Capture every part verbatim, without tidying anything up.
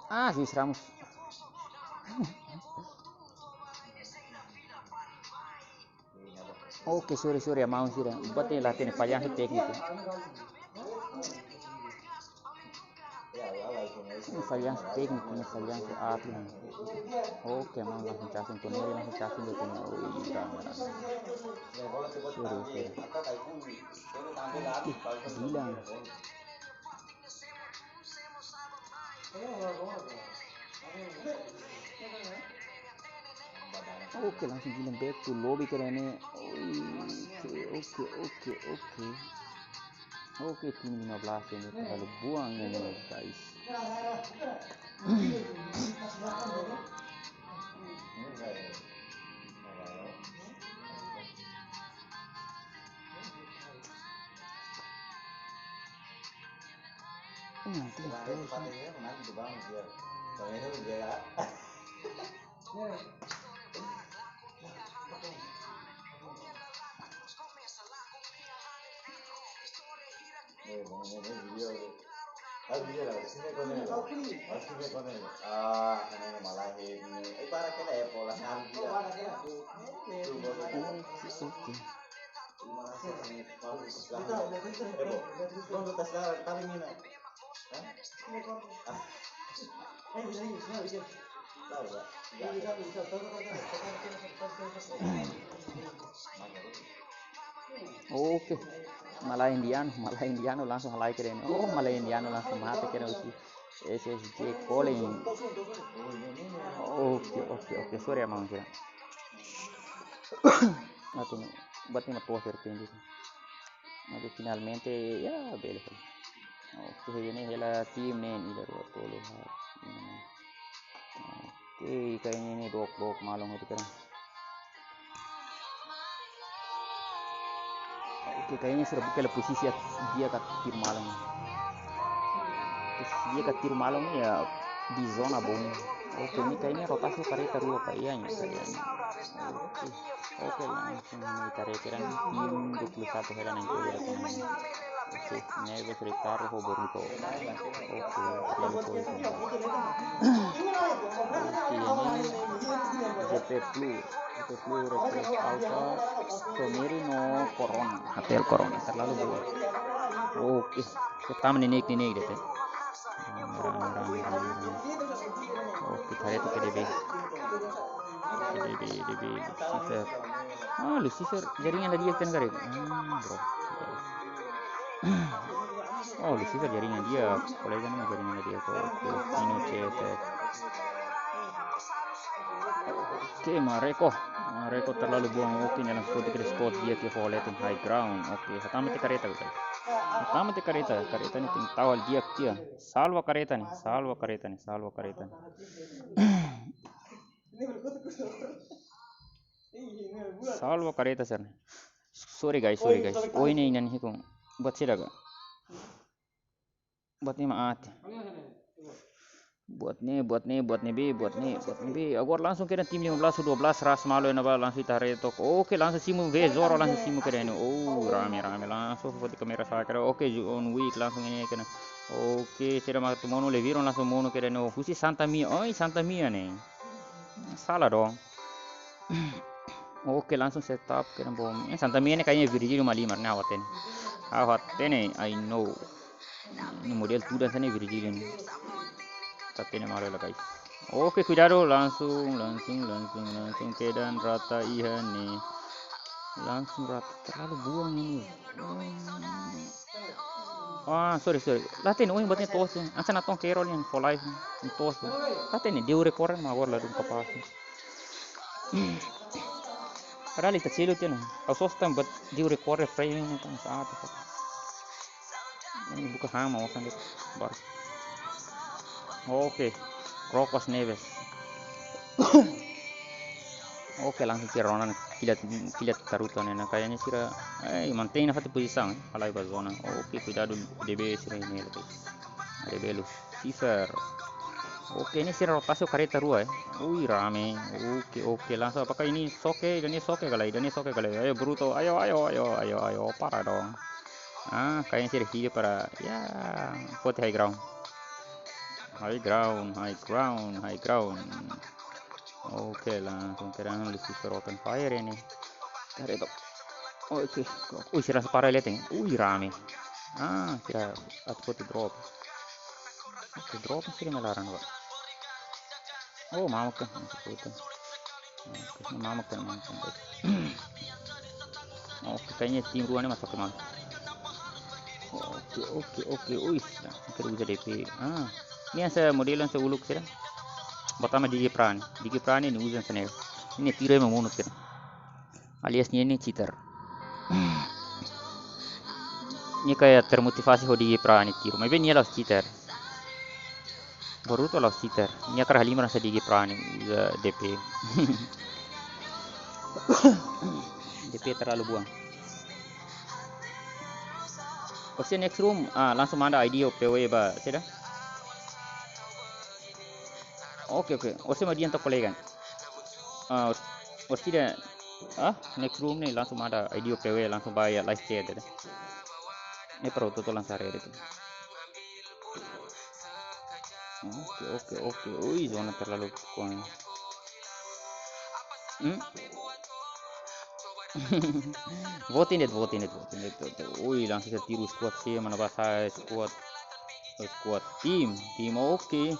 Ah, Luis Ramos. Oke, sorry, sorry, amaun sira. Buat ne'e la hatene, fallansu tékniku. Ne'e fallansu tékniku, ne'e fallansu aat, ne'e. Oke, amaun langsung casin, Toneri langsung casin de'it, ne'e. Ui, rame, rame. Sorry, sorry. Ih, bilang. Oke, langsung bilang back to lobby keren ne'e. Oke, oke, oke, oke. Oke, tim lima belas ini terlalu buang ini, guys. Hmm, tim terus. Oke. Malae indianu, malae indianu langsung halai keren. Oh, malae indianu langsung mate keren husi S S J Calling. Oke, oke, oke. Sorry, amaun sira. Atu, buat ne'e mak to'o serpendik. Mas finalmente, ya, bele. Oke, ne'e hela tim ne'e, ida, rua, tolu, haat. Oke, kayaknya ne'e dook, dook malu itu kan. Oke, kayaknya sira buka hela posisi di'ak, di'ak ka tiru malu. Posisi di'ak ka tiru malu ya di zona bom. Oke, ne'e kayaknya rotasi kareta rua ka, iya, iya, iya. Oke. Oke, langsung ne'e kareta ne'e tim dua puluh satu hela ne'e, oke, hela ne'e. Oke, Neves, Ricardo, Roberto. Oke, Ricardo, Roberto. Oke, ne'e J P Flu. J P Flu, Reckless Alpha, Toneri no Corona. H T L Corona, terlalu boa. Oke, kita mendidik-didik de'it. Rame, rame, rame, rame, rame. Oke, kareta ke D B. Ke D B, D B, Lucifer. Ah, Lucifer, jaringan lagi yang kena kareta. Hmm, bro. Oh, Lucifer jaringan di'ak. Kolega ne'e jaringan di'ak. Oke, Pino cetek. Oke, Mareko. Mareko terlalu buang. Oke, ne'e langsung foto ke spot di'ak, ke foto high ground. Oke, hatama tiha kareta, guys. Hatama tiha kareta. Kareta ne'e tenke tau hal di'ak tiha. Salva kareta ne'e, salva kareta ne'e, salva kareta ne'e. Salva kareta sira ne'e. Sorry guys, sorry guys. Oh, ini, ini, ini, hukum. Buat sira ka? Buat ne'e mak aat. Buat ne'e, buat ne'e, buat ne'ebé, buat ne'e, buat ne'ebé. Agora langsung kena tim lima belas, dua belas, ras malu, ena ba langsung ita retok. Oke, langsung simu, be Zoro langsung simu keren. Oh, rame, rame, langsung foto kamera saya keren. Oke, John Wick langsung ini kena. Oke, sira mak atu monu, Leviron langsung monu keren. Oh, husi Santa Mia. Oi, Santa Mia ne'e. Salah dong. Oke, langsung setup keren bom. Eh, Santa Mia ne'e kayaknya Virgilio mak halimar ne'e, ha'u hatene. Ha'u hatene, I know. Ne'e model tudan hanesan ne'e Virgilio ne'e. Tapi ne'e malu lah, guys. Oke, kuidadu, langsung, langsung, langsung, langsung kedan rata iha ne'e. Langsung rata, terlalu buang ini. Hmm. Ah, sorry, sorry. La hatene, oh, yang buat ne'e to'os. Hanesan natoon Carol yang for life. Yang to'os. La hatene, dia record mak agora ladún kapás. Padahal ita selu tiha ona. Ha'u sosa tan buat dia record frame ne'e tan saat. Ne'e buka han mak osan de'it. Bar. Oke. Rocas Neves. Oke, langsung sira rona kilat, kilat taruta ne'e. Nah, kayaknya sira, eh, mantein nafatin pozisaun, eh. Halai ba zona. Oke, kuidadu D B sira ini lagi. D B Lucifer. Oke, ne'e sira rotasi karreta rua, eh. Ui, rame. Oke, oke, langsung apakah ini soke, ida-ne'e soke ka lae, ida-ne'e soke ka lae. Ayo, Bruto, ayo, ayo, ayo, ayo, ayo, para dong. Ah, kayaknya sira hili para, ya, foti high ground. High ground, high ground, high ground. Oke, langsung kedan Lucifer open fire ini. Karreta. Oke, ui, sira para leteng. Ui, rame. Ah, sira atu foti drop. Oke, drop sira mai laran, Pak. Oh, mamuk kan. Oke, mamuk kan, mamuk kan. Oke, kayaknya tim rua ne'e masuk ke mana? Oke, oke, oke. Ui, ya, oke, uza D P. Ah, ne'e hanesan model hanesan uluk sira. Pertama D J Prani. D J Prani ne'e uza hanesan ne'e. Ne'e tiro ema monu sira. Alias ne'e ne'e cheater. Ne'e kayak termotivasi ho D J Prani tiro. Maibé ne'e la'ós cheater. Boruto la'ós cheater. Ne'e hakarak halimar hanesan D J Prani, uza D P. D P terlalu buang. Orsida next room, ah, langsung manda I D ho P W ba, sira. Oke, oke. Orsida mak dian to kolega. Ah, or-, orsida, ah, next room ne'e langsung manda I D ho P W, langsung ba iha live chat, ya. Ne'e para hotu-hotu langsung haree de'it. Oke, oke, oke. Ui, zona terlalu kon. Hmm? Vote in it, vote in it, vote in it, vote in it. Ui, langsung sira tiro squad sira, mana ba sa'e squad. Squad team, team oke.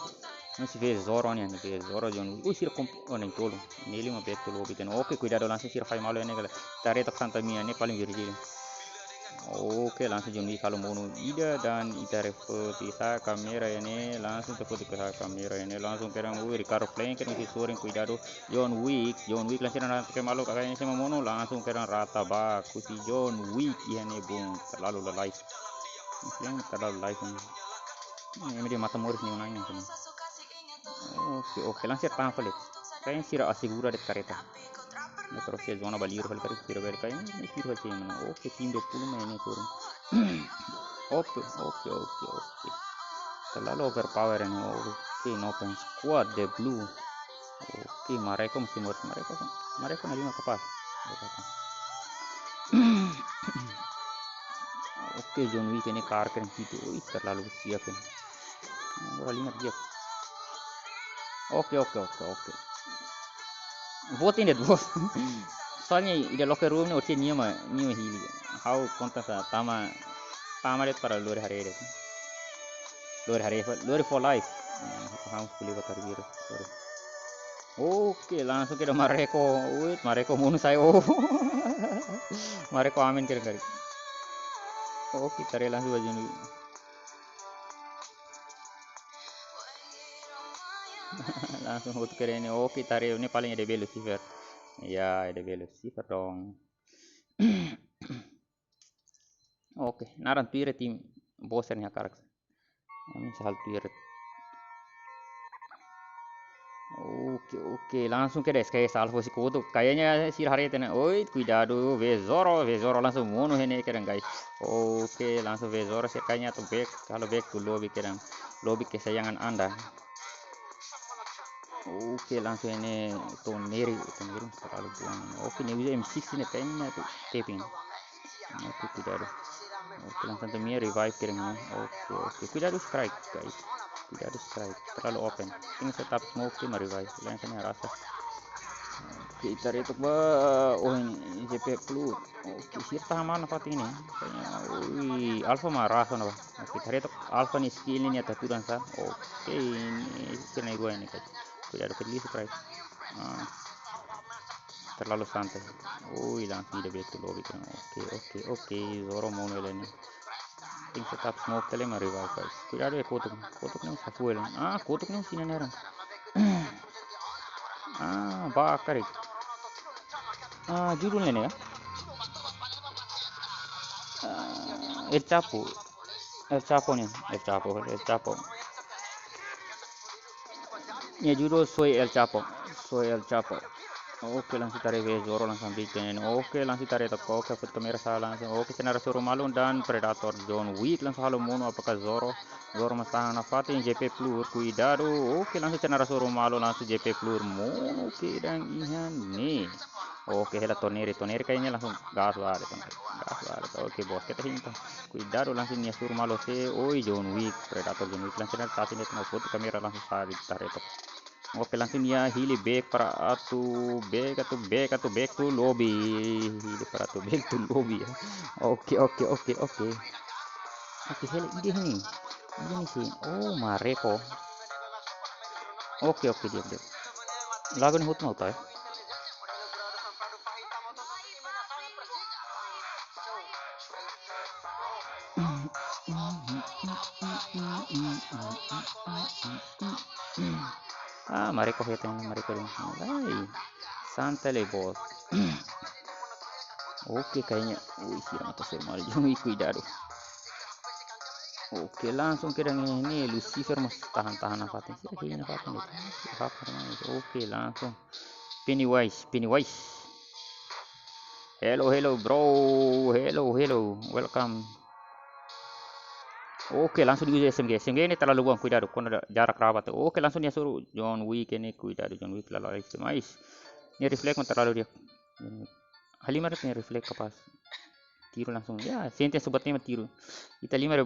Ne'e sira vee Zoro ne'e, vee Zoro John. Ui, sira komp-, oh, na'in-tolu. Ne'e lima betul oke, kan. Oke, kuidadu langsung sira fai malu ne'e kala. Ita haree took Santa Mia ne'e paling virgílio. Oke, langsung John Wick halo monu ida dan ita reflekti sa'e kamera ne'e, langsung reflekti sa'e kamera ne'e, langsung kedan, ui, Ricardo Flank, kedan husi sorin, kuidadu John Wick, John Wick langsung rata ke malu, kakaknya sama monu, langsung kedan rata ba, husi John Wick, iha ne'e bung, terlalu lalais. Yang terlalu lalais ini. Ini dia mata moris nih nanya sini. Oke, oke, langsung tahan fali. Kayaknya sira asegura de'it karreta. Ne'e terus ke zona ba liur fali karreta sira bel kayaknya ini sira sih mana. Oke, tim dua puluh main ini turun. Oke, oke, oke, oke. Terlalu overpower ini. Oke, no pen squad the blue. Oke, Mareko masih muat Mareko. Mareko na lima kapás. Oke, John Wick ini kar keren situ. Ui, terlalu siap ini. Ora lima dia. Oke, oke, oke, oke. Vote in it, bos. Soalnya ida locker room ne'e orsida nia mak, nia mak hili. Ha'u konta sa tama, tama de'it para lori haree de'it. Lori haree, lori for life. Ha'u kuli batar biru. Sorry. Oke, langsung kedan Mareko. Wait, Mareko monu sa'e. Oh. Mareko amin keren kali. Oke, ita haree langsung ba John Wick. Langsung hotu keren ne'e. Oke, ita haree ne'e paling ida be Lucifer. Ya, ida be Lucifer dong. Oke, naran tuir tim bos ne'e hakarak. Ami sahal tuir. Oke, oke, langsung kedan S K S Alpha husi kotuk. Kayaknya sira haree tiha ona. Oi, kuidadu, vee Zoro, vee Zoro langsung monu iha ne'e kedan, guys. Oke, langsung vee Zoro, sira kayaknya atu back, halo back to lobby kedan. Lobby kesayangan Anda. Oke, langsung iha ne'e Toneri, Toneri terlalu buang. Oke, ne'e uza M six ne'e kayaknya atu tapping. Oke, kuidadu. Oke, langsung Santa Mia revive kedan ne'e. Oke, oke. Kuidadu strike, guys. Kuidadu strike. Terlalu open. Tenke setup smoke, nia mak revive. Lain kan rasa. Oke, ita haree took ba. Oh, ini J P Plus. Oke, sira tahan mana fatin ne'e? Kayaknya, ui, Alpha mak rasa ona ba. Oke, ita haree took Alpha nia skill ne'e nia taturan sa. Oke, ini sira na'in-rua ini, guys. Kuidadu ke dia strike. Ah. Terlalu santai. Ui, langsung ida back to lobby kedan. Oke, oke, oke. Zoro monu hela ne'e. Tenke setup smoke tiha lai mak revive, guys. Kuidadu iha kotuk. Kotuk ne'e safu hela. Ah, kotuk ne'e sini nera. Ah, bakar itu. Ah, judulnya ne'e ya. Ah, El Chapo. El Chapo ne'e, El Chapo, El Chapo. Nia judul Soy El Chapo, Soy El Chapo. Oke, langsung ita haree Zoro langsung ambil ten. Oke, langsung ita haree took. Oke, fot kamera sala langsung. Oke, sira na'in-rua soru malu dan Predator John Wick langsung halo monu apakah Zoro. Zoro mós tahan nafatin J P Plur, kuidadu. Oke, langsung sira na'in-rua soru malu langsung J P Plur monu. Oke, dan iha ne'e. Oke, hela Toneri, Toneri kayaknya langsung gas balik, Toneri. Gas balik. Oke, bos, kita hinta. Kuidadu langsung nia soru malu se. Oi, John Wick, Predator John Wick langsung nia tasi ne'e tengah foto kamera langsung sala ita haree took. Oke, langsung nia hili back para atu back, atu back, atu back to lobby. Hili para atu back to lobby ya. Oke, oke, oke, oke. Oke, hela ida ne'e. Ida ne'e sih. Oh, Mareko. Oke, oke, di'ak, di'ak. Lagu ne'e hotu mak utai. Ah, Mareko hetan, Mareko dong. Ai, santai lai, bos. Oke, kayaknya. Ui, sira mata soru malu. John Wick, kuidadu. Oke, langsung kedan ne'e, Lucifer mós tahan-tahan nafatin. Sira kayaknya nafatin de'it. Apa namanya? Oke, langsung. Pennywise, Pennywise. Hello, hello, bro. Hello, hello. Welcome. Oke, langsung diuji S M G. S M G ne'e terlalu buang, kuidadu. Kona da-, jarak rabat. Oke, langsung nia soru John Wick ne'e, kuidadu John Wick lalais demais. Nia refleks mak terlalu di'ak. Halimar nia refleks kapás. Tiru langsung. Ya, sente sobat ne'e mak tiru. Ita halimar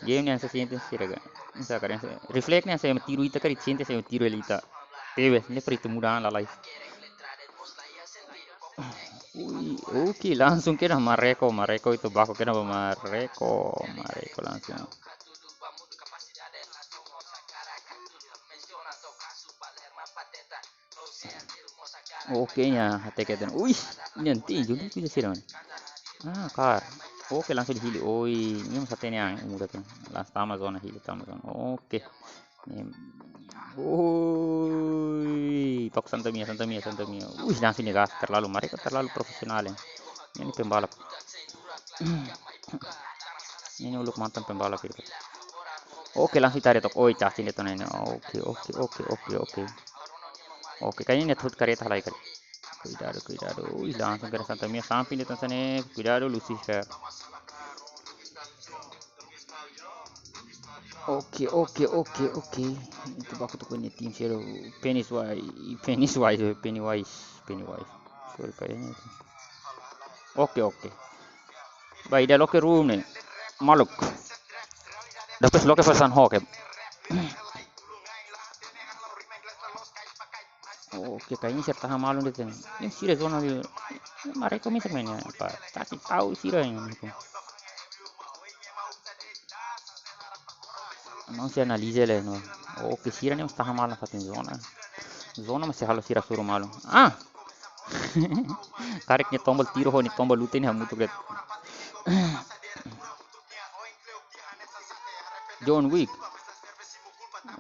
game ne'e hanesan sente sira ka. Hanesan karik refleks ne'e hanesan ema tiru ita karik sente hanesan ema tiru hela ita. Tebes, ne'e para ita muda an lalais. Ui, oke, langsung kedan Mareko, Mareko ita baku kedan ba Mareko, Mareko langsung. Oke, nia hateke ten. Ui, nia nia John Wick sira ne'e. Ah, kar. Oke, langsung hili. Oi, nia mós hatene an, muda ten. Langsung tama zona, hili tama zona. Oke. Oi, tok Santa Mia, Santa Mia, Santa Mia. Ui, langsung nia gas terlalu, Mareko terlalu profesionál, eh. Nia ne'e pembalap. Nia ne'e uluk mantan pembalap itu. Oke, langsung ita haree took. Oi, cacing de'it ona ne'e. Oke, oke, oke, oke, oke. Oke, kayaknya nia atu kareta halai karik. Kuidadu, kuidadu. Ui, langsung kedan Santa Mia samping de'it ona ne'e. Kuidadu, Lucifer. Oke, oke, oke, oke. Ita baku took nia tim sira. Pennywise, Pennywise, Pennywise, Pennywise. Sorry, kayaknya itu. Oke, oke. Ba ida loke room ne'e. Maluk. Depois loke pesan ho ke. Oke, kayaknya sira tahan malu de'it. Ne'e sira zona di Mareko misa main ya, apa? Kasih tahu sira yang itu. Não se analiza le, no. Oke, sira ne'e mós tahan malu nafatin zona. Zona mós sei halo sira soru malu. Ah! Karik nia tombol tiru ho nia tombol lute ne'e hamutuk de'it. John Wick.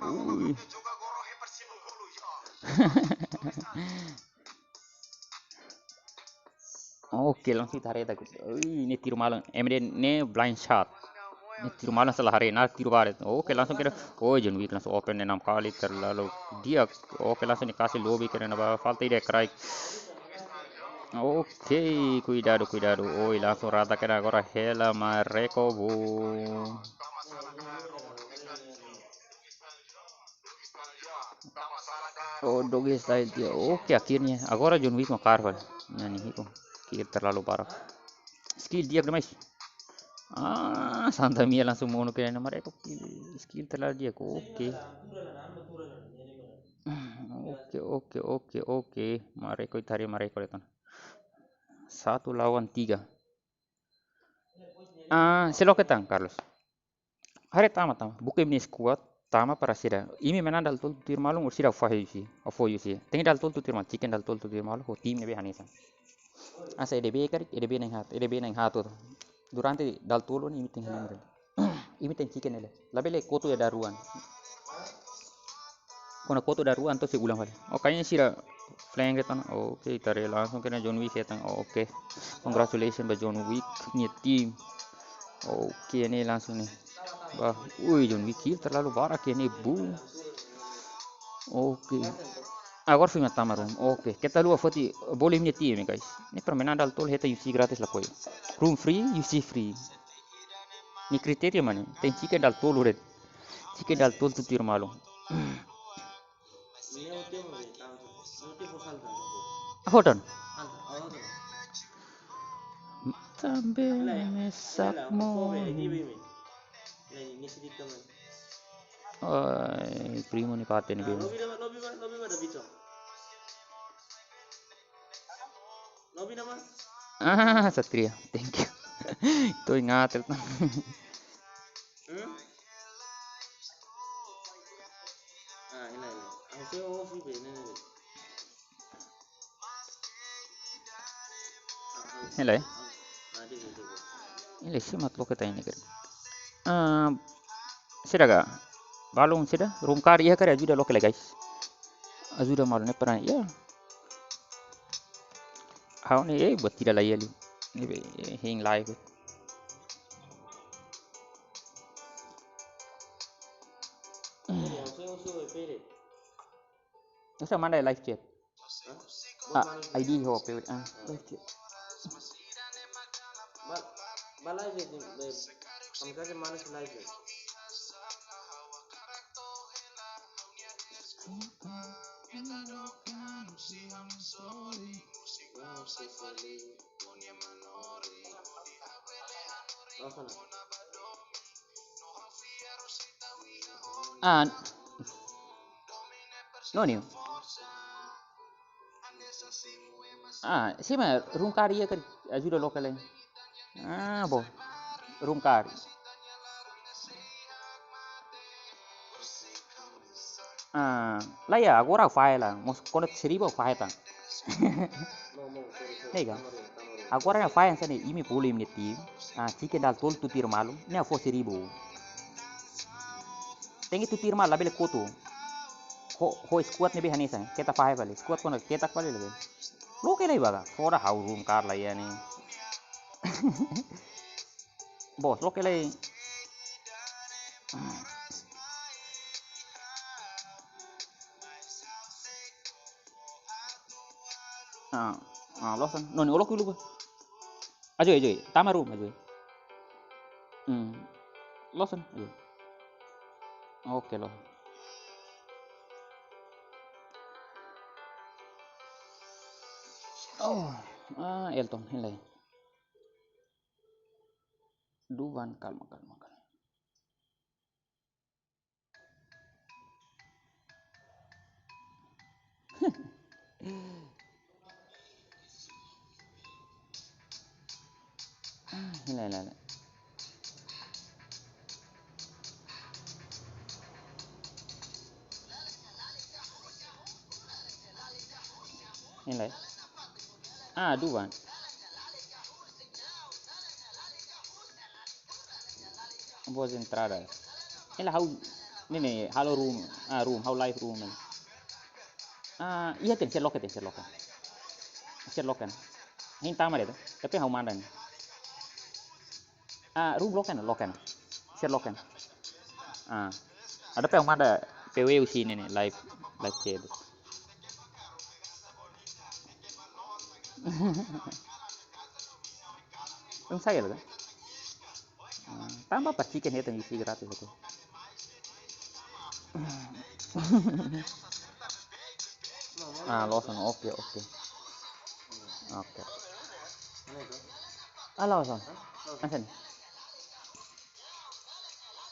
Ui. Oke, langsung ita haree took. Ui, nia tiru malu. M D ne'e blind shot. Nia tiru malu sala haree, nia tiru barak. Oke, langsung kedan. Oh, John Wick langsung open enam kali terlalu di'ak. Oke, langsung nia kasih lobby kedan ba falta ida kraik. Oke, kuidadu, kuidadu. Oi, langsung rata kedan agora hela Mareko, bu. Oh, doggy style dia. Oke, akhirnya. Agora John Wick mak kar fali. Nia ne'e hitu. Kill terlalu barak. Skill di'ak demais. Ah, Santa Mia langsung monu kedan Mareko. Skill terlalu di'ak. Oke. Oke, oke, oke, oke. Mareko, ita haree Mareko de'it ona. Satu lawan tiga. Ah, sei loke tan, Carlos. Haree tama, tama. Buka imi-nia squad, tama para sira. Imi manán dala tolu tuir malu, sira apoiu husi, apoiu husi. Tenke dala tolu tuir malu, chicken dala tolu tuir malu, ho tim ne'ebé hanesan. Hanesan E D B karik, E D B na'in-haat, E D B na'in-haat. Durante dala tolu ne'e imi tenke hanesan. Imi tenke chicken ne'e. Labele kotu iha daruan. Kona kotu daruan to'o sei ulang fali. Oh, kayaknya sira flank de'it ona. Oke, ita haree langsung kedan John Wick hetan. Oke. Congratulations ba John Wick nia tim. Oke, ne'e langsung ne'e. Ba, ui, John Wick kill terlalu barak iha ne'e, bu. Oke. Agora foin mak tama room. Oke, keta haluha foti bolu imi-nia time, guys. Ne'e para mina dala tolu hetan U C gratis lakohi. Room free, U C free. Ne'e kritéria mak ne'e. Tenke chicken dala tolu de'it. Chicken dala tolu tutuir malu. Hold on. Também me sabe. Ai, primo ne'e parte ne'e bem. Ah, Satria, thank you. Tô em ata. Hela, eh? Hela, simu atu loke tiha ne'e karik. Ah, sira ka? Balun sira, room card iha karik ajuda loke lai, guys. Ajuda malu ne'e para, ya. Ha'u ne'e, eh, buat tidak lagi ali. Ne'e be, eh, hein live. Esa manda live chat. Ah, I D ho pe, ah, live chat. Ah, no, niu. Ah, simu room card iha karik ajuda loke lai. Ah, bo. Room card. Ah, laiha, agora fahe la. Mós kuandu seribu fahe tan. Ne'e ka? Agora ne'e fahe hanesan ne'e, imi bolu imi-nia time. Ah, chicken dala tolu tutuir malu. Ne'e fó seribu. Tenke tutuir malu, labele kotu. Ho, ho squad ne'ebé hanesan, keta fahe fali. Squad kuandu keta fali lagi. Loke lai ba ka. Fora ha'u room card laiha ne'e. Bos, loke lai. Ah, ah, losan. No, ne'e uluk uluk. Ajo, ajo. Tama room, ajo. Hmm. Losan, ajo. Oke, lo. Oh, ah, Elton, hela. Duvan, kalma, kalma, kalma. Ah, hela, hela, hela. Hela. Ah, Duvan. Boas entradas. Hela ha'u, ne'e ne'e, halo room. Ah, room, ha'u live room ne'e. Ah, iha ten, sira loke ten, sira loke. Sira loke. Hein tama de'it, tapi ha'u manda ne'e. Ah, room loke ona, loke ona. Sira loke ona. Ah. Atu pe ha'u manda P W U C ne'e ne'e, live, live chat. Não sai, né? Ah, tanba para chicken hetan U C gratis itu. Ah, losan, oke, oke. Oke. Ah, losan. Hanesan ne'e.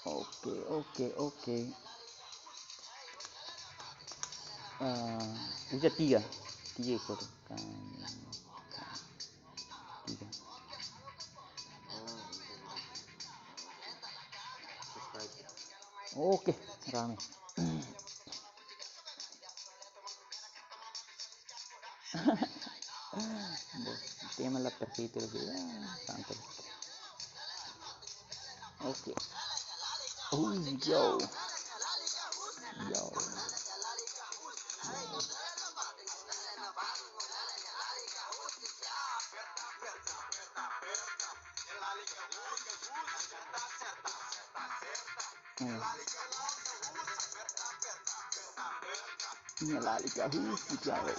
Oke, oke, oke. Ah, uza tiga. Tiga ekor. Kan, kan. Tiga. Oke, rame. Bo, tema la perfeito, ya, tanto. Oke. Oh, yo. Yo. Hmm. Nia lalika husi, di'ak, weh.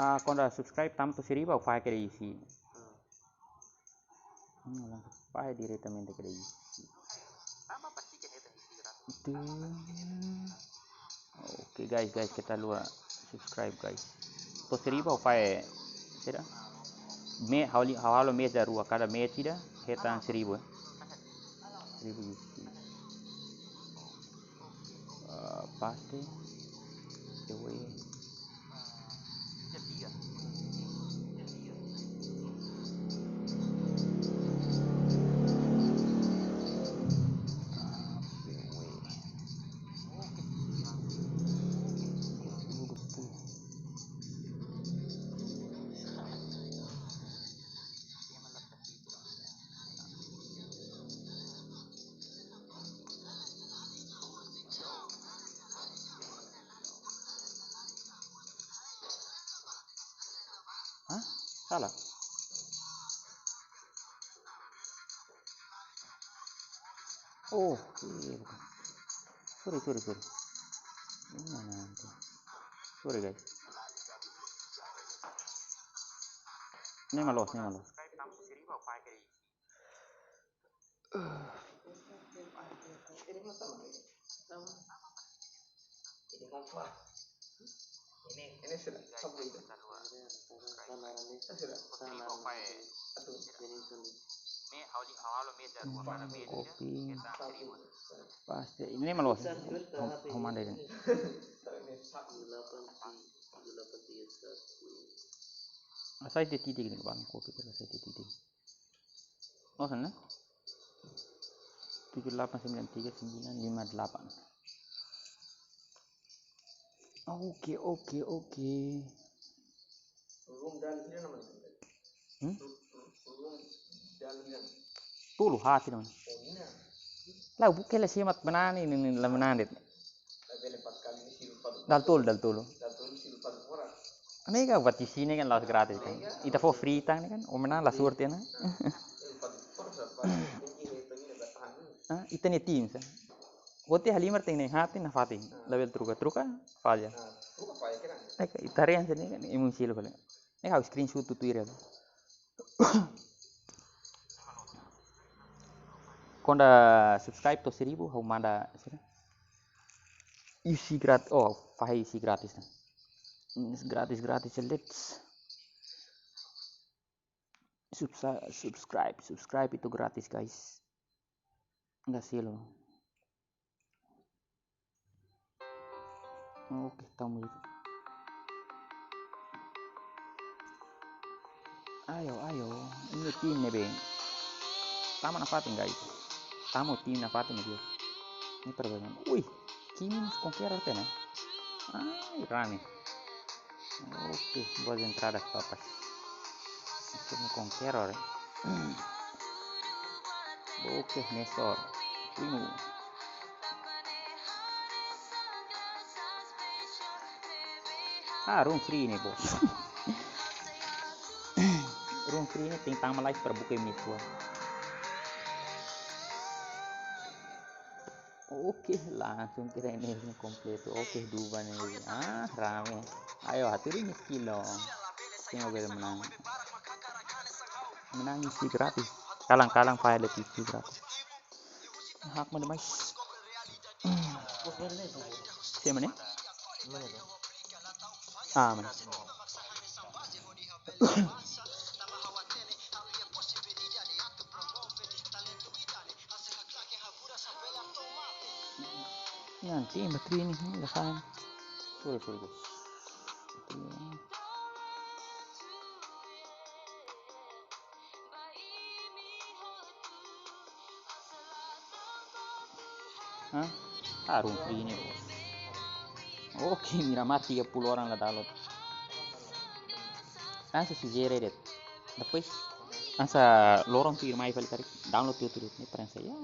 Ah, kuandu subscribe tama to'o seribu, ha'u fahe kedas iha. Hmm, langsung fahe diretamente kedas iha. Oke, guys, guys, keta haluha subscribe, guys. To'o seribu ha'u fahe, sira. Me, ha'u li-, ha'u halo meza rua, kada meza ida hetan seribu, eh. Seribu iha. Eh, paste. Depois. Hah? Salah. Oh, iya, bukan. Sorry, sorry, sorry. Ini mana nanti? Sorry, guys. Ne'e mak loos, ne'e mak loos. Ini, ini sudah, sudah. Aduh. Kopi. Paste. Ne'e mak loos. Hom-, homanda ini. Asai te titik ini, Bang. Kopi te asai te titik. Oh, sana. Tujuh delapan sembilan tiga sembilan lima delapan. Oke, oke, oke. Hmm? Tolu hati, teman. Lah, buka lah, semat menani, ini, ini, lah, menani. Dala tolu, dala tolu. Ne'e ka buat di sini kan la'ós gratis kan. Ita fó free tan ne'e kan, o menang la sorte ne'e. Ah, ita-nia tim sa. Hotu halimar tenke nafatin, labele troka-troka, falla. Ne'e ka, ita rean sa ne'e kan, imun silo fali. Ne'e ha'u screenshot tutu ira. Kuandu subscribe to'o seribu, ha'u manda, sira. Isi grat-, oh, fahe isi gratis, nah. Ini gratis, gratis, let's. Subsa-, subscribe, subscribe itu gratis, guys. Enggak sih lo. Oke, tamo itu. Ayo, ayo. Ini tim ne'ebé tama nafatin, guys. Tama tim nafatin dia. Ini perbedaan. Wih, Kimi mós Conqueror tena. Ai, rame. Oke, boas entradas, papas. Oke, ini Conqueror, eh. Oke, Nestor. Primo. Ah, room free ne'e, bos. Room free ne'e tenke tama live para buka imi-nia squad. Oke, langsung kira ini kompletu. Oke, dua ne'e. Ah, rame. Ayo, hatudu imi-nia skill lo. Tenke bele menang. Menang isi gratis. Kalan-kalan file isi gratis. Hak mana mais? Siapa nih? Ah, mana? Nanti materi ini, ini lah kan. Sorry, sorry, guys. Hah? Harum ini, bos. Oke, Miramar tiga puluh orang la download. Hanesan sujere de'it. Depois, hanesan loron tuirmai fali karik download tuir-tuir ne'e, prensa ya.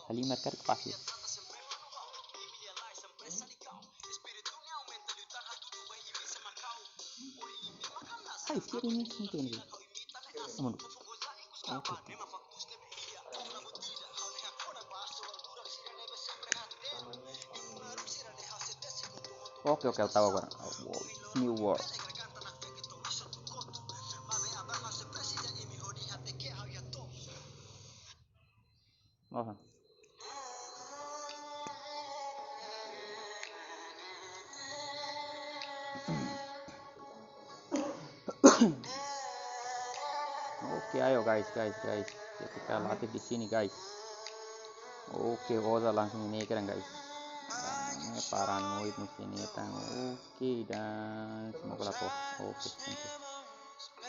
Halimar karik fásil. Ai, sira ini sini tuh ini. Mundur. Oke. Oke, oke, ha'u tau agora. Wow, New World. Oke. Oke, ayo guys, guys, guys. Kita latih di sini, guys. Oke, Oza langsung ini keren, guys. Ini paranoid mesti ini tang. Oke, dan semoga lah toh. Oke, thank you.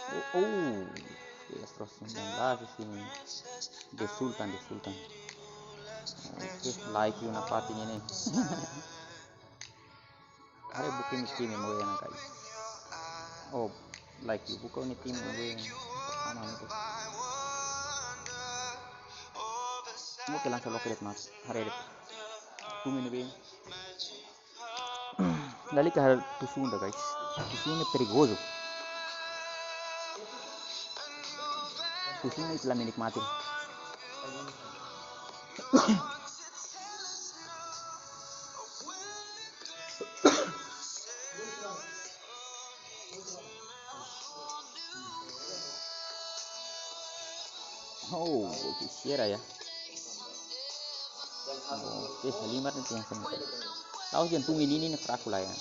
Oh, oh. Yes, terus sembilan belas di sini. The Sultan, The Sultan. Oke, like you na pati ini. Are buka imi tim yang mau yang kai. Oh, like you buka imi tim yang mau yang. Pertama itu. Oke, langsung loke de'it, mas. Haree de'it. Tumi ne'ebé. Lalika haree tusun ida, guys. Tusun ne'e perigozu. Tusun ne'e ita la menikmati. Oh, oke, sera ya. Oke, halimar ne'e tiang seni. Tahu jen tumi ini, ini fraku lai ya.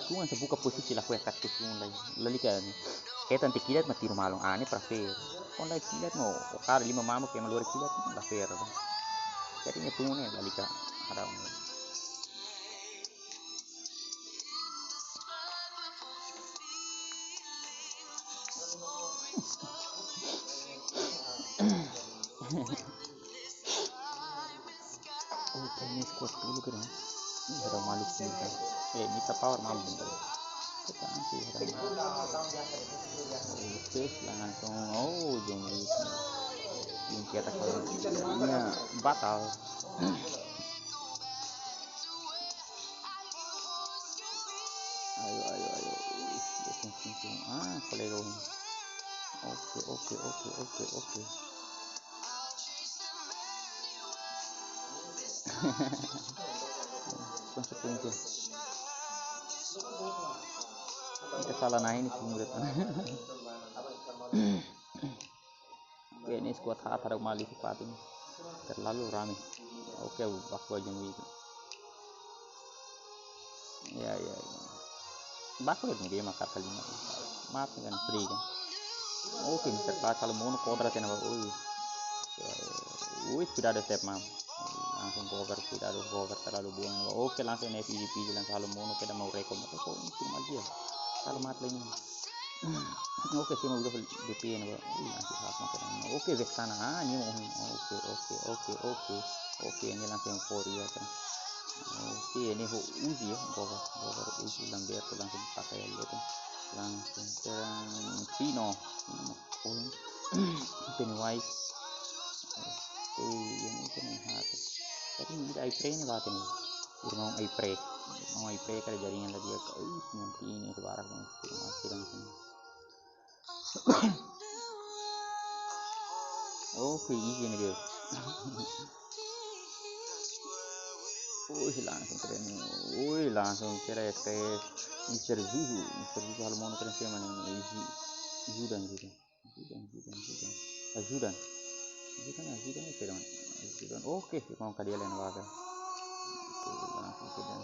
Tumi hanesan buka posisi lakohi kat tusun lai. Lalika ne'e. Hetan tiha kilat mak tiru malu. Ah, ne'e para fair. Kon lai kilat no. Kar lima mamuk ke malori kilat la fair. Jadi ne'e tumi ne'e lalika haram. Oke, ne'e squad dulu kira. Ih, ada malu sini kan. Eh, mita power malu. Kita anti ada malu. Oke, langsung. Oh, jom ini. Ini kita kalau ini batal. Ayo, ayo, ayo. Ih, dia sing, sing, sing. Ah, kolega ini. Oke, oke, oke, oke, oke. Konsekuensi. Kita salah naik ini sih, murid. Oke, ini squad haat, ada malu si Fatin. Terlalu rame. Oke, baku aja nih itu. Ya, ya, ya. Baku ya, dia makar kali ini. Maaf kan, free kan. Oke, mister Plasalo mono kodrat ya, nama. Ui. Ya, ui, tidak ada step, mam. Langsung cover, tidak ada cover, terlalu buang. Oke, langsung F I P langsung halo mono, kita mau rekom. Oke, kok ini cuma dia. Kalau mati lagi. Oke, sih mau udah D P ini, Bro. Ih, nanti hak makan. Oke, Vexana. Ah, ini mau. Oke, oke, oke, oke. Oke, ini langsung Euphoria kan. Oke, ini ho Uzi ya. Gobar, gobar Uzi Lamberto langsung pakai aja tuh. Langsung terang Pino. Pino. Oh, Pennywise. Oke, ini kan yang hati. Tapi ini kita Ipre ini batin. Irmão Ipre. Irmão Ipre kada jaringan lagi ya. Ih, nanti ini sebarang. Masih langsung. Oke, izin dia. Wih, langsung keren. Wih, langsung keren, keren. Mister Zuzu, Mister Zuzu halo mono keren sih, mana ini? Izi, Zudan, Zudan. Zudan, Zudan, Zudan. Ah, Zudan. Zudan, ah, Zudan, oke, dong. Zudan. Oke, mau ka dia lain waga. Oke, langsung keren.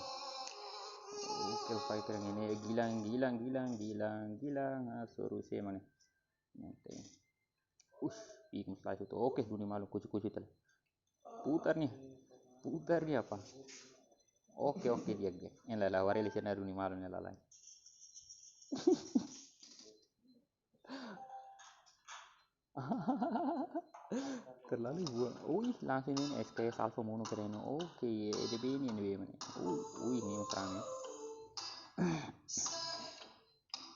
Oke, fighter yang ini. Gilang, Gilang, Gilang, Gilang, Gilang. Ah, suruh saya mana? Oke. Ush, piik mós laiha hotu. Oke, duni malu, kucu-kucu tela. Putar nih. Putar nih apa? Oke, oke, dia, dia. Yang lala, wareli sana duni malu nih lala. Terlalu buang. Ui, langsung ini S K S Alpha mono keren. Oke, ya, E D B ini, E D B mana? Ui, ui, ini masih rame.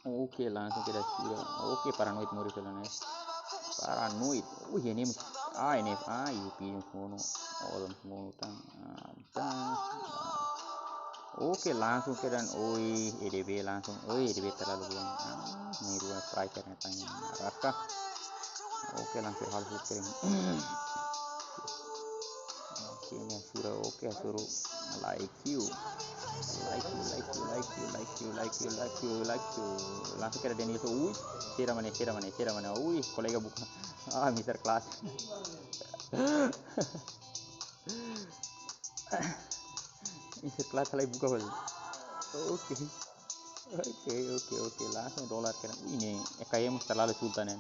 Oke, langsung kita sudah. Oke, paranoid muri kalian ya. Paranoid. Wih, ini ah, ini ah, U P yang mono. Orang mono tang. Ah, tang. Oke, langsung kita dan oi, E D B langsung. Oi, E D B terlalu buang. Ah, ini dua striker yang tang. Raka. Oke, langsung hal kering. Oke, ini sudah oke, suruh like you. Like you, like you, like you, like you, like you, like you, like you. Langsung kira Daniel tu, ui, sira mana, sira mana, sira mana, ui, kolega buka. Ah, Mister Class. Mister Class lagi buka balik. Oke. Oke, oke, oke. Langsung dolar kena. Ini E K M terlalu sultan ya.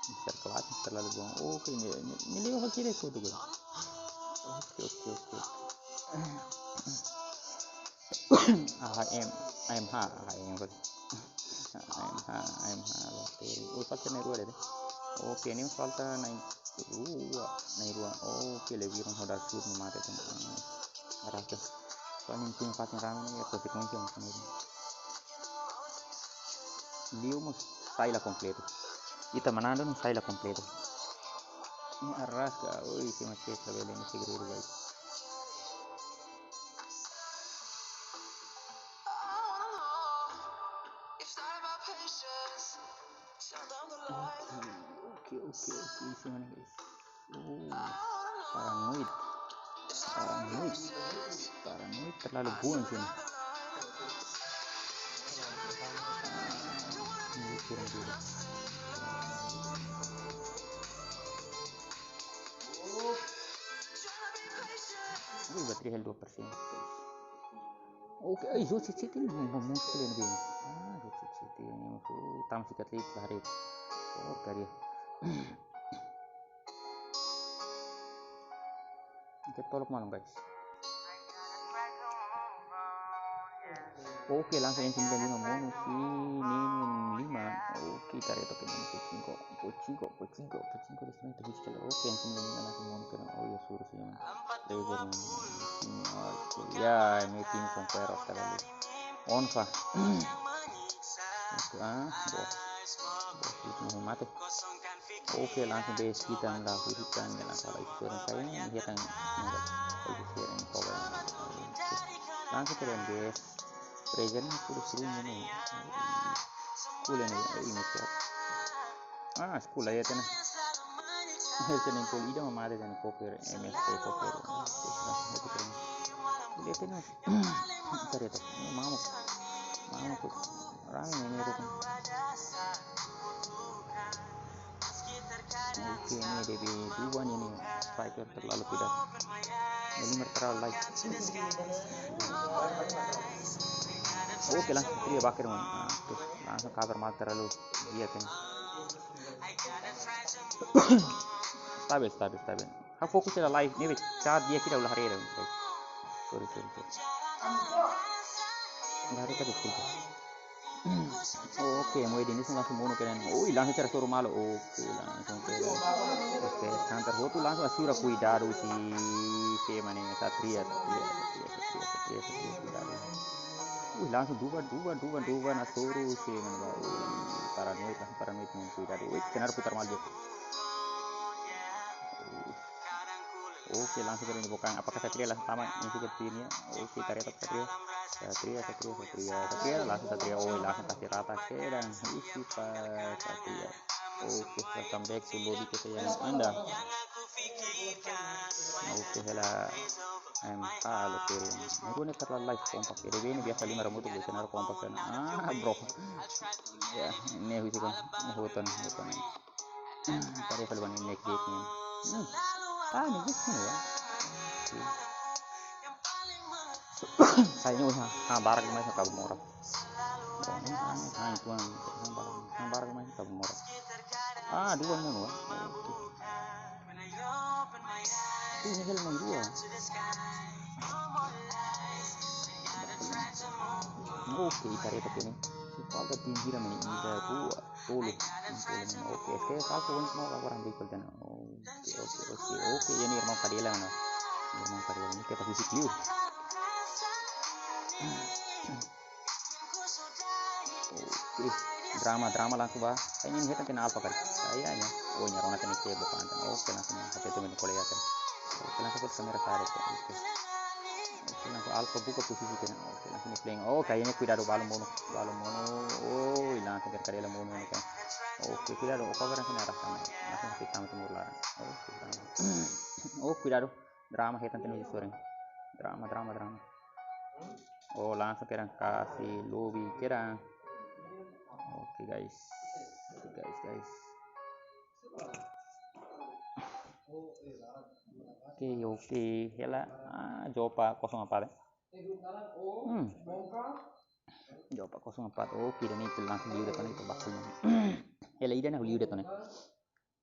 Mister Class terlalu buang. Oke, ini, ini, ini lewat kiri kudu gua. Oke, oke, oke. A M, A M H, A M H, A M H, loteri. Oh, falta na'in-rua de'it. Oke, ne'e falta na'in-rua, na'in-rua. Oke, lebih orang hodar sud mate kan. Arrasta. Soalnya tim fatin rame ne'e, ya, konsekuensi yang kena. Liu mós sai la kompletu. Ita manán duni sai la kompletu. Ne'e arrasta, oi, se macet la bele ne'e segredu, guys. Oke, oke, oke, oke, isi mana, guys? Oh, paranoid. Paranoid. Paranoid terlalu buan sini. Ini kurang dulu. Aduh, baterai hel dua persen. Oke, eh, Zo Cicit ini mau, mau, mau sekalian begini. Ah, Zo Cicit ini musuh tam sikat lip hari. Porkaria. Kita tolok malam, guys. Oke, langsung yang sembilan lima mono si Ninium lima. Oke, kita reto ke mono si cinco. Pochinko, Pochinko, Pochinko di sini terus sekali. Oke, yang sembilan lima langsung mono kena. Oh ya, suruh sih, man. Level, man. Oke, ya, ini tim kompero terlalu. On fa. Oke, ah, bos. Bos itu mau mati. Oke, langsung base kita nda hutan ya, langsung lagi turun kayak ini, dia kan nda lagi turun power. Langsung keren, guys. Present sudah suruh ini. Cool ini, ini siap. Ah, school ya tena. Hel tena cool ida mama ada tena koper M S T koper. Lihat ini. Cari itu. Ini mamuk. Mamuk tuh. Rame ini ada tuh. Oke, ini D B dua ini striker terlalu tidak. Ini terlalu light. Oke, langsung dia bakar, man. Ah, tuh, langsung cover mata terlalu dia kan. Stabil, stabil, stabil. Ha'u fokus ela live, ne'ebé chat dia kira ulah haree. Sorry, sorry, sorry. Ulah haree ka betul. Oke, mau ini langsung mono keren. Oh, langsung cara suruh malu. Oke, langsung keren. Oke, counter hotu langsung asura kuidadu si ke mana Satria, Satria, Satria, Satria, Satria, Satria, kuidadu. Wih, langsung dua, dua, dua, dua, na suruh si mana ba. Wih, paranoid, langsung paranoid, mau kuidadu. Wih, kena putar malu. Wih. Oke, langsung ke ini bukan. Apakah Satria langsung tama? Ini juga timnya. Oke, Satria, Satria. Satria, Satria, Satria, Satria. Langsung Satria. Oh, langsung kasih rata. Oke, dan isi Pak Satria. Oke, welcome back to lobby kita yang anda. Oke, hela. M K lo kiri. Aku ini terlalu live kompak. Jadi ini biasa lima rambut tuh biasa naruh kompak kan. Ah, bro. Ya, ini hujan, ini hutan, hutan. Tadi kalau bani next date ni. Hmm. Ah, ni gitu ya. Saya ni ha, ha, barak mai sa kabu mora. Oh, ni ha, ni ha, itu ha, ha, barak, ha, barak mai sa kabu mora. Ah, dua mono. Oke. Ini hel mai dua. Oke, ita reto kene. Falta tim hira mani ida, dua, tolu. Tolu. Oke, oke, falta wan mau laporan berikut dan. Oke, oke, oke, oke. Ya, ini irmão Kadela, mana? Irmão Kadela ini kita fisik liur. Oke, drama, drama langsung ba. Kayaknya ini hetan kena alfa kali. Kayaknya. Oh, nyarona kena ke bukan. Oke, langsung. Oke, itu main kolega kan. Oke, langsung buat kamera sare. Oke. Oke, langsung alfa buka posisi kena. Oke, langsung ini playing. Oh, kayaknya kuidadu balu mono, balu mono. Oh, hilang seger Kadela mono ini kan. Oke, kuidadu. Oke, orang kena arah sana. Langsung kita timur laran. Oke, drama. Oh, kuidadu. Drama hetan tenu sore. Drama, drama, drama. Oh, langsung kedan kasih lobby kedan. Oke, guys. Guys, guys. Oke, oke. Hela. Ah, Jopa kosong empat, eh. Hmm. Jopa kosong empat. Oke, dan itu langsung liu depan itu bakal. Hela ida ne'e liu depan, eh.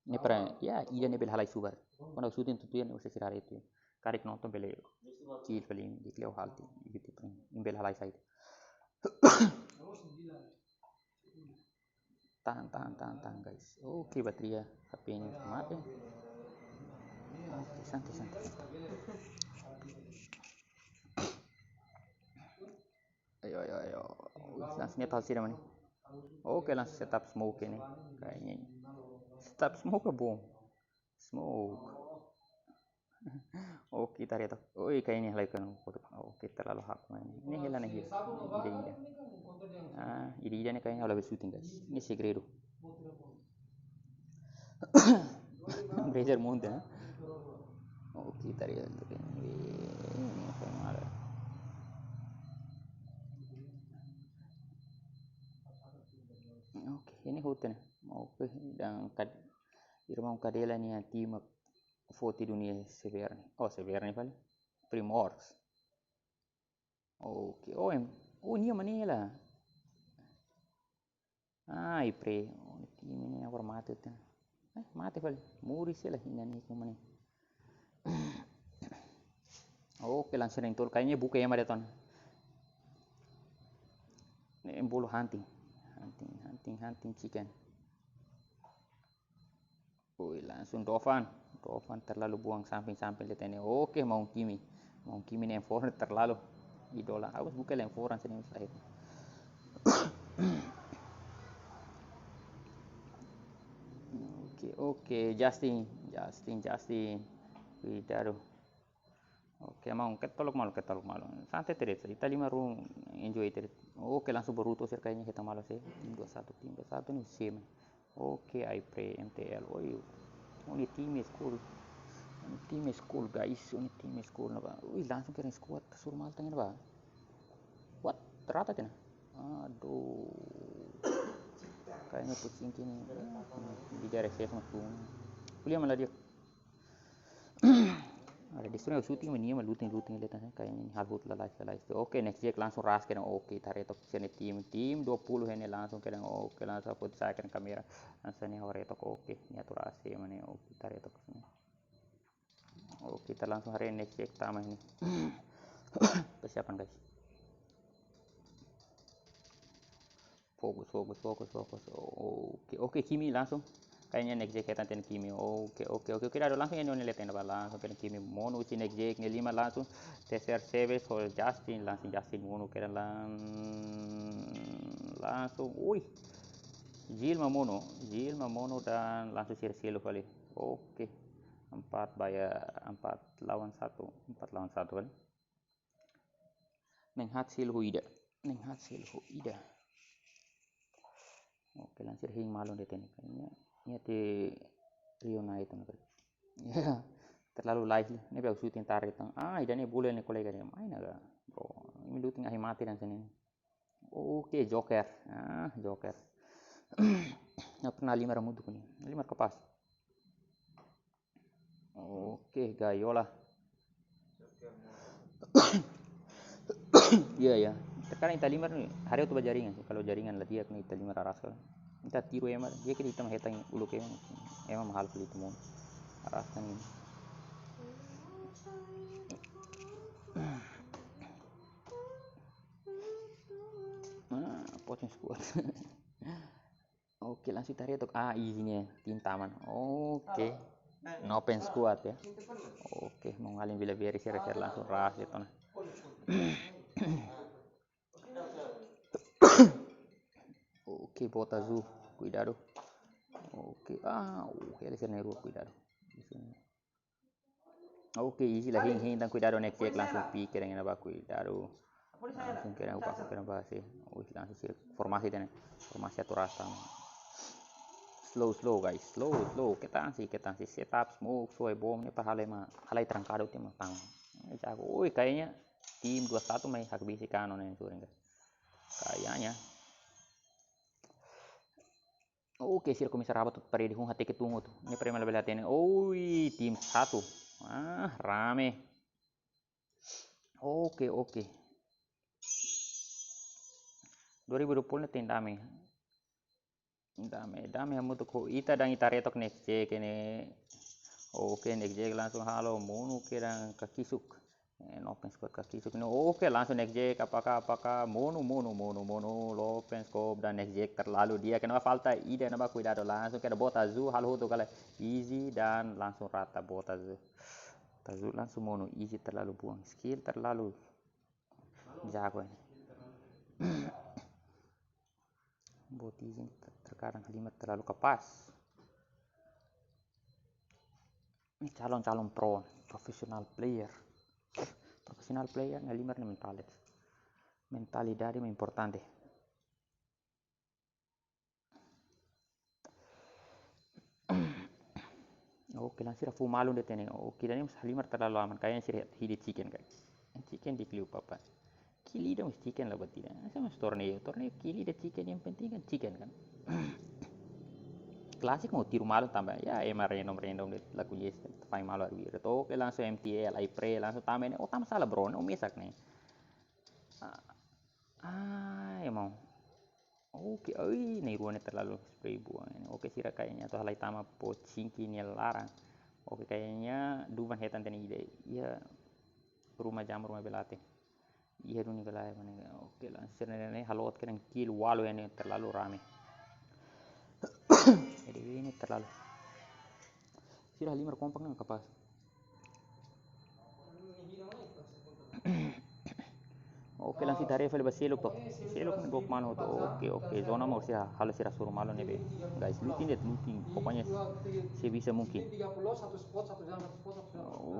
Ne'e para, ya, ida ne'e bele halai subar. Kuandu shooting tutu ya, ne'e usah sira itu. Karik nonton bele kill paling di kleo halti. Itu paling. Bele halai side. Tahan, tahan, tahan, tahan, guys. Oke, bateria H P ini mati. Oke, santai, santai, santai. Ayo, ayo, ayo. Wih, langsung nyetal sih, teman. Oke, langsung setup smoke ini. Kayaknya ini. Setup smoke ke bom? Smoke. Oke, tarik tak. Oh, iya, kayaknya lagi kan. Oke, terlalu hak main. Ini hela nih, hela. Ida, ida. Ah, ida, ida ne'e kayaknya lagi shooting, guys. Ini segredo. Brazier Mountain, eh? Oke, tarik tak. Ini apa yang ada? Oke, ini hotel. Oke, dan kad, irmão Kadela nia tim foti dunia Severni. Oh, Severni fali. Primorsk. Oke, oh, em, oh, nia mana hela? Ai, pre, oh, tim ne'e agora mate tan. Eh, mate fali. Muri sela hina ni kumani. Oke, langsung yang tur kayaknya buka ya, mari ton. Ne'e bolu hunting. Hunting, hunting, hunting chicken. Ui, langsung Dovan. Dovan terlalu buang samping-samping lihat ini. Oke, mau Kimi. Mau Kimi ne'e M four terlalu idola. Awas buka M four an sini saya. Oke, oke, Justin, Justin, Justin. Kuidadu. Oke, mau ketolok malu, ketolok malu. Santai terus. Ita lima run enjoy terus. Oke, langsung Boruto sira kayaknya kita malu sih. Tim dua satu, tim dua satu nih sih, man. Oke, ai pre M T L. Oi, ó-nia tim school. Ó-nia tim school, guys. Ó-nia tim school na ba. Ui, langsung keren squad. Suruh mal tengah ba. What? Terata tena. Aduh. Kayaknya pusing kini. Di daerah saya sama tuh. Kuliah malah dia. Ada di sana shooting mania mah looting, looting lihat, kayaknya ini hal hut lalai, lalai. Oke, next jack langsung ras kena. Oke, tarik tok sini tim, tim dua puluh ini langsung kena. Oke, langsung aku saya kena kamera. Langsung ini hore tok. Oke, ini atur A C mana? Oke, tarik tok sini. Oke, kita langsung hari next jack tama ini. Persiapan, guys. Fokus, fokus, fokus, fokus. Oke, oke, Kimi langsung. Kayaknya next jack kita ten Kimi. Oke, oke, oke, oke. Ada langsung ini, ini lihat ini ba langsung kena Kimi mono uci next jack ne'e lima langsung. T C R Seves, Justin, langsung Justin mono kena lang-, langsung. Ui. Jil ma mono, Jil ma mono dan langsung sira selu fali. Oke. Empat bayar, empat lawan satu, empat lawan satu kan. Neng hat selu ho ida. Neng hat selu ho ida. Oke, langsir hing malu de teni kayaknya. Nia te Rio Naito na kali. Ya, terlalu live li. Ne'ebé shooting tarik tang. Ah, ida ne'e bule ne'e kolega ne'e. Main aga, bro. Ini looting ahi mati dan sini. Oke, Joker. Ah, Joker. Nggak pernah lima rambut tuh nih. Lima kapás. Oke, gayola. Iya, iya. Sekarang ita lima nih, haree atu ba jaringan. Kalau jaringan la di'ak ne'e ita lima aras kala. Ita tiru ema, dia kira ita mahetan uluk ema. Ema mahal kali itu mau. Aras kan ini. Ah, poten squad. Oke, langsung tarik tok. Ah, easy nih, tim taman. Oke. No pen squad ya. Oke, mau ngalin bila beri sira-sira langsung ras gitu nah. Oke, bota Zu, kuidadu. Oke, ah, uh, ele sira ne'e rua, kuidadu. Oke, easy la hing hing dan kuidadu ne'e cek langsung pikir yang ba kuidadu. Langsung kira upa kira ba sih. Wih, langsung sira formasi tene. Formasi atur rasa. Slow, slow guys, slow, slow. Ketan sih, ketan sih. Setup, smoke, soe bom ne'e para halai ma, halai trancado tem tang. Jago, ui, kayaknya Tim dua satu mai hakbisi kano ne'e sering ka. Kayaknya. Oke, sira komesa rabat parede hun hateke tun hotu. Ne'e prema labele hatene. Oi, tim satu. Ah, rame. Oke, oke. Dua ribu dua puluh ne'e tem dame. Dame, dame hamutuk ho ita dan ita retok next check ne'e. Oke, next check langsung halo monu kedan kakisuk. Eh, no pen squad kakisuk ne'e. Oke, langsung next check apakah, apakah monu, monu, monu, monu. Low pen scope dan next check terlalu dia. Kenapa falta ida, kenapa kuidadu langsung kedan bot azul halo hotu kala easy dan langsung rata bot azul. Bot azul langsung monu, easy terlalu buang. Skill terlalu jago ini. Bot easy ter-, terkadang halimar terlalu kapás. Ini calon-calon pro, professional player. Professional player ne'e halimar ne'e mentalidade. Mentalidade ne'e importante. Oke, langsung sira fó malu de'it ne'e. Oke, dan ini halimar terlalu aman. Kayaknya sira hili chicken kai. Chicken di'ak liu papa. Kill ida mós chicken la buat ida. Sama torneo, torneo kill ida chicken, yang penting kan chicken kan. Klasik mau tiru malu tanba ya ema random random de'it la koñese, fai malu arbiru. Oke, langsung M T L, ai pre, langsung tama ne'e. Oh, tama sala bro, ne'e mesak ne'e. Ah, ah, ema. Oke, oi, na'in-rua ne'e terlalu spray buang ne'e. Oke, sira kayaknya atu halai tama Pochinki nia laran. Oke, kayaknya Duvan hetan tiha ida. Iha ruma jam, ruma belate. Iha duni kala mana. Oke, langsung sira ne'e, ne'e halo kedan kill walu ne'e terlalu rame. Jadi ini terlalu. Sira halimar kompak ne'e kapás. Oke, langsung ita haree fali ba seluk to'o. Seluk ne'e dua puluh mano to'o. Oke, oke. Zona mau sira halo sira suru malu ne'ebé. Guys, looting de'it, looting. Pokoknya sebisa mungkin.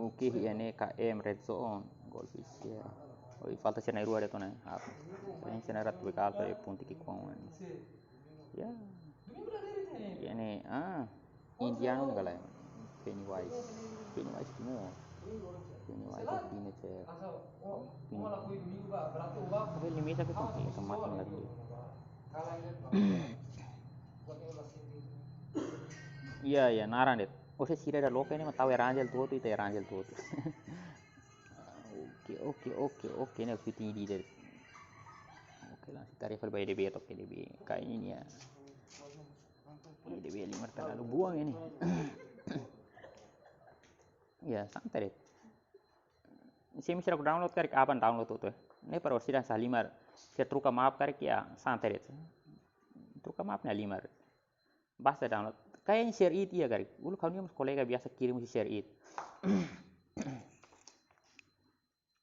Oke, iha ne'e K M red zone. Goldfish ya. Oi, falta sira na'in-rua de'it ona. Apa? Sira na'in-rua de'it bekal pa punti ki kuang. Ya. Iha ne'e, ah. Indiano ne'e kala. Pennywise. Pennywise Timor. Pennywise Signature. Pin-, apa ini mesa ke sini? Sama macam lagi. Iya, iya, naran de'it. Oh, sira ida loke ne'e, mak tau Erangel tuh, itu Erangel tuh. Oke, oke, oke, oke. Ne'e shooting ida de'it. Oke, langsung ita haree fali ba E D B to'o, E D B. Kayaknya ini ya. E D B halimar terlalu buang ini. Ya, santai de'it. Se imi sira download karik aban download tuh. Ne'e para sira halimar. Sira troka map karik ya, santai de'it. Troka map ne'e halimar. Basta download. Kayaknya share it iha karik. Uluk ha'u-nia mós kolega biasa kirim husi share it.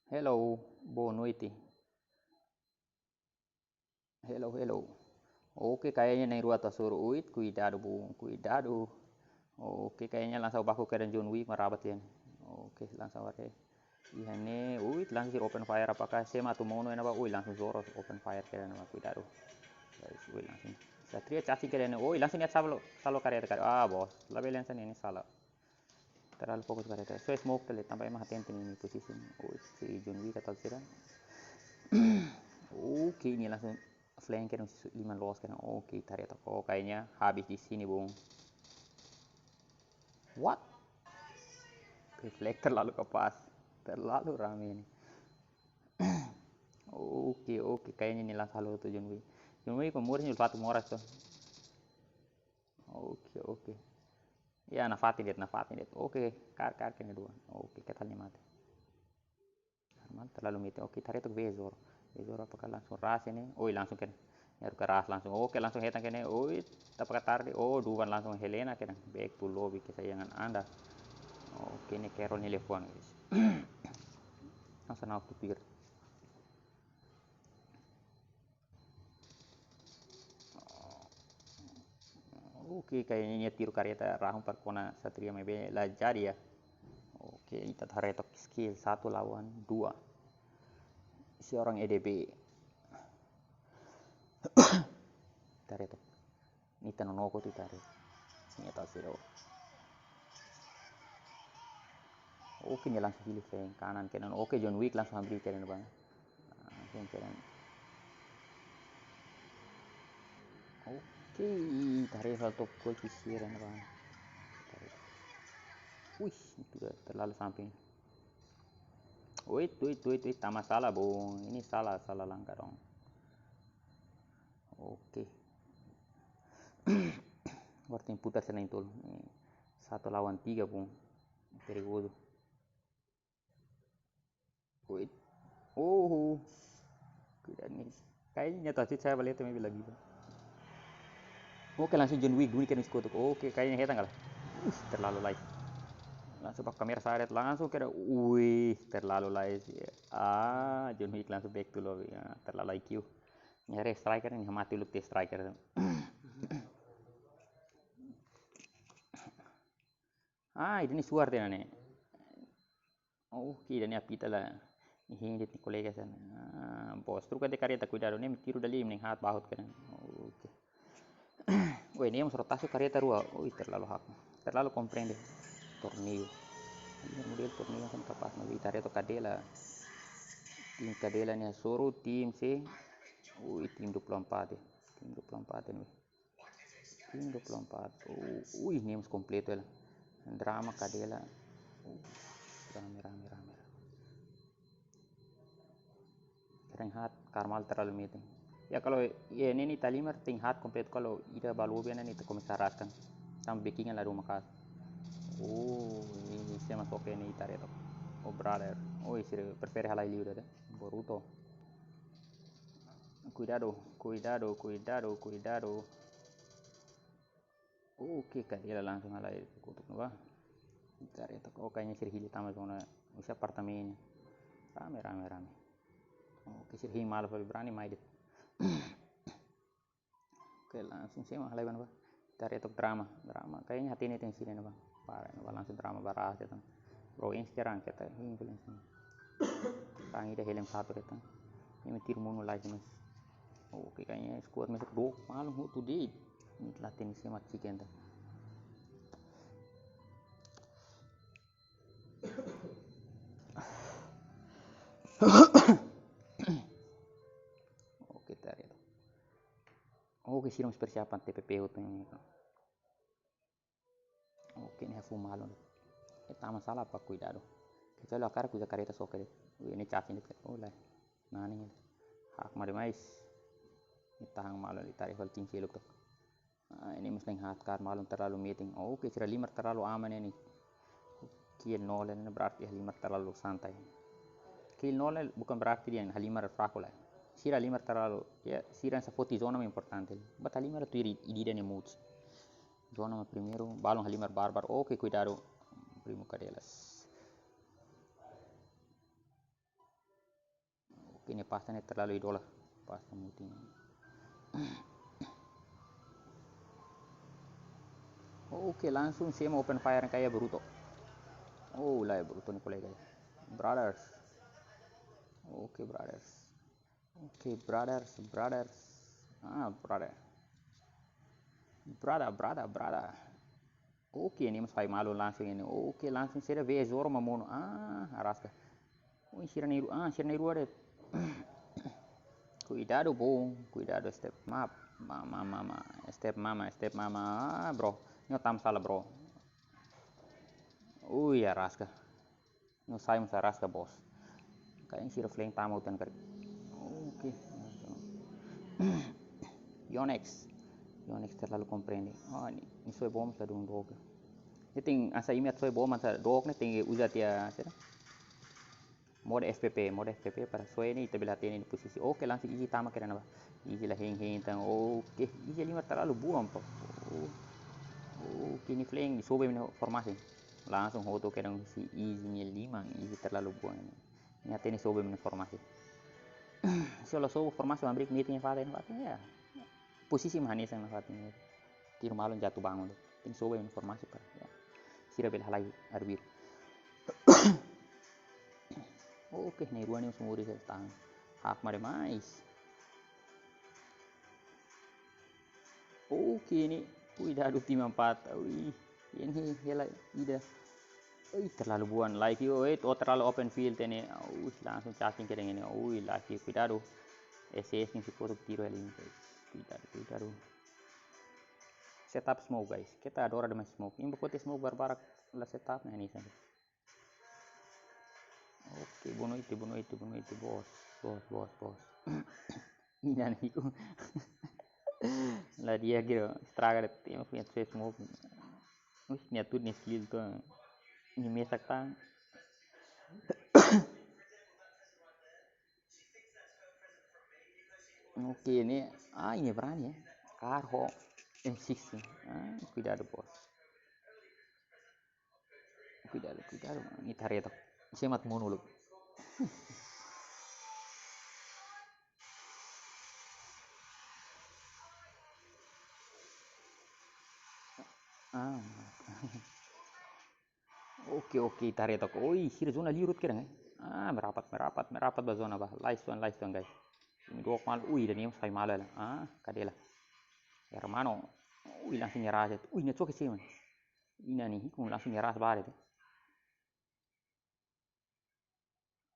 Hello, boa noite. Hello, hello. Oke, kayaknya na'in-rua atu hasoru. Uit, kuidadu bung, kuidadu. Oke, kayaknya langsung baku kedan John Wick mak rabat iha ne'e. Oke, langsung haree. Iha ne'e, uit, langsung sira open fire apakah sema atu monu ne'ebá, ui, langsung Zoro open fire kedan ne'ebá, kuidadu. Guys, ui, langsung. Satria cacing kedan ne'e, ui, langsung nia salo, salo kareta karik. Ah, bos, labele hanesan ne'e, sala. Terlalu fokus kareta. So smoke tele tanba ema hatene nia posisi. Ui, si John Wick atau sira. Oke, nia langsung flank kedan, liman loos kedan. Oke, ita haree to'o. Oh, kayaknya habis di sini, bung. What? Reflect terlalu kapás. Terlalu rame ini. Oke, oke. Kayaknya nia langsung halo tuh John Wick. John Wick ko moris ne'e ulfatu moras tuh. Oke, oke. Ya, nafatin de'it, nafatin de'it. Oke, kaer, kaer kedan dua. Oke, keta nia mate. Normal, terlalu mete. Oke, ita haree to'o Vezor. Vezor apakah langsung ras ini? Oi, langsung kedan. Nia haruka ras langsung. Oke, langsung hetan kedan. Oi, tapaka tarde. Oh, Duvan langsung Helena kedan. Back to lobby kesayangan Anda. Oke, ne'e Carol nia liafuan, guys. Langsung naik tupir. Oke, kayaknya nia tiru kareta rahun para kona Satria maibé la jadi ya. Oke, ita haree to'o skill satu lawan dua. Seorang E D B. Ita haree to'o. Ita nonoko tu ita haree. Nia tau siro. Oke, nia langsung hili feen kanan kedan. Oke, John Wick langsung hamriik kedan ba. Ah, feen kedan. Oke, tarik hal top gol kisir ba. Wih, itu dah terlalu samping. Wait, wait, wait, wait, tama salah, Bung. Ini salah, salah langkah dong. Oke. Agora tem putar selain tol. Satu lawan tiga, Bung. Perigoso. Wait. Oh. Tidak nih. Kayaknya tadi saya lihat tapi lagi, Bung. Oke, langsung John Wick duni kena skuad. Oke, kayaknya hetan kala. Wih, terlalu live. Langsung pak kamera saret, langsung kena. Wih, terlalu live. Ah, John Wick langsung back to lobby. Ya, terlalu I Q. Nyari striker ini mati uluk te striker. Ah, ini suar te nane. Oh, ki dani apita la. Ini di kolega sana. Ah, bos, troka de kareta, kuidadu, nem tiru dali, nem hat bahut kedan. Oke. Weh, nem rotasi kareta rua. Ui, terlalu hak. Terlalu komprende. Torneiu. Ini model torneiu kan kapás, mas ita reto kadela. Tim kadela nia soru, tim se. Ui, tim dua puluh empat ya. Tim dua puluh empat ini. Tim dua puluh empat. Ui, ne'e mós kompletu hela. Drama kadela. Rame, rame, rame, rame. Ten Hag, kaer malu terlalu metin. Ya, kalau, ya, ne'e ita halimar Ten Hag kompletu, kalau ida ba lobi ne'e ita komesa raskan. Tanba bekinga la doma kas. Oh, ini se masuk ke ne'e ita reto. Oh, brother. Oh, isi prefere halai liu dah. Boruto. Kuidadu, kuidadu, kuidadu, kuidadu. Oke, kadela langsung halai kotuk ne'ebá. Ita reto, oh, kayaknya sira hili tama zona, usia apartamentu. Rame, rame, rame. Oke, sira hili malu fali, brani mai de'it. Oke, langsung se mak halai ba ne'ebá. Ita reto drama, drama. Kayaknya hatene tensi ne'ebá. Para ne'ebá langsung drama baras ya tan. Bro, ini sekarang kita ini tulen sini. Tang ida helem satu ya tan. Ini mentir munu lagi, mas. Oke, kayaknya skuad masuk dok malu hotu de'it. Ini telah tensi mak ciken ta. Oke, ita reto. Oke, sira mós persiapan T P P hotu ini. Oke, ne'e fuu malu. E tama salah pak kuidadu. Kecuali hakarak uza kareta soke de'it. Ui, ne'e cacing de'it. Oh, lai. Nani. Hak mari mais. Ne'e tahan malu, ita reto fali tim seluk tok. Ah, ini mesti hak kaer malu terlalu metin. Oke, sira halimar terlalu aman ini. Kill nol ne'e berarti halimar terlalu santai. Kill nol ne'e bukan berarti ita halimar fraku la. Sira halimar terlalu, ya, sira sa foti zona mak importante. But halimar tuir ida-idak nia moods. Zona mak primeiru, balun halimar barbar. Oke, kuidadu. Primo Cadelas. Oke, ne'e pasta ne'e terlalu idola. Pasta mutin. Oke, langsung se mak open fire kayak Boruto. Oh, lai Boruto nia kolega. Brothers. Oke, brothers. Oke, brothers, brothers. Ah, brother. Brother, brother, brother. Oke, ne'e mós fai malu langsung ini. Oke, langsung sira vee Zoro mak monu. Ah, araska. Oh, sira ne'e rua, ah, sira ne'e rua de'it. Kuidadu, bung. Kuidadu, step mama. Mama, mama. Step mama, step mama. Ah, bro. Ne'e tama salah, bro. Ui, araska. Ne'e sai mós araska, bos. Kayaknya sira flank tama utan kari. Oke. Yonex. Yonex terlalu komprende. Oh, ne'e, ne'e soe bom sa dun dok. Ne'e tenke, hanesan imi atu soe bom, hanesan dok ne'e tenke uza tiha, sira. Mode F P P, mode F P P para soe ne'e ita bele hatene nia posisi. Oke, langsung Easy tama kedan ne'ebá. Easy la hein hein tan. Oke, Easy halimar terlalu buan pak. Oh. Oke, nia flank, nia sobe mak nia formasi. Langsung hotu kedan husi Easy nia liman, Easy terlalu buan. Nia hatene sobe mak nia formasi. Se la sobu formasi, hamriik metin iha fatin, fatin ya. Posisi mak hanesan iha fatin ya. Tiru malu jatuh bangun. Tenke sobu mak nia formasi para, ya. Sira bele halai arbiru. Oke, ne'e rua ne'e mós muri se tahan. Hak mari mais. Oke, ne'e. Kuidadu tim empat. Ui, ne'e hela ida. Ui, terlalu buan, live yu, ui, oh, terlalu open field ne'e. Ui, langsung cacing kedan ne'e. Ui, live yu, kuidadu. S S nia sei kotuk tiru hela ne'e. Kuidadu, kuidadu. Setup smoke, guys. Keta adora demais smoke. Imi bá kotu smoke barbarak la setup ne'e hanesan. Oke, boa noite, boa noite, boa noite, boss, boss, boss, boss. Ina ne'e iku. La di'ak, estraga de'it, imi punya smoke. Us, nia tuur nia skill to. Nia mesak tan. Oke, ne'e, ah, nia berani ya. Kaer ho M sixteen. Ah, kuidadu, boss. Kuidadu, kuidadu. Nia ita-retok. Semat monu loh. Ah. Oke, oke, ita-retok. Oi, sira zona liur hotu kedan, eh. Ah, merapat, merapat, merapat ba zona ba. Lais tuan, lais tuan, guys. Imi dook malu, ui, ida-ne'e sai malu hela. Ah, cadela. Hermano. Ui, langsung nia ras. Ui, nia choke sih, man. Ina ne'e, ikun langsung nia ras ba de'it.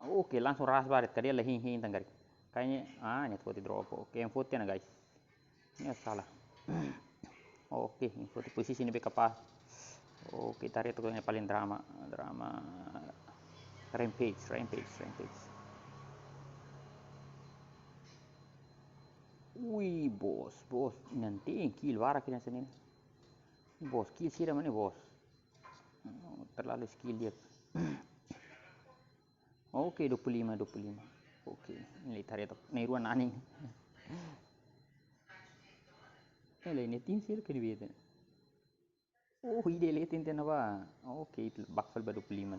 Oke, langsung ras ba de'it, cadela hin, hin tan karik. Kayaknya, ah, nia foti drop. Oke, nia foti ona, guys. Nia salah. Oke, nia foti posisi ne'ebé kapás. Oke, ita-retok ne'e paling drama, drama. Rampage, Rampage, Rampage. Ui, boss, boss. Nanti kill barak ida hanesan ne'e. Boss, kill sira mana, boss? Terlalu skill di'ak. Oke, dua puluh lima, dua puluh lima. Oke, ne'e ita-retok. Ne'e rua naning. Ele, ne'e tim sira ke di bete. Oh, ida leten tiha ona ba. Oke, itu backfall ba dua puluh lima.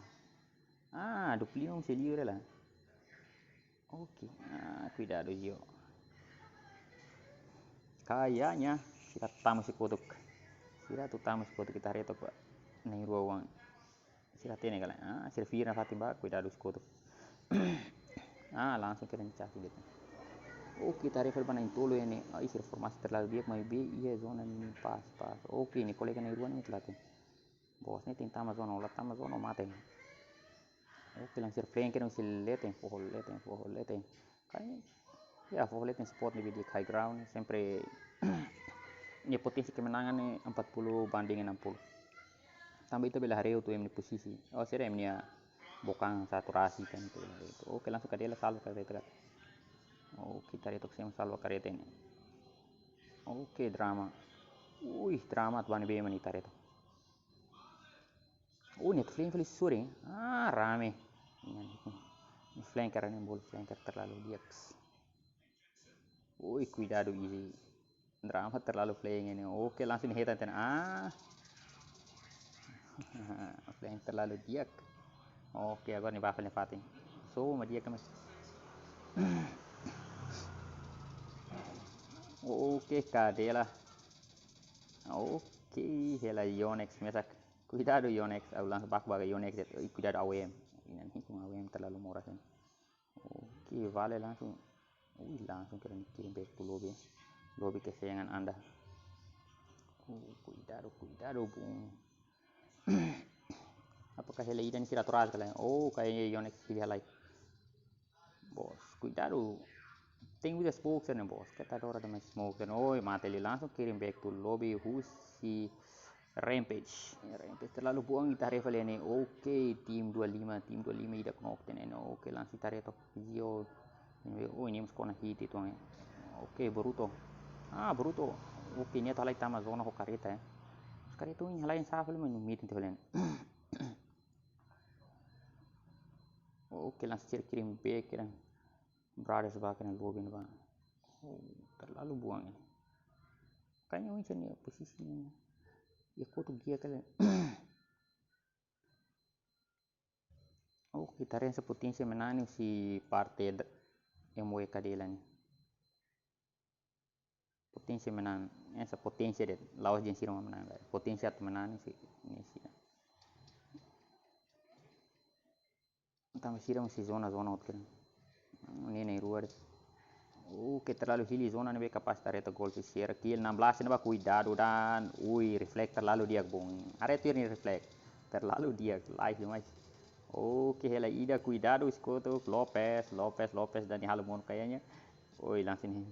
Ah, dua puluh lima masih liur hela. Oke, ah, kuidadu Zio. Kayaknya sira tama sei kotuk. Sira atu tama sei kotuk, ita-retok ba. Ne'e rua uang. Sira hatene ka lae. Ah, sira fira fatin ba, kuidadu sei kotuk. Ah, langsung kedan cacing de'it. Oke, ita-retok ba na'in-tolu ne'e. Ah, sira formasi terlalu di'ak, maibé iha zona ne'e pas, pas. Oke, ne'e kolega na'in-rua ne'e telah tem. Boss ne'e tenke tama zona, la tama zona mate. Oke, langsir flank ne'e sei leten, foho leten, foho leten. Kayaknya, ya, foho leten spot ne'ebé di'ak, high ground, sempre nia potensi kemenangan ne'e empat puluh banding enam puluh. Tanba ita bele haree hotu ema nia posisi. Oh, sira ema nia bokang saturasi kan itu. Oke, langsung cadela salva karreta. Oke, ita-retok sei salva karreta ne'e. Oke, drama. Ui, drama atu bá ne'ebé mak ita-retok. Oh, ne'e flank fali sore. Ah, rame. Ne'e flanker ne'e, bolu flanker terlalu di'ak. Ui, kuidadu, easy. Drama terlalu flank ne'e. Oke, langsung hetan ten. Ah. Flank terlalu di'ak. Oke, agora nia bá fali fatin. So, mak di'ak mas. Oke, cadela. Oke, hela Yonex mesak. Kuidadu Yonex, au langsung baku baga Yonex de'it. Ui, kuidadu A W M. Ina ne'e ikun A W M terlalu murah kan. Oke, vale langsung. Ui, langsung kedan kirim back to lobby. Lobby kesayangan Anda. Oh, kuidadu, kuidadu, bung. Apakah hela ida ne'e sira atu ras ka lae? Oh, kayaknya Yonex hili halai. Boss, kuidadu. Tem vida smoke ne'e, boss. Keta adora demais smoke ne'e. Oi, mate liu, langsung kirim back to lobby husi Rampage. Rampage terlalu buang, ita haree fali ne'e. Oke, tim dua lima, tim dua lima ida knock tiha ona. Oke, langsung ita haree tok Zio. Oh, nia mós kona hit itu, eh. Oke, Boruto. Ah, Boruto. Oke, nia atu halai tama zona ho karreta, eh. Karreta ne'e halai safel, mas no meeting tiha fali. Oke, langsung sira kirim back, kirim Brothers ba, kirim lobby ba. Oh, terlalu buang ne'e. Kayaknya macam ni posisi ne'e. Ya, kotuk dia kali. Oh, ita haree hanesan potensi menang ne'e husi parte d-, M W K D ne'e. Potensi menang, hanesan potensi de'it, la'ós dehan sira mak menang, lae. Potensi atu menang ne'e husi, ne'e husi. Tanba sira mós sei zona, zona hotu kedan. Ne'e na'in-rua de'it. Oke, terlalu hili zona ne'ebé kapás ita haree tok gol husi Sierra. Kill enam belas ne'ebá, kuidadu dan, ui, reflect terlalu di'ak, bung. Haree tuir nia reflect. Terlalu di'ak, live demais. Oke, hela ida, kuidadu, Scott, Lopez, Lopez, Lopez, dani halo monu kayaknya. Oi, langsung ne'e.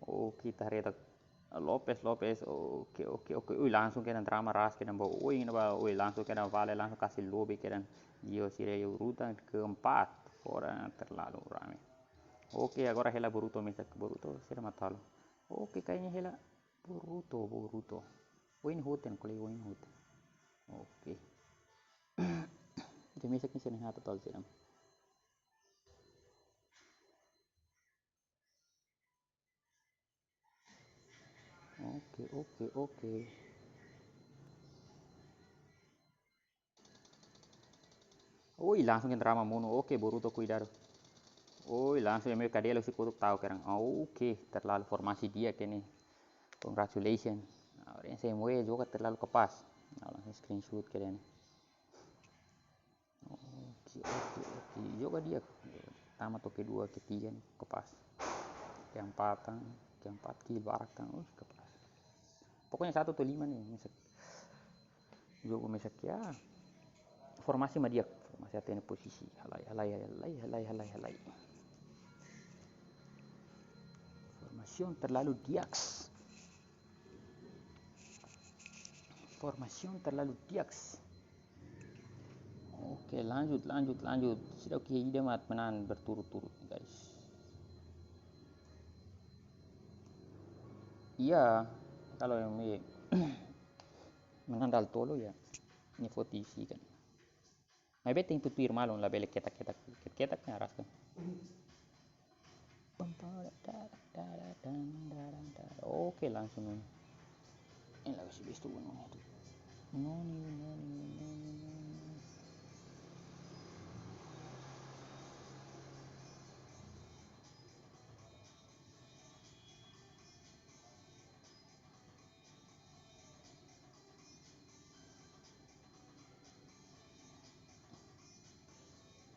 Oke, tareta Lopez, Lopez. Oke, oke, oke. Ui, langsung kedan drama ras, kedan ba. Ui, ini ba. Ui, langsung kedan vale, langsung kasih lobi kedan. Dio sira urutan keempat. Fora, terlalu rame. Oke, agora hela Boruto mesak, Boruto sira mak tau. Oke, kayaknya hela Boruto, Boruto. Wayne Houten, kole Wayne Houten. Oke. Jadi mesak ini sering hata tol sira. Oke, oke, oke. Oi, langsung ke drama monu. Oke, Boruto, kuidadu. Oi, langsung M W K D lalu si kotuk tau kerang. Oke, terlalu formasi di'ak ne'e. Congratulations. Nah, orang saya mau juga terlalu kepas. Nah, langsung screenshot ke dia nih. Oke, oke, oke. Joga di'ak. Pertama atau kedua, ketiga nih, kepas. Keempat, keempat, kill barak, uh, kepas. Pokoknya satu atau lima nih, mesak. Jogo mesak ya. Formasi mak di'ak, formasi hatene posisi. Halai, halai, halai, halai, halai, halai. Formasi terlalu di'ak. Formasi terlalu di'ak. Oke, lanjut, lanjut, lanjut. Seidauk ida mak menang berturut-turut, guys. Iya, kalau yang me-, menang dala tolu ya, ini foti isi kan. Maibé tempu tuir malu, labele ketak-ketak, ketak-ketak kan arraskan. Oke, langsung noni. Eh, lagu si bistu noni tu. Noni, noni, noni, noni.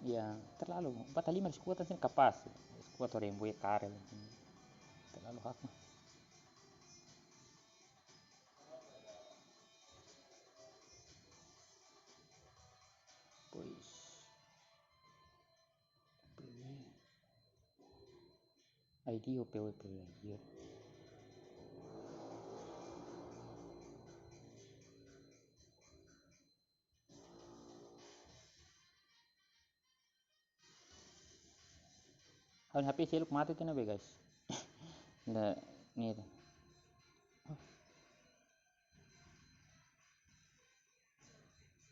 Ya, terlalu. Batalima di skuad sira kapás. Skuad orang buat karel. Terlalu hak. Pois. I D ou P W P W I D. Ha'u-nia H P seluk mate tiha ona be, guys. Nda, ne'e.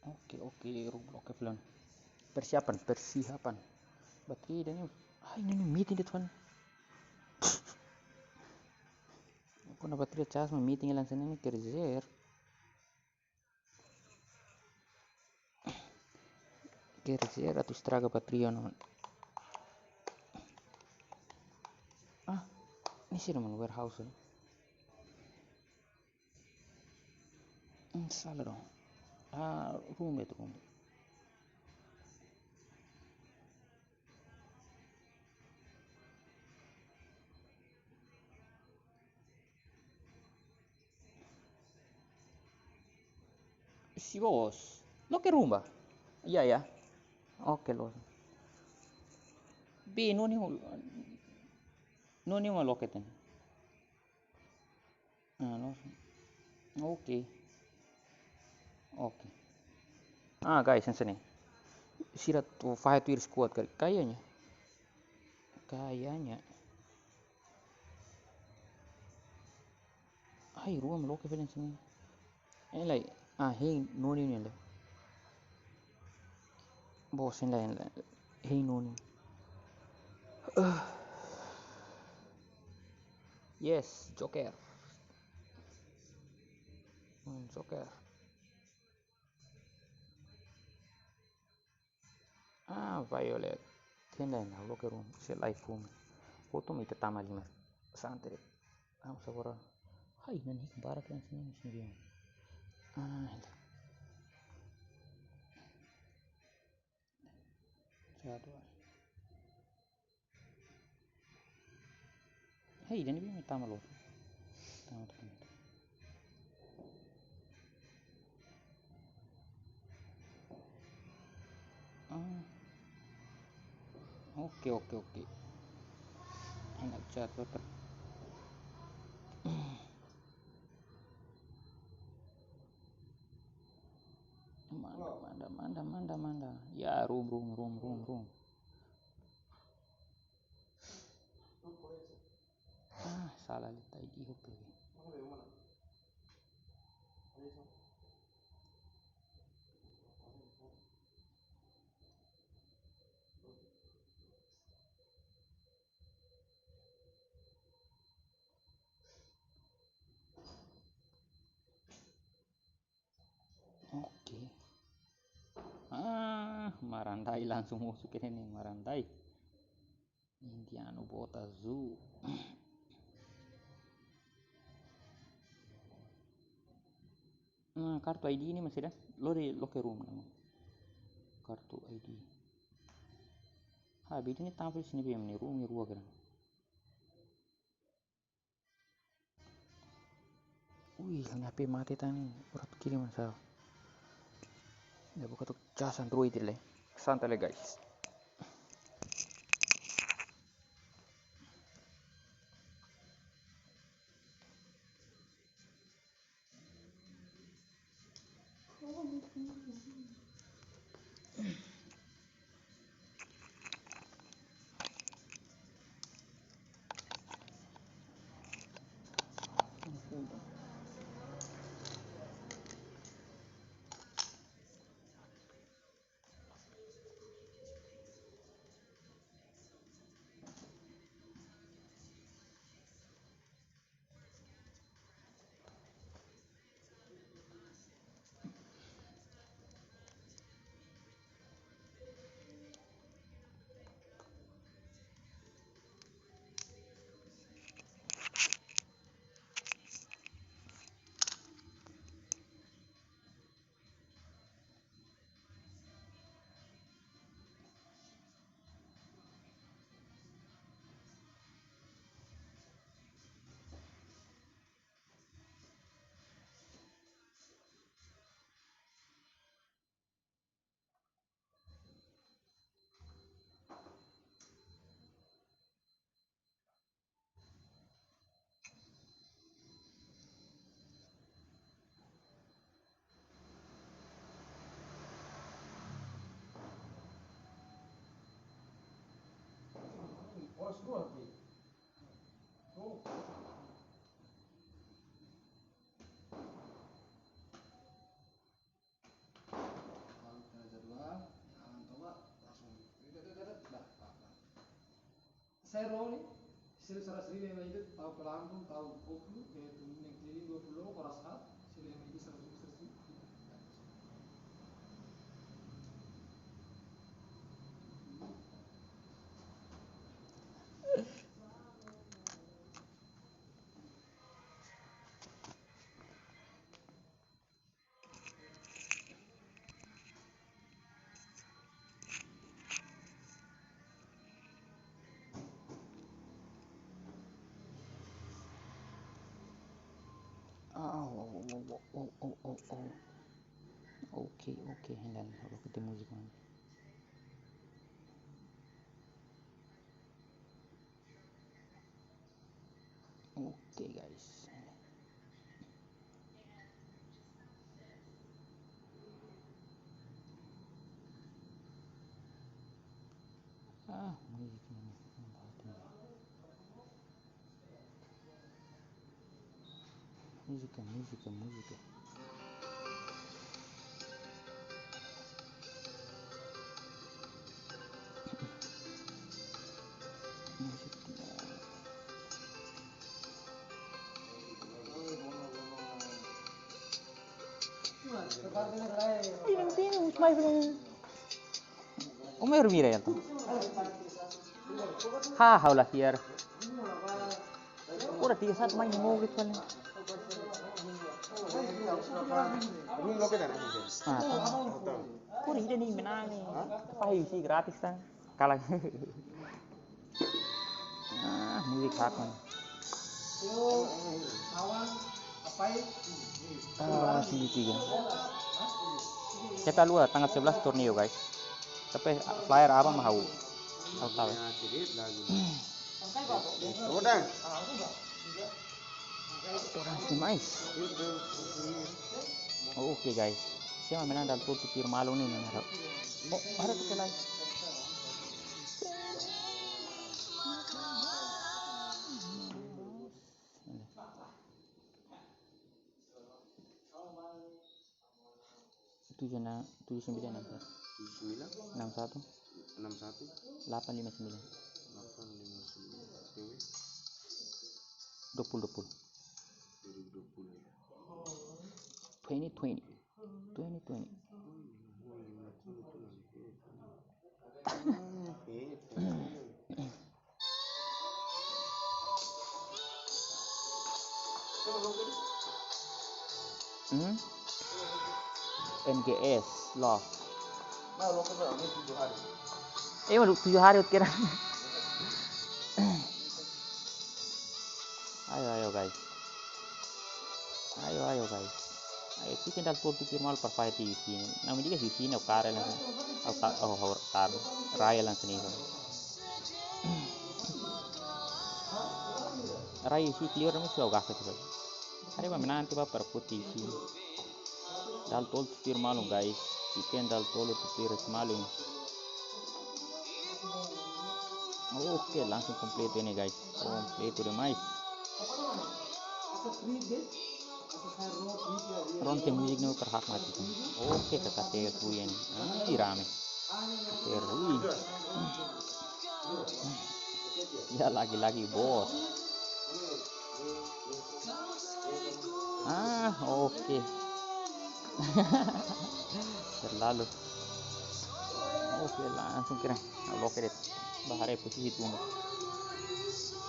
Oke, oke, Roblox, oke, plan. Persiapan, persiapan. Bateria ida-ne'e, ai, ne'e, ne'e meeting de'it, Van. Kuandu bateria cas mak meeting langsung ne'e, quer dizer. Quer dizer, atu estraga bateria ona. Ah, ne'e sira, mano, warehouse, eh. Hmm, sala dong. Ah, room de'it, room. Si bos. Loke room ba? Iya, ya. Oke, loos. Be, noni, noni mak loke tiha ona. Ah, no. Oke. Oke. Ah, guys, hanesan ne'e. Sira atu fahe tuir skuad kali. Kayaknya. Kayaknya. Ai, rua mak loke fali hanesan ne'e. Eh, lai. Ah, hein, noni, noni, lai. Bos, hein, lai, hein, lai. Hein, noni. Ah. Yes, Joker. Hmm, Joker. Ah, Violet. Tenda na loke room, se lai fumi. Hotu mak ita tama lima. Santere. Ah, usa agora. Hai, nan hik barak yang sini, sini dia. Ah, ita. Satu. Hei, jadi bimi tama lo. Tama, tama. Oke, oke, oke. Enak jatuh ter. Manda, manda, manda, manda, manda. Ya, room, room, room, room, room. Ah, salah lihat tadi, oke. Oke. Ah, Marandai langsung masuk ke sini, Marandai. Indianu bota zoo. Nah, kartu I D ne'e masih ada. Lori locker room ne'e. Kartu I D. Ha, bidi ne'e tampil sini be, ne'e room ne'e rua kira. Ui, ha'u-nia H P mate tan ne'e, urat kiri mana sa. Ya, buka tu cas Android le. Santai le, guys. Kalau kita jadwal, jangan coba langsung. Dah, dah, dah, dah. Dah, dah, dah. Saya roll nih, sila saras lima itu, tau pelampung, tau koplu, eh, tun yang keliling dua puluh, koras hat, sila yang itu saras lima, saras lima. Ah, oh, oh, oh. Oke, oke, hendak, oke, tem música. Oke, guys. Ah, música, música, música, música. Ai, não tem mais um. O meu Mira, então. Ha, ha'u la hiar. Ora tiga saat main mau gitu kan. Ah, tá. Por ida ne'e menang ne'e. Fai si gratis tan. Kalah. Ah, música hakon. Ah, sini tiga. Kita luar tanggal sebelas torneo, guys. Tapi flyer apa mah ha'u? Ha'u tau. Todan. Todan demais. Oh, oke, guys. Sé mak manán dala tolu tutuir malu ne'e, ne'e, ne'e. Oh, ada tuh, lai. Tujuh enam, tujuh sembilan enam satu. Tujuh sembilan? Enam satu. Enam satu. Delapan lima sembilan. Delapan lima sembilan. Oke. Dua puluh, dua puluh. Dua ribu dua puluh ya. Twenty twenty. Twenty twenty. Oh, iya, oh, iya, betul, betul. Oke, oke. Hmm? N G S, love. Eh, baru tujuh hari kira. Ayo, ayo, guys. Ayo, ayo, guys. Ayo, ki'ik dala tolu tutuir malu para fai tiha iha ne'e. Ne'e mak di'ak iha ne'e, o kare langsung. O ka-, oh, o kare. Raya langsung ne'e. Raya isi clear namun sudah gak gitu. Hari mana nanti bapak putih sih. Dala tolu tutuir malu, guys. Ki'ik dala tolu tutuir malu. Oke, langsung kompletu ne'e, guys. Kompletu demais. Ronte musik ne'e para hak mati. Oke, K K T R Rui ne'e. Ah, rame. K K T R Rui. Ya, lagi-lagi, bos. Ah, oke. Terlalu. Oke, langsung kira. Loke de'it. Ba haree posisi tun.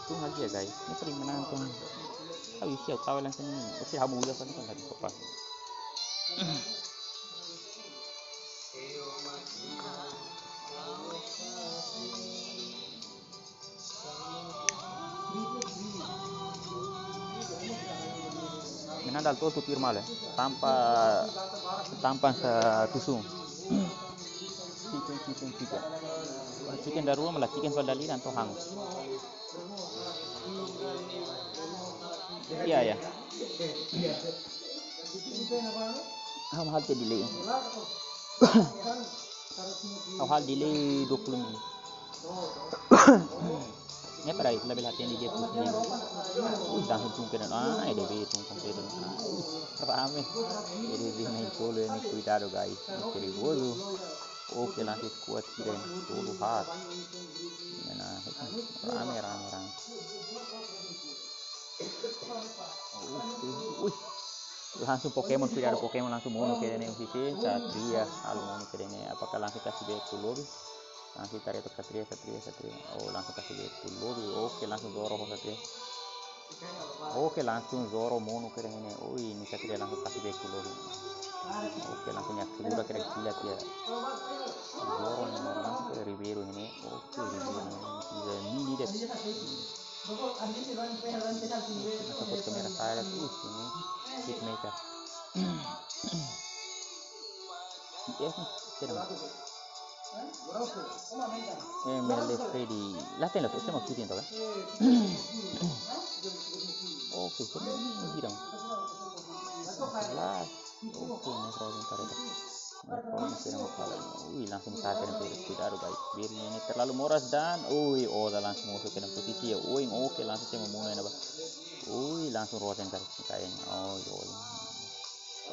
Tun aja, guys. Ne'e paling menang tun. Tahu isi tahu langsung ini. Oke, kamu udah kan, kan lagi apa? Manán dala tolu tutuir malu, eh. Tanpa, tanpa sa tusung. Ki'ik, ki'ik, ki'ik. Ki'ik dala rua malah, ki'ik fali dala ida entaun hang. Iya, iya. Ha'u halo tiha delay. Ha'u halo delay dua puluh menit. Ne'e para ita labele hatene dia posisi. Ui, langsung tun kena. Ah, E D B tun kompletu. Ah, ui, rame. E D B na'in-tolu ne'e, kuidadu, guys. Perigozu. Oke, langsung kuat kira. Tolu hat. Ne'e, rame, rame, rame. Oke, ui. Langsung Pokemon, kuidadu Pokemon langsung monu kira ne'e, husi Satria, halo monu kira ne'e. Apakah langsung kasih back to lobby? Langsung tarik Satria, Satria, Satria. Oh, langsung kasih back to lobby. Oke, langsung Zoro ho Satria. Oke, langsung Zoro monu kira ne'e. Oh, ne'e Satria langsung kasih back to lobby. Oke, langsung ya, sudah kira gila dia. Zoro ne'e langsung ke Ribeiro ne'e. Oke, Ribeiro ne'e. Bisa mini deh. Masa buat kamera saya tuh ini. Hitmaker. Yes, nih, kira. Eh, Mele Freddy. Lah, tena, tuh, saya mau kitin, tuh, kan? Oke, saya mau bilang. Lah, oke, ini Frozen kareta. Ui, langsung sa kena pe-, kuidadu, guys. Biar ini terlalu moras dan, ui, Oda langsung masuk kena posisi ya. Ui, oke, langsung saya mau mulai, apa? Ui, langsung Rosen kar-, kayaknya. Oh, ui.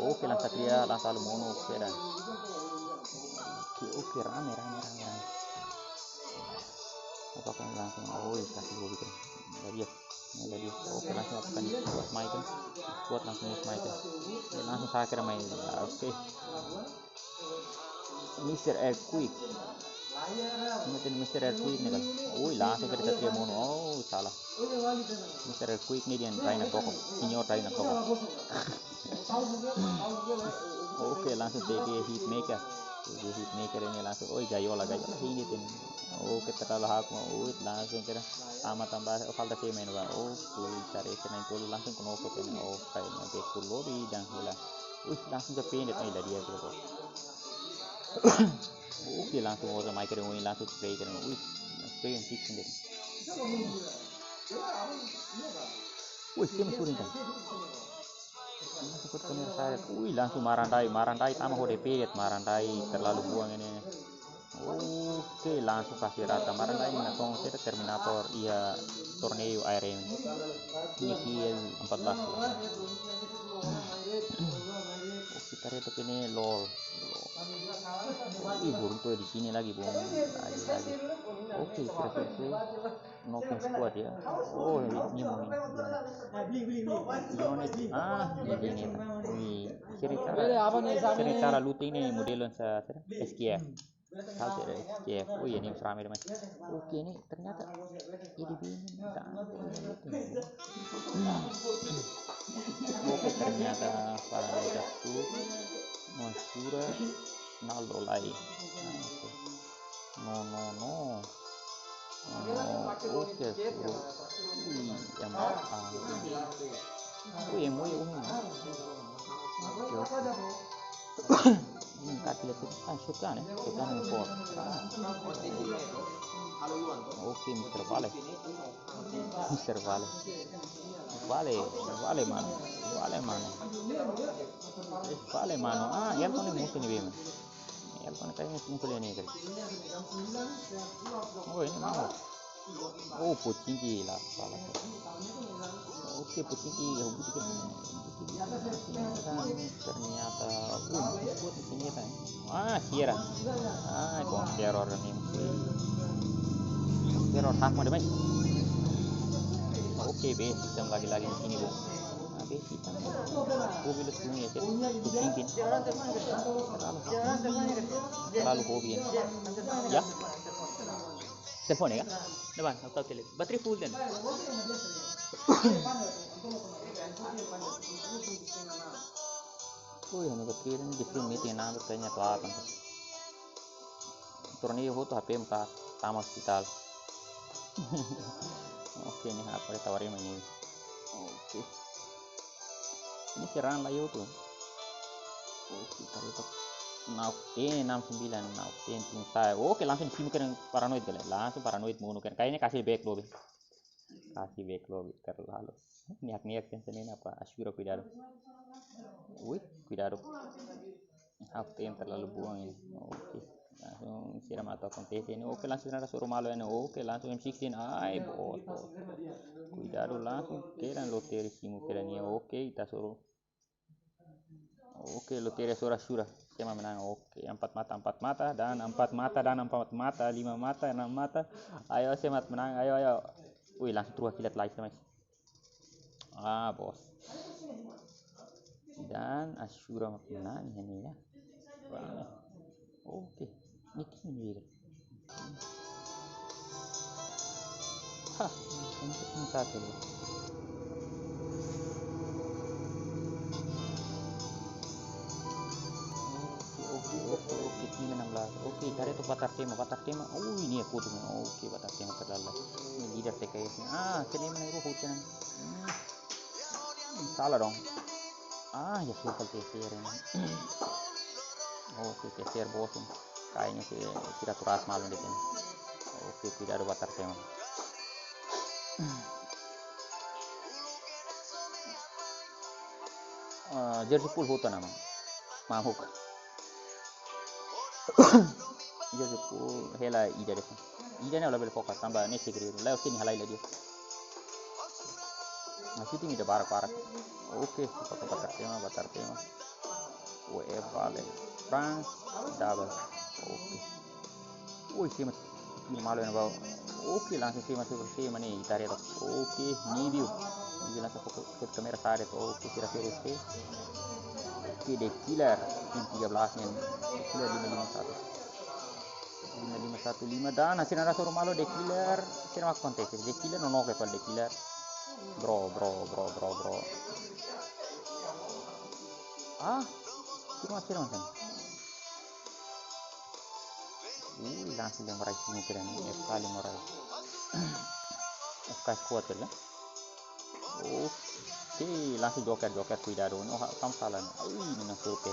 Oke, langsung dia, langsung halo monu, oke, dan. Oke, oke, rame, rame, rame, rame. Apakah langsung, ui, kasih gua bikin. Dari dia. Ini dari dia. Oke, langsung apa kan? Kuat Michael. Kuat langsung Michael. Oke, langsung sa kena main. Oke. Mister Earthquake. Ini tadi Mister Earthquake ne'e kan. Ui, langsung kena Satria monu. Oh, salah. Mister Earthquake ne'e dia Raina toko. Senior Raina toko. Oke, langsung T G Hitmaker. T G Hitmaker ne'e langsung. Ui, Gaiola, Gaiola. Ini tuh. Oke, terlalu hak mau. Ui, langsung kena. Sama tambah. Oh, falta sih main, Bang. Oke, cari kena itu langsung kena oke, kena. Oke, mau back to lobby dan hilang. Ui, langsung ke pin, eh, dari dia, bro. Oh, Oke, langsung oza mai keren, langsung spray keren. Wih, spray yang fix sendiri. Wih, siapa suruh kan? Langsung ke kamera saya. Wih, langsung marandai, marandai tama ho D P, marandai terlalu buang ini. Oke, langsung kasih rata. Marandai ini natong kita Terminator, iya, tornado air ini. Ini kill empat belas. Oke, kita lihat ini lol. Ih, burung tuh di sini lagi, burung. Lagi, lagi. Oke, kita selesai. Knocking squad ya. Oh, ini mau ini. Ini, ah, ini, ini. Ini seri cara, seri cara looting ini model sa S K F. Kau tidak S K F. Oh iya, ini ramai, teman. Oke, ini ternyata ini bingung. Oke, ternyata para jatuh. Mansura nalo lai. Ah, oke. No, no, no. No, oke, suruh. Ui, yang ah. Ui, yang mau ya, um. Oke, oke. Hmm, kaki lihat itu. Ah, shotgun ya. Shotgun yang kuat. Ah. Oke, Mister Vale. Mister Vale. Vale, vale, mano. Vale, mano. Vale, mano. Ah, ya, kau ni musuh ni, bem. Ya, kau ni kayak musuh ni, kan. Oh, ini mau. Oh, Pochinki lah, salah. Oke, Pochinki, ya, butuh kan. Ternyata, uh, kuat di sini, kan. Ah, Sierra. Ah, kau teror ni. Teror hak mana, mai? Oke, be, sistem lagi-lagi di sini, bu. Oke, kita. Hobi lu sini ya, Cek. Kucing, Cek. Terlalu, terlalu hobi ya. Ya? Telepon ya? Depan, aku tahu telepon. Baterai full dan. Oh, yang baterai ini di sini, meeting na bertanya tu apa? Tornado hotu H P muka tama hospital. Oke, ini apa ditawari ini? Oke. Ini serangan lagi hotu. Oke, kita lihat. Nah, oke, enam sembilan, nah, oke, tim saya. Oke, langsung tim keren paranoid kali. Langsung paranoid munu keren. Kayaknya kasih back loh, be. Kasih back loh, be. Terlalu. Niak-niak kan sini apa? Ashura, kuidadu. Wih, kuidadu. Half time terlalu buang ini. Oke. Langsung sira mata akontese ini. Oke, langsung ada suruh malu ini. Oke, langsung M sixteen. Ai, bos, bos. Kuidadu langsung. Oke, dan loteri simu kira ni. Oke, kita suruh. Oke, loteri suruh sudah. Siapa menang? Oke, empat mata, empat mata, dan empat mata, dan empat mata, lima mata, enam mata. Ayo, siapa menang? Ayo, ayo. Wih, langsung terus kilat lagi, teman. Ah, bos. Dan Ashura mak menang ini ya. Wah. Oke. Ini tim ini. Hah, ini tim satu loh. Oke, oke, oke, oke, tim enam belas. Oke, karet tu batar tema, batar tema. Oh, ini ya kutu. Oke, batar tema terlalu. Ini leader T K S ni. Ah, kena mana itu hujan. Hmm. Hmm, salah dong. Ah, ya sudah T C R ini. Oke, T C R bosan. Kayaknya si tidak turas malu di sini. Oke, kuidadu batar tema. Eh, jersey full hotu nama. Mahuk. Jersey full hela ida de'it. Ida ne'e labele foka tanba ne'e segredu. Lae, oke, ne'e halai lagi. Nah, shooting ida barak-barak. Oke, foka batar tema, batar tema. Weh, vale. France, double. Oke. Woi, sema, sema malu yang bau. Oke, langsung sema, sema, sema ni, tarik tu. Oke, ni view. Ni view langsung fokus ke kamera tarik tu. Oke, kira-kira oke. Oke, The Killer, tim tiga belas ni. The Killer lima lima satu. Lima lima satu lima dan hasil nada suruh malu The Killer. Sira mak akontese. The Killer no no ke The Killer. Bro, bro, bro, bro, bro. Ah, cuma sira macam. Ui, langsung dia meraih sini kira ni, F K lima orang. F K squad kira. Oke, langsung joker, joker, kuidadu. No, ha, kam salah. Ui, ini nang suruh ke.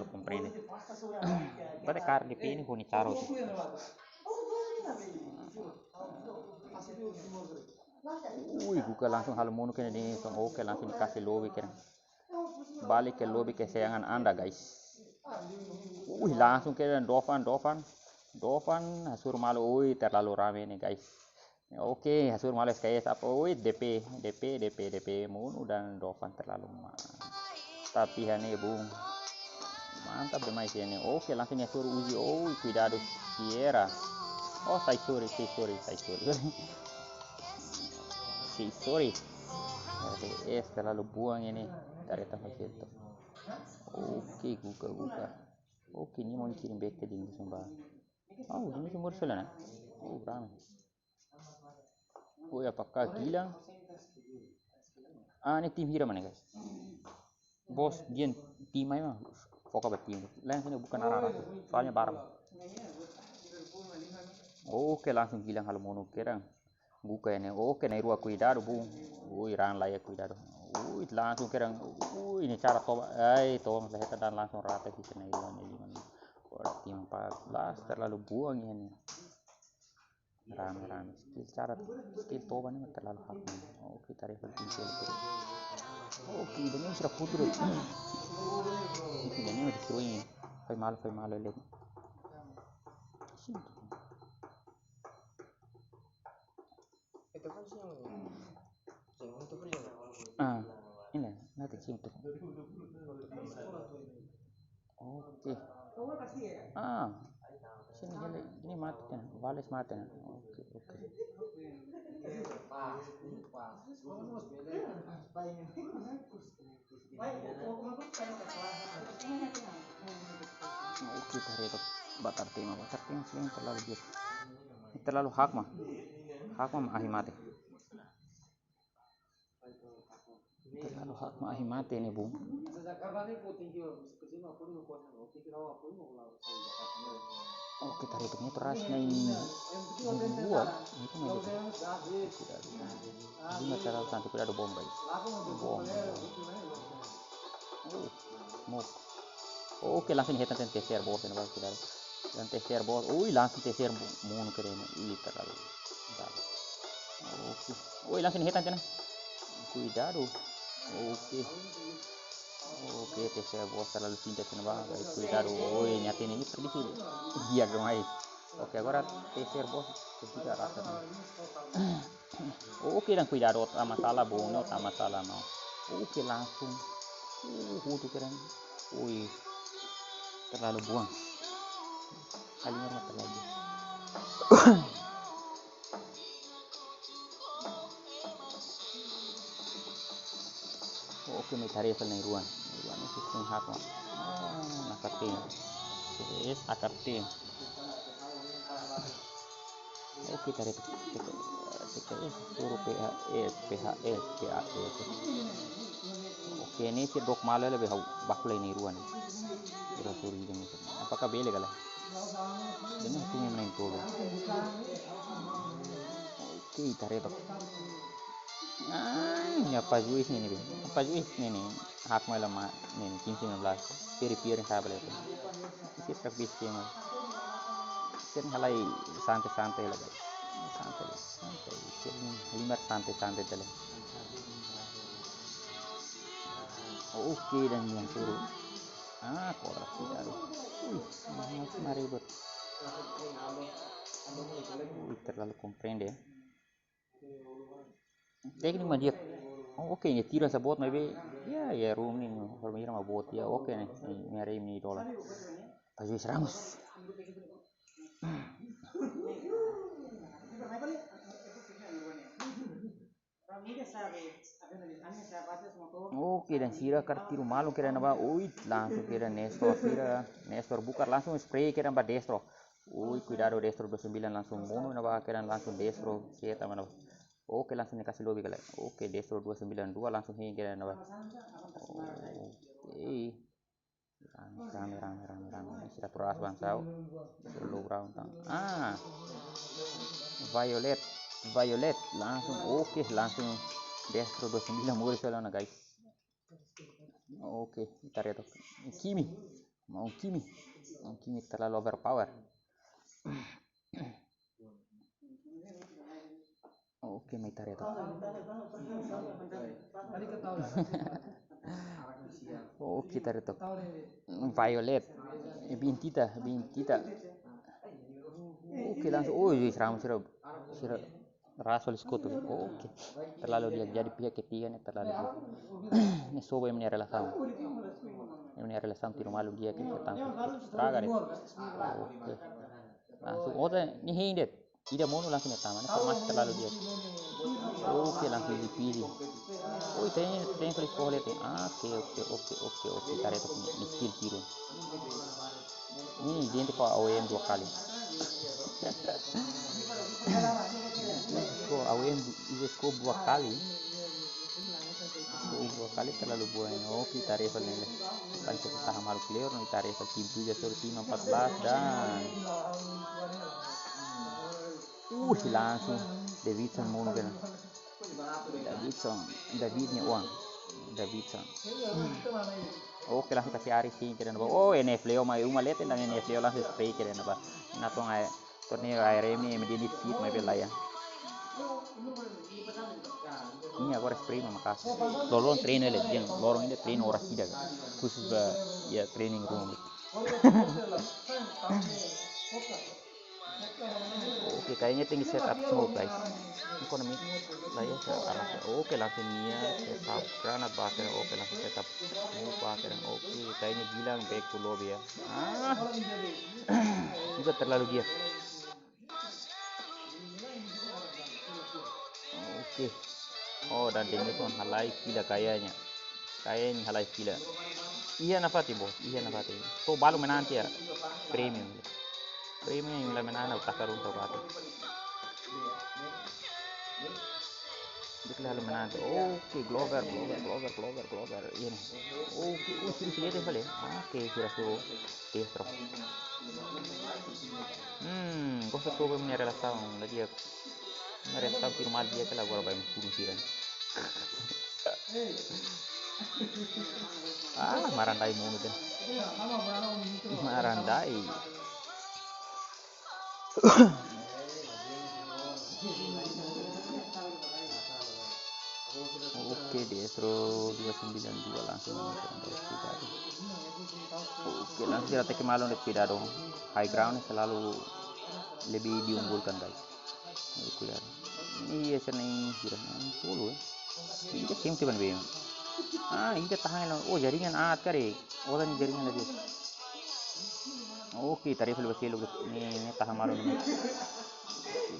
terlalu komprende. Bate kar D P ne'e ho nia cara. Ui, Guka langsung halo monu kedan, oke, langsung nia kasi lobby kedan. Balik ke lobby kesayangan Anda, guys. Ui, langsung kedan Dovan, Dovan. Dovan hasoru malu, ui, terlalu rame ne'e, guys. Oke, hasoru malu S K S apa, ui, D P, D P, D P, D P, monu dan Dovan terlalu ma-, tapi iha ne'e bung. Mantap demais iha ne'e. Oke, langsung hasoru Uzi, ui, kuidadu Sierra. Oh, sai sorry, sai sorry, sai sorry. Sai sorry. R D S terlalu buang ini. Dari tempat itu. Oke, Guka, Guka. Oke, nia monu kirim back ke Dingin Sumba. Oh, Dingin Sumba sudah, nah. Oh, rame. Oh, ya, apakah Gilang? Ah, ne'e tim hira mana, guys? Bos, dia tim mai mah. Foka ba tim. Lain sini bukan arah-arah. Soalnya barang. Oke, langsung Gilang halo monu kedan. Guka ne'e. Oke, na'in-rua kuidadu, bung. Ui, raan laiha kuidadu. Ui, langsung kedan. Ui, nia cara toba. Ai, toba masalah heta dan langsung rata kita na'in-rua, na'in-lima. Ora tim empat belas terlalu buang ini. Rame, rame. Skill cara, skill toba ne'e terlalu hak. Oke, tarik penting sekali. Oke, Indonesia putri. Ita ne'e destrui. Fai malu, fai malu, ele. Ah, ini, nanti cintu. Oke. Ah, sini, ini, ini mati kan, balas mati kan. Oke, oke. Oke, tarik tu batar tema, batar tema sini terlalu dia. Terlalu hakmaun. Hakmaun ahi mate. Terlalu hakmaun ahi mate ne'e, bung. Oke, tarik tu ne'e terus naik dua. Itu naik dua. Tidak ada. Ini terlalu cantik, tidak ada bom, guys. Bom. Oh, muk. Oke, langsung hetan ten T C R bos, ne'e baru tidak. Dan T C R bos, ui, langsung T C R bu-, monu keren, ui, terlalu. Oke. Ui, langsung hetan ten. Kuidadu. Oke. Oke, T C R bos terlalu cinta ten, bang. Kuidadu. Ui, nyata ini, ini pergi sih. Biar dong, ai. Oke, agora T C R bos ketiga rasa. Oke, dan kuidadu, ota masalah, bom, ota masalah, no. Oke, langsung. Uh, hutu keren. Ui, terlalu buang. Kalinya mah terlalu. Oke, mai tarik fali na'in-rua. Na'in-rua ne'e sing hak, no. Ah, nakarti. Yes, nakarti. Oke, tarik, tarik, tarik, suruh P H S, P H S, P H S. Oke, ne'e sira dok malu lebe ha'u baku lai na'in-rua ne'e. Ira suri jeng itu. Apakah bele kala? Dene tu memang na'in-tolu. Oke, tarik. Ah, ini apa juis ne'e, ne'e, be? Apa juis ne'e, ne'e? Hakmaun la ma, ne'e, ne'e, quince, lima belas. Piri-piri sabar itu. Isi truk bis ke mah. Sering halai santai-santai lah, guys. Santai, santai. Sering lima santai-santai tele. Oke, dan yang suruh. Ah, korak tidak. Wih, mari buat. Wih, terlalu komprende ya. Teknik mak di'ak. Oh, oke, ne'e tira sa boot maibé. Ya, ya, room ne'e, formira mak boot. Ya, oke ne'e. Ne'e, ne'e, ne'e dolar. Aziz Ramos. Oke, dan sira karik tiru malu keren ba. Ui, langsung keren Nestor sira. Nestor buka langsung spray keren ba Destro. Ui, kuidadu Destro dua sembilan langsung monu na ba keren langsung Destro. Kita mana. Oke, langsung dikasih lobby kali. Oke, Destro dua sembilan dua langsung hingga na ba. Oke. Rame, rame, rame, rame, rame. Sira turas bansau. Sira low brown tang. Ah. Violet. Violet. Langsung. Oke, langsung. Destro dua sembilan murid soalnya, guys. Oke, kita lihat tuh. Kimi. Mau Kimi. Mau Kimi terlalu overpower. Oke, mai tarik tu. Oke, tarik tu. Violet. Eh, Bintita, Bintita. Oke, langsung. Oh, iya, seram, seram. Seram. Rasul Sekutu. Oke. Terlalu di'ak. Jadi pihak ketiga ne'e terlalu di'ak. Ne'e sobo yang punya relasi. Yang punya relasi tiru malu di'ak, kita tangkap. Estraga ne'e. Oke. Langsung, oh, ne'e hende. Ida monu langsung ne'e tama, ne'e formasi terlalu di'ak. Oke, langsung dipilih. Oh, ita ne'e, ita ne'e kali sekolah itu. Ah, oke, oke, oke, oke, oke. Tarik tu ne'e skill tiru. Ini identik ho A W M dua kali. Ini scope A W M du-, ini scope dua kali. Dua kali terlalu buang. Oke, tarik fali ne'e. Kan kita tahan malu clear, ne'e tarik fali tim tujuh, sorry, tim empat belas dan, uh, langsung Davidson monu kena. Davidson, Davidnya uang. Davidson. Oke, langsung kasih Aris sih kena ba. Oh, N F Leo mai uma leten dan N F Leo langsung spray kena ba. Natong ai torneio A R M ini menjadi seat mai bela ya. Nia agora spray mak maka'as. Loron treinu hela, dehan loron ida treinu oras ida. Khusus ba iha training room. Oke, kayaknya tenke set up semua, guys. Ekonomi lah ya, saya arah. Oke, langsung nia set up granat baker. Oke, langsung set up semua baker. Oke, kayaknya bilang back to lobby ya. Ah, juga terlalu dia. Oke. Oh, dan Denilson halai fila kayaknya. Kayaknya halai fila. Iha nafatin, bos. Iha nafatin. To'o balu menanti ya. Premium. Premium yang la menana utak karun tau batu. Dia lalu menanti. Oke, Glover, Glover, Glover, Glover, Glover. Iya nih. Oke, oh, sini, sini aja kali ya. Oke, sudah suruh. Oke, terus. Hmm, kau satu apa punya relasaun lagi ya. Punya relasaun firma dia kalau gua bayar puluh siran. Ah, marandai monu teh. Marandai. Oke, Destro dua sembilan dua langsung menggunakan roda sepeda. Oke, langsung kita take malu sepeda dong. High ground selalu lebih diunggulkan, guys. Oke, ya. Ini ya, sering kira sepuluh ya. Ini tim tiban bem. Ah, ini tahan lah. Oh, jaringan aat kare. Oh, tadi jaringan lagi. Oke, tarik lepas seluk. Ini, ini tahan malu ini.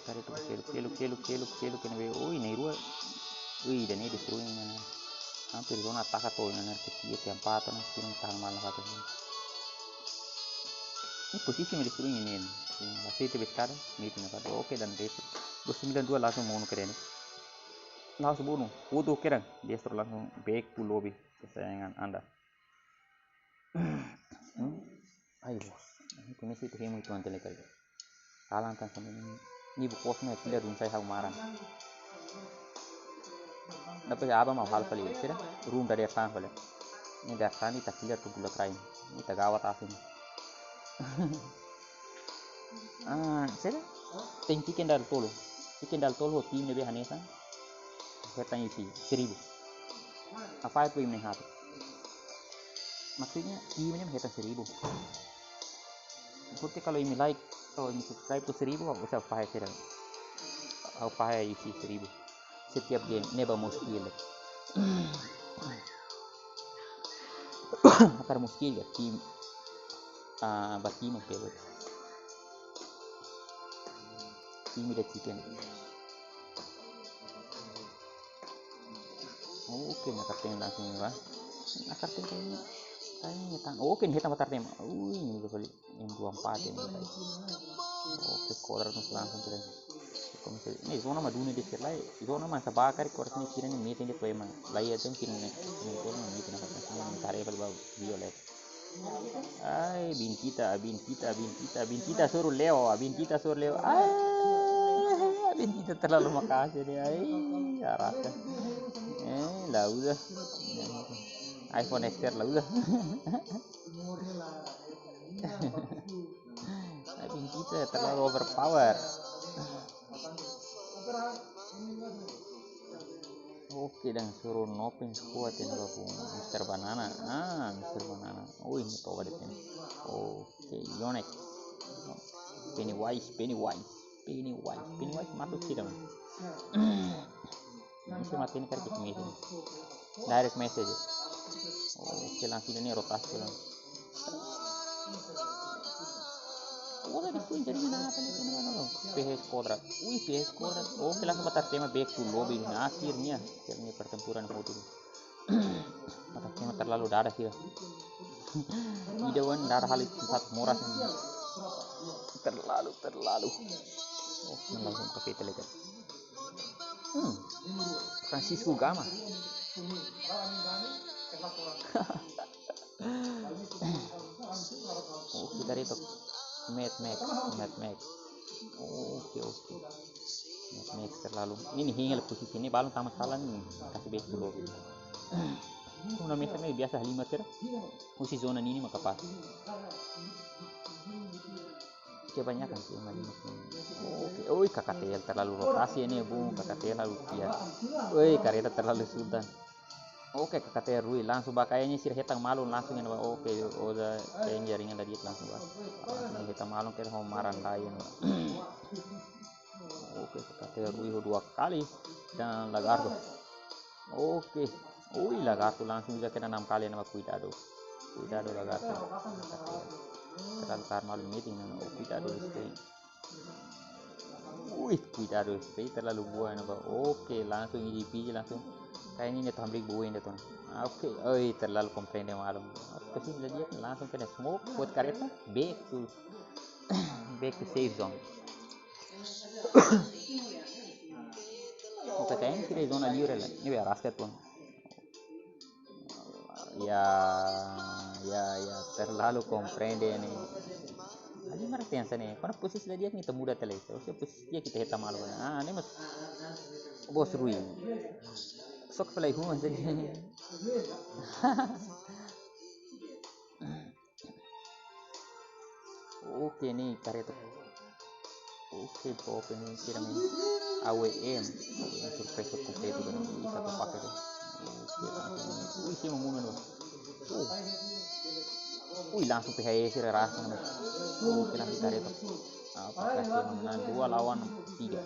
Tarik lepas seluk, seluk, seluk, seluk, seluk, kena be. Oh, ini dua. Wih, dan ini disuruh ini mana. Hampir zona taka to, ini nanti kecil, tiang patah, nanti tahan malu satu. Ini posisi yang disuruh ini. Ini masih itu besar, ini punya satu. Oke, dan Destro dua sembilan dua langsung monu keren. Langsung bunuh, foto keren. Destro langsung back to lobby kesayangan Anda. Hmm? Ai, bos. Ini punya situ hemu itu nanti lagi. Kalang kan sama ini. Ini bu kosme killer dun saya hau maran. Dapat apa mau hal kali sira? Room dari atas kali. Ini dari atas ini tak killer tuh gula kerain. Ini tak gawat asing. Ah, sira? Tem chicken dal tolo. Chicken dal tolo tim ne'ebé hanesan. Hetan isi seribu. Apa itu ini hatu? Maksudnya, imi ne'e hetan seribu. Porque kalau imi like, kalau imi subscribe tu seribu, usah pakai sira. Au pakai isi seribu. Setiap game, ne'e ba muskil. Akar muskil ya, tim, ah, ba tim pelo. Tim da chicken. Oke, na karteng langsung ba. Na karteng kayaknya, kayaknya tang. Oke, ini tambah karteng. Ui, ini udah balik. M dua empat ini, guys. Oke, kodrat langsung kira. Ini zona mak dunia di sini lai. Zona mak sabakar kodrat ini kira ini meeting di kue mak. Lai aja kira ini. Ini zona mak meeting apa sih? Ini tarik kalau bau violet. Ai, Abin Tita, Abin Tita, Abin Tita, Abin Tita suruh Leo, Abin Tita suruh Leo. Ai, Abin Tita terlalu makasih dia. Ai, arahkan. Eh, lauda. iPhone X R lauda. Abin Tita terlalu overpower. Oke, dan suruh Nopin kuat ini, Bapak. Mister Banana. Ah, Mister Banana. Oh, ini coba di sini. Oke, Yonex. Pennywise, Pennywise. Pennywise, Pennywise masuk sih, dong. Ini cuma ini kan kita message. Direct message. Oke, langsung ini rotasi langsung. Wala di kuin jadi mana apa ni, mana lo? P H S Kodrat. Wih, P H S Kodrat. Oke, langsung batar tema back to lobby. Nah, akhirnya, akhirnya pertempuran hotu. Batar tema terlalu dada sih. Ida wan dada hal itu satu moras ini. Terlalu, terlalu. Oh, langsung ke P T lagi. Hmm. Francisco Gama. Oh, kita itu Mad Max, Mad Max. Oke, oke. Mad Max terlalu. Ini hingga posisi ini balun tamat salah nih. Kasih back dulu. Una mesa me biasa lima ter. Husi zona ini maka pas. Kebanyakan sih, manis. Oke, oi, K K T L terlalu rotasi ini, Bung. K K T L lalu dia. Oi, kareta terlalu sultan. Oke, K K T L rui langsung ba kayaknya sira hetan malu langsung ini, Bang. Oke, Oza kayaknya jaringan tadi langsung, Bang. Langsung hetan malu ke ho maran lain, Bang. Oke, K K T L rui ho dua kali dan Lagarto. Oke. Ui, Lagarto langsung juga kena enam kali, nama kuidadu. Kuidadu Lagarto. Terlalu karma meeting, oh, kuidadu S P. Ui, kuidadu S P, terlalu buan, apa. Oke, langsung E G P langsung. Kayaknya ini tambrik buin dia tuh. Ah, oke, oi, terlalu komprende malu. Apa sih dia langsung kena smoke buat kareta, back to, back to safe zone. Oke, kayaknya sira zona liur lah. Ini biar rasket pun. Ya, ya, ya, terlalu komprende ini. Ini mereka yang sana. Karena posisi dia kita muda tele. Oke, posisi dia kita hetan malu. Ah, ini mas bos Rui. Sok pelai human sih. Oke, ne'e kareta. Oke, oke, ne'e sira ne'e. A W M. A W M surpresa kompletu kan. Ih, satu paket ya. Oke, oke. Ui, si mamuna no. Oh. Ui, langsung P H E sira rasa no. Oke, langsung kareta. Apa kasih menang dua lawan tiga.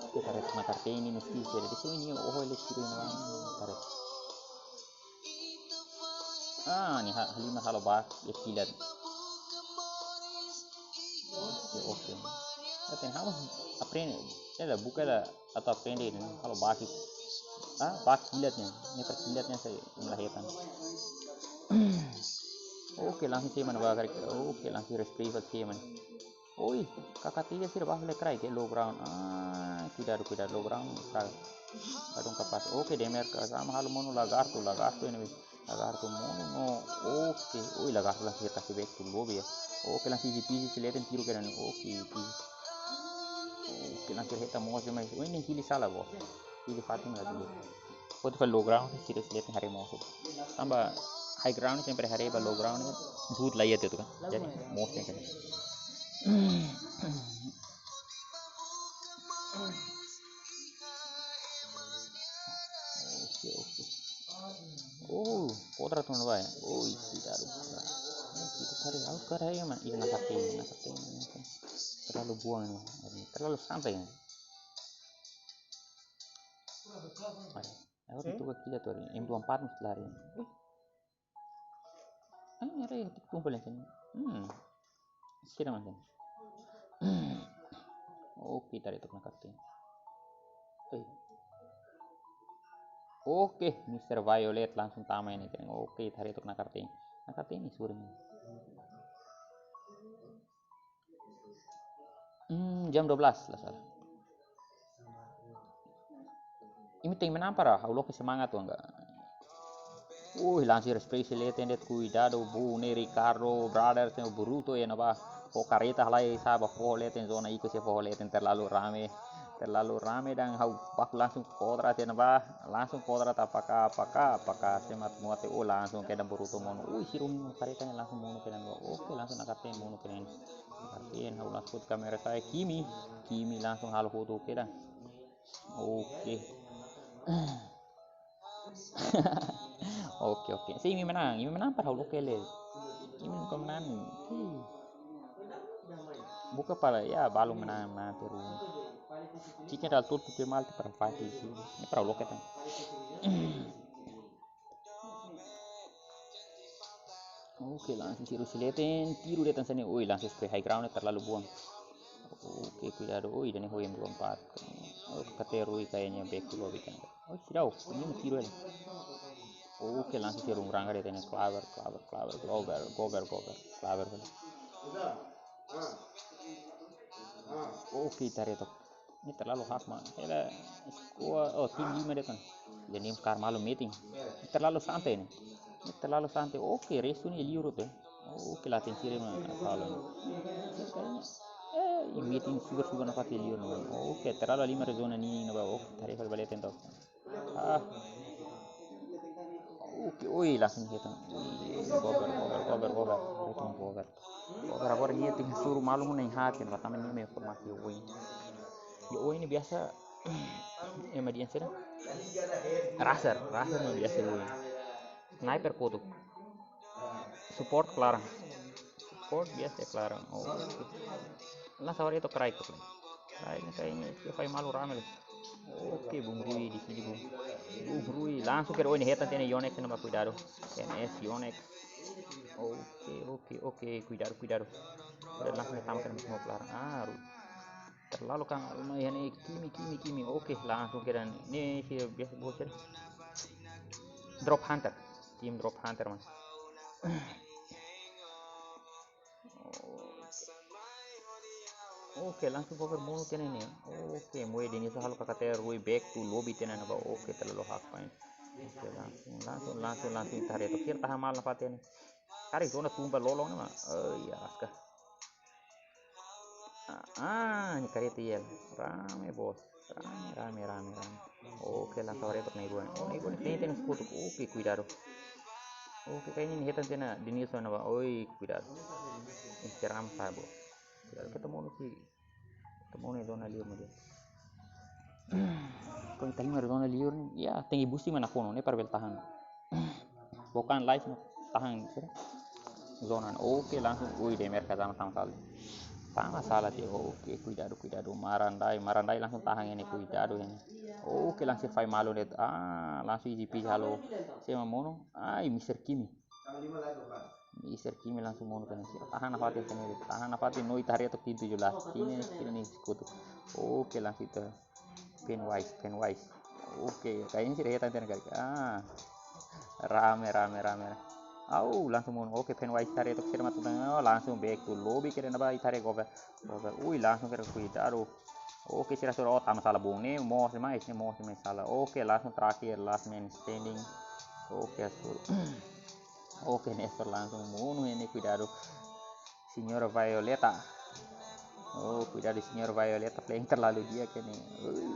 Oke, kareta na kareta ini mesti sira di sini. Oh, elektrik ini kareta. Ah, ne'e ha-, halimar halo bak, ya kilat. Oke, oke. Oke, ha'u aprende, ya lah, buka lah, atau aprende ne'e, halo bak. Ah, bak kilat ne'e. Ne'e per kilat ne'e saya melahikan. Oke, langsung saya mana bakar. Oke, langsung respray buat saya mana. Oi, K K T L sira ba flex rai ke low ground. Ah, kuidadu, kuidadu low ground. Sa-, kadung kapas. Oke, Demer ka sama halo monu Lagarto, Lagarto ini. Lagarto monu no. Oke, oi, Lagarto langsung kasih back to lobby ya. Oke, langsung di P C seleten tiru kedan. Oke, P C. Oke, langsung hetan mos mai. Oh, ini hili sala bo. Hili Fatima lagi. Pode fali low ground, sira seleten haree mos. Tanba high ground sempre haree ba low ground, good lah ya itu kan. Jadi mos kan. Oke, oke. Oh, kodrat tu na ba. Oh, kuidadu. Kita cari, aku cari ya, man. Ini na kate, na kate, na kate. Terlalu buan ini. Terlalu santai ini. Ayo, itu ke kita tuh, M dua empat mesti lari. Wih. Ini ada yang tumpul yang sini. Hmm. Sira makin. Oke, tarik tok na kate. Eh. Oke, Mister Violet langsung tama ini kan. Oke, tarik tok na kate. Na kate ini suri ini. Hmm, jam dua belas lah salah. Imi tenke menang para, ha'u loke semangat tu angka. Ui, langsung respray seleten de'it kuidadu, bu, ne'e Ricardo, brother, tenke Boruto ya na ba. Ho kareta halai sa ba foho leten zona ikus ya foho leten terlalu rame. Terlalu rame dan ha'u baku langsung kodrat ya na ba. Langsung kodrat apakah, apakah, apakah semat muat oh langsung kedan Boruto monu. Ui, sira-nia kareta ne'e langsung monu kedan. Oke, langsung na kate monu kedan. Kate ha'u langsung kamera saya Kimi. Kimi langsung halo foto kedan. Oke. Oke, oke. Se imi menang, imi menang para ha'u loke le. Imi buka menang. Hei. Buka para ya balu menang, menang terus. Jika ada tutu ke mal para fati sih. Ini para ha'u loke tan. Oke, langsung sira seleten, tiru de'it hanesan ne'e, oi, langsung spray high ground terlalu buan. Oke, kuidadu, oi, ida-ne'e ho M dua empat. Oke, K K T L rui kayaknya back to lobby kan. Oh, tidak, ini mau tiru ya. Oke, langsung sira rangga de'it hanesan ne'e, claver, claver, claver, gober, gober, gober, claver. Oke, tarik tok. Ini terlalu hak, man. Hela, skuad, oh, tim lima de'it kan. Jadi, ini sekarang malu meeting. Ini terlalu santai ini. Ini terlalu santai. Oke, restu ne'e liur tu. Oke, latihan sira mana kalau. Eh, ini meeting sugar-sugar na fati liur no. Oke, terlalu lima rezona ni na ba. Oke, tarik balik tentok. Ah. Oke, oi, langsung hetan. Ui, gover, gover, gover, gover. Hetan gover. Gover agora nia tenke suru malu muna iha hati, ba tama nia mai informasi oi. Ya oi, ne'e biasa ema dian sira. Raser, raser ne'e biasa oi. Sniper kotuk. Support klaran. Support biasa klaran. Oh. Langsung agora ita cry kotuk. Cry ne'e, cry ne'e, ita fai malu rame le. Oke, Bung Rui di sini, Bung. Bung Rui, langsung kira, oh, ne'e hetan tiha ona Yonex, ne'e ba kuidadu. N S Yonex. Oke, oke, oke, kuidadu, kuidadu. Udah langsung tama kena semua klaran. Ah, Rui. Terlalu kan, lumayan, eh, Kimi, Kimi, Kimi. Oke, langsung kira ne'e, si biasa bocor. Drop Hunter. Tim Drop Hunter, mas. Oke, langsung cover monu tiha ona ne'e. Oke, moe Denilson halo K K T R Rui back to lobby tiha ona ne'ebá. Oke, terlalu hak pain. Oke, langsung, langsung, langsung, langsung ita haree to'o kira tahan malu nafatin ne'e. Karik zona tun ba lolon ne'e mak. Oh, iya, aska. Ah, ah, ne'e kareta yel. Rame, bos. Rame, rame, rame, rame. Oke, langsung haree to'o Nairua. Oh, Nairua ne'e tenten skutu. Oke, kuidadu. Oke, kayaknya ne'e hetan tiha ona Denilson ne'ebá. Oi, kuidadu. Ih, ceram sa, bos. Kuidadu, keta monu si. Keta monu iha zona liur, mano. Ko ita halimar zona liur ne'e, ya, tenke busi mana kono, ne'e para bele tahan. Bukan live no tahan, sira. Zona, oke, langsung, ui, D M R ka sama, sama sala. Sama sala tiha, oke, kuidadu, kuidadu, Marandai, Marandai langsung tahan ne'e, kuidadu ne'e. Oke, langsung fai malu de'it, ah, langsung easy peasy halo. Sé mak monu, ai, Mister Kimi. Mister Kimi langsung monu tiha ona, sira tahan nafatin tiha ona, tahan nafatin no ita haree to'o tim tujuh belas. Sini, sini ne'e skutu. Oke, langsung ita. Pennywise, Pennywise. Oke, kayaknya sira hetan tiha ona karik. Ah. Rame, rame, rame. Au, langsung monu. Oke, Pennywise ita haree to'o sira matan. Oh, langsung back to lobby kira ne'ebá ita haree gover. Gover. Ui, langsung kira kuidadu. Oke, sira sudah, oh, tama sala bung ne'e, mos demais, ne'e mos demais sala. Oke, langsung terakhir, last man standing. Oke, Asur. Oke, Nestor langsung monu ne'e, kuidadu. Señora Violeta. Oh, kuidadu Señora Violeta, playing terlalu di'ak ne'e. Ui,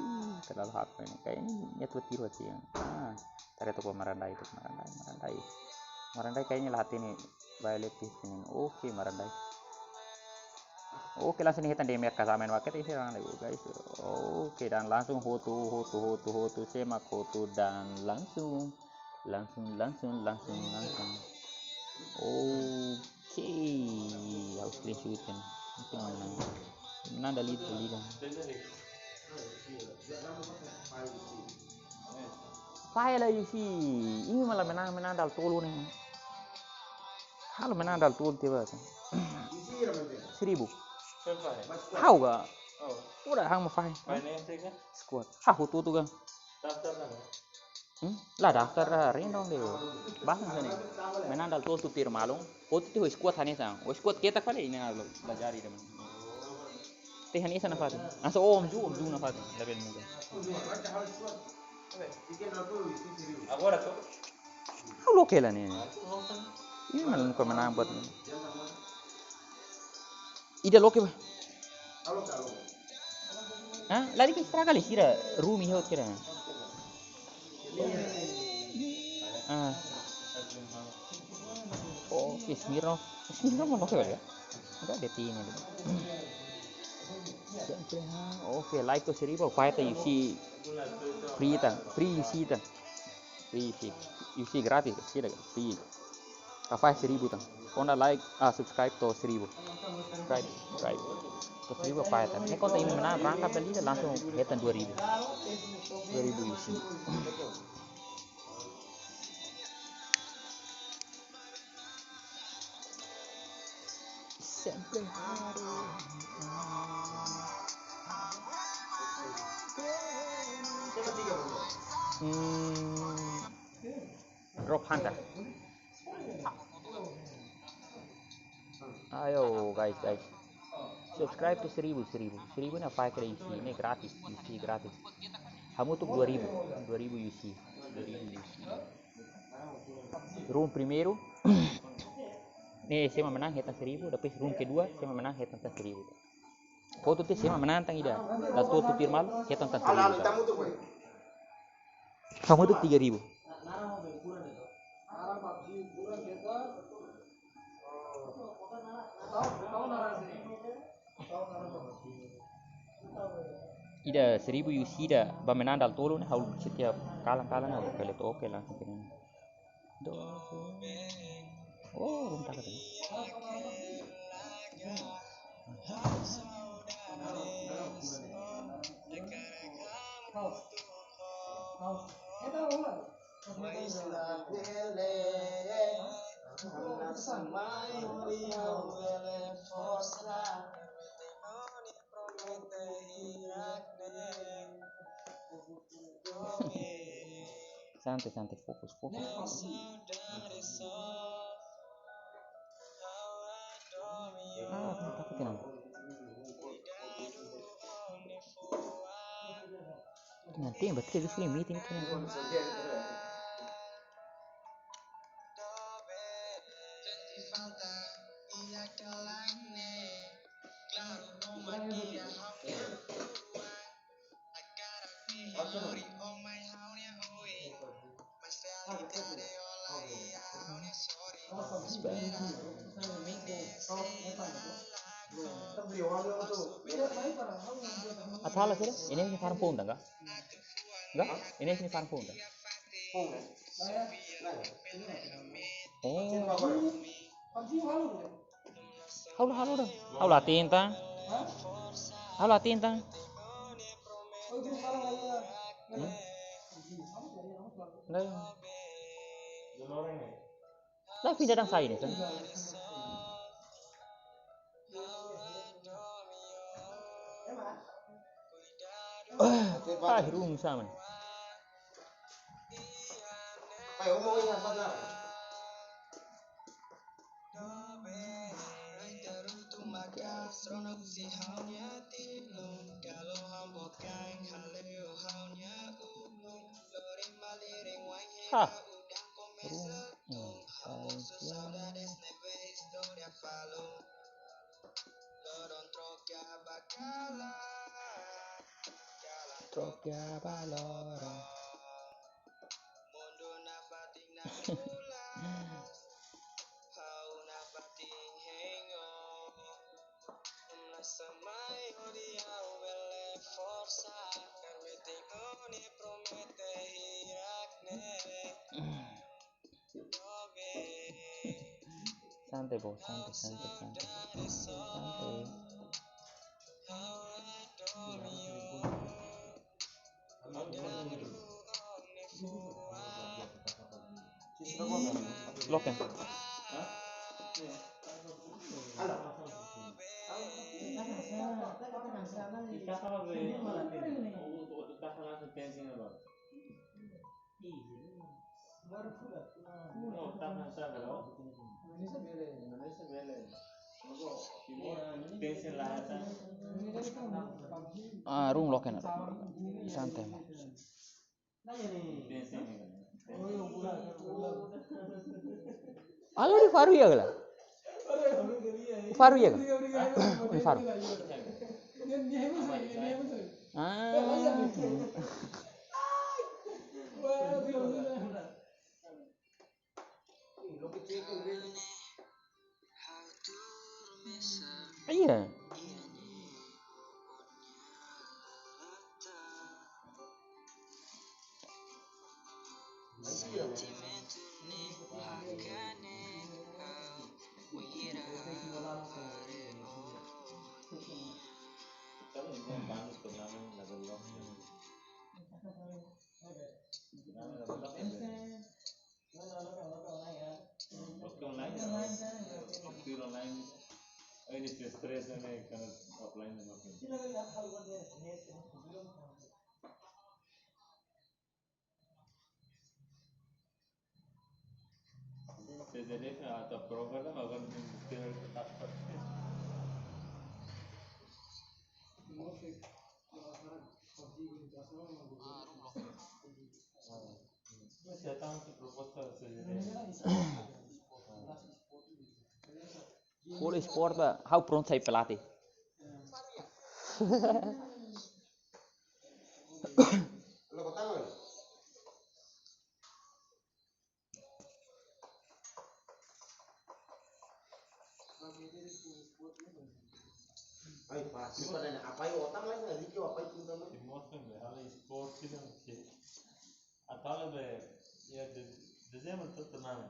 terlalu hak ne'e. Kayaknya niat buat tiru aja ya. Ah, ita haree to'o Marandai, to'o Marandai, Marandai. Marandai kayaknya la hatene Violet di sini. Oke, Marandai. Oke, langsung hetan D M R ka sama ne'ebá, keta isi orang lagi, guys. Oke, dan langsung hotu, hotu, hotu, hotu, semak hotu, dan langsung, langsung, langsung, langsung, langsung. Oke, harus clean sheet kan. Mungkin menang. Menang dari itu, dari itu. Fahe la U C, imi mak la menang, menang dala tolu ne'e. Halo menang dala tolu tiha ona. Seribu. Ha'u ka. Ora hang mak fahe. Squad. Ha'u tutu ka. Hmm? La daftar la random de'it. Bahkan sini. Menang dala tolu tuir malu. Hotu tiha ho squad hanesan. Ho squad ketak fali ne'e la, la jari de'it. Teh hanesan nafatin. Asa om ju, om ju nafatin. Labele muda. Agora tu. Ha'u loke hela ne'e. Imi mak la nunka menang buat ne'e. Ida loke ba. Hah? Lari ke estraga le sira, rumi hot kira. Ah. Oh, Smirnoff. Smirnoff mau loke ba ya? Enggak ada tim ini. Oke, like to seribu, fahe tiha U C free tiha, free U C tiha. Free U C, U C gratis, sira free. Ka fahe seribu tiha. Konda like, ah, subscribe to'o seribu. Subscribe, subscribe. To'o seribu fahe tiha. Ne'e konta imi menang rangkap dali langsung hetan dua ribu. Dua ribu U C. Sempre harus. Hmm. Drop Hunter. Ayo, guys, guys. Subscribe to seribu, seribu. Seribu ne'e fahe kira U C, ne'e gratis, U C gratis. Hamutuk dua ribu, dua ribu U C, dua ribu U C. Room primeiru, ne'e sé mak menang hetan seribu, depois room kedua, sé mak menang hetan tan seribu. Hotu tiha sé mak menang tan ida. Dala tolu tuir malu, hetan tan seribu. Hamutuk tiga ribu. Ida seribu yu sida ba menandal tolu ne'e, ha'u setiap kalan-kalan ha'u kele toke langsung kene. Do. Oh, rum taka tadi. Santai, santai, fokus, fokus, fokus. Ah, aku takut kenapa? Nanti yang betul itu limit ini kenapa? Atu halo sira, ini ini farm phone tangga? Enggak? Ini ini farm phone tangga? Oh. Halo, halo dah. Halo, atinta. Halo, atinta. Hmm? Lah. Lah, pindah dang sai ni, kan? Ah, hirung sama ni. Ha. Hirung, hmm, sai, ya. Troka ba loron. Santai, bro, santai, santai, santai. Santai. Loken. Ah, rung loken. Santai, mo. Alo, di faru ya gala? Faru ya gala? Ini faru. Ah. Iya. Waktu online, waktu online, ini stress ini karena offline dan offline. Jadi, atau program apa yang kita dapat? Full sport ba, ha'u prontu sai pelatih. Ai, pasti pada na apai otak lah, na Ricky apai tuh nama. Emosi be, hal sport sih kan. Atau lebih, ya, de-, Desember tuh tenang.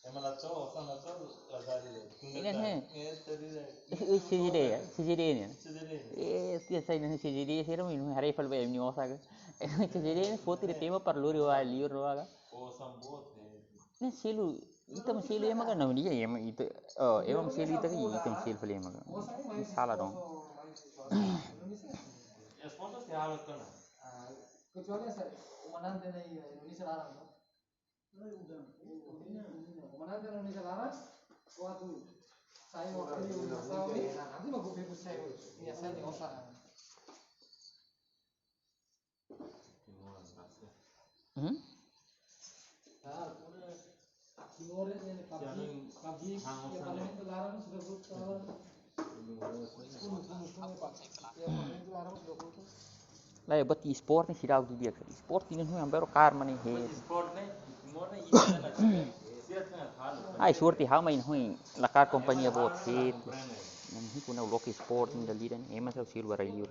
Emang la to, osan la to, la dari deh. Ini sih. Eh, tadi deh. Eh, eh, C J D ya, C J D ini. C J D. Eh, tiap saya ini C J D, saya ini hari pal be ini osa ke. C J D ini foto de tema para lori wa liur wa ka. Osan boot deh. Ne'e selu, ita mak selu ema ka, não, dia ema ita, oh, ema mak selu ita ka, ita mak selu fali ema ka. Ne'e sala dong. Esporte se halo tona. Kecuali asa, komandante na Indonesia larang, no? Komandante na Indonesia larang, waktu saya waktu di Indonesia, nanti mau gue bebas saya, ya saya nggak usah. Hmm? Lae, buat esporte ne'e seidauk di'ak. Esporte ne'e hanoin baru karma ne'e he. Ai, sorte ha'u mai hanoin lakar kompañia boot he. Ne'e hanoin kuandu loke esporte ne'e dala ida ne'e, ema sira selu bara liur.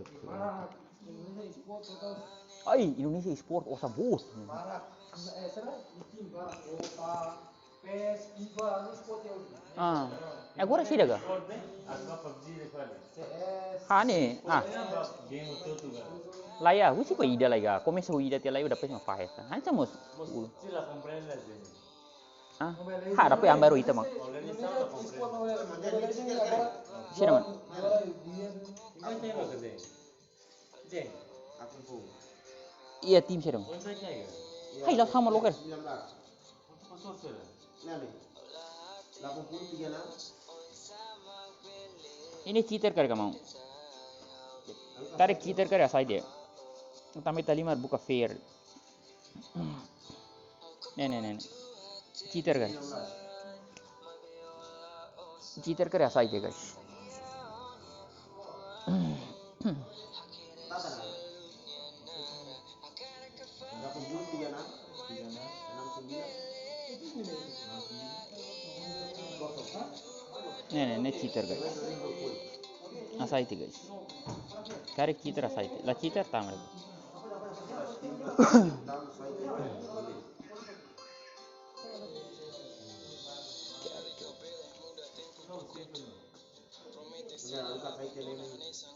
Ai, Indonesia esporte osan boot. Ah, agora sira ka? Ha, ne'e. Ah. Lae, husi ko ida lae ka. Komesa ho ida tiha lae, depois mak fahe. Hanesan mós. Ah. Ha, depois ambaru ita mak. Sira mak. Iya, tim sira mak. Hai, la'ós ha'u mak loke. Ini cheater karik ka maun. Karik cheater karik hasai de'it. Tanba ita halimar buka fair. Ne'e, ne'e, ne'e, ne'e. Cheater karik. Cheater karik hasai de'it, guys. Ne'e, ne'e, ne'e cheater, guys. Hasai de'it, guys. Karik cheater hasai de'it. La cheater tama de'it.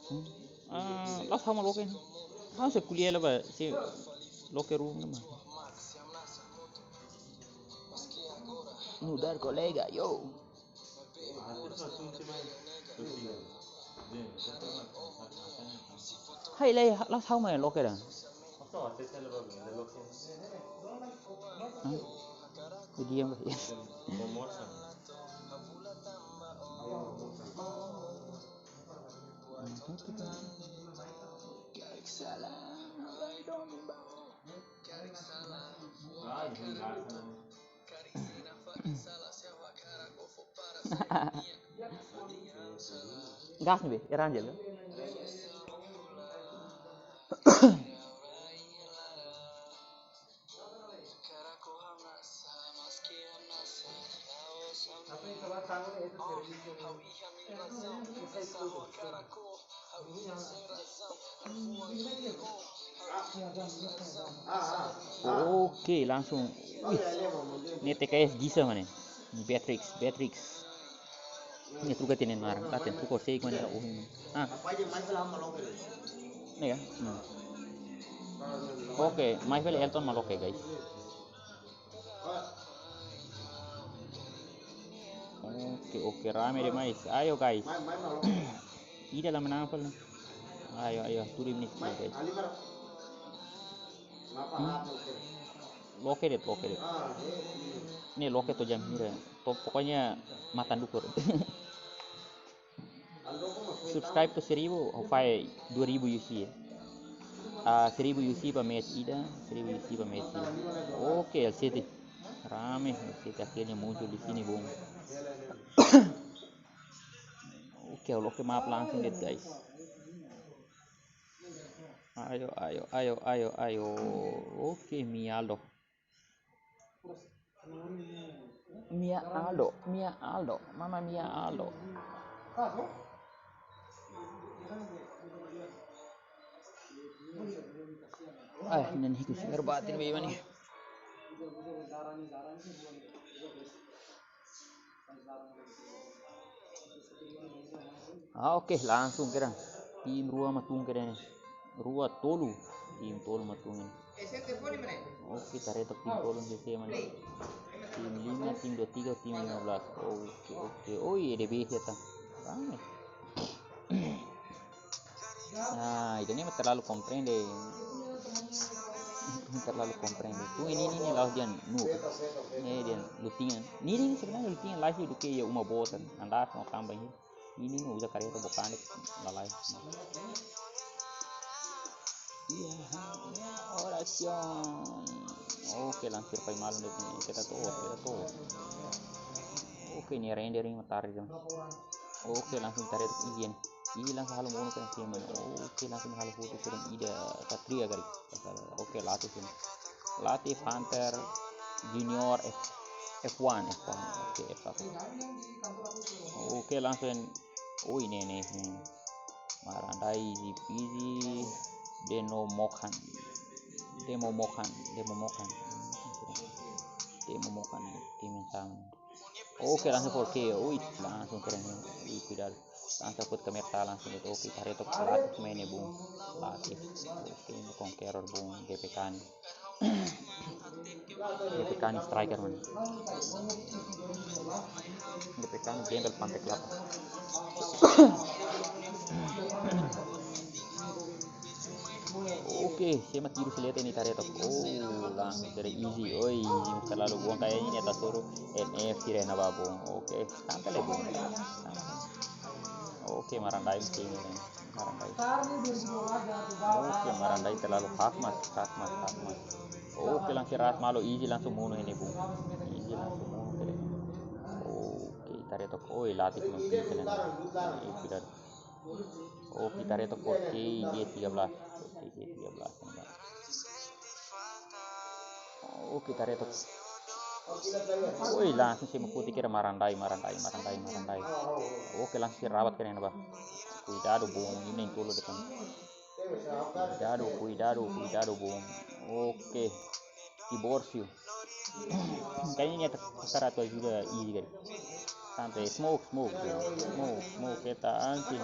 Hmm? Ah, la'ós ha'u mak loke. Ha'u sei ko'alia hela ba, sei loke ruma ne'e mak. Nu'udar kolega, yo. Hai, lae, la'ós ha'u mak loke ida. Hah? Diam, diam. Gas ne'ebé, Erangel, kan? Oke, langsung. Wih. Ne'e T K S Disa mana? Beatrix, Beatrix. Ne'e truka tenen marang, katen truka sei kuan la uhin. Ah. Ne'e ya? Hmm. Oke, Michael Elton mak loke, guys. Oke, oke, rame demais. Ayo, guys. Ida la menang apa la? Ayo, ayo, turim ni, guys. Hmm? Loke de'it, loke de'it. Ne'e loke to'o jam hira. To'o pokoknya matan dukur. Subscribe to'o seribu, ha'u fai dua ribu U C ya. Ah, seribu U C ba match ida, seribu U C ba match ida. Oke, L C T. Rame, L C T akhirnya muncul di sini, bung. Oke, loke map langsung de'it, guys. Ayo, ayo, ayo, ayo, ayo. Oke, Mia Aldo. Mia Aldo, Mia Aldo, mama Mia Aldo. Ai, nia hiku si erba tin be mani. Ah, oke, langsung kira. Tim rua mak tun kira ne'e. Rua tolu. Tim tolu mak tun ne'e. Oke, taretok tim tolu ne'e, mana? Tim lima, tim dua tiga, tim lima belas. Oke, oke. Oh, iya, D B S ya, ta. Rame. Ah, ida-ne'e terlalu komprende. Terlalu komprende. Tu ini, ini, ini, la'ós dehan nu. Ne'e dehan lutinha. Ini, ini sebenarnya lutinha laiha duké iha uma boot. Anda mau tambah ini. Ini nu uza kareta bokan de'it lalais. Iya, orasaun. Oke, langsir pai malu de'it, keta to'o, keta to'o. Oke, nia rendering matar jam. Oke, langsung taretok izin. Ih, langsung halo monu kan sih, mana? Oke, langsung halo foto kirim ida Satria kali. Oke, latih sini. Latih Hunter Junior F, F one, F one. Oke, F satu. Oke, langsung. Oh, ini, ini, ini. Marandai, Easy Peasy, Demo Mokan. Demo Mokan, Demo Mokan. Demo Mokan, tim yang sama. Oke, langsung four K. Ui, langsung keren. Ui, kuidadu. Langsung put kamera ta langsung itu. Oke, taretok latih main ne'e bung. Latih. Oke, ini Conqueror bung, G P K ne'e. G P K ne'e striker mana. G P K ne'e gembel Pante Kelapa. Oke, sema tiru selete ini taretok. Oh, langsung kira easy. Oh, easy, terlalu buang kayaknya ini atas suruh N F kira na babung. Oke, santai le bung. Oke, Marandai ini. Marandai. Oke, Marandai terlalu hakmat, hakmat, hakmat. Oke, langsung ras malu, easy langsung monu ini bung. Easy langsung monu kira. Oke, taretok. Oh, latih mungkin kena. Oke, taretok four K G tiga belas. Four K G tiga belas. Oke, taretok. Oi, langsung sema putih kira Marandai, Marandai, Marandai, Marandai. Oke, langsung rawat kena ba. Kuidadu bung, ini yang tolo depan. Kuidadu, kuidadu, kuidadu bung. Oke. Tiburcio. Kayaknya nia ta-, ta atu ajuda easy kali. Santai, smoke, smoke, smoke, smoke, keta anti.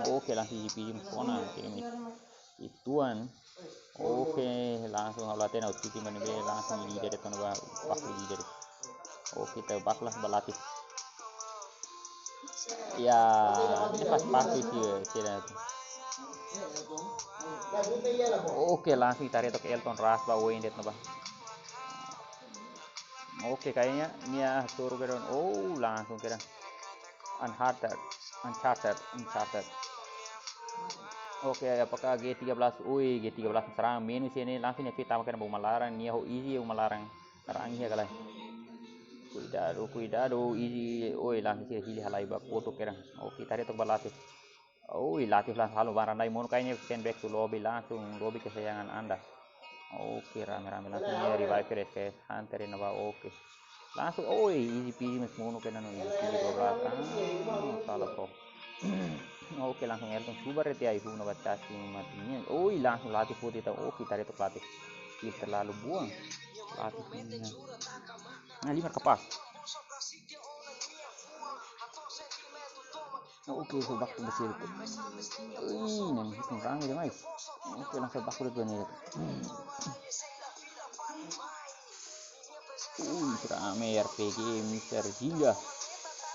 Oke, langsung Easy Peasy sona, kira mi. Ituan. Oke, langsung halo atena uti mani be, langsung leader itu na ba, baku leader. Oke, ta bakulah ba latih. Ya, ini pas pasti sih, ya, kira. Oke, langsung taretok Elton ras ba, Wayne det na ba. Oke, kayaknya nia suruh kira. Oh, langsung kira. Uncharted, Uncharted, Uncharted. Oke, apakah G tiga belas? Ui, G tiga belas serang minus ini, langsung nia fita makan bung malarang, nia ho easy bung malarang. Rangi ya kalai. Kuidadu, kuidadu, easy. Oi, langsung sira hili halai ba koto kira. Oke, taretok ba latih. Oi, latih langsung halo Marandai monu kayaknya send back to lobby, langsung lobby kesayangan Anda. Oke, rame-rame langsung nia revive ke S K S Hunter ini ba, oke. Langsung, oi, Easy Peasy mas monu kena no, Easy Peasy dua belas. Ah, salah bro. Oke, langsung Elton subar reti ai huna ba cacing mati nia. Oi, langsung latih putih ta. Oke, taretok latih. Ih, terlalu buang. Latih punya. Nah, lima kapás. Oke, so baku bersih. Ih, nang hitung rame demais. Oke, langsung baku de'it nia. Ui, rame R P G, Mister Giga.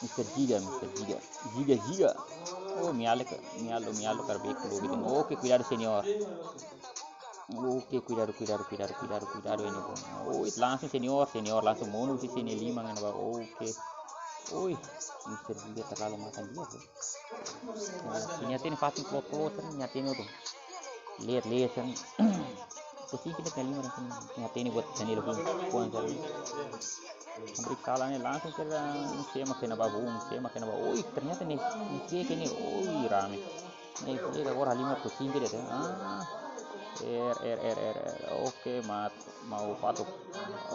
Mister Giga, Mister Giga. Giga, Giga. Oh, miale ka, mialo, mialo karbek lo gitu. Oke, kuidadu senior. Oke, kuidadu, kuidadu, kuidadu, kuidadu ini, bro. Oh, langsung senior, senior langsung monu si sini lima ngana ba. Oke. Ui, Mister Giga terlalu makan dia, bro. Ini hati ini fatin klot-klot, ini hati ini tuh. Lihat, lihat, kan. Posisi kita kali mana, kan. Ini hati ini buat Danilo pun, puan kali. Ambil kalah ini langsung kira, saya makin apa, bung, saya makin apa. Ui, ternyata nih, ini kayak ini, ui, rame. Nih, ini agora lima posisi dia, ah. Er, er, er, er, er. Oke, mat, mau fatuk.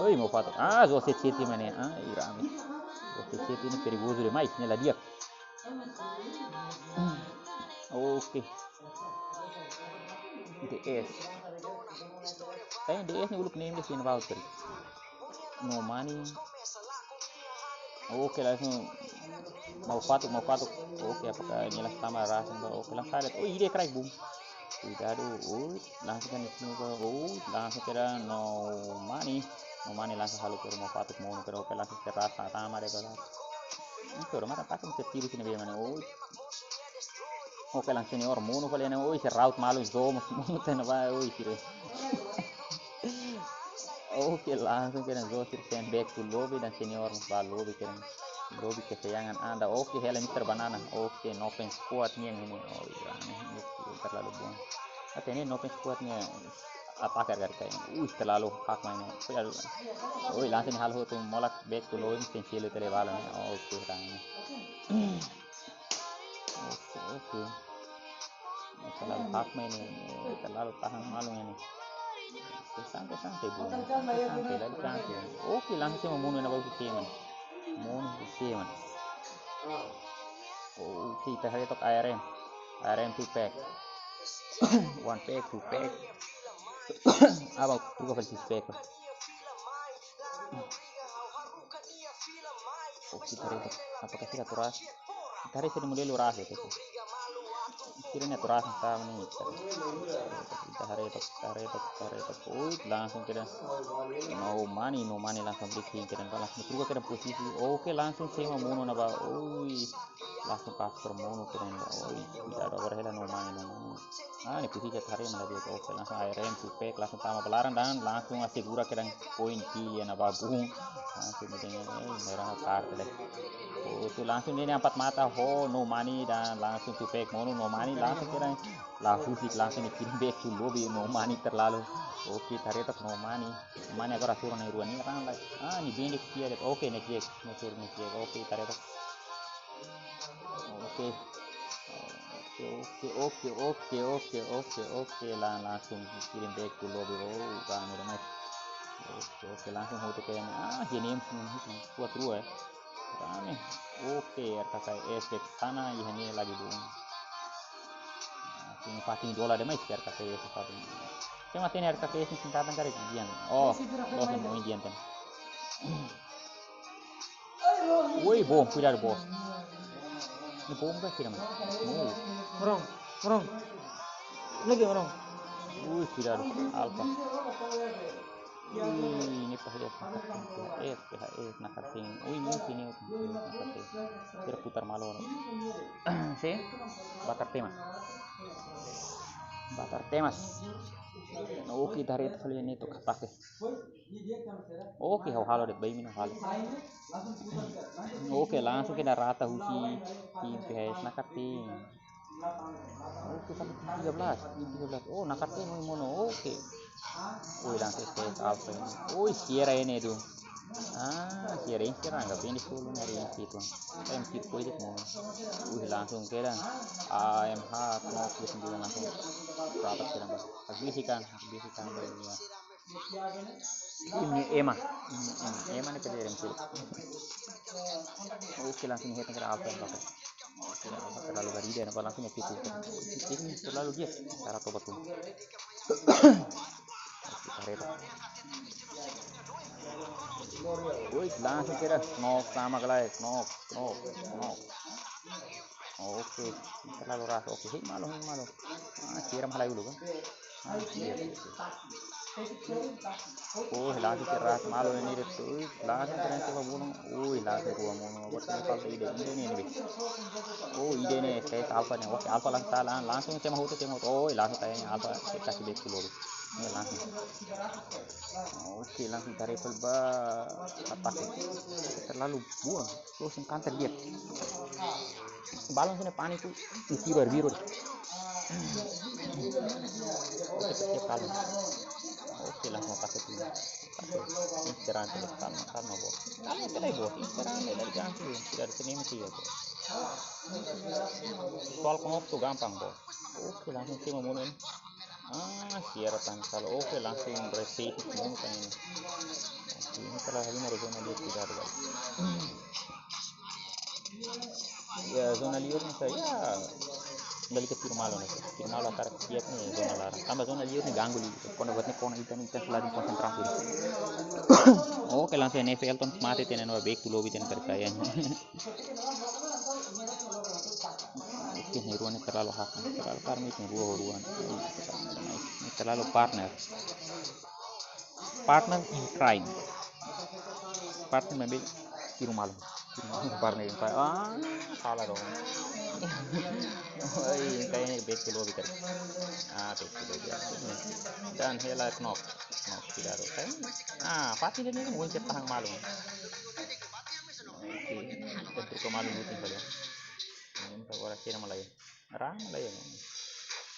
Ui, mau fatuk. Ah, zo set set mana, ah, ih, rame. Zo set set ini perigoso demais, ini lah dia. Oke. D S. Kayak D S ne'e uluk nem ke sini voucher. No money. Oke, langsung mau fatuk, mau fatuk. Oke, apakah ini lah sama rasa enggak? Oke, langsung karet. Oh, ide crack boom. Kuidadu, oi, langsung kan itu, oi, langsung kira no money. No money langsung halo ke rumah fatuk mau kira, oke, langsung kira rasa sama deh, bala. Itu rumah tak akan ketiru sini bagaimana, oi. Oke, langsung senior monu kali ini, oi, seraut malu zo monu tena ba, oi, kira. Oke, langsung kira zo sir send back to lobby dan senior ba lobby kira. Lobby kesayangan Anda. Oke, hela Mister Banana. Oke, no pen squad nian ini. Oh iya, ini terlalu buang. Oke, ini no pen squad nian. Apa kira-kira kayak? Uh, terlalu hak mainnya. Oi, langsung halo tu molak back to lobby, sensilo tele bala ni. Oke, rame. Oke, oke. Terlalu hak main ini, terlalu tahan malu ini. Oke, santai, santai, Bu. Santai, santai, lagi santai. Oke, langsung saya membunuh anak bagus teman. Bunuh teman. Oke, kita hari tok A R M. A R M two pack. One pack, two pack. Apa, tuh kau six pack. Oke, kita hari tok. Apakah kita turas? Kita hari sudah mulai luras ya, gitu. Kira-kira turas sama nih. Kita hari tok, kita hari tok, kita hari tok. Ui, langsung kira. No money, no money langsung breaking kira, langsung terus kira posisi. Oke, langsung sema monu na ba. Ui, langsung pas per monu kira. Ui, tidak ada orang hela no money, no money. Ah, ini posisi hari mana dia. Oke, langsung A R M two pack, langsung tama balaran dan langsung asegura kira poin kill ya na ba bung. Langsung dia, eh, merah kartu deh. Oh, tu langsung dia empat mata, ho, no money dan langsung two pack monu, no money, langsung kira la husik, langsung ni kirim back to lobby, no money terlalu. Oke, taretok no money. No money agora suruh na rua ni orang lagi. Ah, ni bende kia deh. Oke, next jack, next jack, next jack. Oke, taretok. Oke. Oke, oke, oke, oke, oke, oke, oke, la-, langsung kirim back to lobby. Oh, rame, rame. Oke, oke, langsung hotu ke ini. Ah, ini yang kuat dua ya. Rame. Oke, R K K S ke sana, ini lagi bung. Ini pating dola deh, mais, R K K S pating. Saya mati ini R K K S ini singkatan kali, Indian. Oh, bosan mau Indian kan. Woi, bom, kuidadu, bos. Ini bom kah, kira, mas? Oh. Orang, orang. Lagi orang. Wih, kuidadu, Alpha. Wih, ini P H S, P H S, P H S, nakarting. Wih, mungkin ini, nakarting. Terputar malu, orang. Si, bakar temas. Bakar temas. Oke, dari itu kali ini tuh katak ya. Oke, hau halo de'it, baimi hau halo. Oke, langsung kena rata husi tim P H S nakarting. Oke, sampai tiga belas, tiga belas. Oh, nakarting monu. Oke. Woi, langsung S K S Alpha ini. Woi, Sierra ini tuh. Ah, Sierra ini Sierra nggak bende solo hari ini situ. M Q koi dek monu. Wih, langsung kira. A M H, knock, dia sendiri langsung rapat kira, Bang. Habis ikan, habis ikan, Bang, ini, ya. Ini Ema. Ini, ini Ema ni pede M Q. Oke, langsung hit kira Alpha, Bang. Oke, Alpha terlalu gari dia, nampak langsung hit itu. Ini terlalu dia. Cara tobat tuh. Oke, taretok. Woi, langsung kira knock sama gelai, knock, knock, knock. Oke, terlalu ras. Oke, hei malu, hei malu. Ah, kira malah dulu kan. Ah, iya, iya, iya. Oh, langsung kira ras malu ini dia tuh. Langsung kira coba bunuh. Ui, langsung dua monu. Buat ini falta ide, ide ini, ini. Oh, ide ini, saya Alpha nih. Oke, Alpha langsung, langsung saya mau hotu, saya mau hotu. Oh, langsung kayaknya Alpha saya kasih back dulu. Ini langsung. Oke, langsung tarik ba atak. Terlalu buang. Terus yang counter dia. Balon sini panik tuh. Isi baru biru. Oke, siap balon. Oke, langsung pakai tuh. Pakai. Ini serangan terus, kalma, kalma, bos. Kalma, kalma, bos. Ini serangan dari ganti. Tidak ada sini mesti ya, bos. Soal knock tuh gampang, bos. Oke, langsung sih membunuh ini. Ah, Sierra tangkal. Oke, langsung reset semua kan ini. Oke, ini salah satu dari zona dia tidak ada, guys. Ya, zona liurnya saya. Dali ke tiru malu ne'e. Tiru malu hakarak siap ne'e zona laran. Tanba zona liur ne'e ganggu liu. Kuandu buat ne'e kona ita ne'e ita sei ladún konsentrasi. Oke, langsung ne'e Felton mate tiha ona, back to lobby tiha ona, berkaya. Oke, ne'e rua ne'e terlalu hak. Terlalu karmik ne'e rua, rua. Ne'e terlalu partner. Partner in crime. Partner maibé tiru malu. Tiru malu, partner in crime. Ah, salah dong. Oi, kayaknya back to lobby kan. Ah, back to lobby. Dan hela knock. Knock, tidak ada. Ah, Fatih dan ini mungkin tahan malu. Oke, kita terus ke malu dulu tinggal ya. Ini tak orang kira malah ya. Rama lah ya.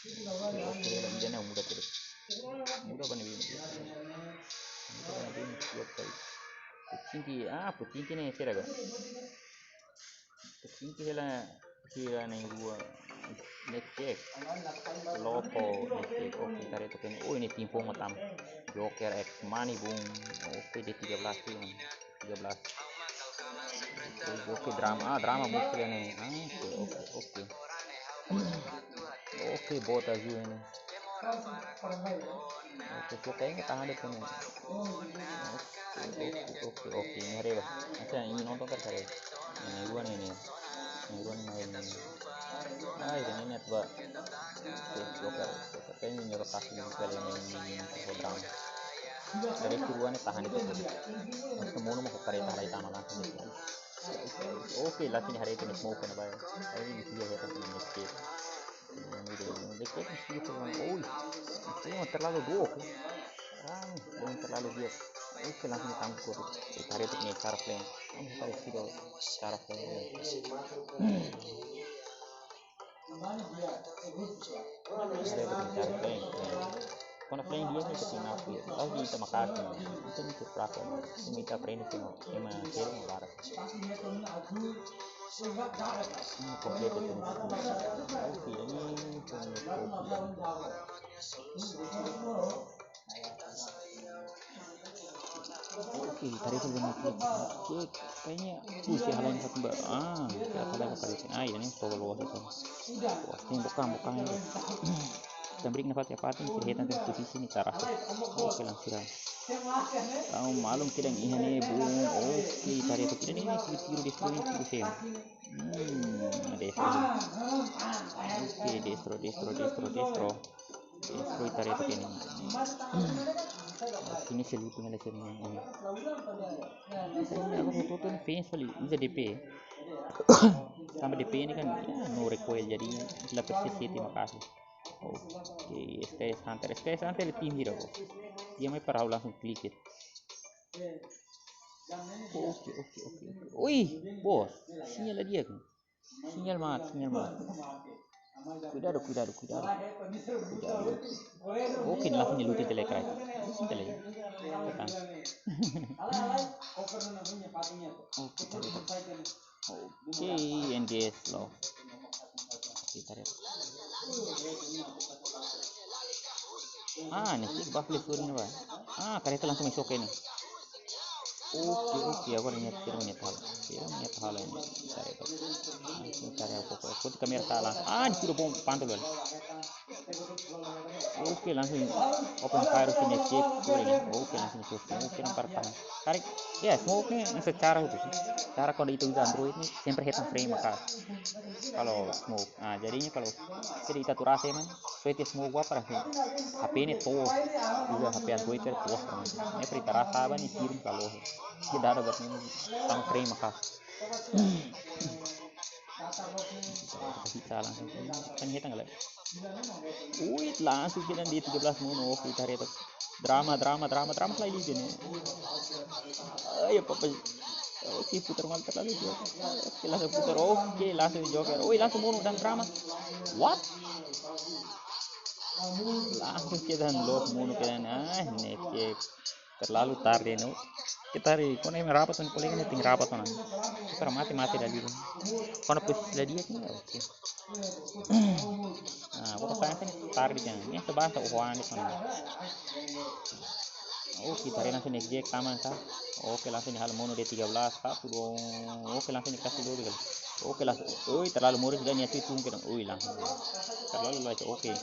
Oke, oke, lagi dia muda terus. Muda apa nih, Bim? Muda apa nih, Bim? Siap kali. Petinggi, ah, petinggi ne'e, sira ga? Petinggi hela, hela ne'e rua. Ne'e cek. Loko, ne'e cek. Oke, tarik token. Oh, ini timpong matam. Joker X money, boom. Oke, dia tiga belas sih, man. Tiga belas. Oke, oke, drama. Ah, drama muncul ini. Ah, oke, oke, oke. Oke, bot azul ini. Oke, oke, kayaknya tahan deh, punya. Oke, oke, oke, oke. Ini hari, bah. Macam ini nonton kan hari. Ini dua nih, ini. Ini dua nih main ini. Ah, ini net, bah. Oke, oke, oke. Kayaknya ini rotasi yang kali ini, ini, ini, ini, drama. Dari tiruan tahan itu. Semua mau ke kereta lagi sama langsung. Oke, langsung hari itu smoke na, bah. Ini dia ya, tapi ini skip. Ini dia, ini dia, ini dia, oh, itu terlalu dua. Ah, belum terlalu dia. Oke, langsung tangkap. Tarik itu nih, cara playing. Kamu tarik itu cara playing. Ada berbicara playing, playing. Kona playing dia ni ketina aku ya. Tahu di sama kaki. Itu ni ke pelaku. Ini kita playing itu no. Ema kiri no laras. Ini komplit itu. Oke, ini komplit. Oke, tarik dulu nih. Cek, kayaknya, uh, si halain satu, Mbak. Ah, si halain satu. Ah, ini coba luar itu. Wah, ini bukan, bukan ini. Kita beri nafas ya, Fatin, kita hitam terus di sini, cara. Oke, langsung. Tahu malum kita yang ini, Bung. Oke, tarik itu kita ini, kita tiru, destro ini, tiru saya. Hmm, destro. Oke, destro, destro, destro, destro. Oke, tarik itu ini. Sini seluruhnya ada sini. Ini aku foto tuh fans kali, ini D P. Tanba D P ini kan, ya, no recoil, jadi la persis seti makasih. Oke, S K S Hunter, S K S Hunter tim hira ko. Dia mai para langsung klik ya. Oke, oke, oke, oke. Ui, bos, sinyal dia kan. Sinyal mat, sinyal mat. Kuidadu, kuidadu, kuidadu. Kuidadu. Oke, langsung nyeluti telekai. Langsung telekai. Tekan. Oke, tarik. Oke, N G S loh. Oke, tarik. Ah, ini sih bak lifur ini, Pak. Ah, kereta langsung masuk ke ini. Oke, oke, aku ada niat kira niat hal. Kira niat hal ini. Tarik. Langsung tarik apa, apa. Ikut kamera salah. Ah, ini sudah bom pantul, Pak. Oke, langsung open fire sini cek, oke, langsung cek. Oke, nampak tahan. Tarik. Ya, smoke ini secara itu sih. Cara kalau itu udah Android ini sempre hetan frame maka. Kalau smoke. Nah, jadinya kalau jadi kita tuh rasa emang, so itu smoke apa sih? H P ini tuh, juga H P Android itu tuh. Ini perita rasa apa nih kirim kalau tidak ada buat ini sama frame maka. Kita langsung. Kan kita nggak lihat. Wih, langsung kita di tiga belas mono. Oke, tarik itu. Drama, drama, drama, drama lagi ini. Ayo, papa. Oke, putar malu terlalu jauh. Oke, langsung putar. Oke, langsung joker. Wih, langsung mono dan drama. What? Langsung kita lock mono kita. Ah, next kick. Terlalu tarde, no. Kita hari, kau ni rapat tu, kolega ni ting rapat tu, nah. Kita mati, mati dari dulu. Kau nak push dari dia, kan? Oke. Ah, kau pakai apa ni? Tarde kan. Ini sebab tak uhuan di sana. Oke, tarik langsung next kick, taman kah? Oke, langsung di hal mono dia tiga belas, satu dong. Oke, langsung dikasih dua kali. Oke, langsung. Ui, terlalu moris dan nyatu tung kena. Ui, langsung. Terlalu lais. Oke.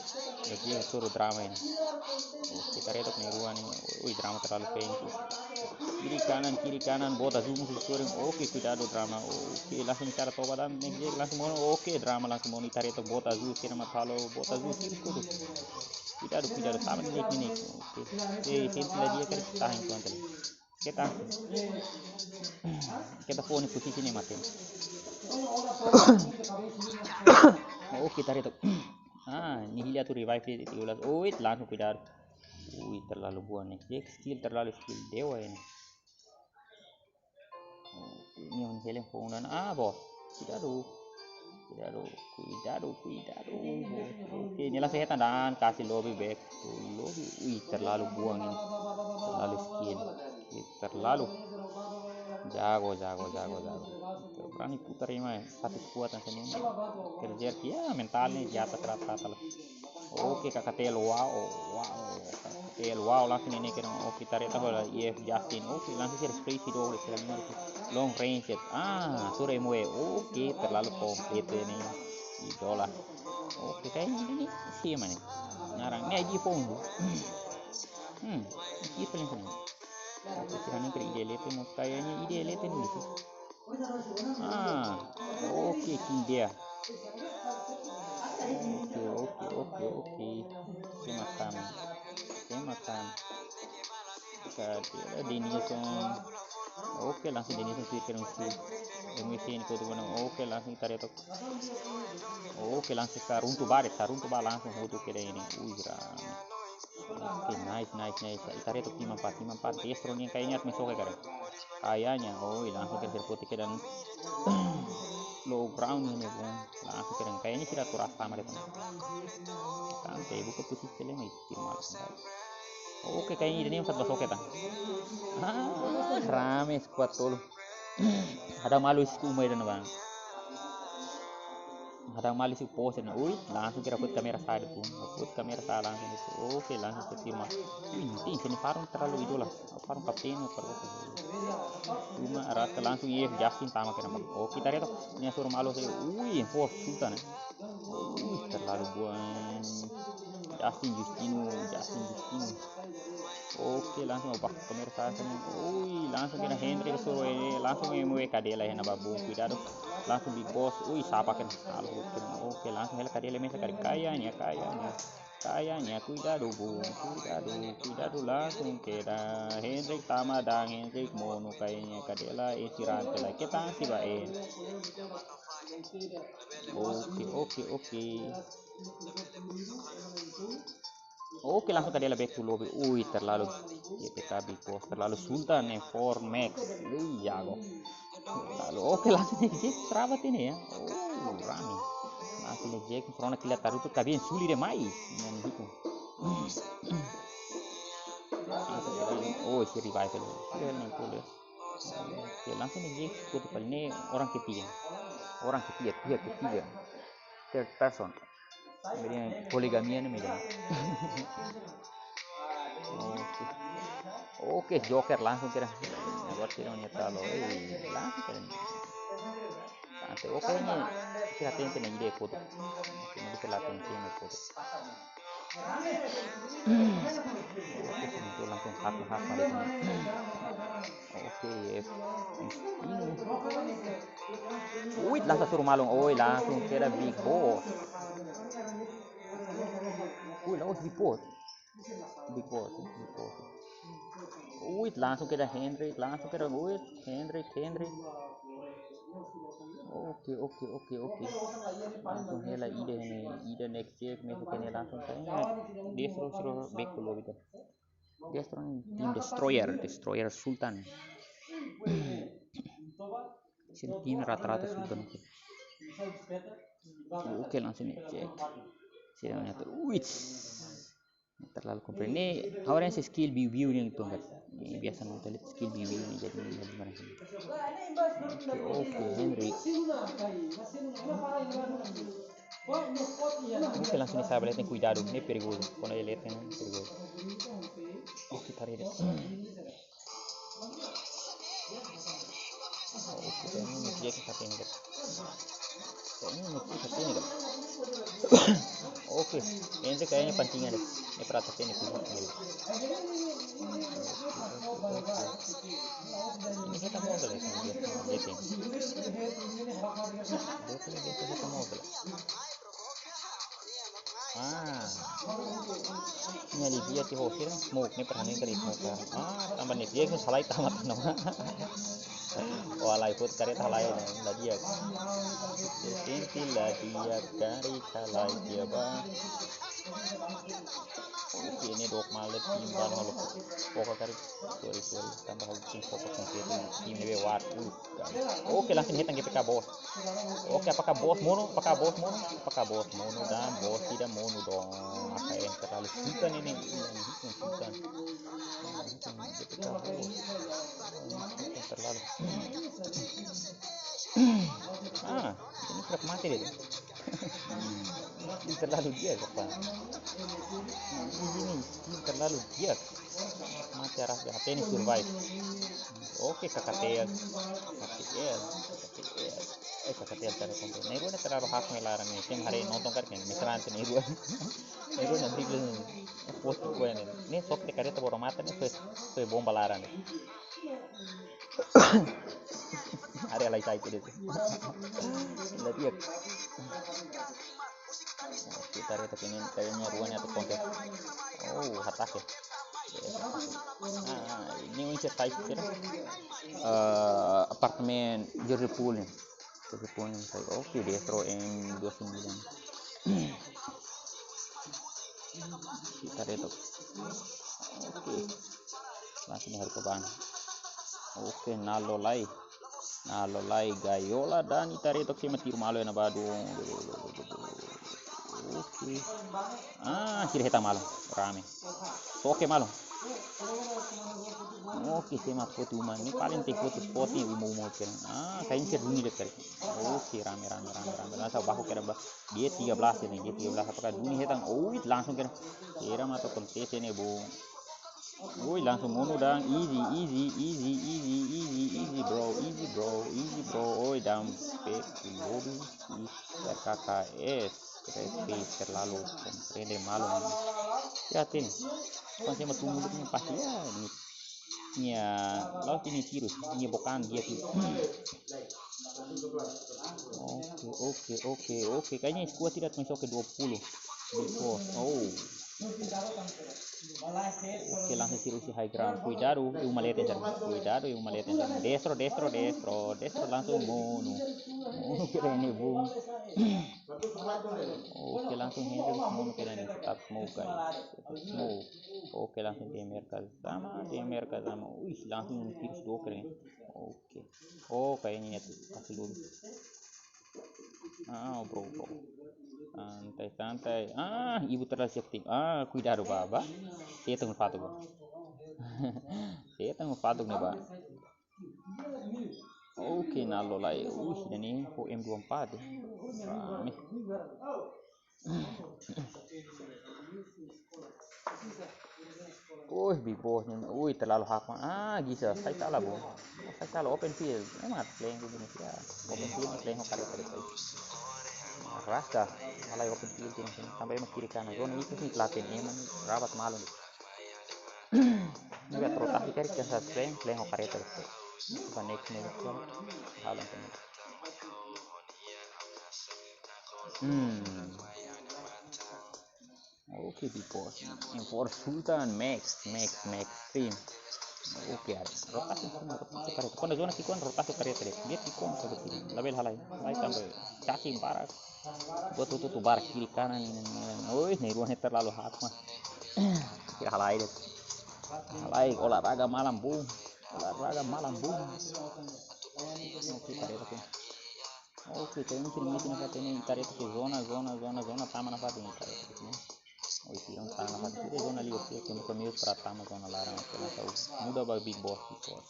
Jadi suruh drama ini. Oke, ita haree took ne'e rua ne'e. Ui, drama terlalu pink. Kiri kanan, kiri kanan, boot azul musuh scoring. Oke, kuidadu drama. Oke, langsung cara toba dan next dia langsung mau. Oke, drama langsung mau, ita haree took boot azul kena mak halo, boot azul kiri kudu. Kuidadu, kuidadu, sama ne'e, ne'e. Oke. Eh, senti lagi ya, kan tahan tuan tadi. Keta. Keta fó ne'e posisi ne'e mate. Oke, ita haree took. Ah, ne'e hili atu revive di tiga belas. Ui, langsung kuidadu. Ui, terlalu buan ne'e. Dia skill terlalu skill dewa ini. Oke, ne'e un helen fó dan ah, bo. Kuidadu. Kuidadu, kuidadu, kuidadu. Oke, ne'e langsung hetan dan kasih lobby back. Lobby, ui, terlalu buan ini. Terlalu skill. Ih, terlalu. Jago, jago, jago, jago. Berani putar ini mah. Satu kekuatan sini. Kerja ya mental ne'e di atas rata-rata lah. Oke, K K T L, wow, wow. K K T L, wow, langsung ne'e kena. Oke, ita haree took bola. Iya, Justin. Oke, langsung sira spray si dua, sira lima itu. Long range. Ah, sure mue. Oke, terlalu komplit ini. Idola. Oke, kayaknya ini sih mana? Narang. Ne'e I D phone tu. Hmm, ini paling sini. Oke, sira ne'e kira I D lete, mau kayaknya I D lete ini sih. Ah, oke, Kim Dea. Oke, oke, oke, oke. Oke, makan. Oke, makan. Oke, Denilson. Oke, langsung Denilson kiri kiri si. Yang misi ini kudu mana? Oke, langsung ita haree took. Oke, langsung saruntu ba, saruntu ba langsung hotu kira ini. Ui, rame. Oke, nice, nice, nice. Ita haree took tim empat, tim empat. Destro ne'e kayaknya atu mensoke kare. Kayaknya, oi, langsung kira-kira pote kedan. Low ground ne'e, bun. Langsung kira kayaknya sira atu rasa sama de'it. Tante, buka posisi lema itu, tim empat. Oke, kayaknya ini satu soke ta. Ah, rame squad tolu. Ada malu si kuma itu, bang. Ada malu si pose na. Ui, langsung kira put kamera sa'e de'it pun. Put kamera sa'e langsung itu. Oke, langsung ke tim empat. Ui, ini sini Farun terlalu idola. Farun kapten, Farun. Cuma arah ke langsung, iya, Justin tama kena, bang. Oke, ita haree took. Ne'e suruh malu saya. Ui, force Sultan, eh. Ui, terlalu buan. Justin Justino, Justin Justino. Oke, langsung opak pemirsa sini. Ui, langsung kena Hendrik suruh ini, langsung M W K D lah ya, na babu, kuidadu. Langsung Big Boss. Ui, sapa kena? Salah, oke. Oke, langsung hela K D L M S kari, kayaknya, kayaknya. Kayaknya, kuidadu, bun. Kuidadu, kuidadu, langsung kena Hendrik tama dan Hendrik monu kayaknya. K D L M S istirahat lagi. Kita si ba, eh. Oke, oke, oke. Oke, langsung K D L M S back to lobby. Ui, terlalu T P K Big Boss, terlalu Sultan ne'e, four max. Ui, jago. Terlalu, oke, langsung ne'e Jack terabat ini ya. Oh, rame. Langsung ne'e Jack, corona kilat taruh tuh, kabin suli deh mai. Yang itu. Langsung kabin. Oh, si revival. Sudah ne'e pun ya. Oke, langsung ne'e Jack, kutu kali ini orang ketiga. Orang ketiga, pihak ketiga. Third person. Kemudian poligamia ne'e, media. Oke. Oke, Joker langsung kira. Buat kira nya talo. Eh, langsung kira. Ante, oke, ne'e kira tente ne'e ide foto. Oke, ne'e kira tente ne'e foto. Oke, itu langsung hak, hak balik. Oke, yes. Wih, langsung suruh malung. Oi, langsung kira Big Boss. Wih, langsung Big Boss. Big Boss, Big Boss. Wih, langsung kira Hendrik, langsung kira, wih, Hendrik, Hendrik. Oke, oke, oke, oke. Langsung hela ida ini, ida next check, masuk ini langsung kayaknya Destro suruh back dulu gitu. Destro ini tim destroyer, destroyer Sultan. Sini tim rata-rata Sultan. Oke, langsung ini check. Sini ternyata, wih. Terlalu komprende. Ha'u rasa skill biu-biu ne'e tongkat. Ne'e biasa nonton lihat skill biu-biu ne'e jadi ne'e jadi mana sini. Oke, oke, Hendrik. Oke, langsung ne'e sabar, ne'e kuidadu, ne'e perigozu. Kuandu ne'e perigozu. Oke, tarik deh. Oke, ini dia kita ini. Ini kita ini. Oke, ini kayaknya pancingan deh. Ini perata ini punya. Ini kita mau beli ini dia. Dia ini. Dia ini dia kita mau beli. Ah. Ini dia ti hosir smoke ni perhani kari smoke. Ah, tanba ne'e dia ke salai tamat nama. Oh, alai put kari halai na dia. Senti la dia kari halai dia ba. Oke, ini dok malet timbal malu. Poka kari. Sorry, sorry. Tanba hal sing poka kompletu. Tim ne'ebé wat. Oke, langsung hetan ke P K bos. Oke, apakah bos monu? Apakah bos monu? Apakah bos monu dan bos tidak monu dong? Apa yang terlalu suka ini? Ini suka. Terlalu. Ah, ini sudah mati dia. Ini terlalu dia apa? Ini, ini terlalu dia. Mati arah dia. Apa ini survive? Oke, K K T L. K K T L, K K T L. Eh, K K T L cara konten. Ne'e rua ne'e terlalu hak melarang ne'e. Tem hari nonton kan kan. Misalnya ne'e rua. Ne'e rua ne'e bigel ne'e. Post ko ne'e. Ne'e sok te kareta boro mata ne'e. Sue, sue bomba laran ne'e. Ada lai sai ke dia. Lihat dia. Kita lihat ini kayaknya rua ne'e atu konten. Oh, hatake. Ah, ini unit size kira. Eh, apartemen Jordi Pulin. Jordi Pulin, saya. Oke, Destro M dua sembilan. Kita lihat. Oke. Langsung harus ke bank. Oke, nalo lai. Nalo lai gaiola dan ita reto ke mati malu na badu. Oke. Ah, sira hetan malu. Rame. Oke, malu. Oke, se mat foto uma. Ne'e paling te foto spot ne'e uma uma kira. Ah, kain ke duni dekat. Oke, rame, rame, rame, rame. Langsung bahu kira ba. Dia tiga belas ini, dia tiga belas apakah duni hetan. Oh, langsung kira. Kira mata kontese ne'e, bu. Woi, langsung monu dan easy, easy, easy, bro, easy, bro, easy, bro. Oi, dan pe lodu is R K K S, terlalu komprende malu. Ya, tin. Kuan sema tumu dulu pasti ya, ni. Nia, laos ini tirus, nia bokan dia tu. Oke, oke, oke, oke. Kayaknya skuad tidak masuk ke dua puluh. Before. Oh. Oke, langsung sira husi high ground. Kuidadu, iha uma leten sana. Kuidadu, iha uma leten sana. Destro, destro, destro, destro langsung monu. Monu kira ini, bu. Oke, langsung handle monu kira ini. Tetap smoke, guys. Tetap smoke. Oke, langsung di Amerika sama, di Amerika sama. Wih, langsung tirus dua kira ini. Oke. Oh, kayaknya itu kasih dulu. Ah, bro, bro. Santai, santai. Ah, ibu terlalu aktif. Ah, kuidadu, ba, ba. Setan fatuk, ba. Setan fatuk ne'e, ba. Oke, nalo lai. Uh, dan ini kok M dua empat ya. Rame. Oi, big boss ne'e. Ui, terlalu hakma. Ah, bisa. Sai sala, bo. Sai sala open field. Memang play ko gini ya. Open field play ho kali kali. Rasta. Alai open field gini sini. Sampai ema kiri kanan. Zona itu sih pelatih ema rabat malu. Ini buat rotasi kari kan sa play, play ho kareta. Ba next move ko. Halan tengah. Hmm. Oke, big boss. Enforce Sultan, Max, Max, Max, Team. Oke, ada. Rotasi, rotasi kareta. Kuandu zona kick on, rotasi kareta. Dia kick on, kareta. Labele halai. Halai tanba caci barak. Buat tutu tu barak kiri kanan ini. Oi, ne'e rua ne'e terlalu hakma. Kira halai de'it. Halai, olahraga malam, bung. Olahraga malam, bung. Oke, kareta. Oke, kayaknya sira miti nafatin ne'e, kareta ke zona, zona, zona, zona, tama nafatin ne'e, kareta ke sini. Oi, tirang tama nafatin. Sira zona liu, oke, oke, muka mius para tama zona laran, oke, langsung muda ba big boss, big boss.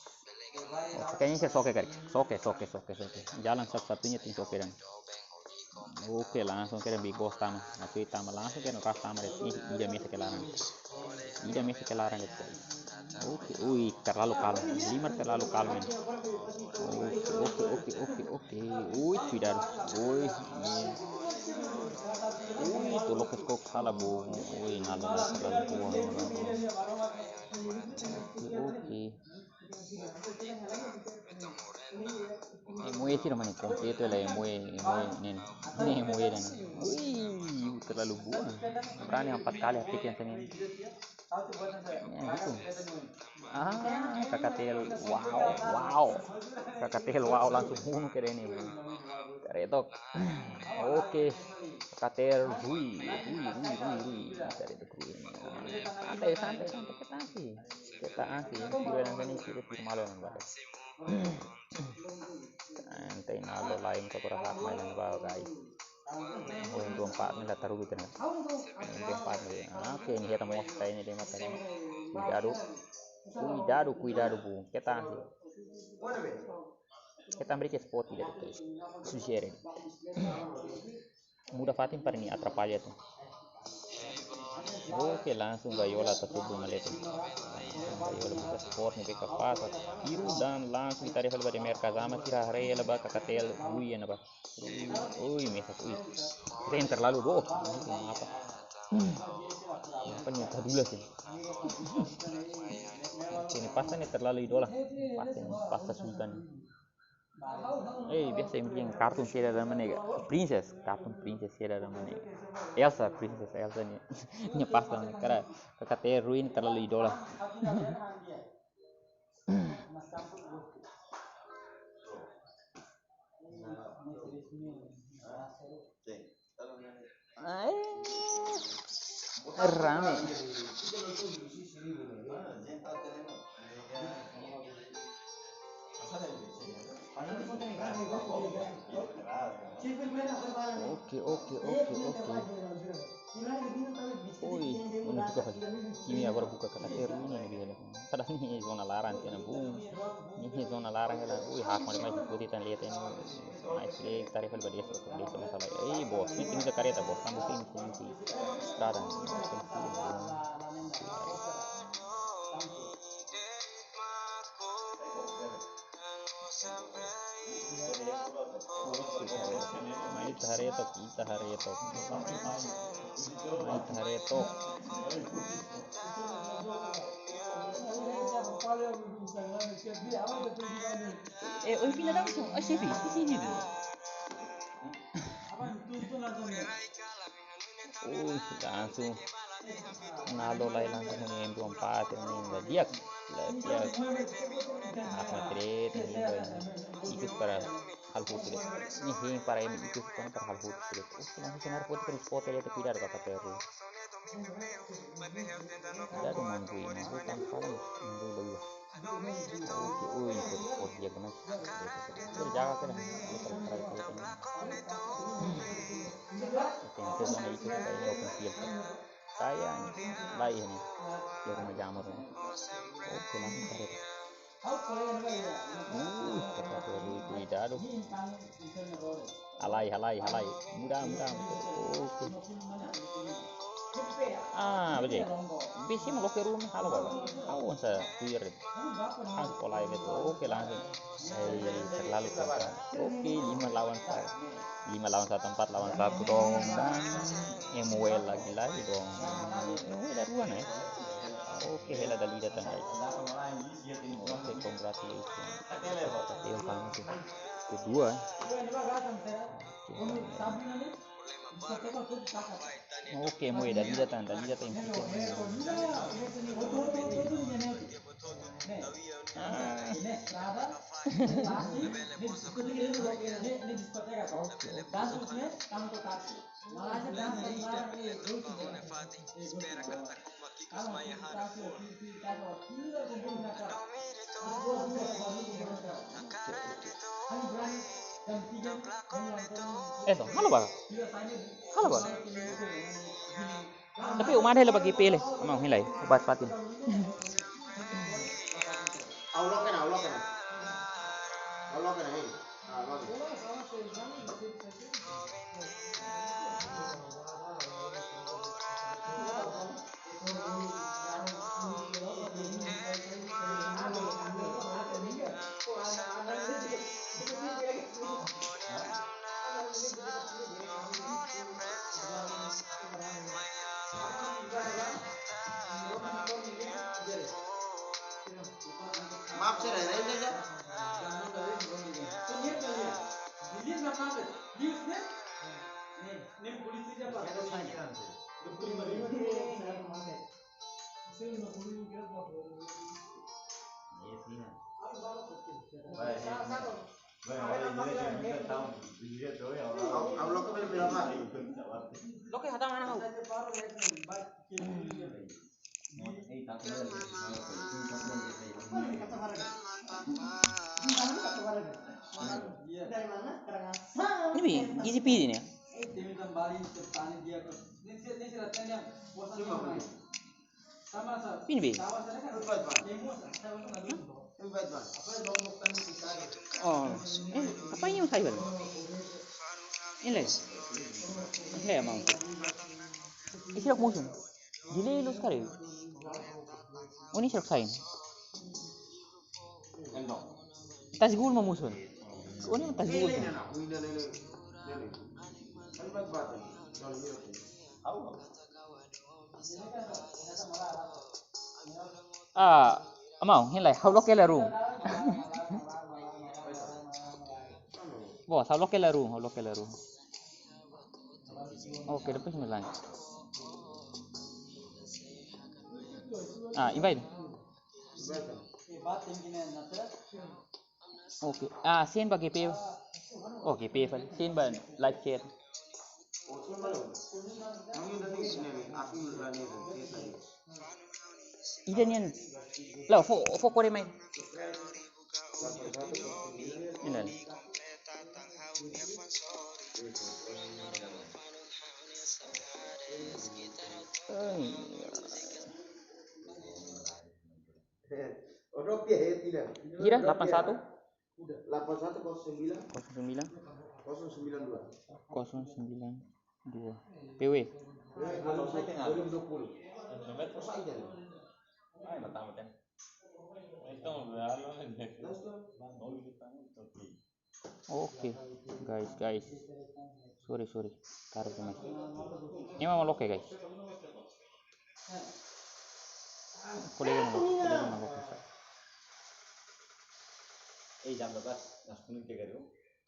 Oke, kayaknya sira soke, kareta. Soke, soke, soke, soke. Jalan satu-satunya tim soke dan. Oke, langsung kedan Big Boss tama. Masuk tama langsung kedan ras tama de'it. Ih, ida mesak ke laran. Ida mesak ke laran de'it. Oke, ui, terlalu kalm. Limar terlalu kalm ini. Oke, oke, oke, oke, oke. Ui, cuidado. Ui, iya. Ui, tu lokus kok salah, bu. Ui, nalo terlalu buang. Oke, oke. Emu esi namanya kompletu lah, emu, emu, nen. Nen, emu, nen. Wih, terlalu buang. Berani empat kali hati yang seni. Ya, gitu. Ah, Kakatel, wow, wow. Kakatel, wow, langsung bunuh ke ini. Taretok. Oke. Kakatel, hui, hui, hui, hui, hui. Taretok, hui. Santai, santai, santai, kita sih. Kita ansi, kira yang seni, kira firmalo nang baru. Ente nalo lain ke berhak main nang baru, guys. Oh, yang dua empat ni lah taruh gitu, nah. Yang dua empat ni. Ah, oke, ini kita mau kita ini dia mata ini. Cuidado. Cuidado, cuidado, bu. Kita ansi. Kita beri ke spot tidak, guys. Sujere. Muda fatin para nia atrapalla tu. Oke, langsung Gaiola atu tubu maletu. Langsung Gaiola buka spot ni beka pasa. Tiru dan langsung ita refal ba de merka sama kira hare la ba Kakatel, ui, ena ba. Ui, ui, mesak, ui. Keren terlalu, bro. Ini apa? Apa ni, kadula sih. Ini pasta ni terlalu idola. Pasta ni, pasta Sultan. Eh, biasa yang bikin kartun sira dan mana ga? Princess, kartun princess sira dan mana ga? Elsa, princess Elsa ni. Nia pasta ni, karena Kakatel, ui, terlalu idola. Ai, rame. Oke, oke, oke, oke. Oi, unu tuka fali. Kimi agora buka Kakatel ini, ne'ebé hela. Padahal ne'e zona laran tiha ona, bun. Ne'e zona laran hela. Ui, hak mari mai ikuti tan lihat ini. Mai sih, tarik fali ba desa, desa masalah. Eh, bos, ini tinggal kareta, bos. Sampai sini, sini, sini. Estrada. Mai ita haree took, ita haree took. Mai ita haree took. Eh, oi, pina langsung. Oh, chefe, chefe, chefe. Ui, langsung. Nalo lai langsung huni M dua empat, huni la di'ak, la di'ak. Apa trade, huni la ikus para hal hotu de'it. Ne'e hein para imi ikus kona para hal hotu de'it. Oh, langsung senar foto terus foto de'it, cuidado ka pakai ru. Cuidado, manggu, manggu kan paling manggu la iha. Oke, ui, foto, foto di'ak, guys. Terjaga kan. Oke, entaun zona itu kita ini open field. Kayaknya, lai ini. Dia rumah jamur ini. Oke, langsung tarik. Uh, tepat dari kuidadu. Halai, halai, halai. Mudah, mudah. Oke. Ah, beje. Bisi mau loke rumi, halo, baba. Awan sa tuir. Langsung kolai betul. Oke, langsung. Eh, terlalu kontra. Oke, lima lawan satu. Lima lawan satu, empat lawan satu dong. Dan Emuel lagi-lagi dong. Emuel ada dua nih. Oke, hela Dalida tan, guys. Oke, congratulations. Oke, yang paling sih. Kedua. Oke, Emuel, Dalida tan, Dalida tan. Ah. Eso, halo ba? Halo ba? Tapi uma ada lagi pilih, mau hilai, obat patin. Aula kena, aula kena. Aula kena, hei. Ah, aula kena. Maaf, sir, ya, ya, ya. Loke hata mana hau? Ini bi, isi pidi ne. Ini bi. Oh, eh, apa ini usai bal? Ini le. Ini le mau. Isi lok musun. Dili lus kare. Oni sirok sain. Tas gul ma musun. Oni tas gul. Ah, amau, hein lai, ha'u loke hela room. Bos, ha'u loke hela room, ha'u loke hela room. Oke, depois me lanjut. Ah, invite. Oke. Ah, send ba G P. Oh, G P fali. Send ba live chat. Ida nian. Lao, fó, fó kore mai. Ini. Ai. Hira, delapan satu? Delapan satu kosong sembilan. Kosong sembilan. Kosong sembilan dua. Kosong sembilan dua. P W. Dua ribu dua puluh. Masa itu? Oke, guys, guys. Sorry, sorry. Tarik, guys. Ini mau loke, guys. Kolega mau loke, kolega mau loke. Eh, jam dua belas, nas kuning tiga ribu.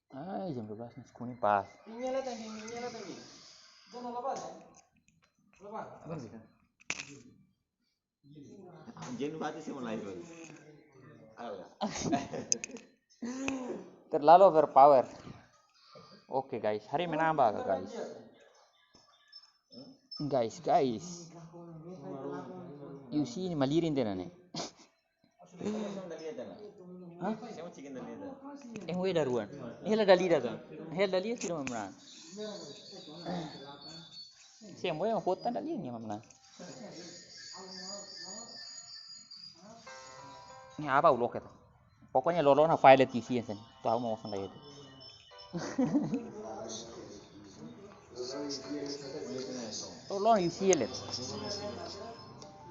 Ah, jam dua belas, nas kuning pas. Ini lah tadi, ini lah tadi. Jangan lupa, ya. Lupa. Apa sih? Jenu mati sih mulai, Bos. Alah. Terlalu overpower. Oke, guys, hari menambah, guys. Guys, guys. You see ini malirin tena ne. Hah? Yang we daruan. Hela dali da. Hela dali sira mamran. Siapa yang kota dali ni mamran? Ini apa ulok itu? Pokoknya lolo na file T C S ni. Tahu mau sana itu. Lolo U C L itu.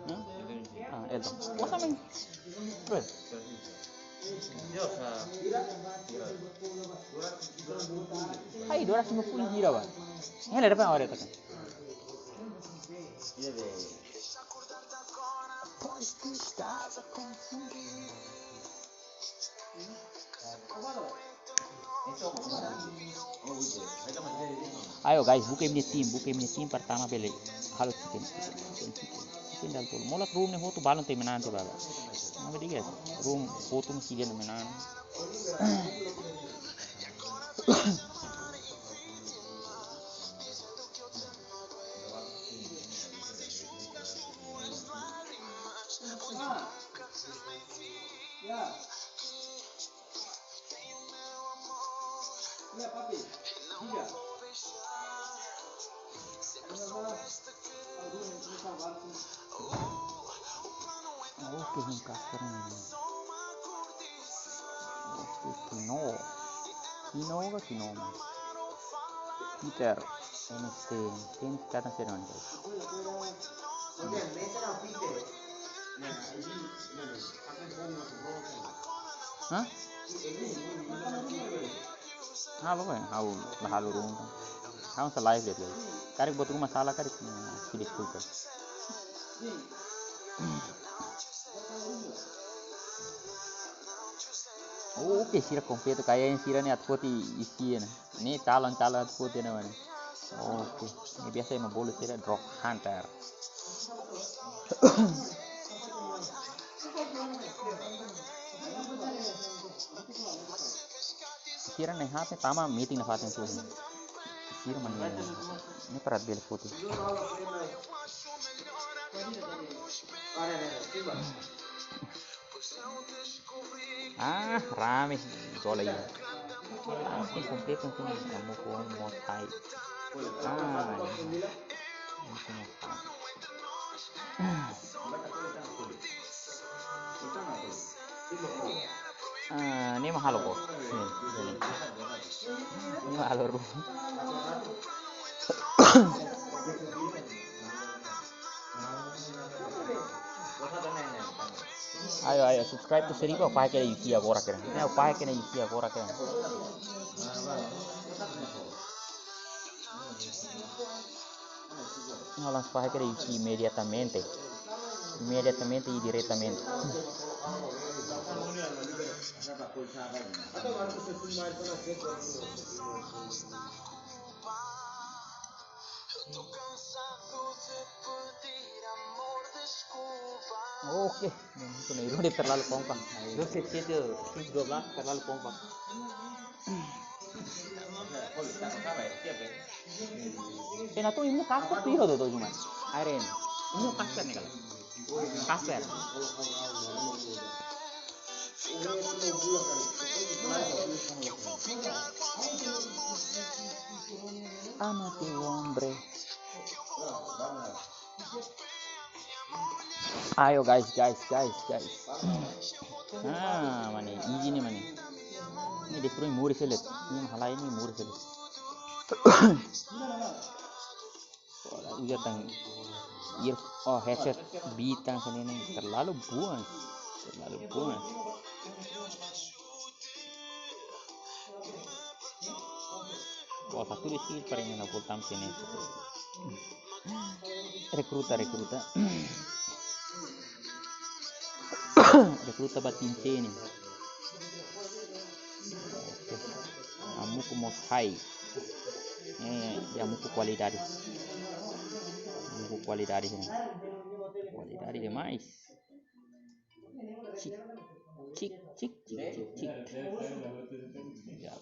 Hmm? Ah, itu. Masa main? Bro. Hai, dua ratus lima puluh lira, Bang. Ini ada apa awak katakan? Ayo guys, buka imi-nia tim, buka imi-nia tim pertama bele. Halo chicken, chicken, chicken, chicken, chicken dal tolu. Molok room ne'e hotu balun te menante baba. Nama dia guys, room hotu mesti dia menante. Oke, un kasar ini. Oke, kino. Kino ka kino? Peter, N S T, tem que ficar na cerimônia. Hã? Halo, eh, halo, halo ruma. Halo sa live dia. Karik buat rumah salah, karik, hmm, se deskulpa. Oke, sira kompletu, kayak sira ne'e atu foti isi ne'e. Ne'e calon-calon atu foti ne'e, mano. Oke, ne'e biasa ema bolu sira drop hunter. Sira ne'e hape tama meeting nafatin tu. Sira mano ne'e, ne'e para bele foti. Ah, rame, gola aí. Ah, tem completo, tem amor com mosai. Ah, muito mosai. Ah, ne'e mak halo ko. Ne'e, ne'e. Ne'e mak halo ru. Ayo, ayo, subscribe tu seribu, fahe kedas iha agora kedas. Ne'e, fahe kedas iha agora kedas. Ne'e, langsung fahe kedas iha imediatamente. Imediatamente e diretamente. Oke, itu nih, udah terlalu kompak. Doze, sete, tujuh, dua belas, terlalu kompak. Ena tu imu kasar tu iho tu, tu cuma. Airen. Imu kasar ne'e kala. Kasar. Ama tu hombre. Ayo guys, guys, guys, guys. Ah, mane, easy ne'e mane. Ne'e destrui muris elet. Ne'e halai ne'e muris elet. Uza tan ear, oh, headset, bi tan sini ne'e terlalu buan. Terlalu buan. Gol satu di sini paling enak full time sini. Rekruta, rekruta. Rekruta ba tim C ne'e. Oke. Amuku mosai. Eh, ya amuku kualidade. Amuku kualidade ne'e. Kualidade demais. Cik, cik, cik, cik, cik, cik. Ya.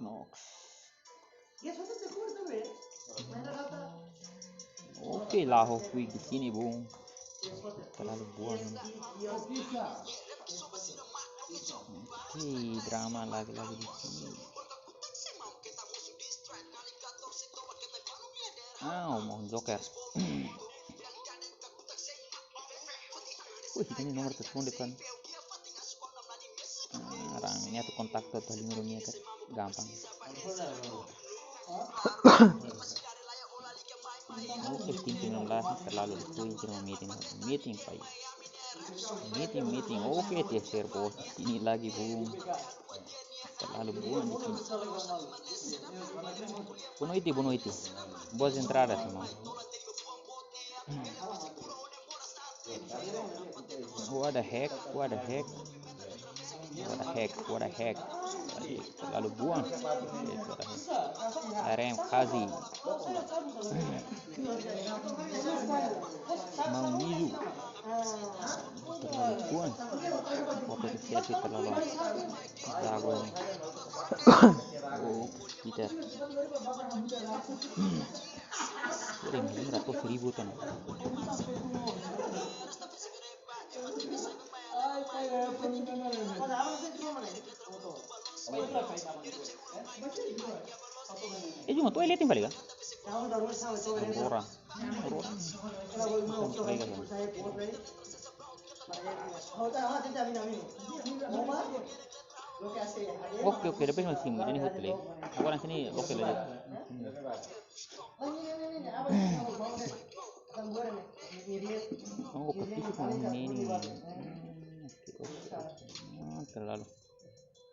Nox. Oke, la ho fui di sini, bung. Terlalu buan. Oke, drama lagi-lagi di sini. Ah, mau joker. Wih, ini nomor telepon depan. Ah, rame, ne'e atu kontaktu atu halimar nia ka gampang. Oke, tim sembilan belas terlalu lucu, ini meeting, meeting, pai. Meeting, meeting. Oke, dia share bos. Ini lagi, bung. Terlalu buan di sini. Boa noite, boa noite. Boas entradas, irmão. What the heck? What the heck? What the heck? What the heck? Terlalu buan. What the heck? Arem kazi. Mau nizu. Terlalu buan. Foto di selfie terlalu jago ini. Oh, Peter. Sering, lima ratus ribu tan. Eh, cuma tu elit yang balik, kan? Aurora. Aurora. Bukan Frega, kan? Oke, oke, depois nós seguimos, jadi hotel. Agora sini loke lagi. Oh, kepisi kau ini. Hmm, oke, oke, oke. Ah, terlalu.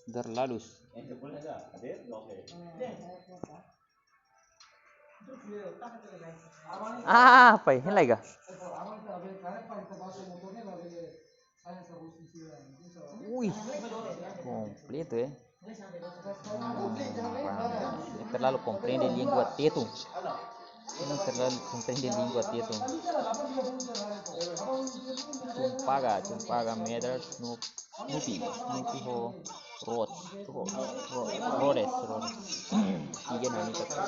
Terlalu. Ah, apa ya? Ini lagi kah? Ui, kompletu, eh. Hmm, terlalu komprende língua Tetun. Terlalu komprende língua Tetun. Tumpaga, tumpaga, medal, no Nupi, Nupi ho Rod, Rod, Rod, Rodes, Rodes. Iya, nani kata.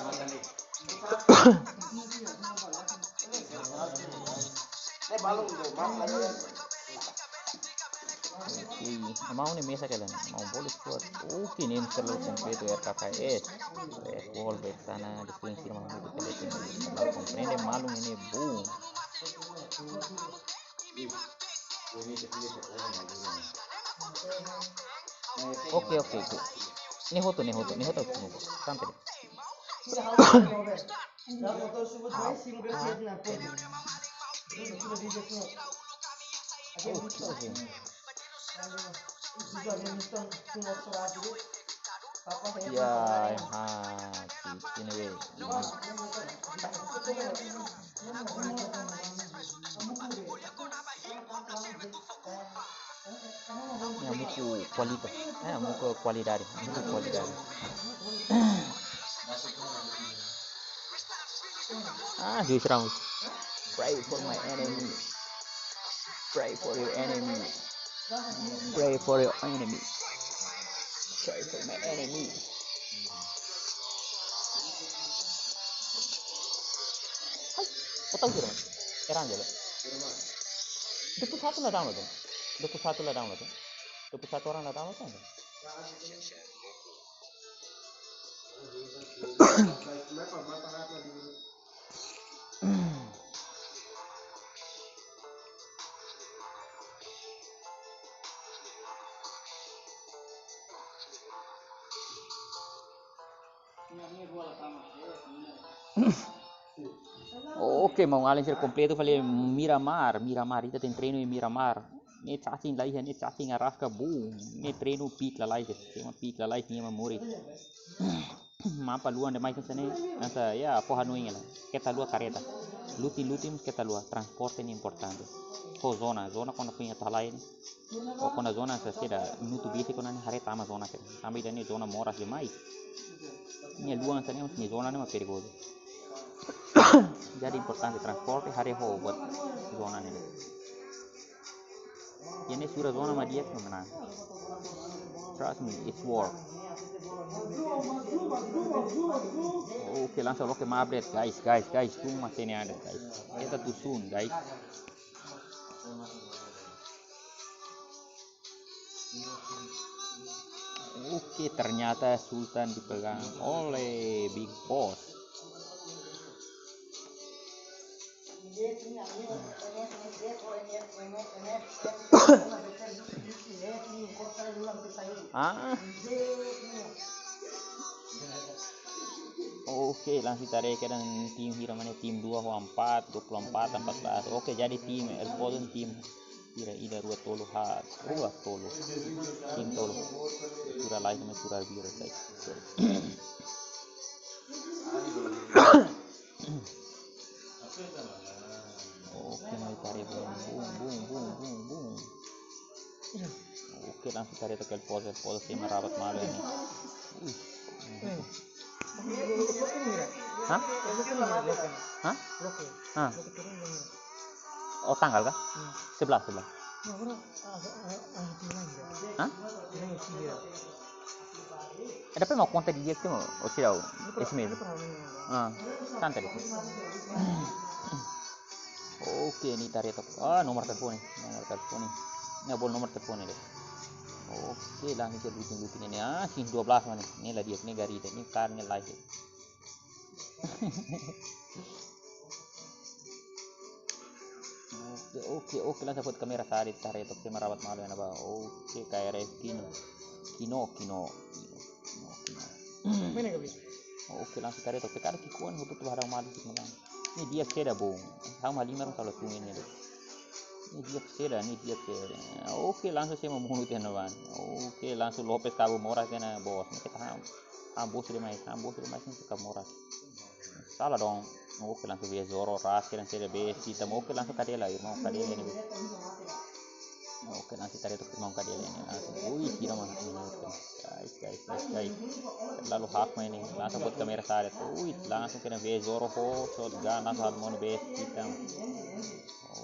Oke, mau ne mesa kalian, mau boleh kuat. Oke, ini terlalu kompletu R K K S. Revolver sana, di sini sih mau buka kalian terlalu komprende malu ini, boom. Oke, oke, oke. Ne'e hotu, ne'e hotu, ne'e hotu, ne'e hotu. Santai. Oke, oke. Ya, ha, sini, weh. Ya, muku kualitas. Eh, muku kualidade. Muku kualidade. Ah, Joyce Ramos. Pray for my enemy. Pray for your enemy. Pray for your enemy. Pray for my enemy. Ai, botau sira, man. Erang jalo. Dua puluh satu la download, eh? Dua puluh satu la download, eh? Dua puluh satu orang la download, kan? Oke, maun-alin sira kompletu fali Miramar, Miramar, ita tenke treinu iha Miramar. Ne'e cacing laiha, ne'e cacing araska, boom. Ne'e treinu pick lalais, sema pick lalais, nia mamori. Mapa luan demais hanesan ne'e, hanesan, ya, foho hanoin hela. Keta haluha kareta. Lutin, lutin, keta haluha. Transporte ne'e importante. Ho zona, zona kuandu foin atu halai ne'e. Ou kuandu zona hanesan saida, minutu besik kuandu ne'e haree tama zona kedas. Tanba ida-ne'e zona moras demais. Nia luan hanesan ne'e, nia zona ne'e mak perigozu. Jadi importante transporte, haree ho buat zona ne'e. Ida-ne'e sura zona mak di'ak, menang. Trust me, it's work. Oke, langsung loke map de'it, guys, guys, guys. Tun mak sene ada, guys. Kita too soon, guys. Oke, ternyata Sultan dipegang oleh Big Boss. Ah. Oke, langsung tarik ke dan tim hira mana, tim dua ho empat, dua puluh empat, empat belas. Oke, jadi tim El Pozo, tim hira, ida, rua, tolu, ha, rua, tolu. Tim tolu. Sura lain sama sura biru, guys. Sorry. Oke, mai tarik, boom, boom, boom, boom, boom, boom. Oke, langsung tarik to'o El Pozo, El Pozo sei marabat malu ini. Wih. Hah? Hah? Hah? Oh, tanggal kah? Sebelas, sebelas. Hah? Eh, tapi mau kontak dia tu, oh, sira, oh, S M S. Ah, santai deh. Oke, ne'e tarik to'o. Ah, nomor telepon ne'e, nomor telepon ne'e. Ne'e bolu nomor telepon ne'e deh. Oke, langsung ke lutin-lutin ne'e. Ah, sini dua belas mana? Ne'e la di'ak, ne'e gari deh, ne'e kar, ne'e live deh. Oke, oke, oke, lansa foti kámera sa'e, ita haree took ema rabat malu iha ne'ebá. Oke, K R F Kino. Kino, Kino, Kino, Kino, Kino. Mana ka bisa? Oke, lansa ita haree took. Pekadu ki'ikoan hotu tu hadau malu tu malam. Ne'e di'ak saida, bung. Ha'u halimar, ha'u sala tunggu ne'e de'it. Ne'e di'ak saida, ne'e di'ak saida. Oke, lansa ema monu tiha ne'ebá. Oke, lansa Lopes kabu moras tiha ona, bos. Ne'e keta ham. Ham bosu demais, ham bosu demais, ne'e kabu moras. Sala dong. Oke, lansa V Zoro, ras, kedan saida, bes, hitam. Oke, lansa Kadela, irmaun Kadela ne'e. Oke, lansa ita haree took irmaun Kadela ne'e. Lansa, ui, tira mana ini. Guys, guys, guys, guys. Lalu hak main ne'e. Lansa foti kámera sa'e. Ui, lansa kedan V Zoro ho, shotgun, lansa halo monu, bes, hitam.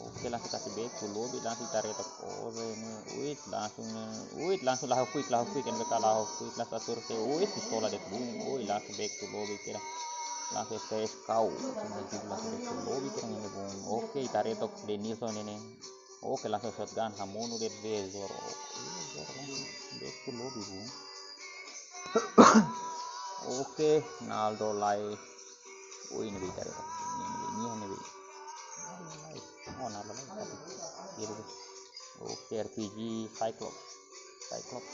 Oke, lansa kasih back to lobby, lansa ita haree took Oza ne'e. Ui, lansa ne'e. Ui, lansa lahó quick, lahó quick, N B K lahó quick, lansa survei. Ui, pistola de'it, bung. Ui, lansa back to lobby, kedan. Lansa S K S kau. Lansa back to lobby, kedan ne'e, bung. Oke, ita haree took Denilson ne'e. Oke, lansa shotgun, hamonu de'it V Zoro. Oke, V Zoro lansa back to lobby, bung. Oke, Naldo lai. Ui, ne'ebé ita haree. Ne'e, ne'e, ne'e, ne'ebé. Oh, Naldo lai. Tapi, iya, betul. Oke, R P G, Cyclops. Cyclops.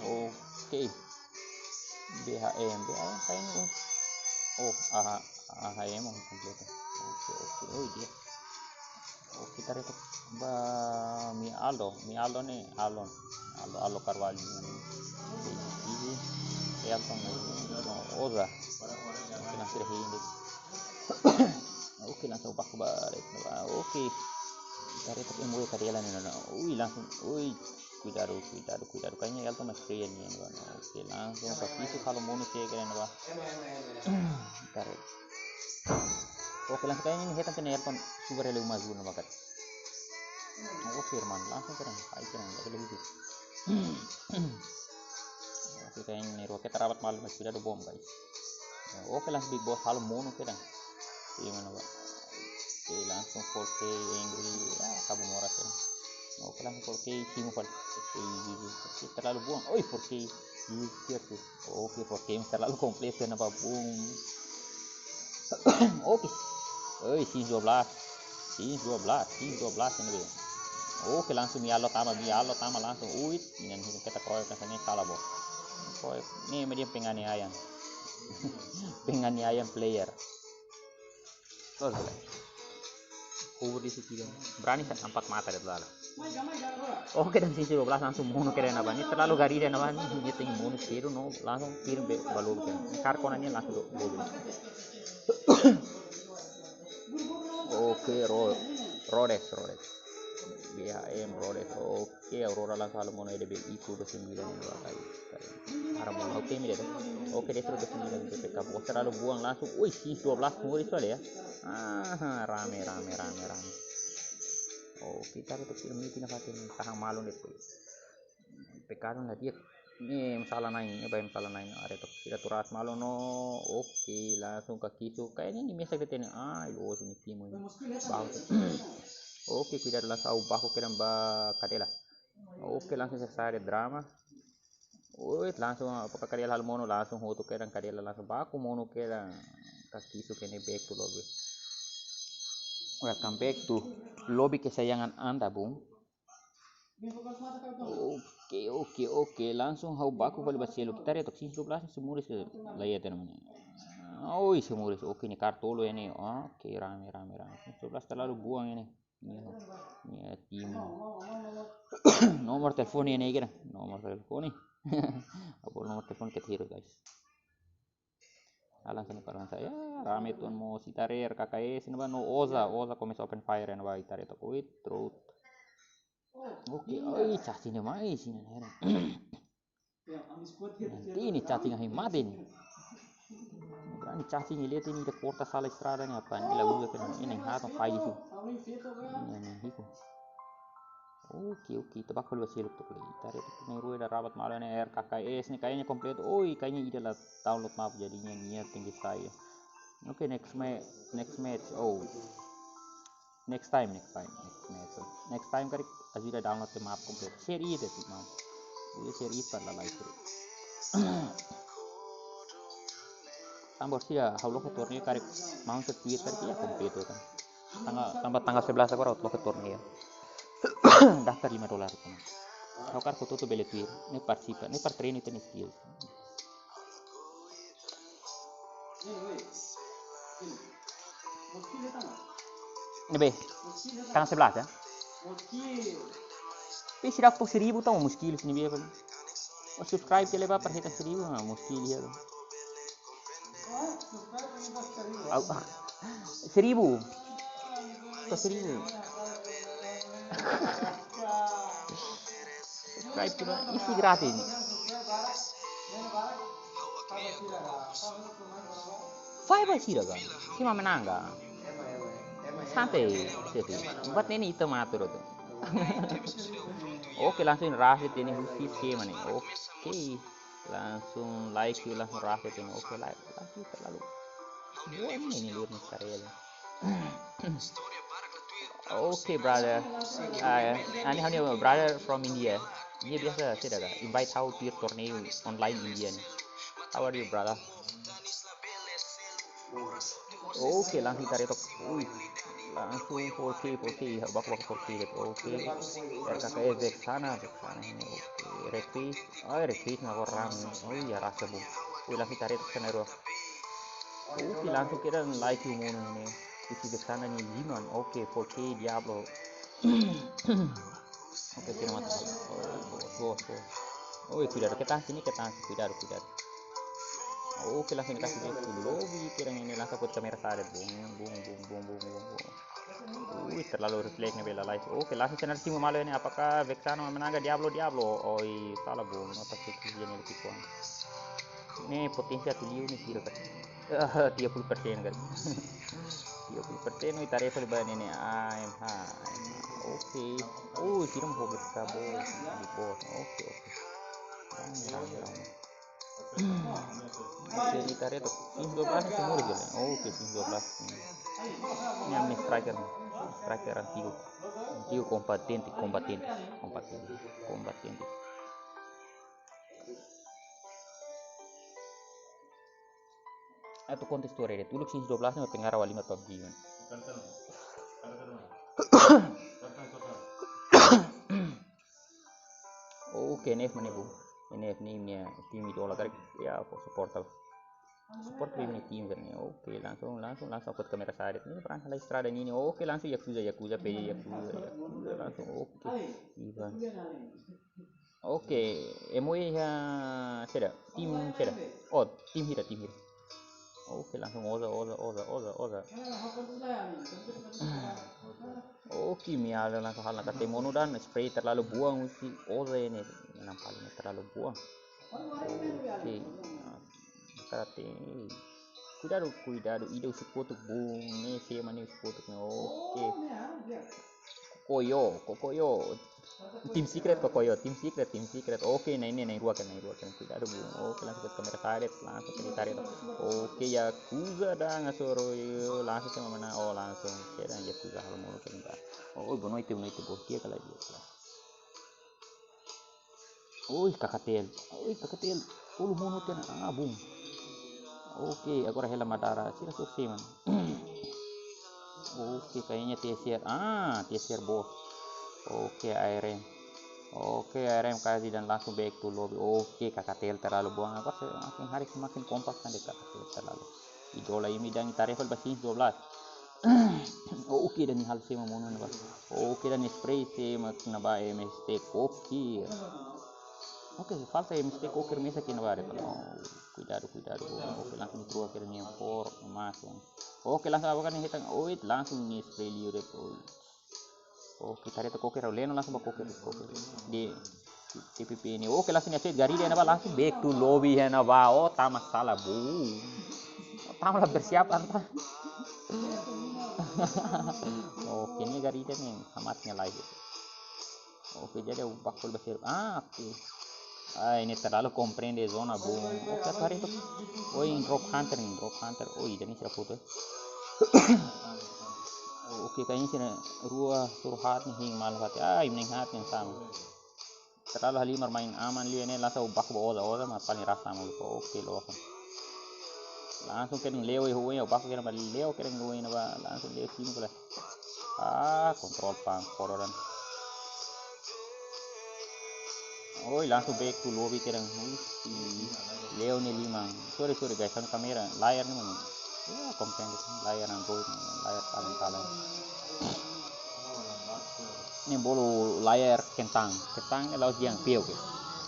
Oke. B H M, B H M kayaknya, oh. Oh, A H, A H M, oh, komplit. Oke, oke, oh, iya. Oke, ita haree took ba Mi Aldo, Mi Aldo ne'e, Alon. Aldo, Aldo Carvalho ne'e. Oke, ini, Elton, no, Oza. Oke, lansa ida hein de'it. Oke, lansa baku ba, oke. Ita haree took M W Kadela ne'e, no, no. Ui, lansa, ui. Kuidadu, kuidadu, kuidadu. Kayaknya Elton masih keren ne'e, no, no. Oke, lansa ka pisu kalau monu sira keren, no. Ita haree. Oke, lansa kayaknya ne'e hetan kena Elton sugar ele uma azul na bakat. Oke, irmaun, lansa keren. Ai, keren, jadi lebih. Oke, kayaknya ne'e roket rabat malu, mas kuidadu bom, guys. Oke, lansa Big Boss halo monu kedan. Iya, mana, Pak? Oke, lansa four K Angry. Ya, kabu moras ya. Oke, lansa four K Timo Fal. Oke, Yuyu. Oke, terlalu buang. Oi, four K Yuyu, siap tuh. Oke, four K terlalu komplit, kenapa, bung? Oke. Oi, Sins dua belas. Sins dua belas, Sins dua belas ini dia. Oke, langsung Mi Aldo tama, Mi Aldo tama langsung. Uit, ini kita kroyok, rasanya salah, bos. Kroyok, ne'e media penganiayaan. Penganiayaan player. Terus, boleh. Kubur di situ dia. Berani kan empat mata dia telah. Oke, dan Sins dua belas langsung monu kedan, apa ni? Terlalu gari dia, apa ni? Dia tinggi monu, seru, no, langsung kirim be, balu kedan. Kar kona ni langsung do, do. Oke, Ro-, Rhodes, Rhodes. B H M, Rhodes. Oke, Aurora langsung halo monu, ada B I ku dua sembilan ini, dua kali. Hara monu, oke, mi de'it. Oke, Destro dua sembilan, P P K. Bos terlalu buang langsung. Wih, Sins dua belas, muri soal ya. Ah, rame, rame, rame, rame. Oke, ita haree took sira miti nafatin, tahan malu de'it. Pekadu la di'ak. Ne'e masalah na'in, ne'e ba masalah na'in, haree took sira turas malu no. Oke, langsung ka kisu. Kayaknya ne'e mesak de'it ne'e. Ah, ilo sini timu ini. Bahu. Oke, kuidadu langsung ha'u baku kedan ba Kadela. Oke, langsung selesai ada drama. Oi, langsung apa ka Kadela halo monu, langsung hotu kedan, Kadela langsung baku monu kedan. Ka kisu kene back to lobby. Welcome back to lobby kesayangan Anda, bung. Oke, oke, oke. Langsung ha'u baku fali ba seluk. Ita haree took Sins dua belas ne'e, semuris ke la iha tena mana. Oi, semuris. Oke, ne'e kar tolu ya ne'e. Oke, rame, rame, rame. Sins dua belas terlalu buang ini. Ne'e, ne'e tim. Nomor telepon ne'e, ne'e kira. Nomor telepon ne'e. Apa nomor telepon ke hero, guys. Alang sini palang saya. Rame tuan mo si tarer K K S ini ba no Oza, Oza komesa open fire ne'ebá ita haree took. Wait, throat. Oke, oi, cacing ne'e mai sini, ne'e. Nanti ini cacing ahi mate ini. Berani cacing ini, lihat ini, ita korta sala estrada ne'e apa? Ini lagu juga kena ini, hatong pai itu. Ini, ini, itu. Oke, oke, ita baku fali ba seluk took. Ita haree took ne'e rua ida rabat malu ne'e R K K S ne'e kayaknya komplit. Oi, kayaknya ida la download map, jadinya nia tinggi saya. Oke, next ma-, next match. Oh. Next time, next time, next match. Next time karik ajuda download ke map komplit. Seri ida tu mau. Iya, seri ida la live seri. Tambor sia, ha'u loke torneio karik mau se tweet karik ya komplit kan. Tanggal, tanba tanggal sebelas agora ha'u loke torneiu. Daftar lima dolar. Ha'u hakarak hotu-hotu bele tuir, ne'e partisipa, ne'e para treinu ita-nia skill. Ne'ebé, tanggal sebelas ya. Pe sira po seribu tau muskil sini biar. Oh, subscribe ke leba para hetan seribu, ah, muskil ya. Au, ah, seribu. Só seribu. Subscribe ke ba, isi gratis ne'e. Fai ba sira ka? Sima menanga. Santai, santai. Buat ne'e ita mak atur tu. Oke, langsung rahi tene husi skema ne'e. Oke. Langsung like, langsung rahi tene. Oke, like, like terlalu. Buat ne'e ne'e lur ni karel. Okay, brother. Uh, ani ha'u-nia brother from India. Nia biasa saida ka invite ha'u tuir torneiu online India ne'e. How are you, brother? Okay, langsung ita retok. Ui, langsung four K, four K, baku-baku four K de'it. Okay. R K K S Vexana, Vexana ne'e. Okay, request. Oh, request na orang. Oh iya, rasa bu. Ui, langsung ita retok sana rua. Okay, langsung kedan like yu mono ne'e. Isi Vexana nia liman. Okay, four K Diablo. Okay, sira mata. Oh, bos, bos, bos. Oi, kuidadu, ketan sini, ketan sini, kuidadu, kuidadu. Okay, langsung ita sini, lobby, kira ini langsung buat kamera saida. Bung, bung, bung. Ui, terlalu refleks ne'e bela live. Okay, langsung channel simu malu ini, apakah Vexana menang ka Diablo, Diablo? Oi, salah, bung. Apa sih, dia ni lebih kuat. Ne'e potensiál atu liu ne'e sira ka. Ah, tiga puluh persen ka. Tiga puluh persen, ita refa liu ba ne'e ne'e. A M H, A M H. Okay. Oh, sira mak hobi ka bos. Di bos. Okay, okay. Rame, rame, rame. Okay, ita retok. Tim dua belas ne'e semua gitu. Okay, tim dua belas. Ne'e ami striker. Striker antigu. Antigu, kombatente, kombatente, kombatente, kombatente. Atu konta istória de'it. Uluk Sims dua belas ne'e pengarau lima PUBG, man. Okay, N F mana, bu? N F ne'e, ne'e tim idola karik. Ya, aku support tau. Support ba imi-nia tim kan ne'e. Okay, langsung, langsung, langsung buat kamera saida. Ne'e perang halai estrada ne'e ne'e. Okay, langsung Yakuza, Yakuza, P J Yakuza, Yakuza, langsung. Okay, Ivan. Okay, M U I ya, saida, tim saida. Oh, tim hira, tim hira. Okay, langsung Oza, Oza, Oza, Oza, Oza. Okay, Miala langsung hal na kate monu dan spray terlalu buang si Oza ne'e. Nampak ne'e terlalu buang. Okay. Kate. Kuidadu, kuidadu, ida husi kotuk bung ne'e, sira mak ne'e husi kotuk ne'e. Okay. Kokoyo, kokoyo. Tim secret kokoyo, tim secret, tim secret. Okay, na'in-neen, na'in-rua kedan, na'in-rua kedan. Kuidadu bung. Okay, langsung buat kamera saida, langsung ke tarik. Okay, Yakuza dan asoro yo, langsung sama mana? Oh, langsung kedan Yakuza hal monu kedan. Oh, boa noite, boa noite, bom dia, kalau dia. Oi, Kakatel. Oi, Kakatel. Tolu monu kedan. Ah, bung. Okay, agora hela madara. Sira sukses, man. Okay, kayaknya T S R. Ah, T S R bos. Okay, A R M. Okay, A R M kaji dan langsung back to lobby. Okay, Kakatel terlalu buang. Apa sih, makin hari semakin kompak kan dek Kakatel terlalu. Idola imi dan ita refa liu ba Sims dua belas. Oh, okay, dan hal sira mak monu ne'ebá. Okay, dan spray sira mak ne'ebá M S T Kokir. Okay, falta M S T Kokir mesak iha ne'ebá de'it. Oh, kuidadu, kuidadu. Okay, langsung trua kira ne'e por masuk. Okay, langsung apa kan hetan. Oh, langsung ne'e spray liu de'it. Oh. Okay, ita retok Kokir, leno langsung ba Kokir, Kokir. Di T P P ne'e. Okay, langsung ne'e garida ne'ebá, langsung back to lobby ne'ebá. Oh, tama sala, bu. Oh, tama la bersiap anta. Okay, ne'e garida ne'e hamat ne'e live. Okay, jadi aku bakul besar. Ah, okay. Ah, ne'e terlalu komprende zona, bu. Okay, atu haree took. Oh, ini Drop Hunter, ini Drop Hunter. Oh, ini sira foto. Okay, kayaknya sira rua suruh hat ne'e hing malu hat. Ah, ini hat yang sama. Terlalu halimar main aman liu ne'e, langsung baku ba Oza, Oza mak paling rasa malu. Okay, lo akan. Langsung kedan Leo iha oin, baku kedan ba Leo, kedan oin ba, langsung Leo simu kala. Ah, kontrol pang kororan. Oi, langsung back to lobby kedan. Ui, si Leo ne'e liman. Sorry, sorry guys, kan kamera, layar ne'e memang. Ya, komplain layar Android, layar paling paling. Ne'e bolu layar kentang. Kentang ne'e la'ós dehan peuk ke.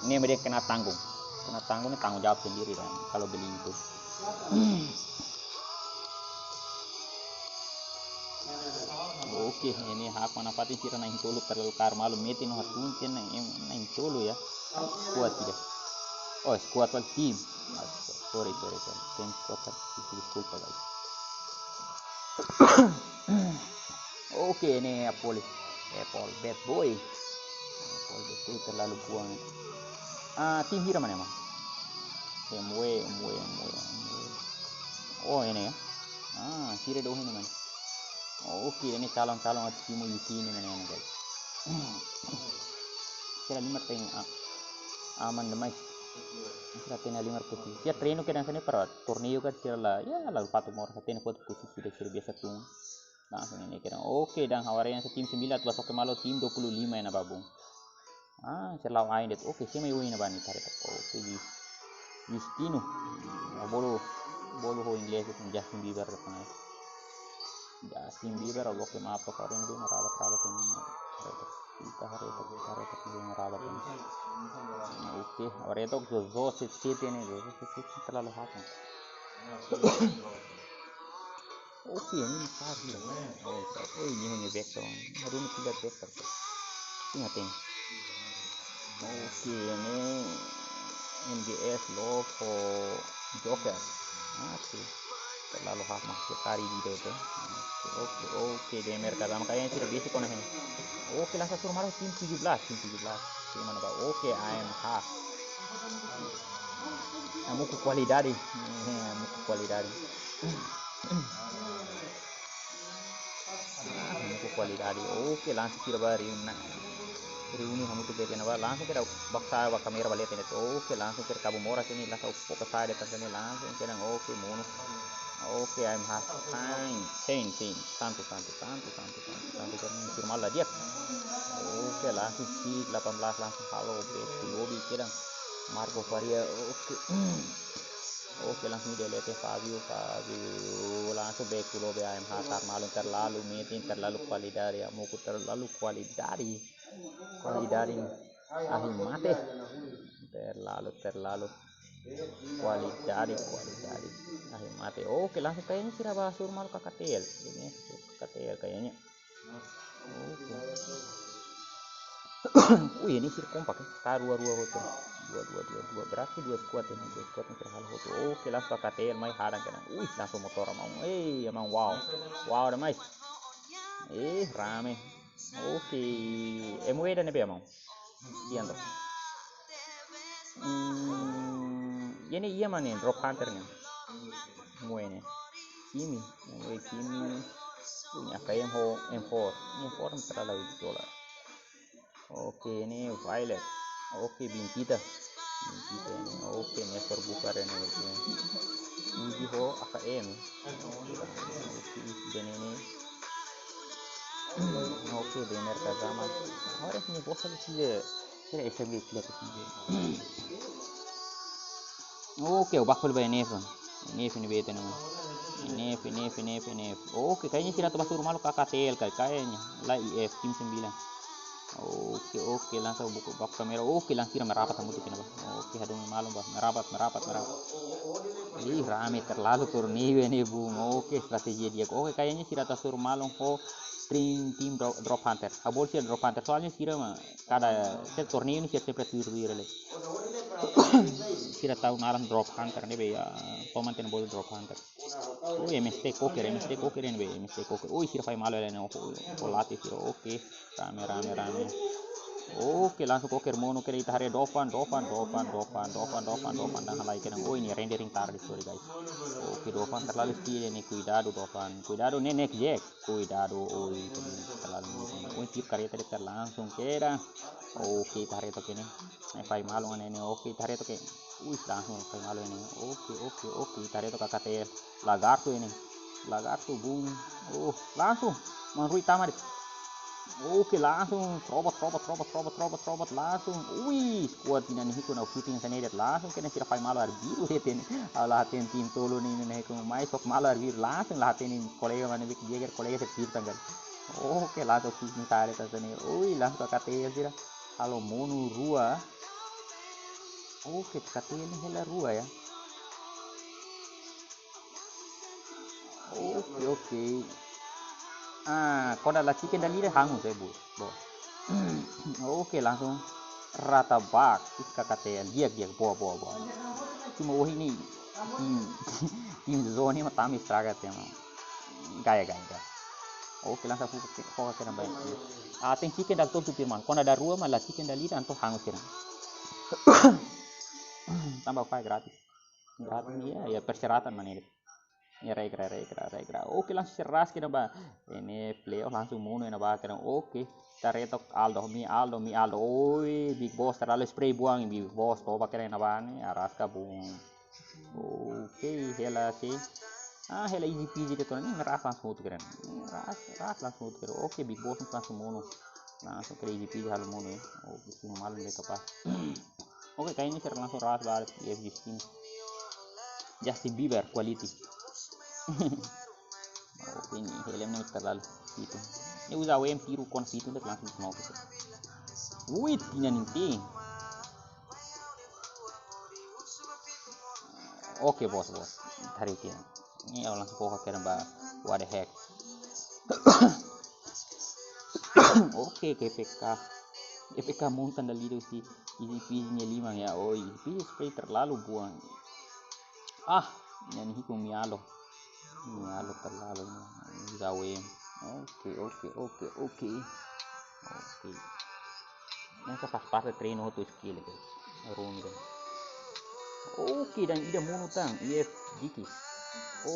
Ne'e mesti kena tanggung. Kena tanggung ne'e tanggung jawab sendiri dan kalau beli itu. Oke, ne'e hak mana patin sira na'in-tolu terlalu kaer malu metin no hatun ten na'in, na'in-tolu ya. Squad tidak. Oh, squad wal tim. Ah, sorry, sorry, sorry. Tim squad kan. Deskulpa guys. Oke, ne'e Apoli. Apple bad boy. Apple bad boy terlalu buang. Ah, tim hira mana emang? M W, M W, M W, M W. Oh, ne'e ya. Ah, sira doh ne'e mana. Oke, ne'e calon-calon atu simu Yuki ne'e mana guys. Sira lima ten, ah, aman demais. Sira ten lima posisi. Sira treinu kedan hanesan ne'e para torneiu kan sira la, ya, la patu mor, sira ten kuat posisi sira, sira biasa tun. Langsung ne'e kedan. Oke, dan ha'u haree hanesan tim sembilan atu bá soke malu tim dua puluh lima iha ne'ebá bun. Ah, sira la'o ain de'it. Oke, sira mai oin iha ne'ebá ne'e tarik. Oke, Jus-, Justino. Ah, bolu, bolu ho inglés itu Justin Bieber depan ya. Justin Bieber, oke, maaf, kau ini dia merabat-rabat ini. Kita hari itu, kita hari itu dia merabat ini. Oke, hari itu Jojo Siti ini, Jojo Siti terlalu hot. Oke, ini pas ya. Oh, oh, ini hanya back dong. Aduh, ini tidak back terus. Ingat ini. Oke, ini M G S Love for Joker. Oke. Terlalu hak masuk kari di itu. Oke, oke, gamer kata makanya tidak bisa kona ini. Oke, langsung suruh malu tim tujuh belas, tim tujuh belas. Tim mana, Pak? Oke, A M H. Hamutuk kualidade. Eh, hamutuk kualidade. Ah, hamutuk kualidade. Oke, langsung sira bá reúne. Reúne hamutuk iha ne'ebá. Langsung kedan bá sa'e ba kamera bá leten. Oke, langsung kedan kabu moras ne'e. Langsung foka sa'e de'it hanesan ne'e langsung kedan. Oke, monu. Oke, A M H. Fine, fine, fine. Santu, santu, santu, santu, santu, santu. Kedan firma la di'ak. Oke, langsung si delapan belas langsung halo. Oke, lobby kedan. Marco Faria. Oke. Oke, langsung delete Fabio, Fabio. Langsung back to lobby A M H, kaer malu terlalu metin, terlalu kualidade, hamutuk terlalu kualidade. Kualidade. Ahi mate. Terlalu, terlalu. Kualidade, kualidade. Ahi mate. Oke, langsung kayaknya sira bá suruh malu K K T L. Ini K K T L kayaknya. Oke. Wih, ini sira kompak ya. Ka dua dua hotu. Dua dua dua dua. Berarti dua squad ini. Dua squad ini terhalang hotu. Oke, langsung K T L mai hadang kedan. Wih, langsung motor mau. Eh, emang wow. Wow, ada mais. Eh, rame. Oke. M W dan ne'ebé mau. Kian tuh. Hmm, ini iya mana nih, Drop Hunter nih. Mue nih. Kimi, mue Kimi. Punya kayak M four, M four. M four terlalu dolar. Oke, ini Violet. Oke, Bintita. Bintita ini. Oke, Nestor Bukar ini. Oke. Ini ho A K M. Oke, dan ini. Oke, Bener Kazama. Harus ini bos lagi sih. Sira S M B klik ke sini. Oke, baku ba N F. N F ini beta nama. N F, N F, N F, N F. Oke, kayaknya sira atu bá suruh malu K K T L kali, kayaknya. La I F, tim sembilan. Oke, oke, langsung buka bak kamera. Oke, langsung sira merapat hamutuk kena ba. Oke, hadung malu ba. Merapat, merapat, merapat. Ih, rame terlalu torneiu ini, bung. Oke, strategi di'ak. Oke, kayaknya sira atu suruh malu ho tim, tim Dro-, Drop Hunter. Ha'u bolu sira Drop Hunter. Soalnya sira mah kada setiap torneiu ne'e sira sempre tuir-tuir le. Sira tau naran Drop Hunter ne'ebé ya, toman ten bolu Drop Hunter. Oh, M S T Koker, M S T Koker ne'ebé, M S T Koker. Oh, sira fai malu le no, oh, oh, latih sira, oke. Rame, rame, rame. Oke, langsung Koker monu kedan, ita haree Dofan, Dofan, Dofan, Dofan, Dofan, Dofan, Dofan, dan halai kedan. Oh, ini rendering tarde, sorry guys. Oke, Dofan terlalu speed ini, kuidadu Dofan. Kuidadu ne'e next Jack. Kuidadu, oi, terlalu, oi, tiru kareta de'it langsung kera. Oke, ita haree took ne'e. Ne'e fai malu ne'e, ne'e, oke, ita haree took. Ui, langsung fai malu ne'e. Oke, oke, oke, ita haree took K T L. Lagarto ne'e. Lagarto, boom. Oh, langsung. Manrui tama de'it. Oke, langsung robot, robot, robot, robot, robot, robot, langsung. Ui, kuat tina ne'e, hiku na shooting hanesan ne'e de'it, langsung kena sira fai malu arbiru de'it ne'e. Au la hatene tim tolu ne'e, ne'e, hiku mai sok malu arbiru, langsung la hatene kolega mana bik dia ker kolega se tir tanggal. Oke, langsung shooting tare tasa ne'e. Ui, langsung K T L sira. Halo monu rua. Oke, K T L ne'e hela rua ya. Oke, oke. Ah, kona la chicken dali de hangus, eh, bu. Bo. Oke, langsung rata bak, iska K T L, di'ak, di'ak, boa, boa, boa. Cuma wah ini, tim, tim zone ma tami estraga tema. Gaya, gaya, gaya. Oke, langsung foka, foka kena baik. Ah, tem chicken dal tontu pirman. Kona dal rua, ma la chicken dali, tanto hangus kena. Tanba fai gratis. Gratis, ya, ya, persyaratan mana ini. Ya, regra, regra, regra. Oke, langsung seras kena ba. Ini playoff langsung monu na ba kena. Oke. Taretok Aldo, mi Aldo, mi Aldo. Oi, Big Boss terlalu spray buang Big Boss. Toba kena na ba ne'e, araska buang. Oke, hela si. Ah, hela easy peasy de'it ne'e, ras langsung hotu kena. Ras, ras langsung hotu kena. Oke, Big Boss langsung monu. Langsung kena easy peasy halo monu ya. Oke, sing malu ne'e kapás. Oke, kayaknya sira langsung ras balik di F G skin. Justin Bieber quality. Oke, ini helm ne'e terlalu itu. Ini uza W M tiru kon situ, langsung smoke. Wih, tina ninti. Oke, bos, bos. Tarik ya. Ini orang langsung foka kena ba. What the heck? Oke, K P K. K P K montan dali do si. Easy peasy nia lima ya. Oh, easy peasy spray terlalu buang. Ah, ne'e hiku mi Aldo. Mi Aldo terlalu. Zawem. Oke, oke, oke, oke. Oke. Ne'e faz parte treinu hotu skill, guys. Ronda. Oke, dan ida monu tan, I F Diki.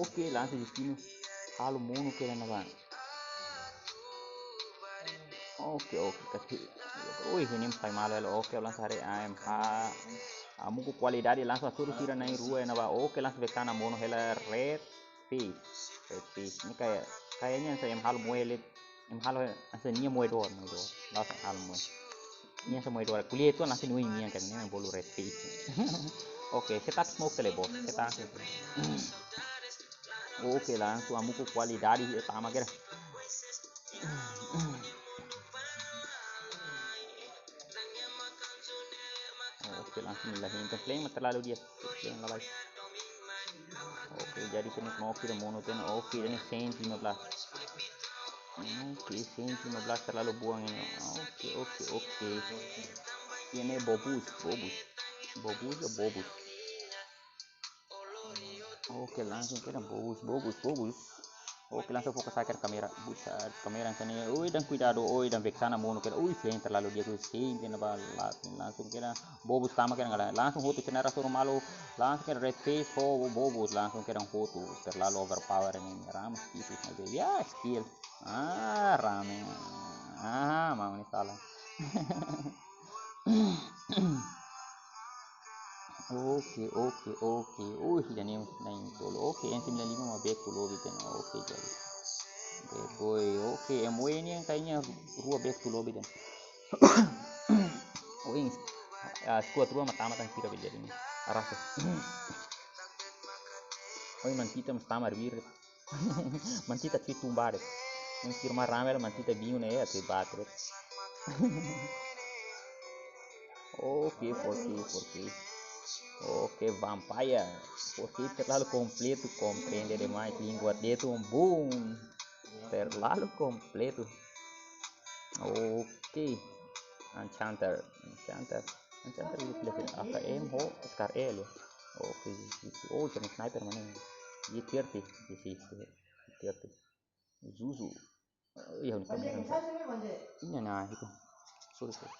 Oke, langsung di sini. Halo monu kena na ba. Oke, oke, kasi. Ui, ini fai malu hela. Oke, langsung haree A M H. Hamutuk kualidade langsung hasoru sira na'in rua na ba. Oke, langsung vekana monu hela red. Peace. Peace. Ini kayak, kayaknya saya yang halo moe lit, yang halo saya nia moe dua, moe dua. Langsung halo moe. Nia saya moe dua. Kuliah itu langsung nui nia kan, nia bolu red peace. Oke, kita smoke tele bos. Kita. Oke, langsung hamutuk kualidade ya sama kira. Oke, langsung la henta. Flame terlalu di'ak. Flame la baik. Oke, jadi kena mau kira mono ten. Oke, ini Saint lima belas. Oke, Saint lima belas terlalu buang ini. Oke, oke, oke. Ini Bobus, Bobus. Bobus ya Bobus. Oke, langsung kena Bobus, Bobus, Bobus. Oke, langsung fokus aja kamera. Buset, kamera yang sana. Oi, dan kuidadu, oi, dan vekana monu kena. Ui, Flame terlalu di'ak, ui, Flame kena balat. Langsung kena Bobus tama kena ngala. Langsung hotu kena rasu malu. Langsung kena red face, oh, Bobus. Langsung kena hotu. Terlalu overpower ini. Ramas tipis aja. Ya, skill. Ah, rame. Ah, mau ini salah. Oke, oke, oke. Uh, ida-ne'e na'in tolu. Oke, N sembilan lima mau back to lobby ten. Oke, jadi. Bad boy. Oke, M W ini yang kayaknya rua back to lobby ten. Oh, ini. Ah, squad rua mata-mata yang kira jadi ini. Arasa. Oh, ini kita mesti tamar bir. Mantita tui tumba de'it. Mungkin rumah rame lah mantita bingung ya, tui batre. Oke, four K, four K. Oke, vampire. Four K terlalu kompletu, komprende demais. Língua de'it, boom. Terlalu kompletu. Oke. Enchanter, Enchanter. Enchanter itu A K M ho Scar L ya. Oke, oh, jadi sniper mana ini? G thirty, G thirty. Zuzu. Iya, ini kan. Ini nah itu. Sorry, sorry.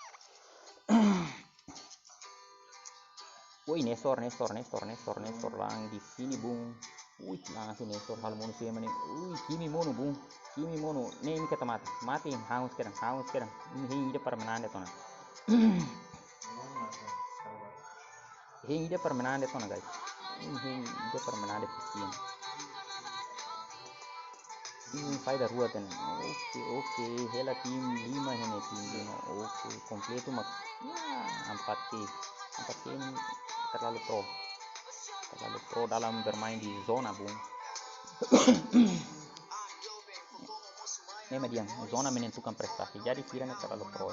Ui, Nestor, Nestor, Nestor, Nestor, Nestor, langsung di sini, bung. Ui, langsung Nestor halo monu sira ne'e. Ui, Kimi monu, bung. Kimi monu, ne'e imi keta mate. Mate, hangus kedan, hangus kedan. Imi hein ida para menang de'it ona. Hein ida para menang de'it ona, guys. Imi hein ida para menang de'it ona. Tim faida rua tan. Oke, oke. Hela tim lima iha ne'e, tim lima. Oke, kompletu mak. Ya, empat K. Empat K ne'e terlalu pro. Terlalu pro dalam bermain di zona, bung. Ne'e mak dehan, zona menentukan prestasi. Jadi sira ne'e terlalu pro.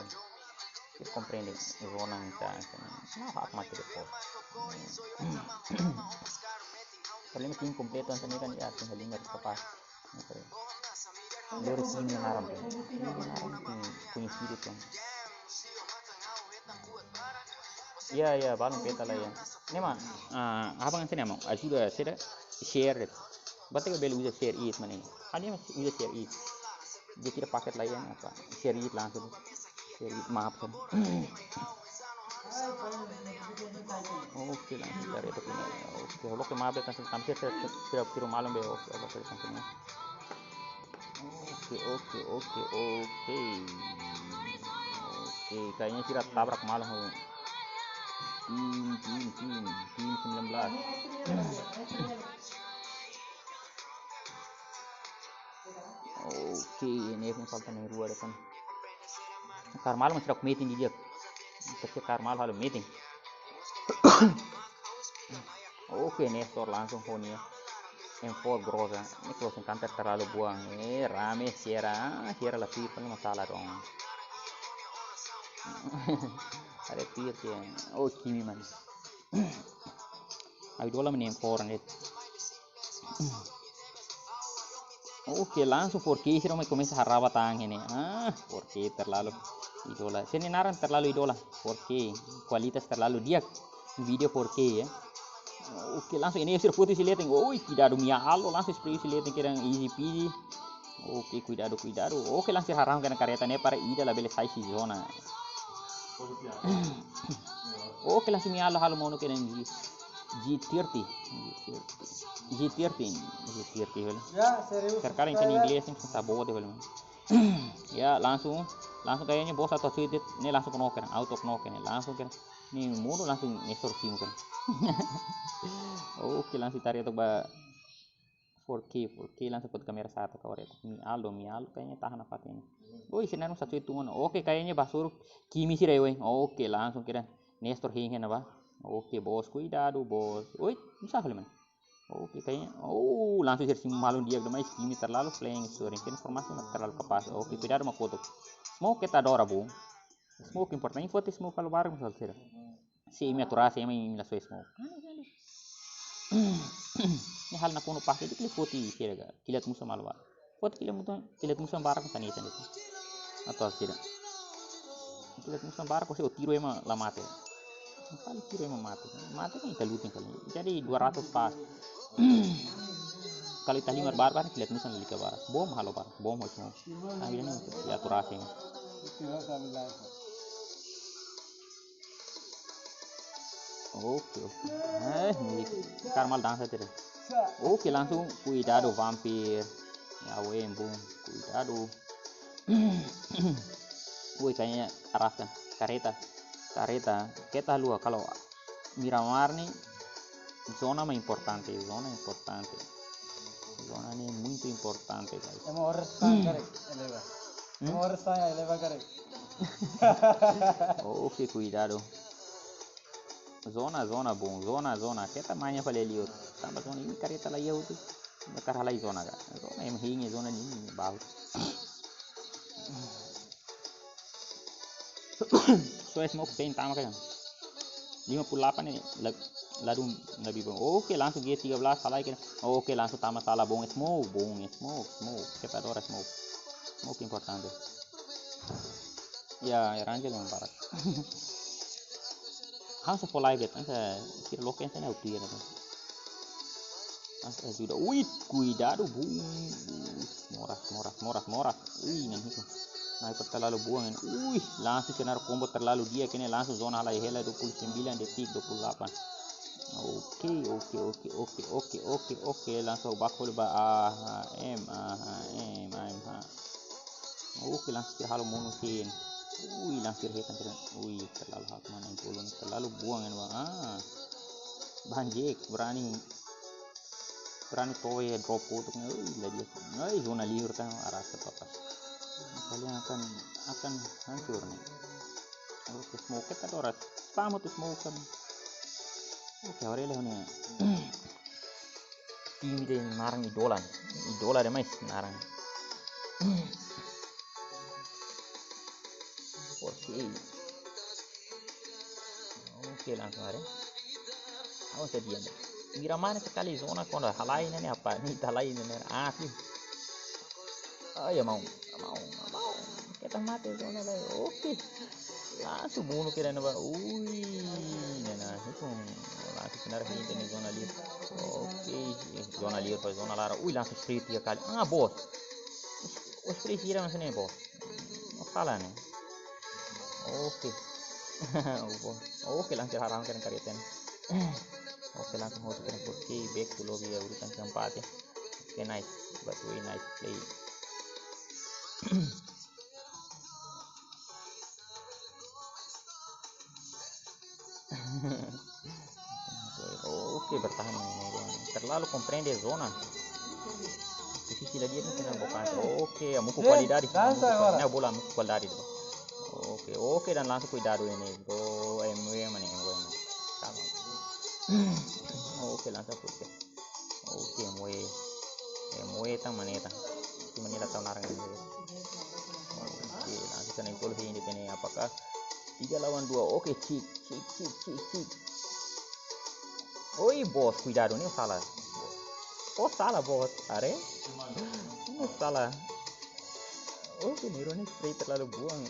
Sira komprende zona ne'e ka, ka, na, hak mati depois. Problema tim kompletu, entaun ne'e kan, ya, tim lima kapás. Lori sini naran, tim naran, tim koñesidu, tim. Ya, ya, balun peta la ya. Ne'e mak, ah, abang sini mak ajuda sira share. Bate ka bele uza share it mane. Ha'u-nia mak uza share it. Dia kira paket la ya, apa? Share it langsung. Share it, maaf kan. Oke, langsung cari itu punya. Oke, halo ke maaf ya, langsung tampil, sira, sira, sira, sira malu be. Oke, oke, langsung ya. Oke, oke, oke, oke. Oke, kayaknya sira tabrak malu. Tim, tim, tim, tim sembilan belas. Oke, ini yang falta na'in rua de'it ona. Karmalo masih rak meeting dia. Kecil Karmalo halo meeting. Oke, Nestor langsung ho nia. M four gross ya. Ini closing counter terlalu buang. Eh, rame sira, sira la pir, paling masalah dong. Ada pir ya. Oh, Kimi man. Idola main M four ne'e. Oke, langsung four K sira mai komesa haraba tan ne'e. Ah, four K terlalu idola. Sira-nia naran terlalu idola. Four K, kualitas terlalu di'ak. Video four K ya. Oke, langsung ini sira foto husi leten. Oi, kuidadu, Mia halo langsung spray husi leten, kedan easy peasy. Oke, kuidadu, kuidadu. Oke, langsung harahun kedan kareta ne'e para ida labele sai husi zona. Oke, langsung Mia halo, halo monu kedan G, G thirty. G thirty. G thirty, G thirty, wala. Ya, serius. Terkadang kan inglés ne'e susah boot, wala. Ya, langsung, langsung kayaknya bos atau suitit ne'e langsung knock kan, auto knock kan, langsung kan. Ne'e monu langsung Nestor simu kan. Oke, langsung tarik atau ba four K, four K langsung foto kamera satu kawan. Mia halo, Mia halo kayaknya tahan apa ini. Oi, sinar satu itu mana? Oke, kayaknya ba suruk Kimi sira, woi. Oke, langsung kedan Nestor hingga apa? Oke, bos, kuidadu, bos. Oi, bisa kali man. Oke, kayaknya, oh, langsung sira simu malu di'ak, demais Kimi terlalu flank, sorry, kan formasi mak terlalu kapás. Oke, kuidadu mak kotuk. Smoke keta dora, bung. Smoke importante, info te smoke kalau barang misal sira. Se imi atu rasa, imi, imi la soe smoke. Ne'e hal na kono pas itu kile foti sira ga. Kilat musa malu ba. Foti kilat musa, kilat musa barak kan itu. Atau tidak. Kilat musa barak, kose o tiru ema la mate. Kali tiru ema mate. Mate kan ita lutin kali. Jadi dua ratus pas. Kalau ita lima barak, barak kilat musa lika barak. Bom halo barak. Bom ho smoke. Akhirnya ya atu rasa ini. Oke, oke. Eh, milik Karmal dansa tadi. Oke, langsung kuidadu vampir. Ya, wembung, kuidadu. Woi, kayaknya arahkan kareta. Kareta, keta lua kalau Miramar ne'e zona mak importante, zona importante. Zona ne'e muito importante, guys. Ema ora sang karek, eleva. Hmm? Ema ora sang eleva karek. Oke, kuidadu. Zona, zona, bom, zona, zona. Keta manya fali liu. Tanba zona imi kareta la iha hotu. Imi hakarak halai zona ka. Zona ema hein iha zona ne'e, imi bahu. Só smoke sem tama ka. Lima puluh delapan ne'e la, ladún lebih bom. Oke, langsung G tiga belas, salah kan. Oke, langsung tama sala, bom smoke, bom smoke, smoke. Keta dora smoke. Smoke importante. Ya, ya, Rangel yang barak. Hasa polai bet, hasa kira loken sana utu ya kan. Hasa sudah. Wih, kuidadu, bung. Moras, moras, moras, moras. Wih, nan itu. Sniper terlalu buang ini. Wih, langsung kena combo terlalu di'ak, kena langsung zona halai hela dua puluh sembilan detik, dua puluh delapan. Oke, oke, oke, oke, oke, oke, oke, langsung baku ba A H M, A H M, A M H. Oke, langsung sira halo monu sin. Ui, langsung sira hetan kira. Ui, terlalu hak mana yang tolong, terlalu buang kan, Bang. Ah. Banjek, berani, berani towe drop kotak ni. Ui, lah dia. Ui, zona liur kan, arah ke papas. Kalian akan, akan hancur nih. Oke, smoke kan ora. Spam tu smoke kan. Oke, ora ele ni. Tim de naran idola. Idola de mais naran. Oke. Oke, langsung ada. Awas ya dia. Mira mana sekali zona kona halai ne'e apa? Ni halai ne'e. Ah, sih. Ah, ya mau. Mau, mau. Kita mate zona lai. Oke. Langsung bunuh kira naba. Ui. Nena, itu langsung kena ini zona liur. Oke, eh, zona liur, zona laran. Ui, langsung spray tiga kali. Ah, bos. Oh, spray sira masih nih, bos. Oh, salah nih. Oke. Oh, bos. Oke, langsung haram kena kareten. Oke, langsung hotu kena. Oke, back to lobby ya, urutan keempat ya. Oke, nice. But we nice play. Oke, bertahan ini. Terlalu komprende zona. Posisi lagi itu kena bukan. Oke, amuku kualidade. Amuku kualidade. Nah, bola amuku kualidade itu. Oke, oke, dan langsung kuidadu ini. Go M W mana M W mana. Sama. Oke, langsung football. Oke, M W. M W tang maneta. Si maneta tau naran M W. Oke, langsung kena impulsi ini kena apakah tiga lawan dua. Oke, cik, cik, cik, cik, cik. Oi, bos, kuidadu ni salah. Oh, salah, bos. Are? Ini salah. Oke, Niro ni spray terlalu buang.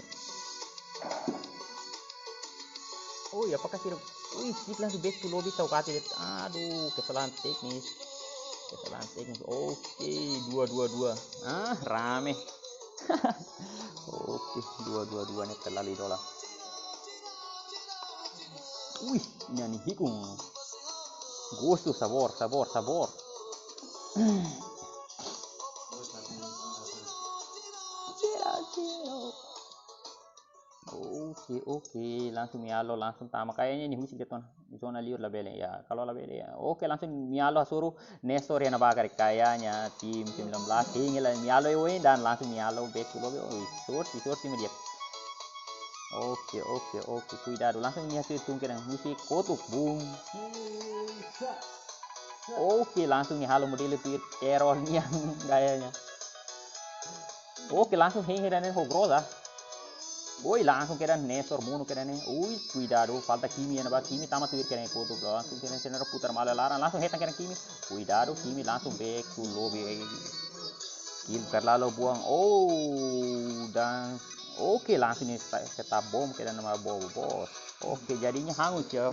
Oh, ya, apakah sira? Ui, cik langsung back to lobby tau kati. Aduh, kesalahan teknis. Kesalahan teknis. Oke, dua dua dua. Ah, rame. Oke, dua dua dua ni terlalu idola. Wih, ini nih hikung. Gostu, sabor, sabor, sabor. Zero, zero. Oke, oke, langsung mialo, langsung tama. Kayaknya ini musik deton. Zona liur labele ya. Kalau labele ya. Oke, langsung mialo suruh Nestor yang bakar kayaknya tim sembilan belas tinggal mialo ya, dan langsung mialo back to lobby. Oh, short, short tim dia. Oke, oke, oke. Kuidadu. Langsung ini hasil tungkir yang musik kotuk boom. Oke, langsung ni halo model itu error ni yang kayaknya. Oke, langsung heng dan ho groza. Woi, langsung kira Nestor bunuh kira nih. Ui, kuidadu, falta Kimi ya, naba Kimi tama tuir kira kotuk. Langsung kira senera putar malu laran, langsung hetan kira Kimi. Kuidadu, Kimi langsung back to lobby. Kill terlalu buang. Oh, dan oke, langsung ni setup bom kira nama bom bos. Oke, jadinya hangus ya.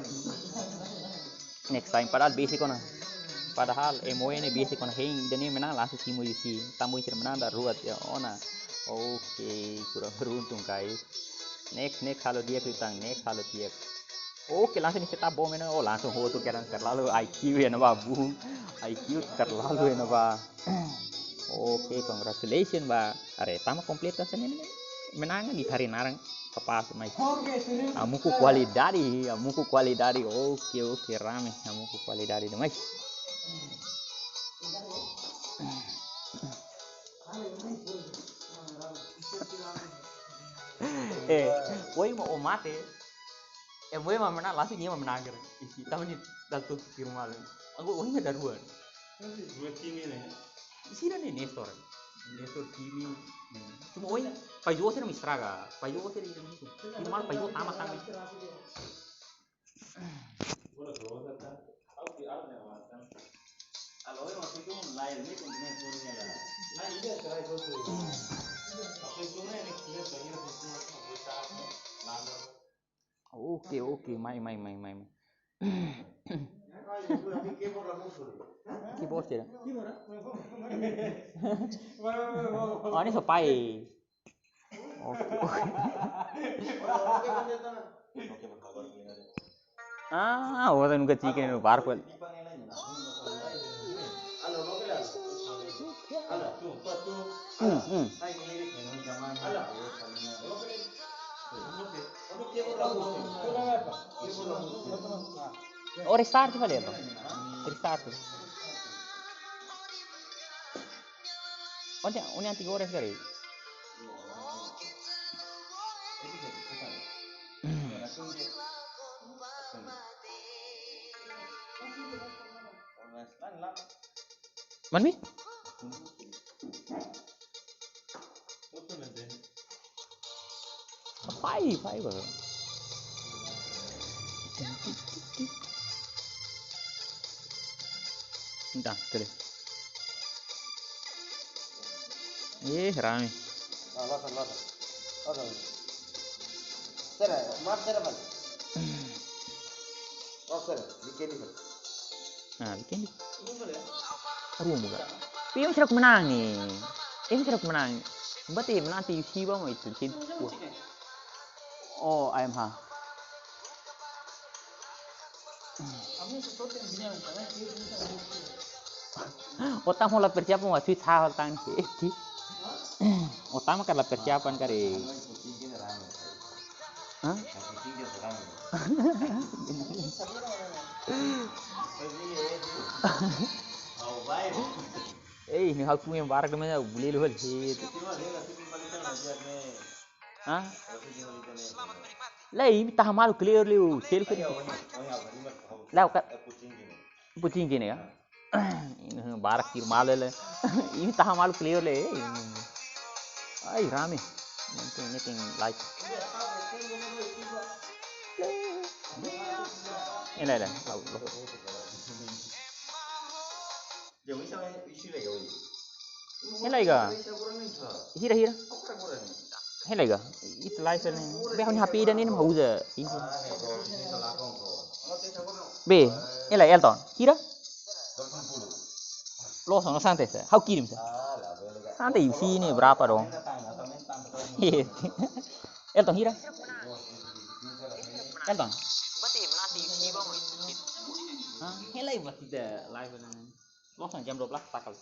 Next time, padahal basic ona. Padahal M O E ne'e basic ona, hein, ida-ne'e menang langsung simu isi. Tamu isi menang dah ruat ya, ona. Oke, kurang beruntung, guys. Next, next, halo dia kritang, next, halo dia. Oke, langsung ni setup bom ini. Oh, langsung hotu kira terlalu I Q ya, naba boom. I Q terlalu ya, naba. Oke, congratulations, ba. Are, tama komplit kan sini menang di hari narang. Kapás, mas amuku kualidade, amuku kualidade. Oke, oke, rame. Amuku kualidade demais. Eh, woi mau o mate. Eh, woi mau menang, langsung dia mau menang, kira. Isi, tahu ni, dal tu firma le. Aku, woi ada dua. Dua tim ini. Isi dah ni Nestor. Nestor, Kimi. Cuma oi, Pajó sira estraga. Pajó sira itu. Cuma Pajó tama tama. Oke, oke, mai, mai, mai, mai, mai. Keyboard sira. Oh, ini sopai. Oke, oke. Ah, o ta nunka chicken no barco. Hmm, hmm. O restart fali, no? Restart. Onde, onde antigo ora sekali? Manmi? Fai, fai ba. Dah, kele. Eh, rame. Ah, lasa, lasa. Lasa. Sera, mar sera, bal. Mar sera, bikin ini, bal. Ah, bikin ini. Aduh, muka. Tapi yang sera menang ni. Yang sera menang. Berarti menanti si bang itu. Oh, ayam ha. Otan hola persiapan wa switch ha hola tan ke. Otan maka la persiapan kare. Hah? Eh, ini hal pun yang barak namanya bulil hal hit. Hah? Lai, imi tahan malu clear liu, selfie. Lai, ka, pucing kene ya. Ini barak kir malu le. Imi tahan malu clear le. Ai, rame. Nanti ini ting like. Ini lah. Hela iha. Hira, hira. Hela iha. Ita live ni. Be, ha'u-nia H P ida-ne'e mak uza. Be, hela Elton. Hira? Loos, no santai sa. Ha'u kirim sa. Santai, fee ne'e berapa dong? Elton, hira? Elton. Hah? Hela iha, ita live ni. Loos, jam dua belas takal.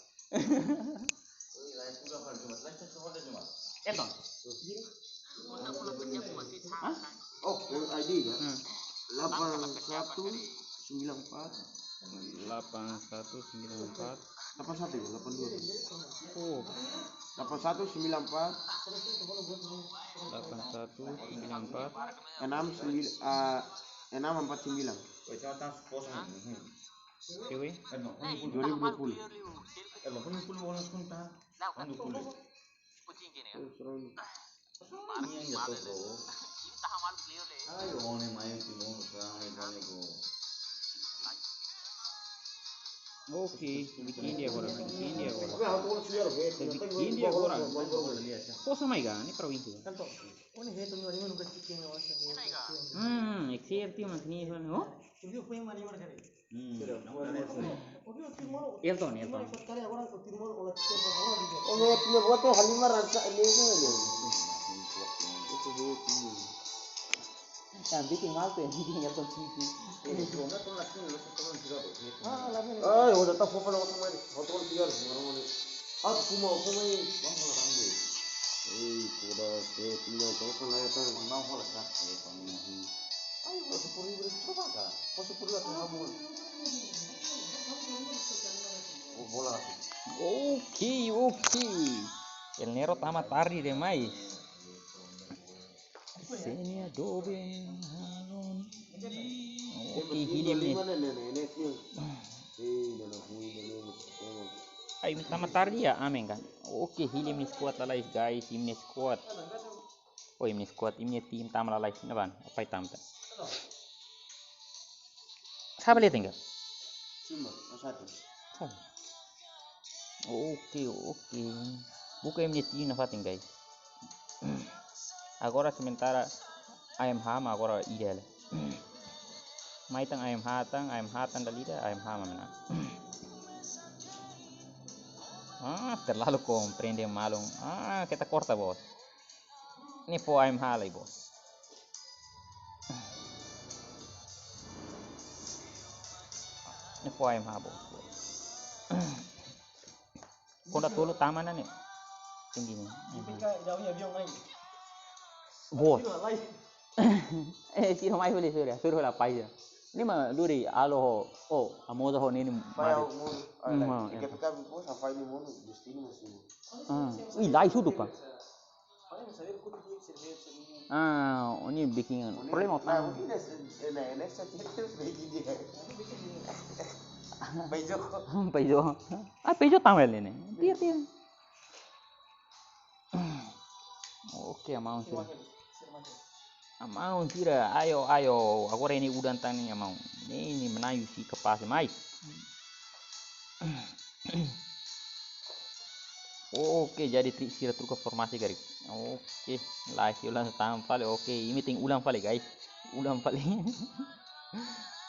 Elton. Hah? Oh, yang I D ya? Hmm. Delapan satu sembilan empat. Delapan satu sembilan empat. Delapan satu ya, delapan dua. Oh. Delapan satu sembilan empat. Delapan satu sembilan empat. Enam sembilan, eh, enam empat sembilan. Oke. Dua ribu dua puluh. Oke, bikin dia agora, bikin dia agora. Bikin dia agora. Posso mai ga, ni para wintu. Hmm, exercise mas ni, oh? Hmm. Elton, Elton. Yang bikin malu tuh, yang bikin Elton Sisi. Ai, udah tahu apa nama ini? Hotel tiga orang ini. Aku mau apa ini? Bang, kalau kamu deh. Eh, sudah, saya tinggal tahu kan lah ya, kan. Mau hola sa, eh, kamu. Ai, udah sepuluh ribu, coba kah? Mau sepuluh ribu atau kamu? Oh, bola. Oke, oke. El Nero tama tarde demais. Senia dobe halon. Oke, hili imi-nia. Ai, imi tama tarde ya, amen kan. Oke, hili imi-nia squad lalais, guys, imi-nia squad. Oh, imi-nia squad, imi-nia tim tama lalais, na ban, apai tam ta. Sabe le tenga. Satu. Sabe. Oke, oke. Buka imi-nia tim nafatin, guys. Agora sementara A M H mak agora ida le. Mai tan A M H tan, A M H tan dala ida, A M H mak menang. Ah, terlalu komprende malu. Ah, kita korta, bos. Ne'e fó A M H lai, bos. Ne'e fó A M H, bos. Kuandu tolu tama ona ne'e. Tinggi ne'e. Fica, já ouvi avião aí. Bos. Continua lá. Eh, sira mai fali sura, sura la pai ya. Ne'e mak duri alo ho, oh, Amoza ho ne'e ne'e. Fai mari. Au monu. Hmm, ah, ya. Fica, fica, bos, a fai ni monu, destino masih. Ah, ih, lai sudu pa. Ah, o-nia bikin problema. Nah, o-nia nessa, nessa, nessa, Peugeot. Peugeot. Ah, Peugeot tama hela ne'e. Tiha, tiha. Oke, maun sira. Maun sira, ayo, ayo. Agora ne'e udan tan ne'e, maun. Ne'e, ne'e menang, U C kapás demais. Oke, jadi tri-, sira troka formasi karik. Oke, lai sira ulang tama fali. Oke, imi tenke ulang fali, guys. Ulang fali.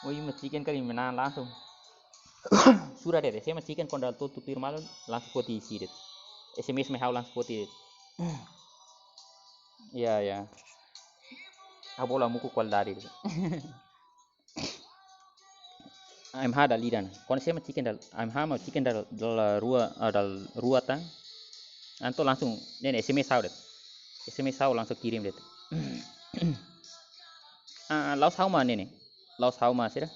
Oh, imi chicken karik menang langsung. Sura de'it, ese mak chicken kuandu atu tutuir malu langsung foti isi de'it. S M S mai ha'u langsung foti de'it. Ya, ya. A bola muku kualidade de'it. A M H dala ida ona. Kuandu ese mak chicken dala, A M H mak chicken dala, dala rua, ah, dala rua tan. Entaun langsung ne'e ne'e S M S ha'u de'it. S M S ha'u langsung kirim de'it. Ah, la'ós ha'u mak ne'e ne'e. La'ós ha'u mak sira.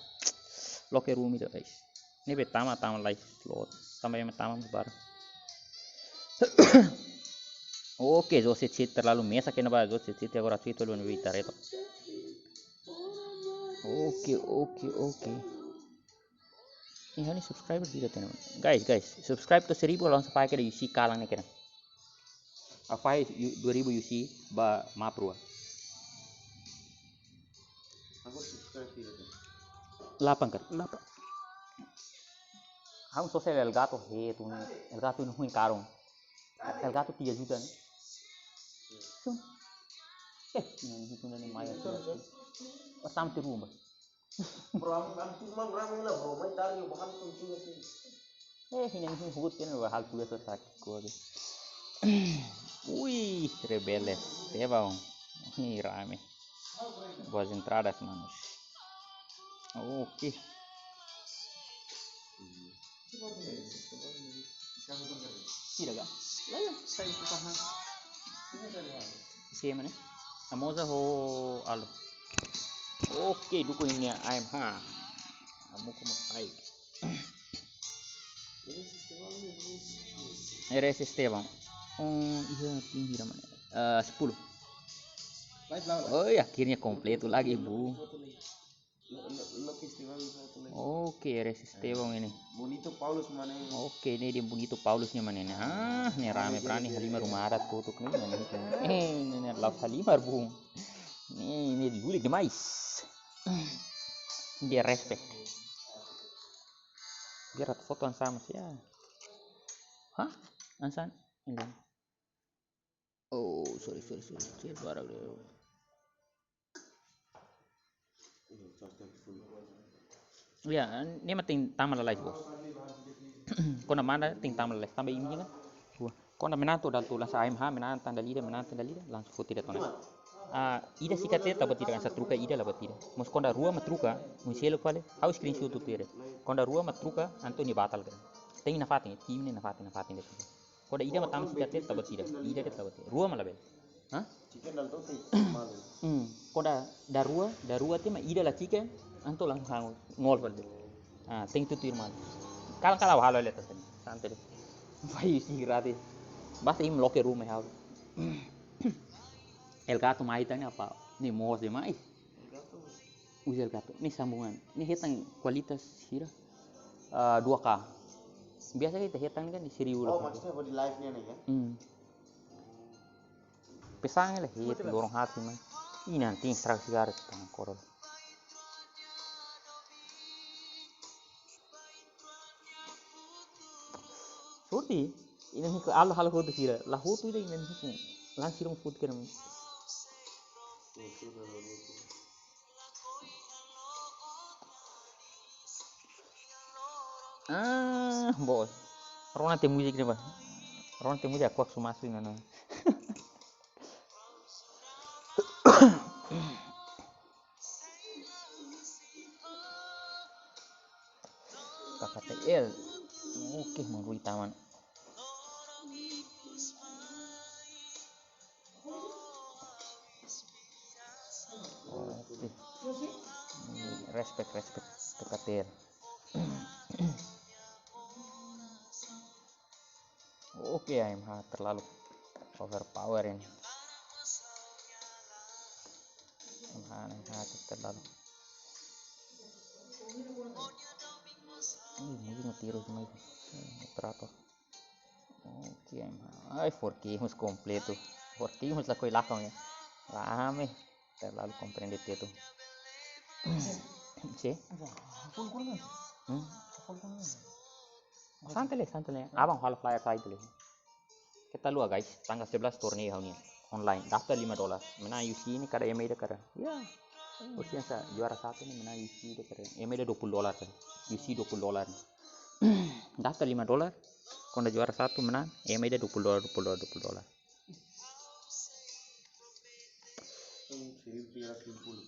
Loke ruma ida, guys. Ne'ebé tama, tama lai slot. Tama ema tama barak. Oke, Jose Cit terlalu mesak kena ba Jose Cit agora Cit lu vita reto. Oke, oke, oke. Ih, ha'u-nia subscriber tidak tahu. Guys, guys, subscribe to'o seribu langsung pakai di U C kalan ne'e kena. Apa yu-, dua ribu U C ba map rua. Aku subscribe tidak tahu. Lapan kan? Lapan. Ha'u sosial El Gato he tu, El Gato ne'e huin karung. El Gato tiga juta ne'e. Sun. Eh, ne'e itu ne'e mai. Oh, sama ti rumah. Bro, am, am tu man rame la, bro. Mai dari yo bahan tu juga sih. Eh, hina hina hut kan, wah, hal tugas sakit ko. Ui, rebeldes, tebal. Ih, rame. Boas entradas, manos. Oke. Sira ga? Lain, sai ke pahan. Isi mana? Amoza ho Alo. Oke, duku ini ya, A M H. Amu kuma sai. R S Esteban. Oh, iya, tinggi namanya. Eh, sepuluh. Oh, ya, akhirnya komplit lagi, Bu. Oke, R S Esteban ini. Bonito Paulus mana ini? Oke, ini dia Bonito Paulusnya mana ini? Ah, ini rame berani halimar ruma adat kotuk ini, mana itu? Eh, ini, ini adalah halimar, Bung. Ini, ini diulik demais. Dia respect. Biar foto yang sama sih ya. Hah? Ansan? Ini. Oh, sorry, sorry, sorry. Cek barang dulu. Ya, ne'e mak tenke tama lalais, bos. Kuandu manán tenke tama lalais, tama imi kan. Wah, kuandu menán to'o dala tolu, lansa A M H, menán tan dala ida, menán tan dala ida, langsung foti de'it ona. Ah, ida sikat de'it, tau buat ida kan, sa troka ida la buat ida. Mas kuandu rua mak troka, un selo fali, ha'u screenshot tuir. Kuandu rua mak troka, entaun ne'e batal kan. Tenke nafatin, tim ne'e nafatin, nafatin de'it. Kuandu ida mak tama sikat de'it, tau buat ida. Ida de'it, tau buat ida. Rua mak labele. Hah? Chicken dala to'o tuir malu. Hmm. Kuandu dala rua, dala rua tiha mak ida la chicken, entaun langsung hangul, ngol fali. Ah, tenke tutuir malu. Kalan-kalan halo leta sani. Santai de'it. Vai isi gratis. Basta imi loke ruma halo. El Gato mai tan ne'e apa? Ne'e moos demais. Uza El Gato. Ne'e sambungan. Ne'e hetan kualitas sira. Ah, dua K. Biasa ita hetan kan di seribu. Oh, maksudnya buat di live ne'e kan? Hmm. Pesan lah, hit, lorong hati mah. Ini nanti serak sigaret, tang korol. Sorte, ini ke Allah Allah hotu sira. La hotu ida ini ke. Lan sira foto kena. Ah, bos. Rona te musik ne ba. Rona te musik aku aku sumasu ina no. K K T L. Oke, menurut taman. Oke. Respect, respect K K T L. Oke, A M H terlalu overpower ini. A M H, A M H terlalu. Ih, mungkin ngetirus mai. Teratur. Oke, A M H. Ai, four K mós kompletu. Four K mós lakohi lakon ya. Lame. Terlalu komprende tetu. Cek. Full kurang. Hmm? Full kurang. Santai le, santai le. Abang halo flyer sai le. Keta haluha guys, tanggal sebelas torneiu ha'u-nian online. Daftar lima dolar. Menang U C ne'e kada M A ida kada. Ya. Usia sa juara satu ne'e menang U C ida kada. M A ida dua puluh dolar kan. U C dua puluh dolar. Daftar lima dolar. Kuandu juara satu menang, M A ida dua puluh dolar, dua puluh dolar, dua puluh dolar. Seribu tiga ratus lima puluh.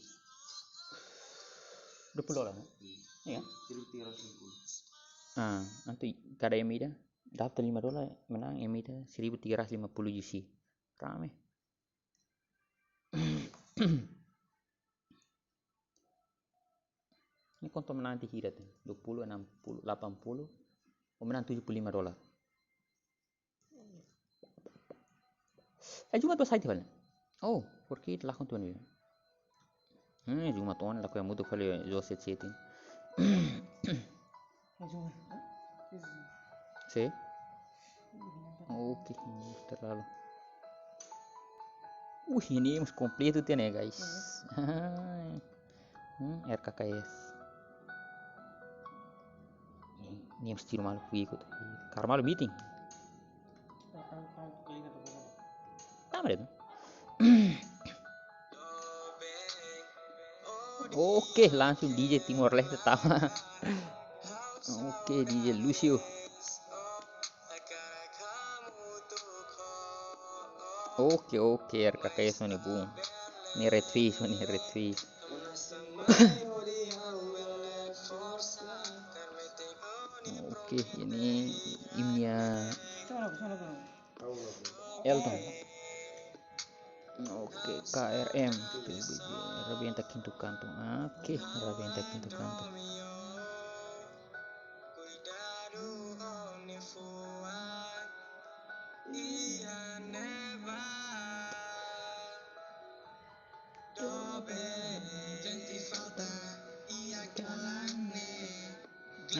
Dua puluh dolar, no? Hmm. Iya. Seribu tiga ratus lima puluh. Ah, nanti kada M A ida, daftar lima dolar, menang M A ida seribu tiga ratus lima puluh U C. Rame. Ini konto menang tiha ida, dua puluh, enam puluh, delapan puluh, oh, menang tujuh puluh lima dolar. Eh, Jumat pas sai tiha fali. Oh, porque telah konto ni. Hmm, Jumat on lakohi mutu fali Jose Ceti. Jumat. Si? Oke, terlalu. Uh, ini mós kompletu tiha ne'e, guys. Hmm, R K K S. Ini mós tiro malu kui ikut. Karmalu meeting. Tama de'it. Oke, langsung D J Timor Leste tama. Oke, D J Lucio. Oke, oke, R K K S ne'e bun. Ne'e red face, ne'e red face. Oke, ini imnya Elton. Oke, K R M, P B J, Rabenta Kintu Kantu. Oke, Rabenta Kintu Kantu.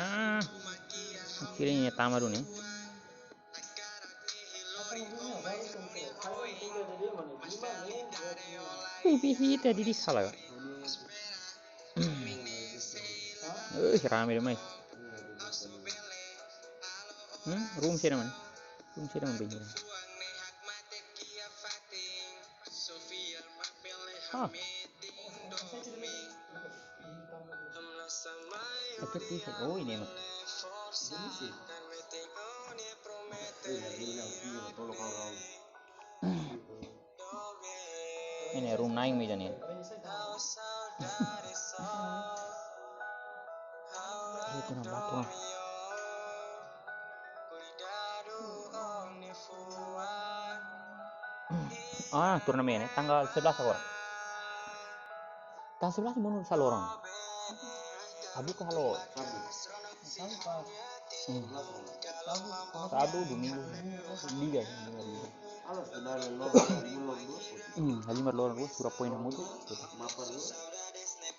Ah, akhirnya tama dulu nih. Ih, bihita di sala. Eh, rame demais. Hmm, room sira mana? Room sira mana bihita? Ah. Efektif. Oh, ini emang. Ini room nine mi jani. Itu nampak tuh. Ah, turnamen, eh, tanggal sebelas agora. Tanggal sebelas monu sala loron. Abu ka halo? Abu. Hmm. Sábadu, domingu, liga, liga, liga. Hmm, halimar loron rua, sura poin hamutuk.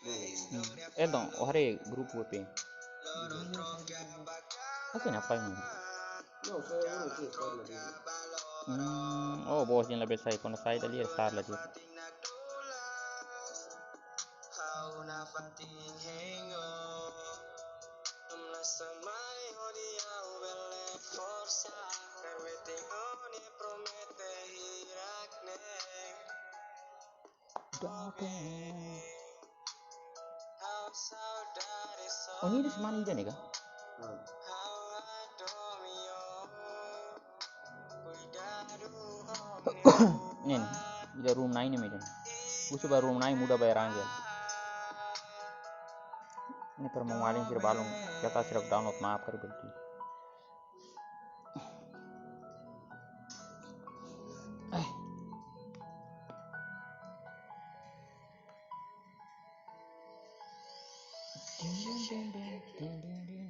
Hmm. Elton, ó haree grupu P P. Oke, napa ini? Hmm, oh, bos, jangan lebih saya, kuandu sai dali, start lagi. Ó-nia ida semana ida ne'e ka? Hmm. Ne'e, ida room nine ne'e ida. Husu ba room nine muda ba Erangel. Ne'e para maun-alin sira balun, ya ka sira download map kari belki. Ai.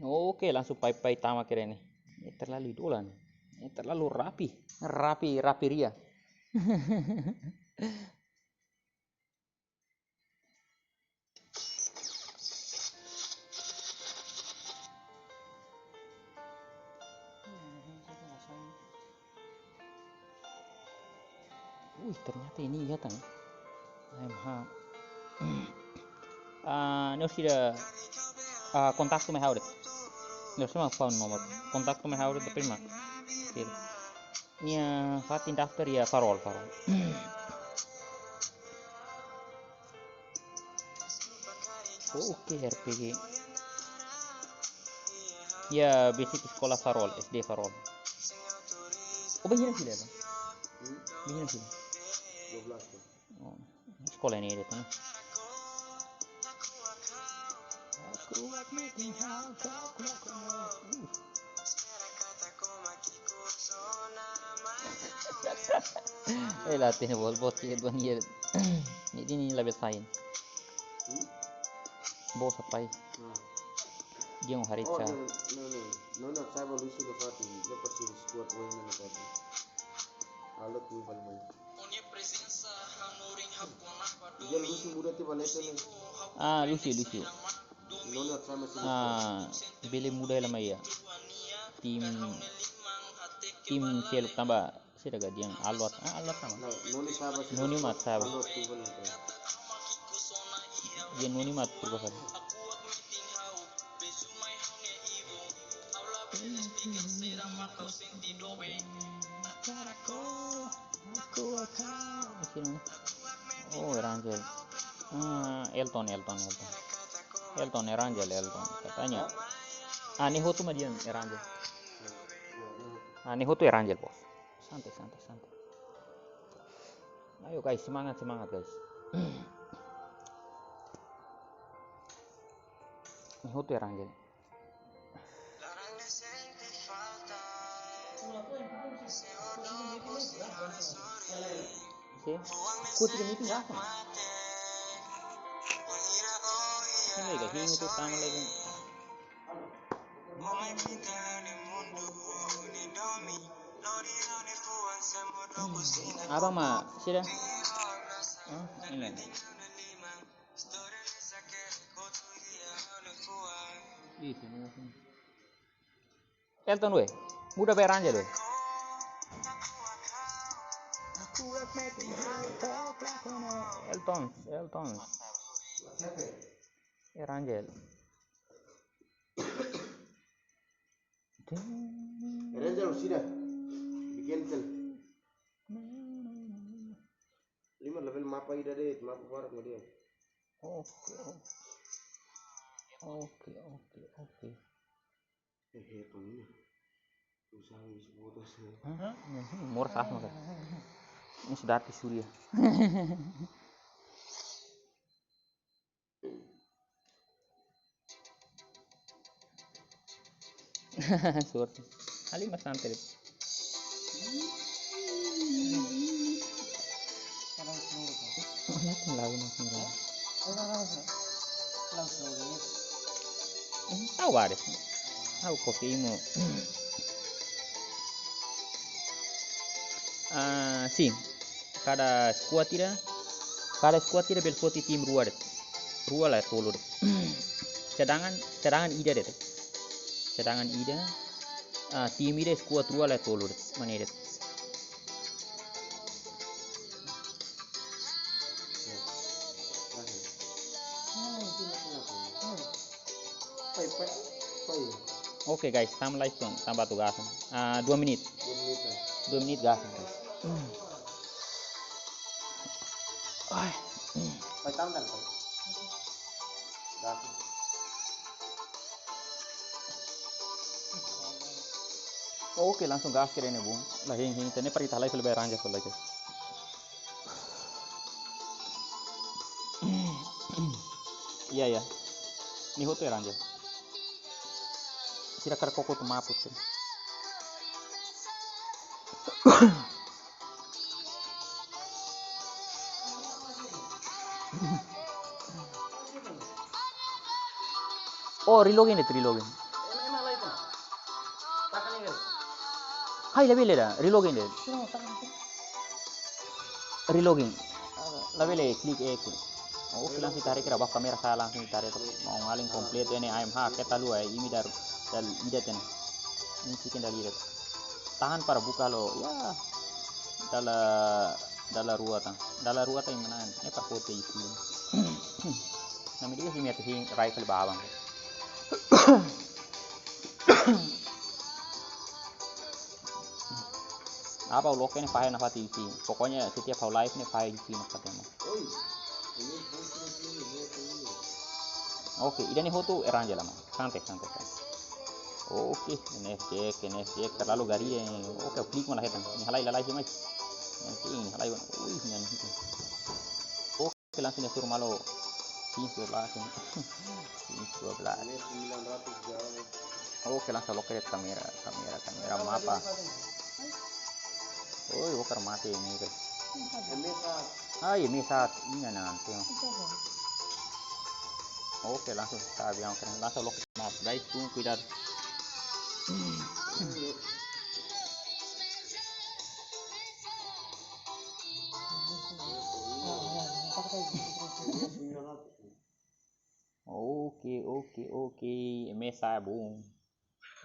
Oke, langsung pai-pai tama kira ini. Ini terlalu idola nih. Ini terlalu rapi. Rapi, rapi ria. Wih, ternyata ini iya tan. M H. Ah, ne'e sira, ah, kontaktu mai ha'u de'it. Ne'e sira mak phone nomor. Kontaktu mai ha'u de'it, depois mak. Oke. Nia fatin daftar iha Farol, Farol. Oke, R P G. Ya, besik eskola Farol, S D Farol. Oh, bainhira fila, Bang? Hmm? Bainhira fila? Dua belas, Bang. Oh, eskola ne'e de'it, no? Eh, la tiene bol, bos ke duan yer. Ni dini la besain. Hmm? Bos apai. Hmm. Dia mau hari Oh, ca. No, no, no, no, no, saya baru isi dapat ini. Dia pasti squad wing na dapat. Halo, tuh, paling banyak. Dia Lucio muda tiba leto ni. Ah, Lucio, Lucio. Nona sama si Ah, bele muda hela mai iha. Tim, tim seluk tanba sira ga diang Alwat. Ah, Alwat sama. Nah, Noni sama si Noni mat sama. Alwat tiba leto. Dia Noni mat purba kali. Sino? Oh, Erangel. Ah, Elton, Elton, Elton. Elton, Erangel, Elton. Katanya. Ah, ne'e hotu mak di'ak, Erangel. Ah, ne'e hotu Erangel, bos. Santai, santai, santai. Ayo, guys, semangat, semangat, guys. Ne'e hotu Erangel. Oke. Kutri meeting apa? Ini lagi, ini tuh tama lagi. Apa ma? Sira? Hah? Ini. Ih, sini, sini. Elton, weh. Muda ba Erangel, weh. Elton, Elton. Erangel. Erangel, sira. Bikin tel. Lima level mapa ida de'it, mapa barak mo dia. Oke, oke. Oke, oke, oke. Eh, eh, pangina. Usaha wis botos. Hah? Murah sah maka. Ini sudah artis Surya. Sorte. Ali mas santai. Lagu mas murah. Tahu ada. Tahu kopi imu. Ah, sin. Kada squad ida, kada squad ida bele foti tim rua de'it. Rua la tolu de'it. Cadangan, cadangan ida de'it. Cadangan ida, ah, tim ida squad rua la tolu de'it. Mana de'it? Pai, pai, pai. Oke, guys, tama live, tanba atu gas. Ah, dua menit. Dua menit, ya. Dua menit gas, guys. Ai. Pai, tama, tama, pai. Gas. Oke, langsung gas kira ini, Bung. Lah, hing, hing, tene parita live lebih ranjak lagi. Iya, iya. Nia hotu Erangel. Sira hakarak koko tu maput sira. Oh, reload de'it, reload. Hai, labele ida, reload de'it. Reload. Labele klik e. Oke, langsung tarik kira bak kamera, saya langsung tarik. Mau ngaling komplit ini A M H, keta lu, eh, imi dar, dal ida ten. Ini chicken dal ida. Tahan para buka lo, ya. Dala, dala rua tan. Dala rua tan mana? Ini para foto itu. Nama dia sih, mi atu sih, rai kali babang. Apa ulok ini file na fati isi. Pokoknya setiap hau live ini file isi na fati mo. Oke, ida-ne'e hotu Erangel ama. Santai, santai, santai. Oke, N F J, N F J terlalu gari ya. Oke, klik malah hetan. Ini halai lalai sih, Mas. Nanti ini halai, wih, ini. Oke, langsung dia suruh malu. Sins dua belas ini. Sins dua belas. Ini sembilan ratus jauh. Oke, langsung lock ke kamera, kamera, kamera mapa. Oh, bukan mati ini, guys. M S A. Ah, iya, M S A. Ini nanti. Oke, langsung kita bilang keren. Langsung lock map, guys, tunggu kuidadu. Oke, oke, oke. M S A bom.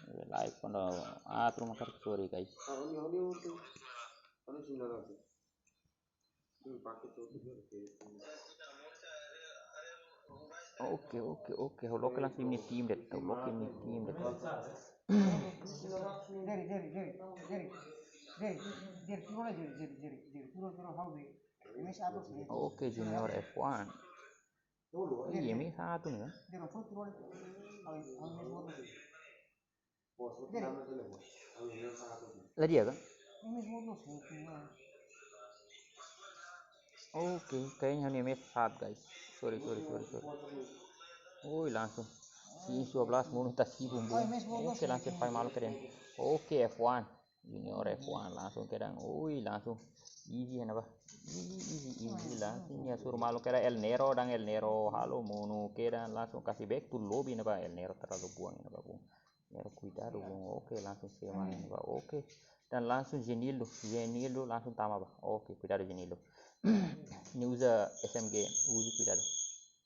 Live kuandu, ah, terima kasih, sorry, guys. Oke, oke, oke. Hau loke langsung imi-nia tim de'it. Hau loke imi-nia tim de'it. Jerry, Jerry, Jerry, Jerry, Jerry, Jerry, Jerry, turun, Jerry, Jerry, Jerry, turun, turun, hau, Jerry. M S A terus, Jerry. Oke, Junior F one. Iya, M S A atu nih, ya. Jerry, turun, turun, hau, hau, Jerry. Lah dia kan? Oke, kayaknya hanya M S A atu, guys. Sorry, sorry, sorry, sorry. Oi, langsung. Sins dua belas monu ta sibuk, bom. Oke, langsung fai malu keren. Oke, F one. Junior F one langsung keren. Oi, langsung. Easy, apa? Easy, easy, easy. Langsung ya suruh malu keren El Nero dan El Nero. Halo, monu keren. Langsung kasih back to lobby, apa? El Nero terlalu buang, apa, bom. Nero kuidadu, bom. Oke, langsung sema ini, ba. Oke. Dan langsung Jenildo, Jenildo langsung tama, ba. Oke, kuidadu Jenildo. Nia uza S M G, uza kuidadu.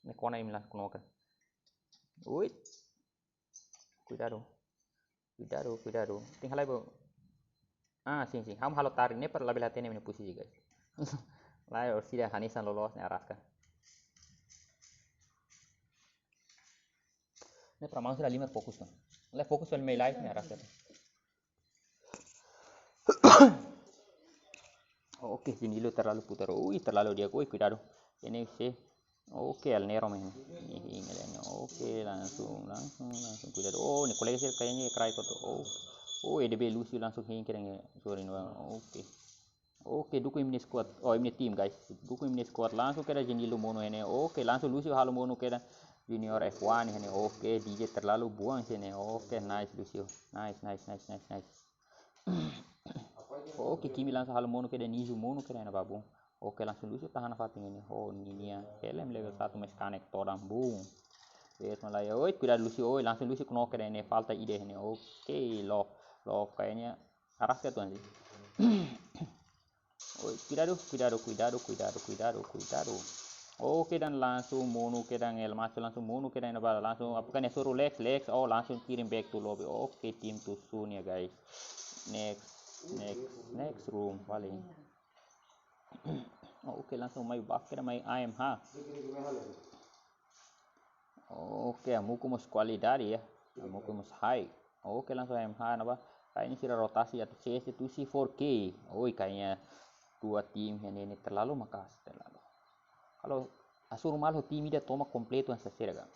Ne'e kona imi langsung knoka. Ui. Kuidadu. Kuidadu, kuidadu. Tinggal lagi, bro. Ah, sin, sin. Ha'u halo tarik ne'e para labele hatene imi-nia posisi, guys. Lai orsida hanesan loloos ne'e araska. Ne'e para maun sira halimar fokus kan. Lai fokus fali mai live ne'e araska. Oke, Jenildo terlalu putar. Ui, terlalu dia. Ui, kuidadu. Ini sih. Oke, El Nero main. Ini, ini, ini. Oke, langsung, langsung, langsung. Kuidadu. Oh, ini kolega sira kayaknya cry kok tuh. Oh, oh, E D B Lucio langsung hingkir yang, sorry, no. Oke. Oke, duku imi-nia squad. Oh, imi-nia tim, guys. Duku imi-nia squad. Langsung keren Jenildo monu ne'e. Oke, langsung Lucio halo monu keren. Junior F one ne'e. Oke, D J terlalu buang sini. Oke, nice Lucio. Nice, nice, nice, nice, nice. Oke, Kimi langsung halo monu keren, Nizu monu keren, apa, bom. Oke, langsung Lucio tahan fatin ini. Oh, ninia helm level satu, mes kanek todan, bom. Wes, malah ya. Oi, kuidadu Lucio, oi, langsung Lucio knock keren, falta ida ne'e. Oke, lock, lock kayaknya araska atu anjing. Oi, kuidadu, kuidadu, kuidadu, kuidadu, kuidadu, kuidadu. Oke, dan langsung monu keren, El Macho langsung monu keren, apa, langsung apa kan ya, suruh Lex, Lex, oh, langsung kirim back to lobby. Oke, tim tusun ya, guys. Next, next, next room paling. Oh, oke, langsung mai back keren, mai A M H. Oke, Amuku mós kualidade ya. Amuku mós high. Oke, langsung A M H, apa? Kayaknya sira rotasi atu C S atu C four K. Oi, kayaknya dua tim yang ini terlalu makasih, terlalu. Kalau asur malu tim ida toma kompletu hanesan sira kan.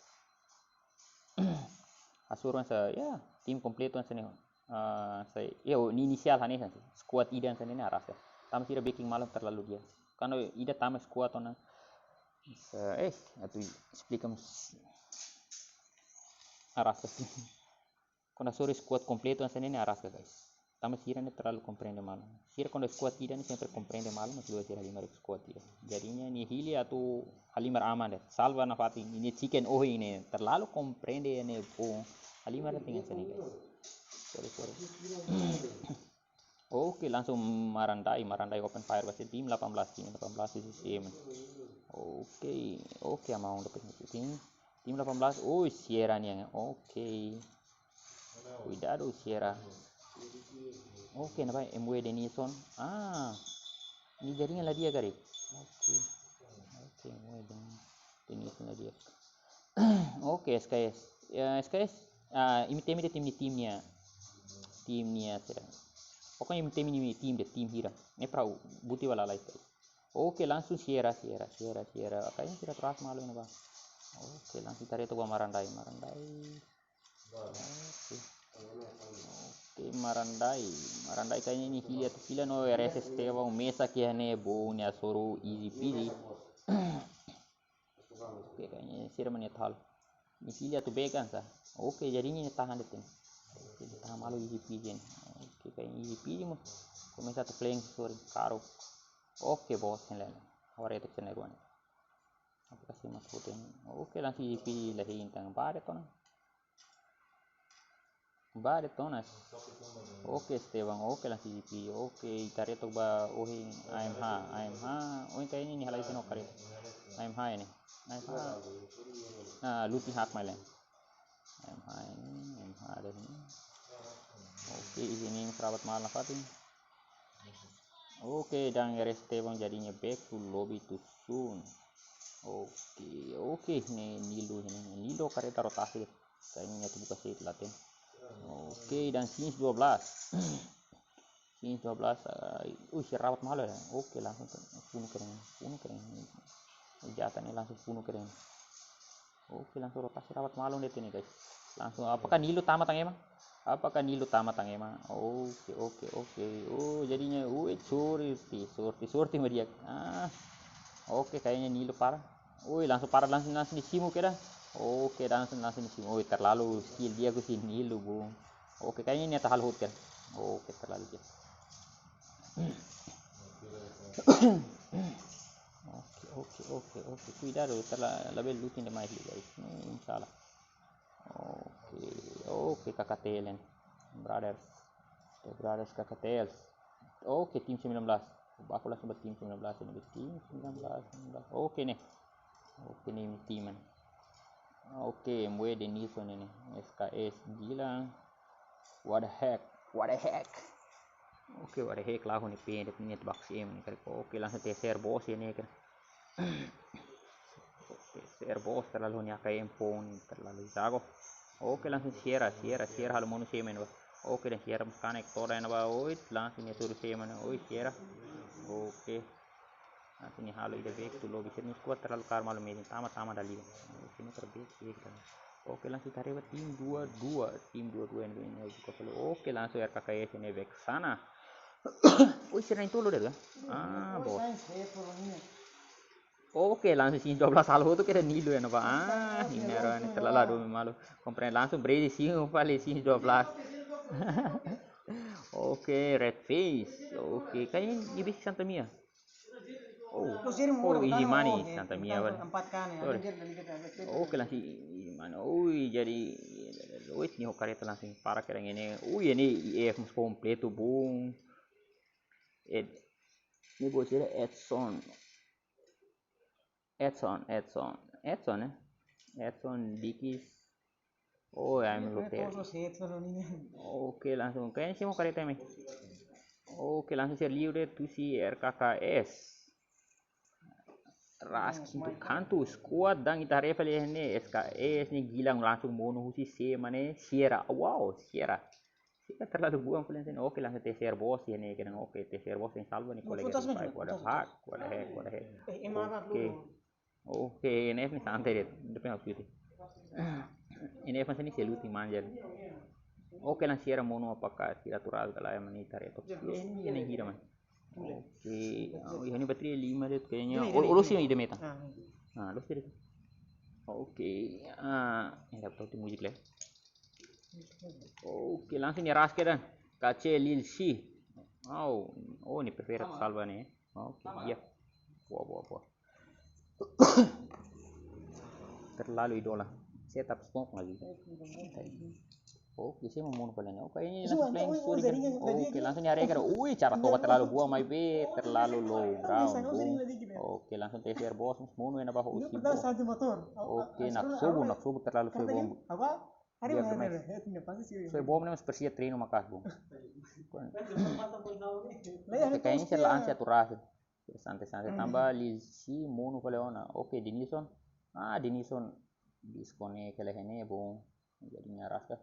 Asur hanesan, ya, tim kompletu hanesan ne'e. Ah, sai, ya, ni inisial hanesan sih. Squad ida hanesan ne'e araska. Tama sira backing malu terlalu dia. Kalau ida tama squad ona. Eh, atu esplika mós. Araska. Kuandu hasoru squad kompletu hanesan ne'e araska, guys. Tanba sira ne'e terlalu komprende malu. Sira kuandu squad ida ne'e sempre komprende malu, mas luas sira halimar squad ida. Jadinya nia hili atu halimar aman de'it. Salva nafatin, nia chicken ohin ne'e terlalu komprende ne'e bom. Halimar de'it hanesan ne'e, guys. Sorry, sorry. Oke, langsung Marandai, Marandai open fire ba tim delapan belas, tim delapan belas di sisi. Oke, oke, Amaung dapat tim, tim delapan belas. Oh, Sierra nian. Oke. Kuidadu Sierra. Oke, ne'ebá M W Denison. Ah. Nia jaringan la di'ak karik. Oke. Oke, M W Den-, Denison la di'ak. Oke, S K S. Ya, S K S. Ah, imi temi de'it tim nia, tim nia. Tim nia sira. Pokoknya imi temi nia tim de'it, tim hira. Ne'e para buti wala lai. Oke, langsung Sierra, Sierra, Sierra, Sierra. Kayaknya sira atrás malu ne'ebá. Oke, langsung ita haree to'ok ba Marandai, Marandai. Oke. Oke, Marandai. Marandai kayaknya nia hili atu fila no R S Esteban mesak iha ne'e, bom, nia hasoru easy peasy. Oke, kayaknya sira mane tal. Nia hili atu back hanesan. Oke, jadinya nia tahan de'it. Oke, nia tahan malu easy peasy ne'e. Oke, kayaknya easy peasy mo. Komesa atu flank, sorry, karo. Oke, bos, ne'e. Agora ita kena ruan. Apa kasih mas foto ini? Oke, langsung easy peasy lah, ini tang bare tona. Bare tona. Oke, Esteban. Oke, langsung easy peasy. Oke, ita haree to'ok ba ohin A M H, A M H. Ohin kayaknya nia halai sino kare. A M H ini. A M H. Ah, luti hak mailen. M H ini, M H ada sini. Oke, ini rabat malu nafatin. Oke, dan R S Esteban jadinya back to lobby to soon. Oke, oke, ne'e Nilo ini. Nilo kareta rotasi de'it. Kayaknya atu buka sih laten. Oke, dan Sins dua belas. Sins dua belas, eh, uh, si rabat malu ya. Oke, langsung ke, bunuh keren, bunuh keren. Jata ne'e langsung bunuh keren. Oke, langsung rotasi rabat malu de'it ne'e, guys. Langsung, apakah Nilo tama tang ema? Apakah Nilo tama tang ema? Oke, oke, oke. Oh, jadinya, wih, sorti, sorti, sorti meriak. Ah, oke, kayaknya Nilo para. Wih, langsung para, langsung, langsung disimu kira. Oke, langsung, langsung disimu. Wih, terlalu skill di'ak husi Nilo, bung. Oke, kayaknya nia atu halo hotel. Oke, terlalu dia. Oke, oke, oke, oke. Kuidadu, terla-, labele lutin demais, guys. Hmm, salah. Oke, oke, K K T L ne'e. Brothers. The Brothers K K T L. Oke, tim sembilan belas. Baku langsung ba tim sembilan belas ini, tim sembilan belas, sembilan belas. Oke ne'e. Oke ne'e, tim ne'e. Oke, M W Denison ne'e. S K S Gilang. What the heck? What the heck? Oke, what the heck lah, ini pende punya tebak sih, ini kali. Oke, langsung T C R bos ini kan. Oke, T C R bos terlalu nia kayak empon, terlalu jago. Oke, langsung Sierra, Sierra, Sierra halo monu semen, wah. Oke, dan Sierra makanek toda yang ba, oit, langsung nia turu semen, oit, Sierra. Oke. Langsung nia halo ida back to lobby, sira-nia squad terlalu kar malu mesin, tama, tama dali. Oke, nia terback, back, back. Oke, langsung tarik ba tim dua dua, tim dua dua ini, ini buka selalu. Oke, langsung R K K S ini back sana. Wih, sira ne'e tolu de'it kan? Ah, bos. Oke, langsung Sins dua belas halo tu kira Nilo ya, napa? Ah, ini orang ini terlalu malu. Komprende langsung berisi sih, paling Sins dua belas. Oke, Red Face. Oke, kayaknya ini bisa Santa Mia. Oh, oh, easy money, Santa Mia, bal. Sorry. Oke, langsung easy money. Ui, jadi, wait, nia ho kareta langsung para kira ini. Ui, ini I F mus kompletu, bung. Ed, ini bos sira Edson. Edson, Edson. Edson, eh? Edson Dikis. Oh, ya, ini Luther. Oke, langsung. Kayaknya sih mau kareta ini. Oke, langsung sira liu de'it husi R K K S. Ras kintu kantu, squad dan ita haree fali ne'e, S K S ne'e Gilang langsung monu husi semen ne'e, Sierra. Wow, Sierra. Sierra terlalu buang fali ne'e. Oke, langsung T C R bos ya ne'e, kena oke, T C R bos yang salva ne'e, kolega. What the heck, what the heck, what the heck. Oke. Oke, N F ne'e santai de'it. Depois aku cuti. N F masih ni seluti manjel. Oke, langsung Sierra monu apakah sira tural kala yang mani tarik tok. Ini, ini hira man. Oke. Oh, ini baterai lima de'it kayaknya. Oh, oh, lo sih ida meta. Ah, lo sih. Oke. Ah, ini dapat tu musik lah. Oke, langsung nia ras kedan. Kace Lil Si. Oh, oh, nia prefere salva ne'e. Oke, iya. Boa, boa, boa. Terlalu idola. Saya tap smoke lagi. Oke, saya mau monu fali ne'e. Oke, ini langsung playing sorry kan. Oke, langsung nia rega. Ui, cara toba terlalu boa, mai be terlalu low ground. Oke, langsung T C R bos, monu ena baho usi. Oke, nak sobu, nak sobu terlalu sobu. Dia kena. Soe bom ne'e mas persia treinu maka'as bom. Oke, kayaknya sira la ansia tu ras. Santai-santai tanba Lil Si monu fali ona. Oke, Denison. Ah, Denison disconnect hela iha ne'e bom. Jadi nia ras ka.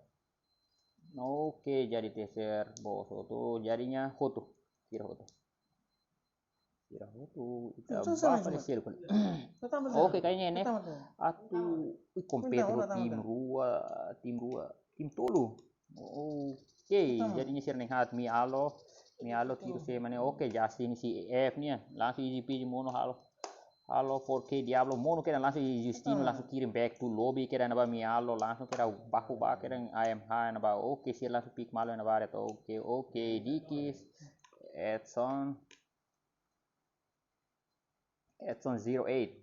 Oke, jadi T C R bos hotu. Jadinya hotu. Sira hotu. Sira hotu. Ita ba fali sel. Oke, kayaknya ne'e. Atu, ui, kompete ho tim rua, tim rua, tim tolu. Oke, jadinya sira ne'e haat Mi Alo. Mi Alo tiru se mane. Oke, Justin si F nian. Langsung Easy Peasy monu halo. Halo four K Diablo monu kedan, langsung Justino langsung kirim back to lobby kedan, ne'ebá Mi Alo langsung kedan baku ba kedan A M H ne'ebá. Oke, sira langsung pick malu ne'ebá ret. Oke, oke, Dikis. Edson. Edson zero eight.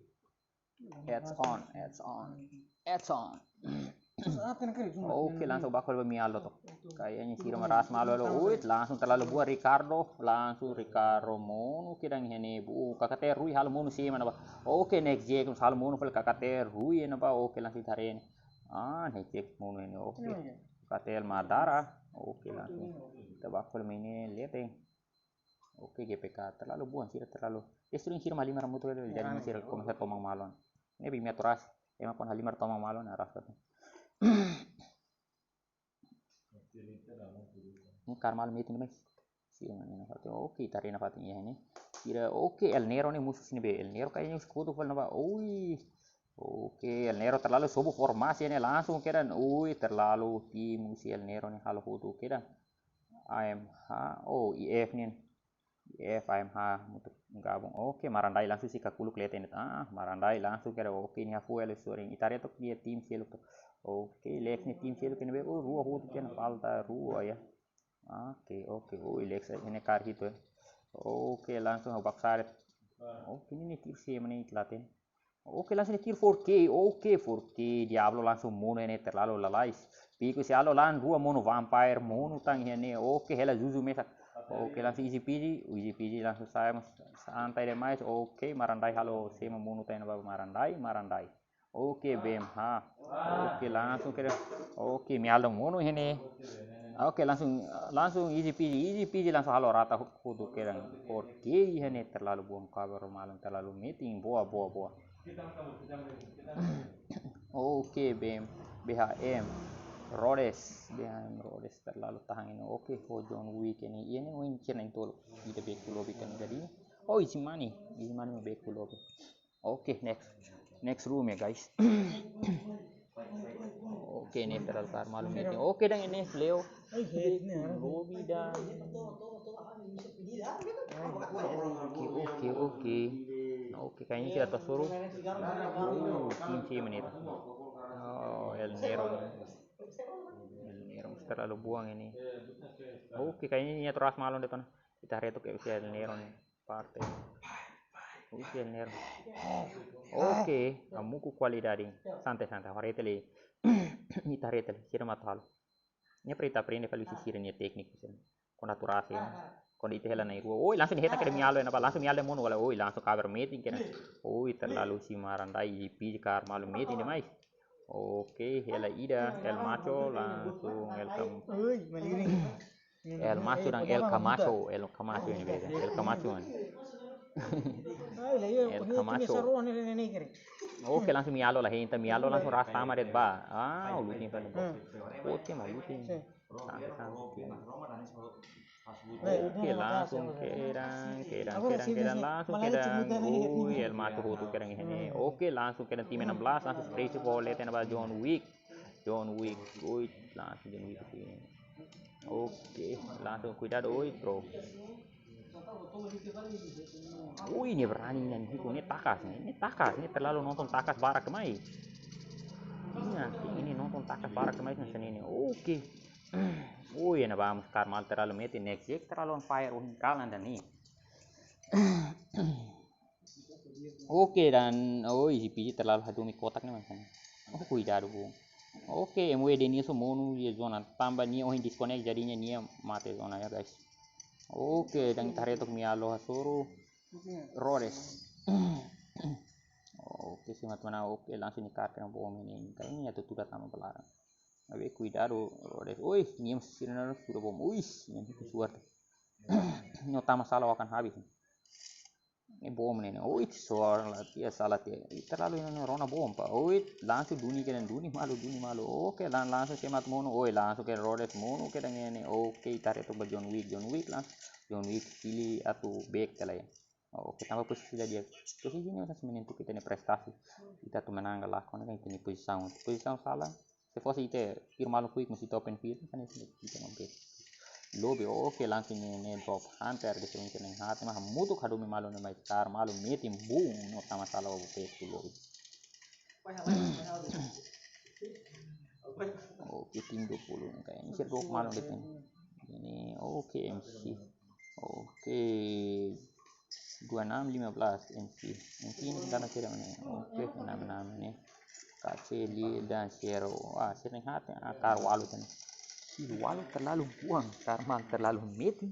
Edson, Edson, Edson. Oke, langsung baku ba Mi Alo to. Kayaknya sira mak ras malu halo. Ui, langsung terlalu boa Ricardo, langsung Ricardo monu kedan iha ne'e bom. Kakater Rui halo monu sira mana ba. Oke, Next Jack halo monu fali Kakater Rui ne'ebá. Oke, langsung tarin. Ah, Next Jack monu ne'e. Oke. Kakater Madara. Oke, langsung. Ita baku ba ne'e leten. Oke, G P K terlalu boa, sira terlalu. Sira sering sira halimar hamutuk, jadi sira komesa toman malu ona. Ne'ebé imi atu ras, ema kuandu halimar toman malu ona, ras ka. Ne'e kaer malu metin demais. Sira mana ne'e fatin. Oke, tarin fatin iha ne'e. Sira, oke, El Nero ne'e musuh sira ne'ebé. El Nero kayaknya sekutu fali ne'ebá. Ui. Oke, El Nero terlalu sobu formasi ne'e langsung kedan. Ui, terlalu tim husi El Nero ne'e halo hotu kedan. A M H, oh, I F nian. I F, A M H hamutuk gabung. Oke, Marandai langsung sira kakuluk leten. Ah, Marandai langsung kedan. Oke, nia fuel sorin. Ita haree took nia tim seluk took. Oke, Lex nia tim seluk ne'ebé. Oh, rua hotu kedan, falta rua ya. Oke, oke. Oh, Lex ne'e kaer hitu ya. Oke, langsung hau baksaret. Oke, ne'e nia tiru se mane ita la hatene. Oke, langsung nia tiru four K. Oke, four K. Diablo langsung monu ne'e terlalu lalais. Piku si alo lan rua monu, Vampire monu tan iha ne'e. Oke, hela Zuzu mesak. Oke, langsung Easy Peasy. Easy Peasy langsung sai mas santai demais. Oke, Marandai halo sira mak monu tan iha ne'ebá, Marandai, Marandai. Oke, B M H. Oke, langsung kedan. Oke, Mi Alo monu iha ne'e. Oke, langsung, langsung Easy Peasy, Easy Peasy langsung halo rata hotu kedan. Oke, iha ne'e terlalu boa, kabar malu terlalu metin, boa, boa, boa. Oke, B M, B H M Rhodes, B H M Rhodes terlalu tahan ne'e. Oke, ho John Wick ne'e. Iha ne'e, oh, ini kena yang tolu. Ita back to lobby kedan jadi. Oh, Easy Money, Easy Money back to lobby. Oke, next. Next room ya, guys. Oke, ne'e terlalu kaer malu metin. Oke, dan ini Leo. Lobby dan. Oke, oke, oke. Oke, kayaknya kita atu hasoru. Oh, tim si mana itu? Oh, El Nero. El Nero terlalu boa ne'e. Oke, kayaknya nia atu ras malu de'it ona. Ita haree took El Nero ne'e. Parte. Husi El Nero. Oke, hamutuk kualidade. Santai, santai. Haree tiha lai. Ita haree tiha lai. Sira mak atu halo. Ne'e para ita aprende fali husi sira-nia tékniku sira. Kuandu atu ras ne'e. Kuandu ita hela na'in-rua. Oi, langsung hetan kedan Mi Alo ne'ebá. Langsung Mi Alo monu wala. Oi, langsung kabar metin kedan. Oi, terlalu si Marandai, Easy Peasy kaer malu metin demais. Oke, hela ida, El Macho, langsung El Cam-, El Macho dan El Camacho, El Camacho ini beda, El Camacho ini. El Camacho. Oke, langsung Mi Alo la hein, Mi Alo langsung ras tama de'it ba. Ah, lutin fali. Oke, malutin. Santai, santai. Oke, langsung kedan, kedan, kedan, kedan, langsung kedan. Ui, El Macho hotu kedan iha ne'e. Oke, langsung kedan tim enam belas, langsung spray si fó leten ba John Wick. John Wick, ui, langsung John Wick. Oke, langsung kuidadu, ui, bro. Ui, ne'e berani ne'e, ne'e takas ne'e, ne'e takas ne'e, terlalu nonton takas barak mai. Nah, ini nonton takas barak mais na sini. Oke. Oh ya, na vamos, Karmal terlalu metin, next Jack terlalu on fire, oh, kalah dan ni. Oke, dan, oh, isi piji terlalu hadumi kotak ne'e, maksudnya. Oh, kuidadu, bu. Oke, M W D nia so monu, ya zona tanba nia, oh, disconnect jadinya nia mate zona ya, guys. Oke, dan ita haree took Mialo hasoru Rhodes. Oke, simat mana, oke, langsung nia kaer kena bom ini. Kayaknya atu tuda tama belarang. Tapi kuidadu, Rhodes. Oi, nia masih sirna sudah bom. Uis, nia itu suar. Nia tama sala akan habis. Ne'e bom ne'e, ne'e. Oi, suar la, tiha sala tiha. Ih, terlalu ini, ne'e rona bom, pa. Oi, langsung duni kedan, duni malu, duni malu. Oke, dan langsung semat monu. Oi, langsung ke Rhodes monu kedan ne'e. Oke, ita haree took ba John Wick, John Wick langsung. John Wick pilih atu back kala ya. Oke, tanba posisi ida di'ak. Posisi ne'e masih menentukan ita-nia prestasi. Ita atu menang ka lae, kona kan ita-nia pozisaun. Pozisaun sala. Se fosse ita ir malu quick, mesti ita open field, kan ita, ita mampu. Lobby, oke, langsung ne'e, ne'e drop. Hunter, depois ita-nia hati, mas hamutuk hadumi malu ne'e, mais Karmal metin, boom, no tama sala, oke, tu lobby. Oke, tim dua puluh ne'e, kayaknya sira drop malu de'it ne'e. Ini, oke, M C. Oke. Dua enam lima belas M C. M C ini kita nak kira mana? Oke, enam enam ini. K C Lil dan Zero. Ah, sira nia hati, ah, kaer walu tan. Si walu terlalu buang, Karmal terlalu metin.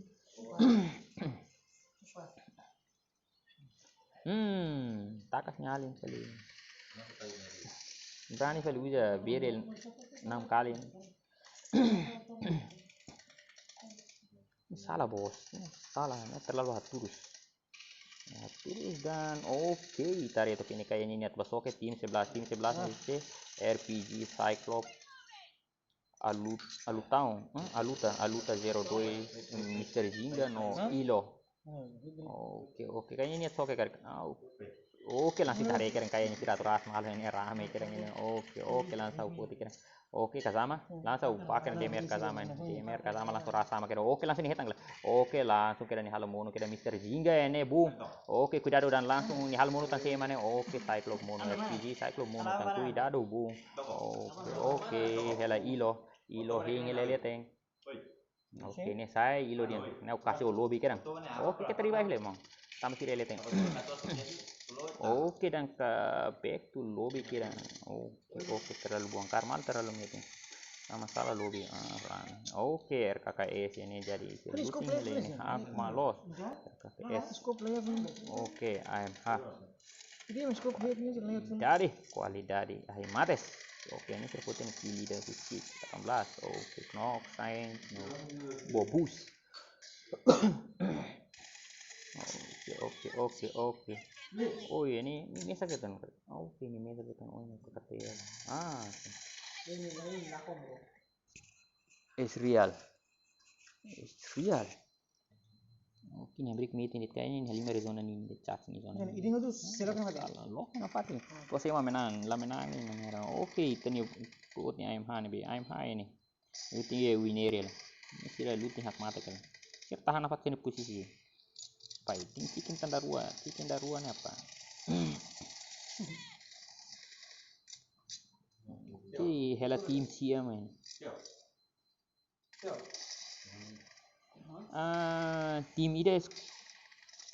Hmm, takas nyalin kali. Berani kali uza berel enam kali. Sala, bos. Sala, ne'e terlalu haturus. Haturus dan oke, ita haree took ini kayaknya niat basoke tim sebelas, tim sebelas ne'e R P G, Cyclops, Alu-, Alutaun, hmm? Aluta, Aluta zero dois, Mister Zinga no Ilo. Oke, oke, kayaknya niat soke kar-, ah, oke, langsung ita haree kedan kayaknya sira atu ras malu ini rame kedan ini. Oke, oke, langsung putih kedan. Oke, Kazama, langsung pakai D M R Kazama ini. D M R Kazama langsung ras sama kedan. Oke, langsung nia hetan kala. Oke, langsung kedan nia halo monu kedan Mister Zinga ne'e, bu. Oke, kuidadu dan langsung nia halo monu tan sema ne'e. Oke, Cyclops monu, R P G Cyclops monu tan kuidadu, bu. Oke, oke, hela Ilo. Ilo hein hela leten. Oke, ne'e sai Ilo dehan. Ne'e kasi o lobby kedan. Oke, kita riba le, maun. Tama sira leten. Oke, dan ka back to lobby kedan. Oke, oke, terlalu buang, Karmal terlalu metin. Tama sala lobby. Ah, rame. Oke, R K K S ini jadi. Please, go looting play, ini, please. Hak malos. R K K S. Scope player, please. Oke, A M H. Dia main scope dia punya layout semua. Dari kualidade, ai mates. Oke, ini sira foto ini pilih dari sisi delapan belas. Oke, Knox, Saint, no. Bobus. Oke, oke, oke, oke. Oh, iya, ini, ini mesa kita. Oke, ini mesa kita. Oh, ini kita. Ah, oke. Ini lain lakon, bro. Ezreal. Ezreal. Oke, nia break metin de'it, kayaknya nia halimar zona ne'e, nia chat nia zona ne'e. Ini tuh silakan aja. Salah, lo kenapa tuh? Kau sema menang, la menang ne'e, menang. Oke, ita-nia kuat nia A M H ne'e, be, A M H ne'e. Looting ya, winner ya lah. Ini sira looting hak mate kala. Sira tahan apa kena posisi. Pai, tim chicken tanda rua, chicken tanda rua ne'e apa? Oke, hela tim sia, maun. Ah, tim ida es-,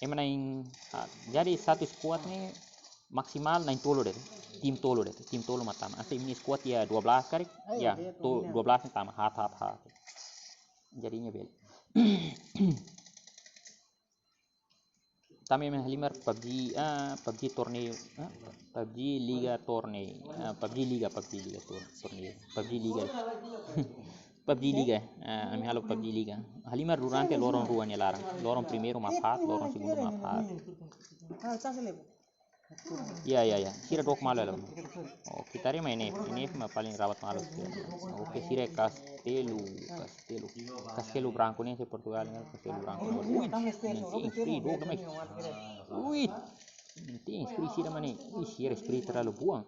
ema na'in, ah, jadi satu squad ne'e maksimal na'in tolu de'it, tim tolu de'it, tim tolu mak tama. Ase imi-nia squad ya dua belas karik, ya, to-, dua belas tama, hat, hat, hat. Jadinya bele. Tama ema halimar PUBG, ah, PUBG torneio, ah, PUBG Liga torneio, ah, PUBG Liga, PUBG Liga tor-, torneio, PUBG Liga. PUBG Liga, ah, ami halo PUBG Liga. Halimar durante loron rua nia laran. Loron primeiru mak hat, loron segundu mak hat. Ya, ya, ya. Sira dook malu hela. Oh, ita haree mai N F, N F mak paling rawat malu. Oke, sira Castelo, Castelo. Castelo Branco ne'e, se Portugal ne'e Castelo Branco. Ui, nanti free dook mai. Ui, nanti free sira mana? Ui, sira free terlalu buang.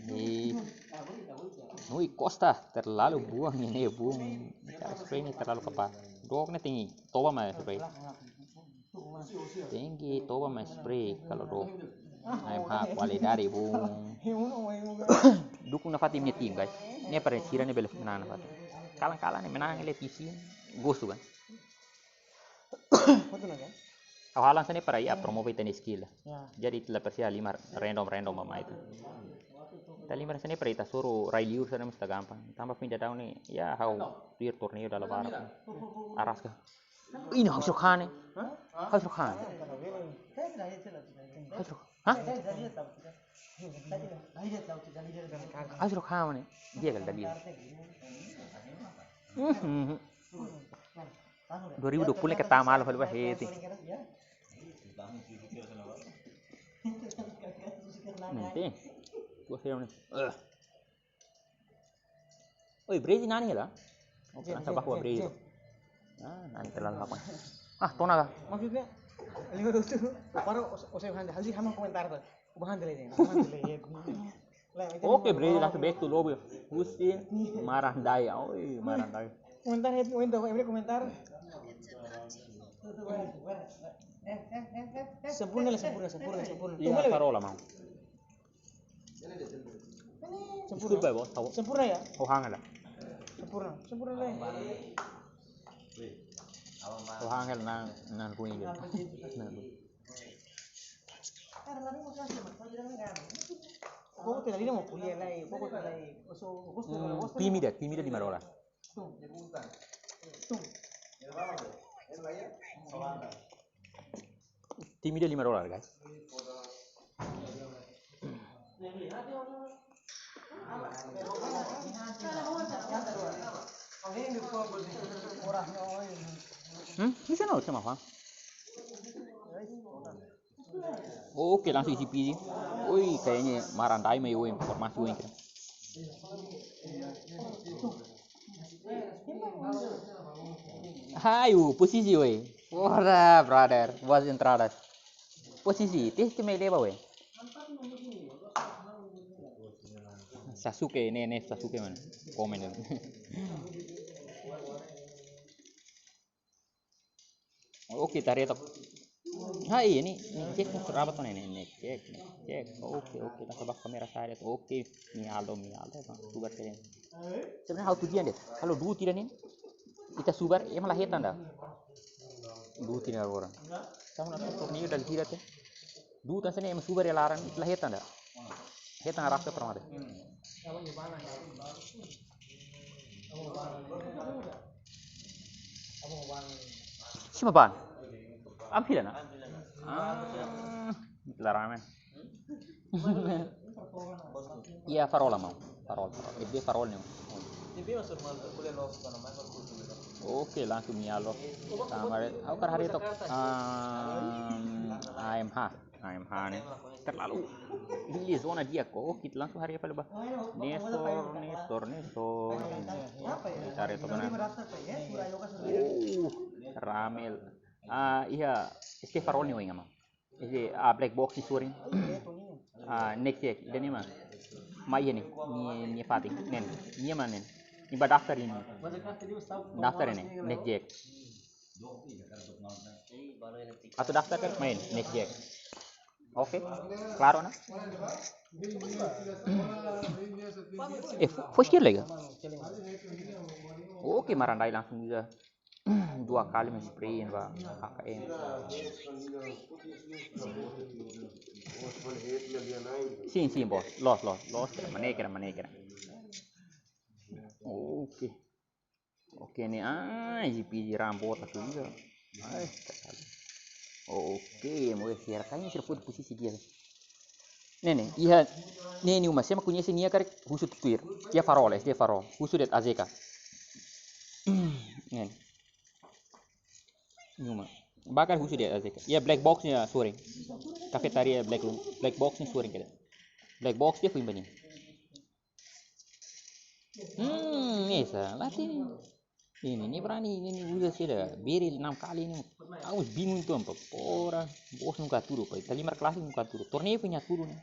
Eh, Rui Costa terlalu buang ini, buang. Cara spray ne'e terlalu kapás. Dook ne'e tenke toba mai spray. Tenke toba mai spray kalau dook. Ai, ha, kualidade bom. Dukun nafatin imi-nia tim, guys. Ne'e para sira ne'e bele menang nafatin. Kalan-kalan ne'e menang ele pisi gosu kan. Ha'u halan hanesan ne'e para iha promove ita-nia skill. Jadi ita la presiza halimar random-random ba mai ita. Ita halimar hanesan ne'e para ita hasoru rai-liur sira mós ita gampang. Tanba fim de daudaun ne'e, iha ha'u tuir torneiu dala barak. Araska. Ih, ne'e ha'u sira hanesan ne'e. Ha'u sira hanesan ne'e. Ha'u sira, hah? Ha'u sira hanesan ne'e. Dia kali tadi. Mhm. Dua ribu dua puluh ne'e keta malu fali ba heti. Nanti. Gua sih ini. Eh. Oi, Brezi nani la? Oh, Jen, pernah Jen, sabah wa Jen, Brezi. Jen. Ah, nani terlalu apa? Ah, tona ka? Maksudnya, lima ratus. Para os-, osai hande, hali hama komentar ta. Ubahan tele Jen, ubahan tele Jen. Oke, Brezi, langsung back to lobby. Husi, marandai, oi, marandai. Komentar head, komentar, every komentar. Sempurna la, sempurna, sempurna, sempurna. Iya, taruh lah, mau. Sempurna. Deskulpa, bos, tahu. Sempurna ya? Oh, hangel lah. Sempurna, sempurna lah. Oh, hangel nang, nang kuning dia. Nang kuning. Koko tela lina mo kuliah lai, koko tela lai, oso, oso, Hmm, oso. Tímida, tímida lima dolar. Tímida lima dolar, guys. Hmm? Bisa no, sama apa? Oke, langsung isi pidi. Ui, kayaknya marandai mai, ui, informasi, ui, kira. Hayu, posisi, ui. Ora, brother, buat entrada. Posisi, teh, ke mai leba, ui. Sasuke, ne'e, ne'e, Sasuke mana? Komen dulu. Oke, tarik tok. Hai, ini, ini cek nih, rapat nih, ini, ini cek, ini cek. Oke, oke, kita coba kamera saya lihat. Oke, mi Aldo, mi Aldo, bang, subar keren. Sebenarnya ha'u tujuan deh. Kalau duo tira ne'e, ita subar, ema la hetan ida. Duo tira orang. Sama nak torneiu dal tira teh. Duo tan sene ema subar iha laran, ita la hetan ida. Hetan araska permata. Sima ban. Am fila na? Ah, la rame. Iya, farol, mau. Farol, farol. Ede farol ne'e. Oke, langsung mi Aldo. Kamar, ha'u hakarak haree tok. Ah, A M H. A M H ne'e terlalu di zona di'ak. Oke, langsung haree fali ba. Nestor, Nestor, Nestor. Cari teman. Oh, Ramel. Ah, iya, S K farol ne'e, oi, nggak mau. Ese, ah, black box ne'e sorin. Ah, next jack, ida-ne'e mak. Mak iha ne'e, ne'e, ne'e fatin. Ne'e, ne'e mak ne'e. Ne'e ba daftar ne'e. Daftar ne'e, next jack. Atu daftar kan main, next jack. Oke, klaru ona? Eh, fo-, foin sekali lagi. Oke, marandai langsung bisa. Dua kali main sprint, ba, H K M. Sin, sin, bos. Loos, loos, loos. Kira, mane, kira, mane, kira. Oke. Oke, ne'e, ah, G P G rambut aku juga. Ai, oke, mau sira kain sira foto posisi di'ak. Ne'e, ne'e, iha, ne'e, ne'e uma, sé mak koñese nia karik husu tuir. Iha farol, S D farol. Husu de'it A Z K. Ne'e. Ne'e uma. Bá karik husu de'it A Z K. Iha black box ne'e sorin. Kafetaria black room. Black box ne'e sorin kira. Black box ne'e foin ba nia. Hmm, esa, latih. Ini, ini berani, ini, ini udah sudah. Beri enam kali ini. Aku bingung itu, apa? Ora, bos nunka tudu, Pak. Ita halimar klase nunka tudu. Torneiu punya tudu ne'e.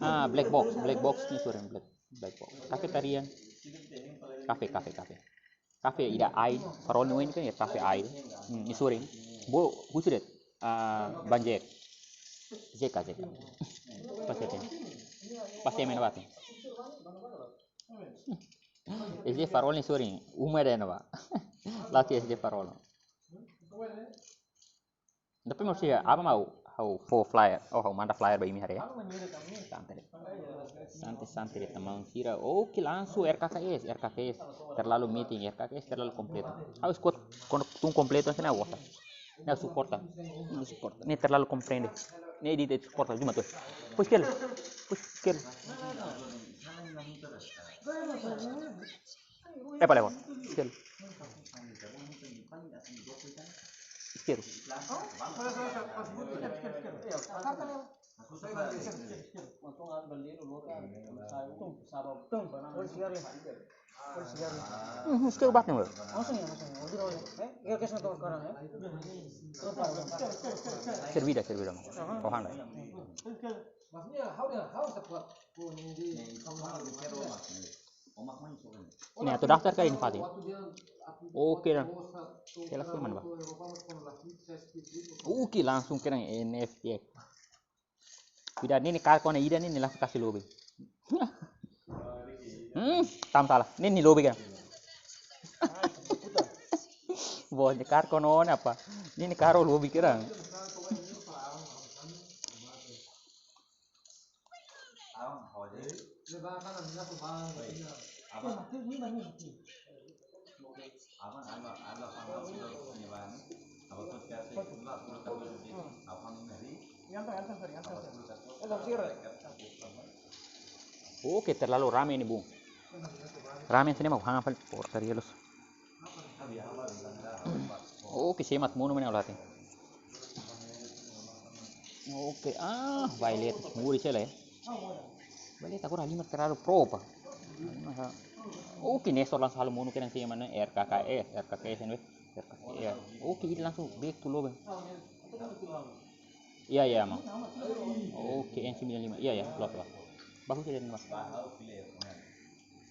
Ah, black box, black box ne'e sorin, black, black box. Kafetaria. Kafe, kafe, kafe. Kafé ida ai, farol nia oin kan iha kafé ai. Hmm, nia sorin. Bá husu de'it. Ah, Bang Jack. Jeka, Jeka. Pasti tem. Pasti main bate. Ese farol nia sorin. Uma de nova. Lati ese farol. Depois mau sia, apa mau, ha'u fó flyer, oh, ha'u manda flyer ba imi haree. Sante de'it. Sante, sante de'it, teman sira. Oke, langsung R K K S, R K K S. Terlalu meeting, R K K S terlalu kompletu. Ha'u squad, kuandu tun kompletu, hanesan ne'e ha'u gosta. Ne'e suporta. Ne'e suporta. Ne'e terlalu komprende. Ne'e di suporta, cuma tuh. Push kill. Push kill. Eh, pale, pale. Izquierda. Izquierda. Hmm, izquierda bate, meu. Servida, servida, meu. Ohanda. Ne'e, atu daftar ka ini, Fati? Oke, dan. Jelas, teman, bah. Oke, langsung kena N F T. Kuidadu, ne'e, ne'e kaer kona ida ne'e, ne'e langsung kasi lobby. Hmm, tama sala. Ne'e, ne'e lobby kan. Bos, ne'e kaer kona ona apa? Ne'e, ne'e kaer lobby kena. Oke, terlalu rame ini, Bung. Rame sini mah hafal portaria los. Oke, semat monu mena ulati. Oke, ah, violet, muri sela ya. Violet aku lima terlalu pro pa. Oke, Nestor langsung halo monu kena sih mana R K K S, R K K S, R K K S. Oke, ini langsung back to lobby. Iya, iya, mau. Oke, N sembilan lima. Iya, iya, loos, loos. Bagus ya, Mas.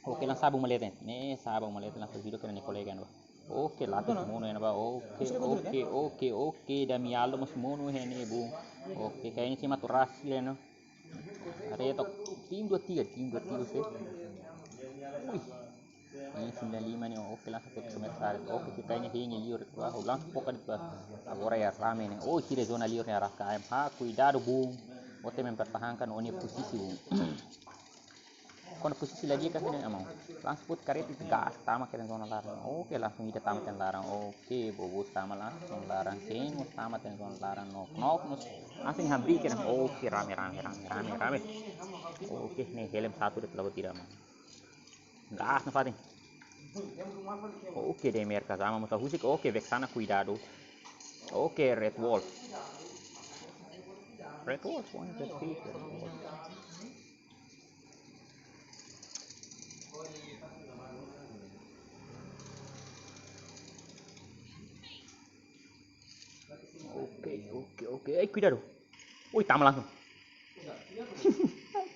Oke, langsung sabung malete. Ne'e, sabung malete langsung video kena ni kolega, no. Oke, langsung monu, no, ba. Oke, oke, oke, oke. Dami alo mas monu, ne'e, Bung. Oke, kayaknya cuma tuh ras, no. Ada ya, tok. Tim dua tiga, tim dua tiga, sih. Wih. Ini sembilan lima ne'e, oke, langsung ke kamera sare. Oke, kita ini hingi liur itu, ah, langsung foka di pa. Agora ya rame ne'e. Oh, sira zona liur ne'e arah K M. Ha, kuidadu, Bung. Ote mempertahankan ó-nia posisi, Bung. Kuandu posisi lagi kan ne'e, amau. Langsung put kareta itu gas, tama kena zona laran. Oke, langsung ida tama kena laran. Oke, bobo tama langsung laran. Kemo tama kena zona laran. Nok, nok, nos. Langsung hamri kena. Oke, rame, rame, rame, rame, rame. Oke, ne'e helm satu de'it, lalu tidak mau. Gas nafatin. Oke, de merka sama mota husik. Oke, Vexana kuidadu. Oke, Red Wolf. Red Wolf, one thirty, Red Wolf. Oke, oke, oke. Eh, kuidadu. Ui, tama langsung.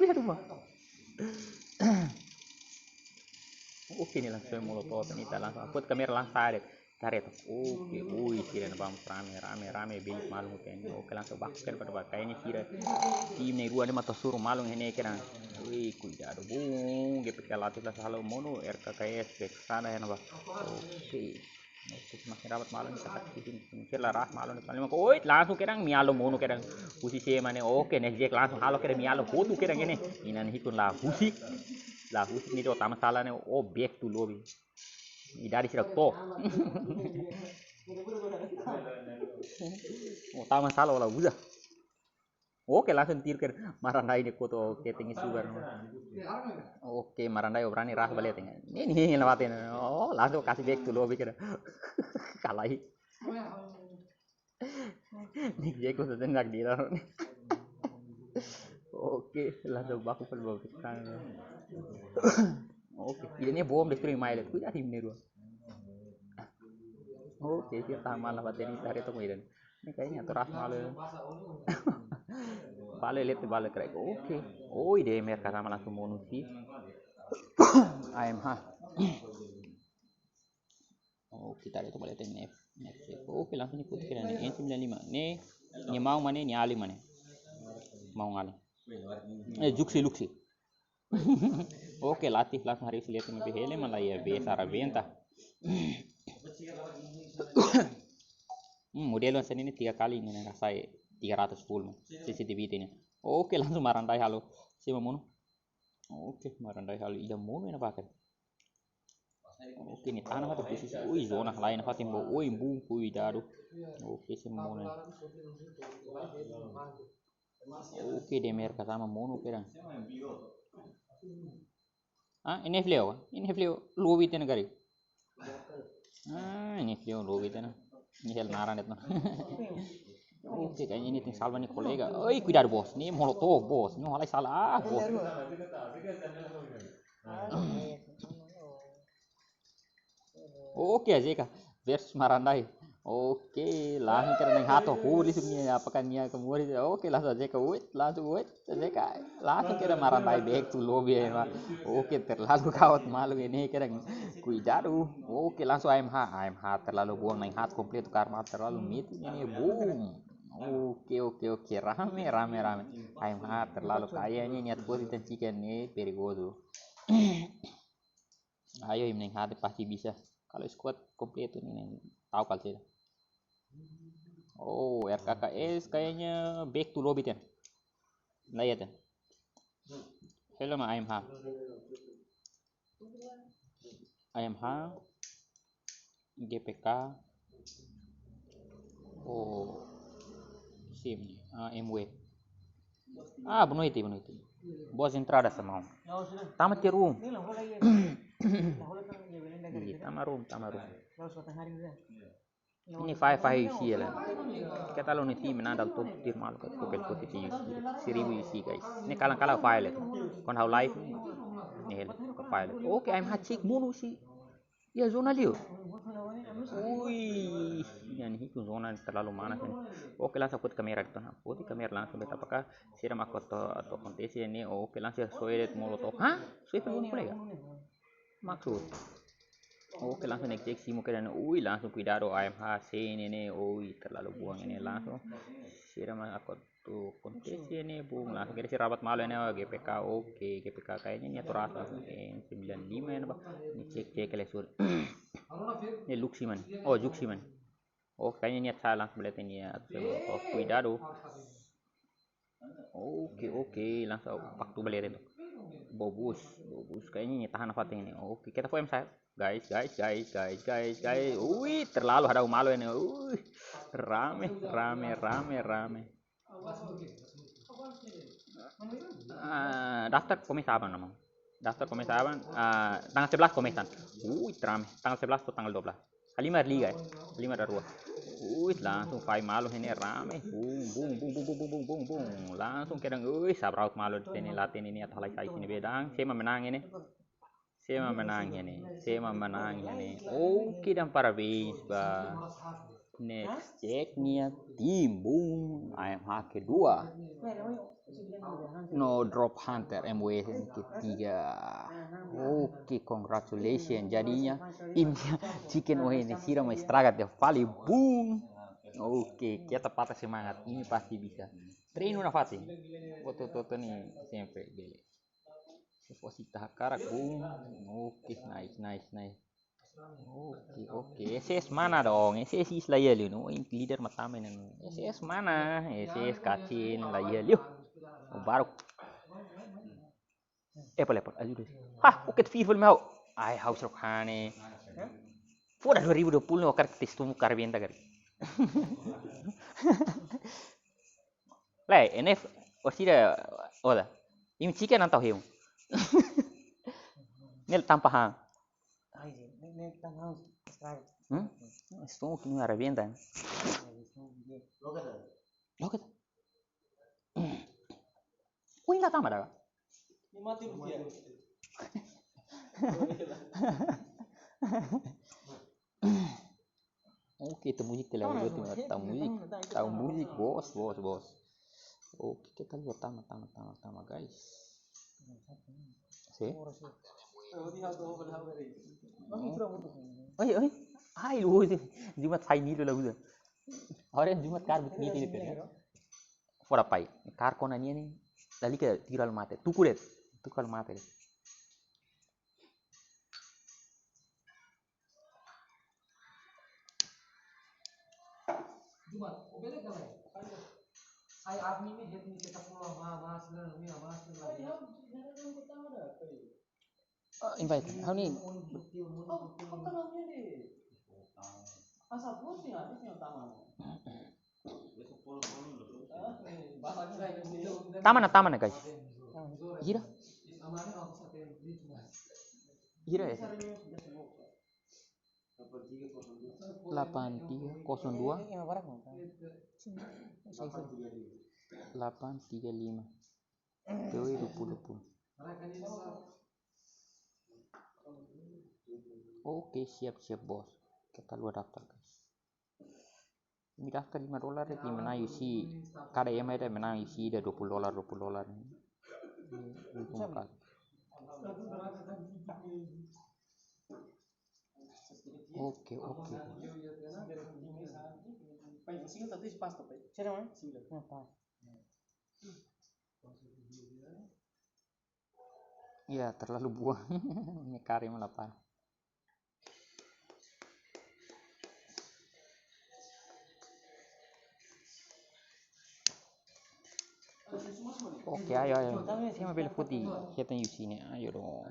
Kuidadu, mah. Oke, ne'e langsung molotov, ne'e ita langsung. Aku kamera langsung ada. Taret. Oke, ui, sira ne'ebá rame, rame, rame, beli malu tem. Oke, langsung baku kan pada bakai ini sira. Tim ne'e rua ne'e mata suru malu ne'e kena. Ui, kuidadu, Bung. G P K latih lah selalu monu, R K K S, Vexana ya, ne'ebá. Oke. Oke, semakin rapat malu ne'e, kita sini. Sira laras malu ne'e, paling mako, oi, langsung kena mialo monu kena. Posisi mana? Oke, ne'e Jack langsung halo kena mialo, foto kena ini. Inan hikun la husik. La husik ne'e, tama sala ne'e, oh, back to lobby. Idade sira to. Oh, tama sala la uza. Oke, langsung tir ke Marandai ne'e koto, oke, tinggi sugar. Oke, Marandai obrani ras balik tinggi. Ne'e, ne'e, ne'e, lewat ini. Oh, langsung kasih back to lobby kena. Kalai. Ne'e, dia ikut sendak di dalam. Oke, langsung baku pel baku kan. Oke, ini bom destrui mai le. Kuidadu, tim ne'e rua. Oke, kita malah baterai dari toko ini. Ne'e kayaknya teras malu. Bale let bale krek. Oke. Oi, de merka sama langsung monu si. A M H. Oke, tadi tu balik teng nef, nef. Oke, langsung nia kotu kira ne'e. N sembilan lima. Ne'e, nia maun mak ne'e, nia alin mak ne'e. Maun alin. Eh, Juksi Luksi. Oke, latih langsung haree seleto mak pehele, malah ya biasa rabenta. Hmm, modelu hanesan ne'e tiga kali ne'e, ne'e rasai tiga ratus full, C C T V ne'e. Oke, langsung maran-na'in halo. Sé mak monu? Oke, maran-na'in halo ida monu ena bakar. Oke, nia tana satu posisi. Ui, zona lain fatin bo. Ui, bun, kuidadu. Oke, sé mak monu? Oke, de merka sama monu kedan. Ah, ini Fleo. Ini Fleo lobi tiha ona karik. Ah, ini Fleo lobi tiha ona. Ini hel naran de'it ona. Oke, kayaknya ini tinggal salva nih kolega. Oi, kuidadu, bos. Nih molotov, bos. Nih halai salah, bos. Oke, Azeka versus maran-na'in. Oke, langsung kira na'in haat, hodi sumia apa kan nia kemuri. Oke, langsung Azeka, wait, langsung wait, Azeka, langsung kira maran-na'in back to lobby ya, Mak. Oke, terlalu gawat malu ini, kira kuidadu. Oke, langsung A M H, A M H terlalu buang, na'in haat komplit, karma terlalu miti ini, boom. Oke, oke, oke, rame, rame, rame. A M H terlalu kaya ini, niat kuat kita chicken ini, perigoso. Ayo, imi na'in haat pasti bisa. Kalau squad komplit ini, na'in tahu kali sih. Oh, R K K S kayaknya back to lobby tiha ona. Na'in haat tiha ona. Halo mak A M H. A M H, G P K. Oh, sim, ah, M W. Ah, boa noite, boa noite. Boas entradas, irmão. Tama tiha room. Ih, tama room, tama room. Ne'e fai, fai isi hela. Keta lo ne'e tim nada, tok tir malu ka, tok el kote ti isi. Seribu isi, guys. Ne'e kalan-kalan fai hela. Kuandu ha'u live, ne'e hela, ka fai hela. Oke, A M H chik monu isi. Ya, zona liu. Ui, ne'e ne'e hitu zona terlalu mana sini. Oke, langsung foto kamera de'it ona. Foto kamera langsung beta apakah sira mak koto atau kontesi ne'e. Oke, langsung soe de'it molotov. Hah? Soe de'it molotov, kolega? Maksud. Oke, langsung ne'e cek simu kedan. Ui, langsung kuidadu A M H C ne'e ne'e. Ui, terlalu buang ini langsung. Sira mak koto kontesi ne'e, boom, langsung kira sira rabat malu ne'e, G P K, oke, G P K kayaknya niat ras langsung, eh, sembilan lima ne'e, Pak. Ne'e cek, cek, kele sur. Ne'e Luksi mak ne'e. Oh, Juksi mak ne'e. Oh, kayaknya niat salah, berarti niat. Oh, kuidadu. Oke, oke, langsung waktu balik itu. Bobus, bobus, kayaknya niat tahan apa ini. Oke, kita poem saya. Guys, guys, guys, guys, guys, guys. Ui, terlalu hadau malu ini. Ui, rame, rame, rame, rame. Ah, daftar komesa aban nama. Daftar komesa aban, ah, tanggal sebelas komesa. Ui, rame. Tanggal sebelas atau tanggal dua belas. Halimar liga, eh. Halimar rua. Ui, langsung fai malu ini rame. Bum, bum, bum. Langsung kedan, ui, sabraut malu di sini, latihan ini atau halai sai sini bedang. Sé mak menang ini. Sé mak menang ini. Sé mak menang ini. Oke, dan parabéns ba Next Jack nia tim, boom, A M H kedua. No Drop Hunter M W S ketiga. Oke, congratulations. Jadinya imi-nia chicken ohin ne'e sira mai estraga tiha fali, boom. Oke, keta patah semangat. Imi pasti bisa. Treinu nafatin. Ototot ne'e sempre bele. Depois ita hakarak, boom. Oke, nice, nice, nice. Oke, oke. S S mana dong? S S is la iya liu, no? Imi líder mak tama ne'e. S S mana? S S kacin la iya liu. Oh, baru. Epal, epal, ajuda. Hah, oke, FIFA mau. Ai, haus rok hane. Foda dua ribu dua puluh ne'e, oke, tes tumu karbenta kari. Lai, N F, orsida, ola. Imi chicken entaun hemu. Ne'e tanpa han. Ai, ne'e, ne'e tanpa han, estraga. Hmm? Estômagu ne'e arrebenta. Loke ta. Oin la tama daga. Oke, ita múzika tele, oke, ita múzika, ita múzika, bos, bos, bos. Oke, kita lihat tama, tama, tama, tama, guys. Si? Oi, oi. Ai, lu, Jumat fai nilu la uza. Ora Jumat kar buat ni tini pera. Fora pai. Kar kona ni ni. Dali ke tira al mate. Tuku det. Tuku al mate. Jumat, o bele kala. Sai admin ni, head ni kita pulang ma, ma, sila, mi, ma, sila. Ah, invite. Hau ni. Tama na, tama na, guys. Hira? Hira ya? Delapan tiga kosong dua. Delapan tiga lima. P W dua puluh dua puluh. Oke, siap, siap, bos. Kita lua daftar, guys. Imi daftar lima dolar, imi menang U C. Kada ema ida menang U C ida dua puluh dolar, dua puluh dolar. Ini, ini cuma kali. Oke, oke. Pai, singkat tapi pas to, pai. Cere, man? Singkat. Nah, pas. Ya, terlalu buang. Ini karim lapar. Oke, ayo, ayo. Ema bele foti, kita U C ne'e, ayo dong.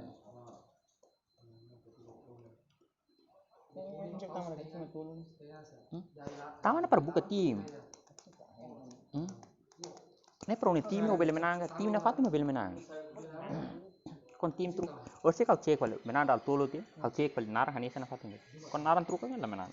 Hmm? Tama na para buka tim. Hmm? Ne'e para uni tim o bele menang, tim nafatin o bele menang. Kon tim truk, o se kau cek bele, menang dala tolu tim, kau cek bele naran hanesan nafatin. Kon naran truk kan la menang.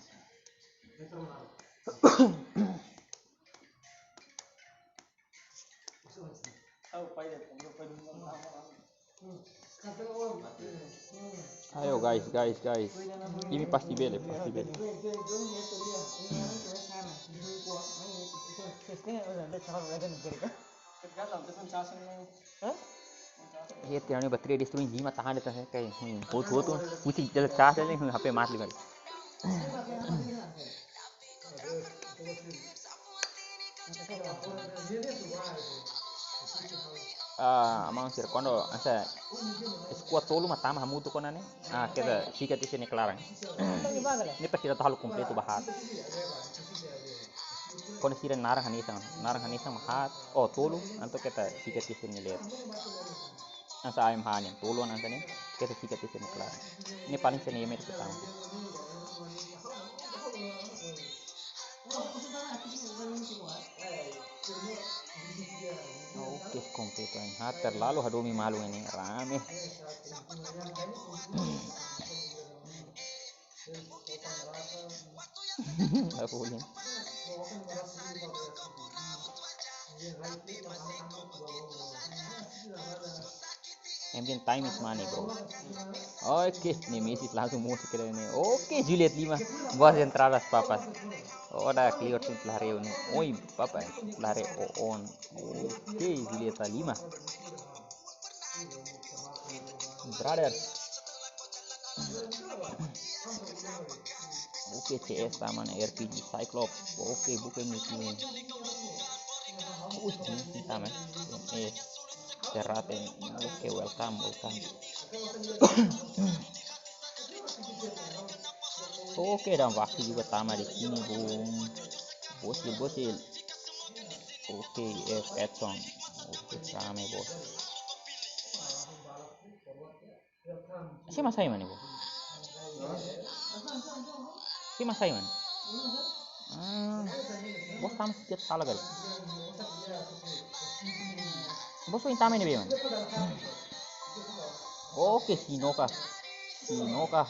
Ayo, guys, guys, guys. Imi pasti bele, pasti bele. Iya, tiap hari baterai destruin lima tahan di atas, kayak, hmm, hotu, hotu. Mesti jalan cas, jalan, hmm, H P mati kali. Ah, amang sira, kuandu hanesan skuad tolu mak tama hamutuk ona ne'e. Ah, keta sikat isin ne'e klaran. Ne'e para sira atu halo kompletu ba haat. Kuandu sira naran hanesan, naran hanesan mak haat, oh, tolu, entaun keta sikat isin ne'e leet. Hanesan A M H nian, tolu hanesan ne'e, keta sikat isin ne'e klaran. Ne'e paling senior mereka tahu. Oke, kompletu, ah, terlalu hadomi malu ini, rame. Apa boleh? Ambient time is money, bro. Oke, ne'e Messi langsung musik ke ne'e. Oke, Juliet lima. Boas entradas, papas. Oda clear sin plahareu ne'e. Oi, papa, plahareu on. Oke, Juliet lima. Brothers. Oke, C S tama ona, R P G Cyclops. Oke, buka ini sini. Wih, ini sih tama. Eh, Serate. Oke, welcome, welcome. Oke, dan waktu juga tama di sini, bung. Bocil, bocil. Oke, eh, Edson. Oke, rame, bos. Sé mak sai mane, bos? Sé mak sai mane? Ah, bos tama sedikit salah kali. Bos foin tama ne'ebé, mane? Oke, Sinoka. Sinoka.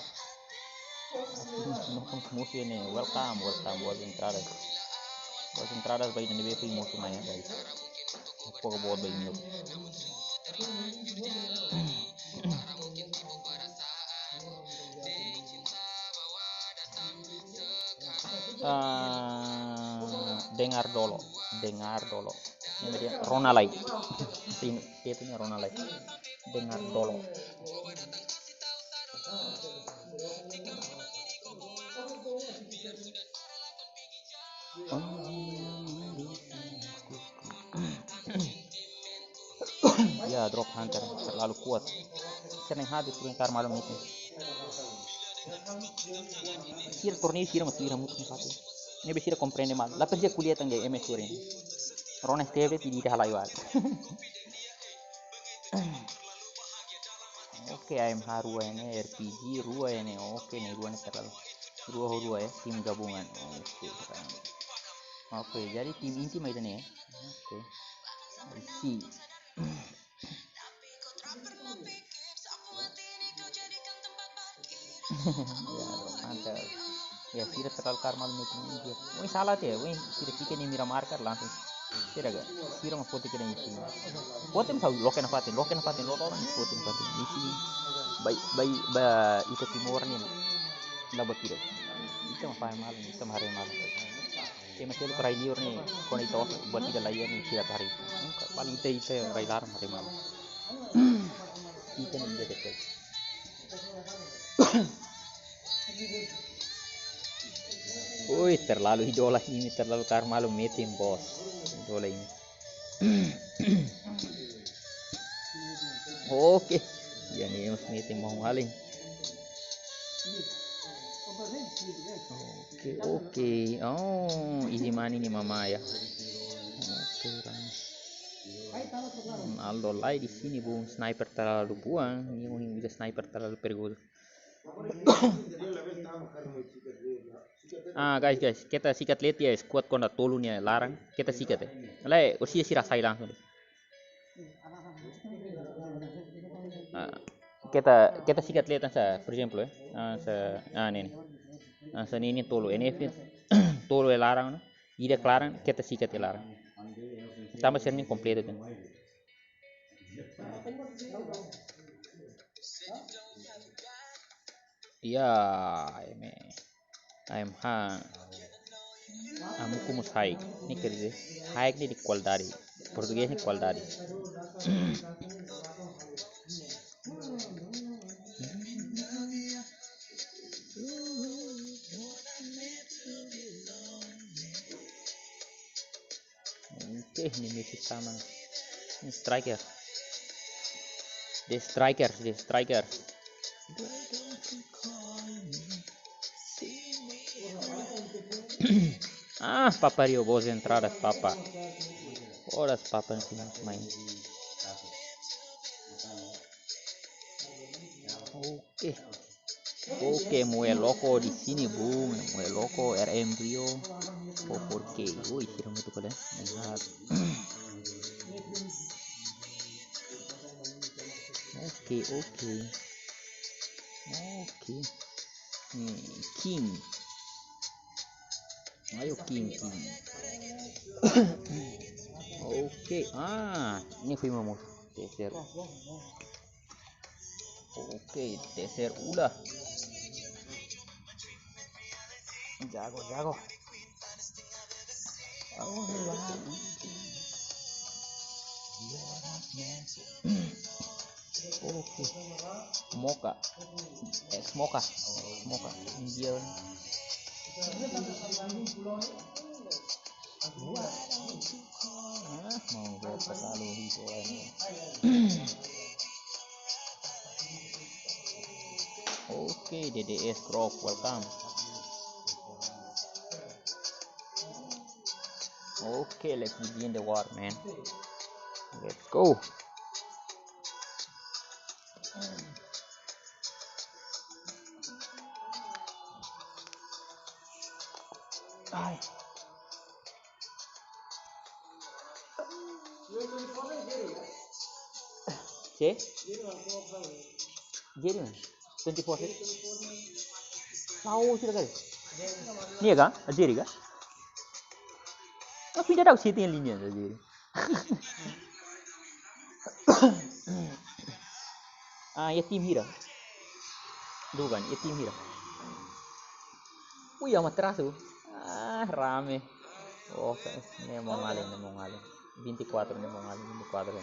Sinoka musuh ini. Welcome, welcome, boas entradas. Boas entradas ba ida ne'ebé foin mosu mai, guys. Poka boot ba imi. Ah, dengar dolo, dengar dolo. Ini dia Ronalai. Ini, dia punya Ronalai. Dengar dolo. Ya, Drop Hunter terlalu kuat. Sira-ne'e hati sira-nia kaer malu metin. Sira torneiu sira mak tuir hamutuk nafatin. Ne'ebé sira komprende malu. La presiza ko'alia tan de'it M S Turin. Rona Steve ti di halai wak. Oke, A M H rua ne'e, R P G rua ne'e. Oke, ne'e rua ne'e terlalu. Rua ho rua ya, tim gabungan. Oke, sekarang. Oke, jadi tim inti mai ida-ne'e ya. Oke. I see. Ya, mantap. Ya, sira terlalu kaer malu metin dia. Wih, salah dia. Wih, sira fika ne'e mira marker langsung. Sira ga? Sira mak foti kena isi. Foti mak loke nafatin, loke nafatin, loke nafatin. Isi. Bai, bai, ba, ita Timor ne'e. La buat ida. Ita mak fa'an malu, ita mak haree malu. Ema seluk rai liur ne'e, kona ita os, buat ida laiha ne'e, sira atu haree. Paling ita, ita rai laran haree malu. Ita ne'e ida de'it. Ui, terlalu idola imi, terlalu kaer malu metin, bos. Idola imi. Oke. Ya, ne'e mós metin mau ngaling. Oke, oke. Oh, isi mani ni mama ya. Oke, rame. Aldo lai di sini, bung, sniper terlalu buang. Ni mungkin bisa sniper terlalu perigoso. Ah, guys, guys, keta sikat leti ya, squad kontra tolu nia laran, keta sikat ya. Lai, orsida sira sai langsung. Ah, keta, keta sikat leti sa, por ejemplo, eh. Ah, sa, ah, ne'e ne'e. Ah, sa ne'e ne'e tolu, N F tolu e laran, no? Ida klaran, keta sikat e laran. Tanba sira ne'e kompletu kan. Ya, eme. A M H. Amo como high. Ne'e quer dizer, high ne'e de qualidade. Português ne'e qualidade. Oke, ne'e Messi sama. Ne'e striker. The striker, the striker. Ah, Papa Rio, boas entradas, Papa. Horas, Papa, no final, main. Oke. Oke, Mue Loko di sini, bung. Mue Loko, R M Rio. Four four K. Ui, sira mutu kale. Lihat. Oke, oke. Oke. Nih, King. Ayo, King, King. Oke, ah, ne'e foi mamu. Terceiro. Oke, terceiro udah. Jago, jago. Oh, wow. Oke. Moka. Eh, Moka. Moka. Dia. Ah, mau buat terlalu hijau ini. Oke, D D S Grok, welcome. Oke, let's begin the war, man. Let's go. Ai. Cek? Jerry, man. Twenty four, cek? Mau sih kali. Nia ka? Jerry ka? Aku tidak tahu sih tinggal ini aja, Jerry. Ah, ya tim hira. Duga, ya tim hira. Ui, amaterasu. Ah, rame. Oh, ne'e mau ngaling, ne'e mau ngaling. Vinte e quatro, ne'e mau ngaling, vinte e quatro.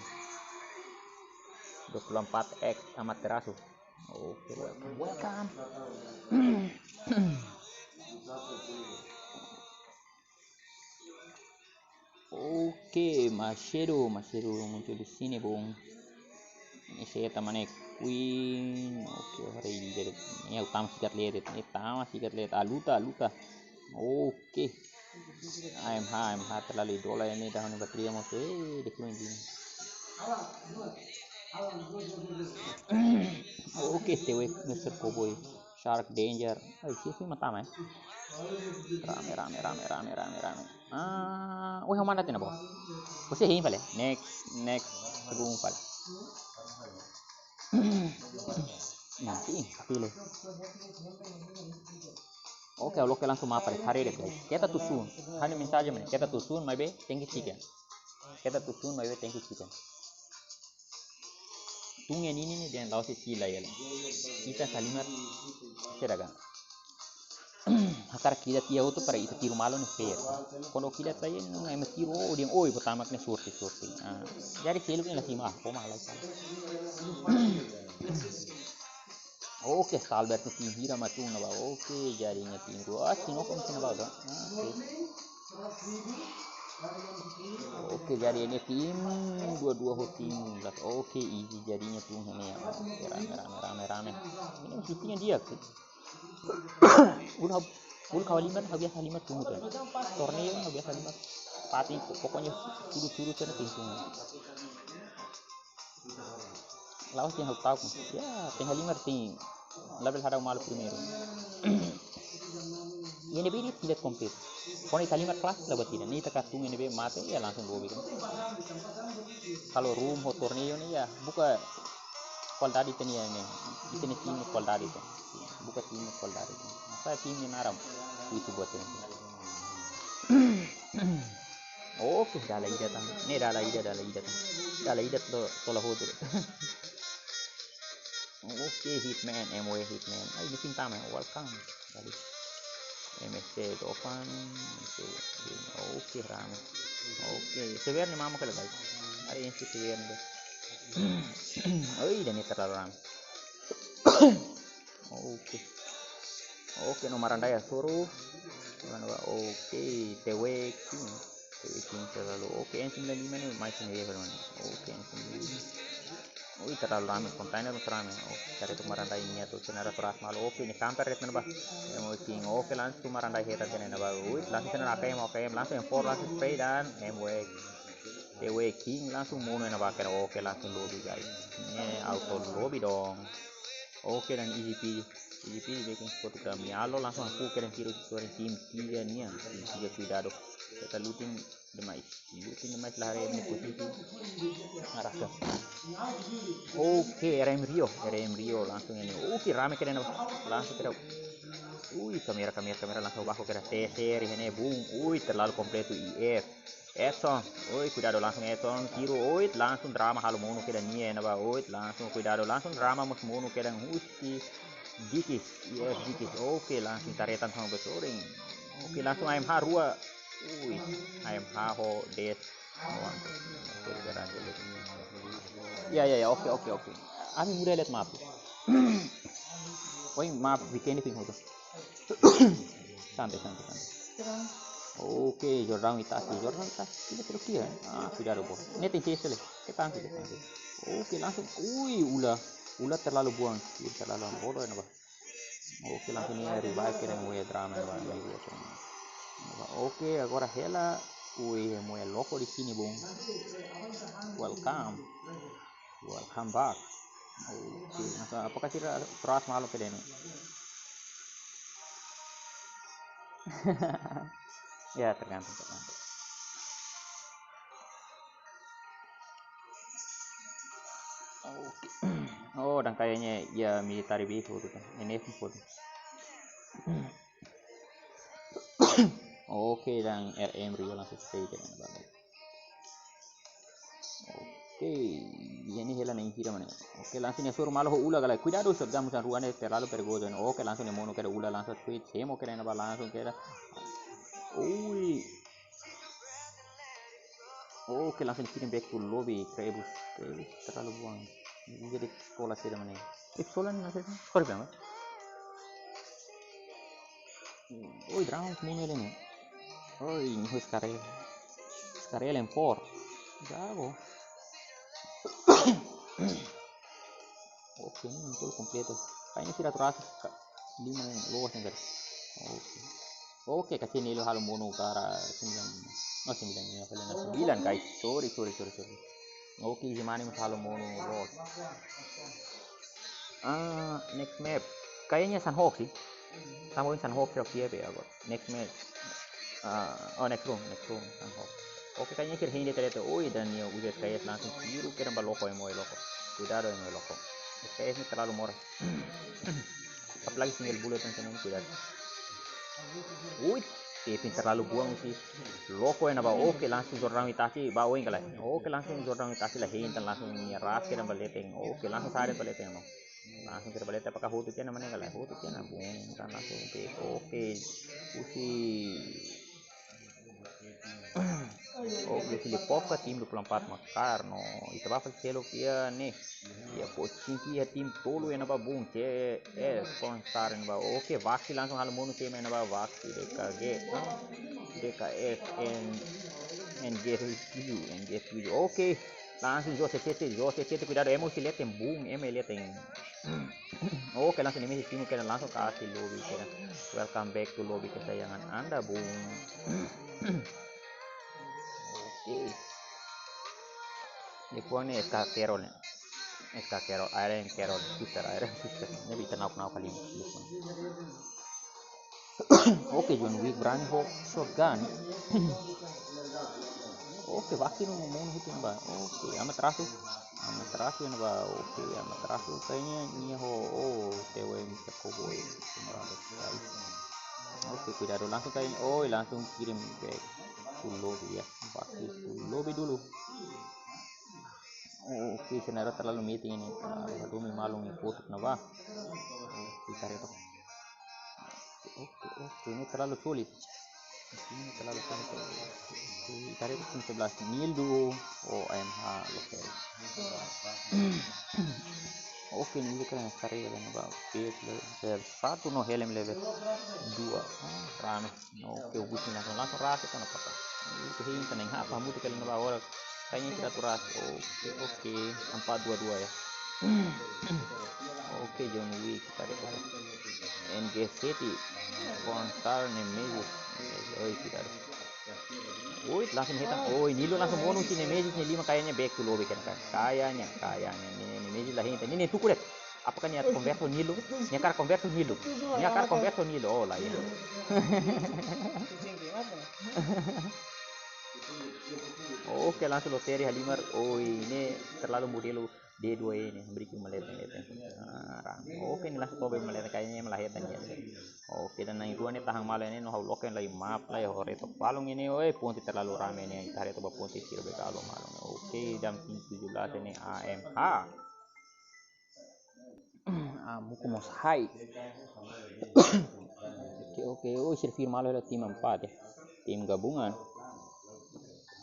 Dua puluh empat X amaterasu. Oke, welcome, welcome. Oke, Macedo, Macedo muncul di sini, bung. Ese tama ne'e queen. Oke, hari ini dari, ne'e tama sikat leet, ne'e tama sikat leet. Ah, luta, luta. Oke. A M H, A M H terlalu idola ne'e, dah ne'e bateria mau se, eh, de queen ini. Oke, T W, Mister Cowboy. Shark Danger. Ai, si, si, mata mai. Rame, rame, rame, rame, rame, rame. Ah, weh, mana tena, bos? Você hein, vale. Next, next, segun, vale. Nanti, pilih. Oke, loke langsung mapa, haree de'it, guys. Keta too soon. Hanya mensaje mana? Keta too soon, maibé, thank you chicken. Keta too soon, maibé, thank you chicken. Tun iha ne'e, ne'e, ne'e, dehan la'ós sila ya. Ita halimar sira kan. Hakarak kilat iha hotu para ita tiru malu ne'e fair. Kuandu kilat ba iha ne'e, ema tiru, oh, dehan, oi, botama ne'e sorte, sorte. Ah, jadi seluk ne'e la simu, ah, koma lai sa. Oke, Stalbert ne'e tim hira mak tun ne'ebá. Oke, jadi nia tim rua. Ah, Sinoko mak tun ne'ebá, dah. Ah, oke. Oke, jadi ne'e tim dua dua ho tim. Oke, easy jadinya tim ne'e. Oke, rame, rame, rame, rame. Ne'e shooting di'ak. Uluk, uluk ha'u halimar, ha'u biasa halimar tun hotu. Torneiu ha'u biasa halimar. Patin, pokoknya sudut-sudut sana tim tun. La'ós dehan ha'u ta'uk. Ya, tenke halimar, tenke labele hadau malu primeiru. Iha ne'ebé de'it kilat komplit. Kuandu ita halimar kelas la buat ida. Ne'e ita katun iha ne'ebé mate, ya langsung lobby kan. Kalau room ho torneiu ne'e, ya, buka kualidade ita-nia ne'e. Ita-nia tim kualidade ita. Buka tim kualidade ita. Masa tim ne'e naran. Itu buat ini. Oke, dala ida tan. Ne'e dala ida, dala ida tan. Dala ida to, tola hotu. Oke, Hitman, M W Hitman. Ai, ne'e pinta mai. Welcome. Balik. M S C Dofan. Oke, rame. Oke, sever ni mama kala, guys. Hari ini sih sever ni. Oi, dan ini terlalu rame. Oke. Oke, no maran-dai ya, suruh. Mana ba? Oke, T W King. T W King terlalu. Oke, N sembilan lima ni, mai sini ya, mana? Oke, N sembilan lima. Ui, terlalu rame, kontainer terlalu rame. Oke, cari tu maran-dai ini atau senara teras malu. Oke, ini kamper ret mana ba? M W King. Oke, langsung maran-dai hetan kena ba. Ui, langsung kena A K M, A K M, langsung M four, langsung spray dan M W. T W King langsung monu ne'ebá kena. Oke, langsung lobby, guys. Ini auto lobby dong. Oke, dan E G P, E G P bikin fotografi. Alo langsung aku kena tiru, tiru tim tiga nian. Tim tiga, kuidadu. Kita looting demais. Looting demais, la haree ema nia posisi. Arahkan. Oke, R M Rio, R M Rio langsung ini. Oke, rame kena, langsung kena. Ui, kamera, kamera, kamera langsung baku kena T C R ini, boom. Ui, terlalu komplit tu I F. Edson, oi, kuidadu langsung Edson, tiru, oi, langsung drama halo monu kedan nia ne'ebá, oi, langsung kuidadu langsung drama mós monu kedan husi Dikis, yes, Dikis, oke, langsung taretan sama besoring, oke, langsung A M H rua, ui, A M H ho Des, oke, garante, ya, ya, ya, oke, oke, oke, ami muda lihat map, oi, map weekend ping hotu. Santai, santai, santai. Oke, Jordan Itachi, Jordan Itachi. Kita terus dia. Ah, kuidadu, bos. Ini tinggi sekali. Kita angkat, kita angkat. Oke, langsung. Ui, Ula. Ula terlalu buang. Ui, terlalu buang. Bodoh, kenapa? Oke, langsung ini revive kira yang mulai drama, yang mulai dua, oke, agora hela. Ui, mulai loko di sini, bung. Welcome. Welcome back. Oke, masa apakah tidak keras malu ke Deni? Ya, tergantung, tergantung. Oke. Oh, dan kayaknya ya military base waktu itu. N F pun. Oke, dan R M Rio langsung stay dengan balik. Oke, jadi hela na inhira mana? Oke, langsung nia suruh malu ho Ula galai. Kuidadu, shotgun musan rua ne'e terlalu perigoso ne'e. Oke, langsung nia monu kira Ula langsung quit. Hemo kira ne'ebá langsung kira. Ui. Oke, langsung kirim back to lobby. Krebus, Krebus terlalu buang. Jadi sekolah sira mana? Eh, sekolah ne'e nasa. Sorry, Bang. Oi, drama mós monu ele ne'e. Oi, ini ho Scarel. Scarel M four. Jago. Oke, ini betul kompletu. Kayaknya sira atu rasik ka lima ne'e loos ne'e, guys. Oke. Oke, kaci Nilo halo mono kara sembilan. Oh, sembilan ini apa lagi? Sembilan, guys. Sorry, sorry, sorry, sorry. Oke, Izimani mós halo mono loos. Ah, next map. Kayaknya Sanhok sih. Sama ini Sanhok sih, oke ya, ya, kok. Next map. Ah, oh, next room, next room, Sanhok. Oke, kayaknya sira hein de'it, ternyata. Oh, iya, dan ya, udah kayak langsung tiru, kira ba Loko, emo Loko. Kuidadu, emo Loko. S K S ne'e terlalu murah. Apalagi single bullet yang seneng, kuidadu. Ui, Kevin terlalu buang sih. Loko ya, ba, oke, langsung jorang itasi, ba, oing kalai. Oke, langsung jorang itasi la hein, tan langsung nia ras, kira ba leten. Oke, langsung sare ba leten, no. Langsung kira ba leten, apakah hotu tiha ona, mane kalai? Hotu tiha ona, bung, tan langsung, oke, oke. Usi. Oke, Filipovka, tim dua puluh empat Makar, no. Ita ba fali seluk iha ne'e. Iha Pochinki iha tim tolu iha ne'ebá, bung, C S, Cornstar iha ne'ebá. Oke, Vaxi langsung halo mono, tim iha ne'ebá, Vaxi, D K G, ah, D K S, N, N G tujuh, N G tujuh. Oke, langsung Jose Sete, Jose Sete, kuidadu, emo husi leten, bung, emo leten. Oke, langsung ne'e mesi simu kedan, langsung kasih lobby kedan. Welcome back to lobby kesayangan Anda, bung. Oke. Depois ne'e S K Carol ne'e. S K Carol, Iron Carol, sister, Iron sister. Ne'ebé ita na'ok-na'ok kali. Oke, John Wick berani ho shotgun. Oke, Vaxi no mono hutu ba. Oke, Amaterasu. Amaterasu iha ne'ebá. Oke, Amaterasu kayaknya nia ho, oh, T W M Cowboy. Semorado sekali. Oke, kuidadu, langsung kayaknya. Oh, langsung kirim back to lobby ya. Vaxi to lobby dulu. Oh, oke, sira na'in terlalu meeting ini. Ah, domin malu ni kotuk na ba. Oke, ita haree took. Oke, oke, ini terlalu sulit. Ini terlalu sulit. Oke, ita haree took tim sebelas. Nildo, O M H, oke. Oke, Nildo kan yang sare ya, ba. Oke, level satu, no helm level dua. Ah, rame. Oke, Ugusin langsung, langsung rasik ona pata. Itu hein, tenang, apa mutu kali na ba ora. Kayaknya kita atu rasik. Oke, oke. Empat dua dua ya. Oke, John Wick, kita ada. N G City. Cornstar, Nemesis. Oi, tidak ada. Oi, langsung hetan. Oi, Nilo langsung mono husi Nemesis ne'e lima, kayaknya back to lobby kan. Kayaknya, kayaknya. Ne'e, Nemesis la hein. Ne'e, ne'e, tuku de'it. Apakah nia konversi Nilo? Nia hakarak konversi Nilo. Nia hakarak konversi Nilo. Oh, la, ya. Oke, langsung loteria halimar. Oh, ini terlalu modelu D dua ini. Beri cuma leten, leten. Ah, rame. Oke, ini langsung tobe maleten, kayaknya ema la hetan ya. Oke, dan na'in-rua ne'e tahan malu ne'e, no ha'u loke lai map lai, hore to palung ini. Oi, ponte terlalu rame ne'e. Ita haree took ba ponte, sira beka alo malu ne'e. Oke, jam tujuh belas ini A M H. Ah, muku mos hai. Oke, oke. Oh, sira firma lo tim empat ya. Tim gabungan.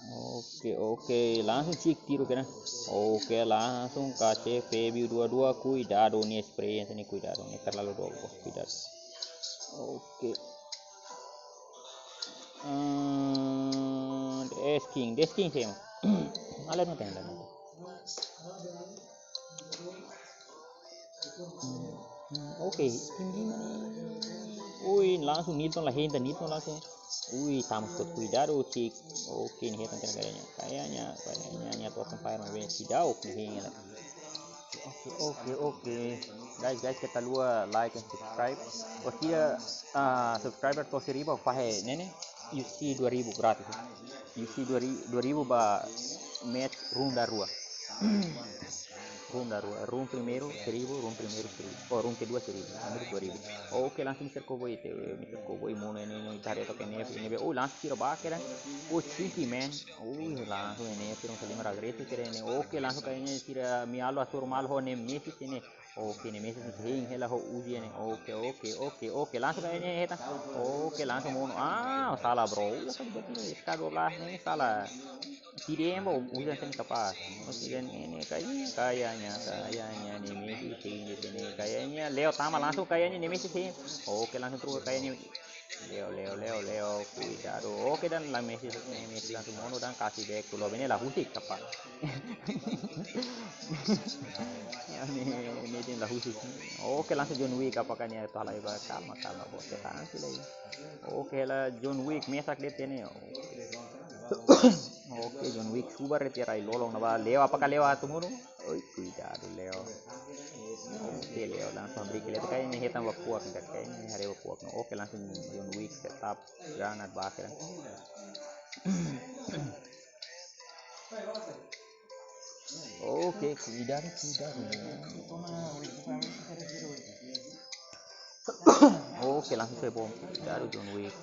Oke, oke. Langsung cik tiru kedan. Oke, langsung K C P B dua dua. Kuidadu ne'e spray ne'e, kuidadu ne'e terlalu dogo. Kuidadu. Oke. Hmm, Desking, Desking sih. Alat mata yang. Hmm, hmm, oke, tim lima ne'e. Ui, langsung Nilton la hein, Nilton langsung. Ui, tama squad, kuidadu, cik. Oke, ne'e hetan kena kayaknya. Kayaknya, kayaknya nia atu fire, maibé seidauk ne'e hein. Oke, oke, oke. Guys, guys, keta haluha like and subscribe. Oke, ah, subscriber to'o seribu, fahe ne'e ne'e. U F C dua ribu gratis. U F C dua ribu, dua ribu ba match ronda rua. Ronda rua, round primeiru seribu, round primeiru seribu. Oh, round kedua seribu, númeru dua ribu. Oke, langsung Mister Cowboy, te, Mister Cowboy, mono ne'e, ne'e, ita haree took ne'e, ne'e, oh, langsung sira ba kedan. Oh, Chinky Man. Oh, langsung ne'e, sira saling agresif kedan ne'e. Oke, langsung kayaknya sira Mialo asur malu ho Nemesis ne'e. Oke, Nemesis hein hela ho Uzi ne'e. Oke, oke, oke, oke. Langsung kayaknya hetan. Oke, langsung mono. Ah, salah, bro. Iya kan, betul. S K dua belas ne'e salah. Tidak, yang bawa hujan sini kapas. Hujan ini kayaknya, kayaknya, kayaknya Nemesis sini, sini. Kayaknya Leo tama langsung, kayaknya Nemesis sini. Oke, langsung terus kayaknya. Leo, Leo, Leo, Leo, kuidadu. Oke, dan la Messi, Messi langsung monu dan kasih back to lobby. Ne'e la husik apa? Ya, ne'e, ne'e dia la husik. Oke, langsung John Wick, apakah ne'e atu halai ba? Kalma, kalma, bos. Kita ansi lagi. Oke, la John Wick, mesak de'it ne'e. Oke, John Wick, subar de'it iha rai lolon ne'ebá. Leo, apakah Leo atu monu? Oi, kuidadu, Leo. Oke, Leo langsung beri ke Leo. Kayaknya hetan ba kuak, enggak, kayaknya haree ba kuak. Oke, langsung John Wick tetap granat bakar. Oke, kuidadu, kuidadu. Oke, langsung saya bom. Kuidadu John Wick.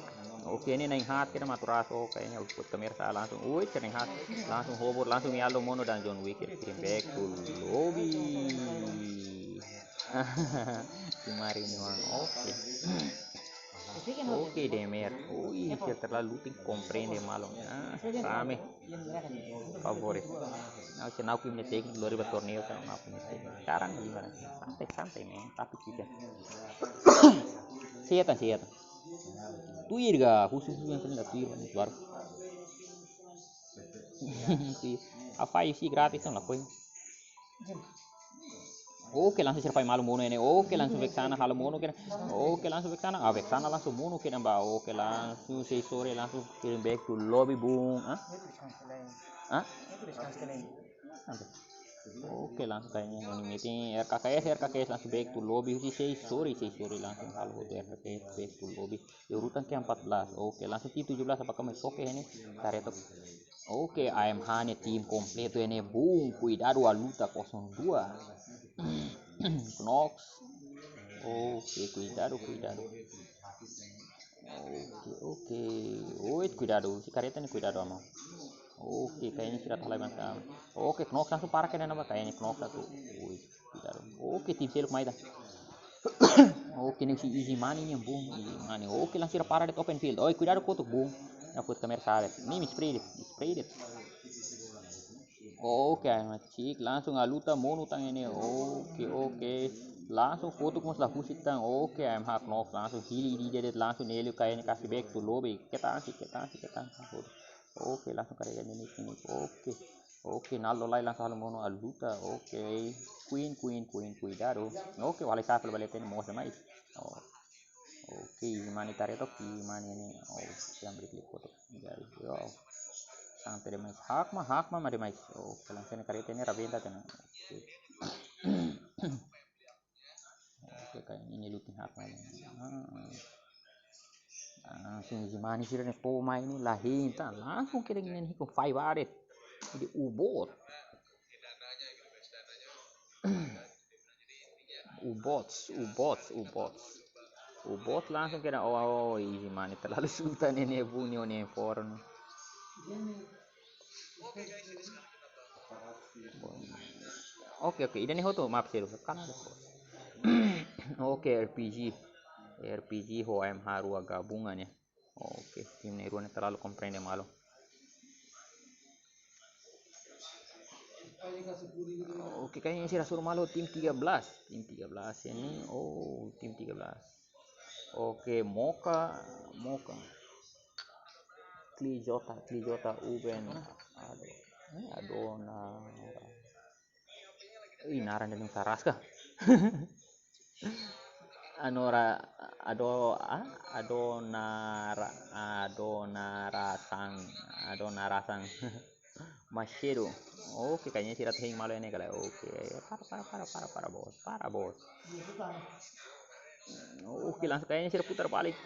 Oke, ne'e na'in-haat kira maturas. Oke, ini output kamera sa'e langsung. Wih, na'in-haat. Langsung hobor, langsung Yalo monu dan John Wick kirim back to lobby. Kemarin memang oke. Oke, Demer. Ui, sira terlalu ting komprende malu. Ah, rame. Favores. Não, se não que me tem que lori ba torneio, tá uma punha. Carang gimana? Santai, santai, men. Tapi tidak. Sieta, sieta. Tuir ga, khusus yang sering tuir, baru. Tuir. Apa isi gratis kan lah, koi. Oke, langsung sira fai malu monu ne'e. Oke, langsung Vexana halo monu kena. Oke, langsung Vexana. Ah, Vexana langsung monu kena ba. Oke, langsung sei sore langsung kirim back to lobby bung. Ah? Ah? Oke, langsung kayaknya ini meeting R K K S, R K K S langsung back to lobby. Si sei sore, sei sore langsung halo hotu R K K S back to lobby. Di urutan ke empat belas. Oke, langsung tim tujuh belas apakah mai soke ini? Taretok. Oke, A M H ne'e tim kompletu ne'e bung, kuidadu Aluta kosong dua. Knox. Oke, kuidadu, kuidadu. Oke, oke. Oi, kuidadu, si kareta ne'e kuidadu ama. Oke, kayaknya sira talai bangsa. Oke, Knox langsung para kena nama kayaknya Knox satu. Ui, kuidadu. Oke, tim seluk mai dah. Oke, ne'e si Easy Money ne'e bung, Easy Money. Oke, langsung sira para de'it open field. Oi, kuidadu kotuk bung. Ya, foto kamera sa'e de'it. Ne'e, spray de'it, spray de'it. Oke, A M H cik, langsung Aluta monu tan ne'e. Oke, oke. Langsung kotuk mós la husik tan. Oke, A M H Knox langsung hili di de'it langsung Nelio kayaknya kasih back to lobby. Ketan sih, ketan sih, ketan sih. Oke, langsung karya ini, ini. Oke. Oke, Naldo lai langsung halo monu Aluta. Oke. Queen, queen, queen, kuidadu. Oke, wale shuffle balik tadi mau sama. Oh. Oke, Easy Money taretok, Easy Money ne'e. Oh, yang beri klik foto. Jadi, yo. Santai demais. Hakma, hakma, ma demais. Oke, langsung kareta ne'e rabenta tena. Oke. Oke, kayak ini lutin hakma. Ah. Langsung Easy Money sira ne'e po mai ne'e la hinta. Langsung kira gini nih kok five aret. Jadi ubot. Ubots, ubots, ubots. Ubots langsung kena, oh, oh, Easy Money terlalu suta ne'e, ne'e bung ne'e, ne'e forum. Oke, oke, ida ne'e hotu, maaf, seru. Kan ada. Oke, R P G. R P G ho A M H rua gabungan ya. Oke, tim ne'e rua ne'e terlalu komprende malu. Oke, kayaknya sira suru malu tim tiga belas. Tim tiga belas ini. Oh, tim tiga belas. Oke, Moka, Moka. Klijota, Klijota, Uben. Aduh. Eh, Adona. Ih, naran dari Saraska. Anora, ado, ah, Adonara, Adonarasang, Adonarasang. Macedo. Oke, kayaknya sira hein malu ne'e kala. Oke, para, para, para, para, para, bos, para, bos. Oke, langsung kayaknya sira putar balik,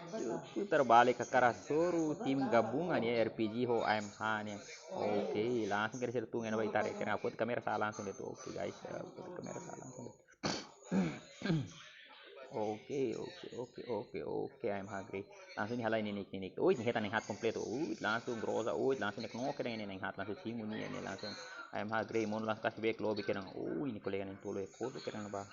putar balik ke arah suru tim gabungan ya, R P G ho A M H ne'e. Oke, langsung kira sira tunggu yang baik tarik. Kena foto kamera sa'e langsung itu. Oke, guys, ya, foto kamera sa'e langsung itu. Oke, oke, oke, oke, oke, A M H Grey. Langsung ne'e halai ne'e, ne'e, ne'e. Ui, ne'e hetan ne'e hat kompletu. Ui, langsung Groza, ui, langsung ne'e knock ne'e, ne'e hat. Langsung simu ne'e, ne'e langsung A M H Grey, monu langsung kasih back lobby kena. Ui, ne'e kolega ne'e tolo ya, kotu kena ba.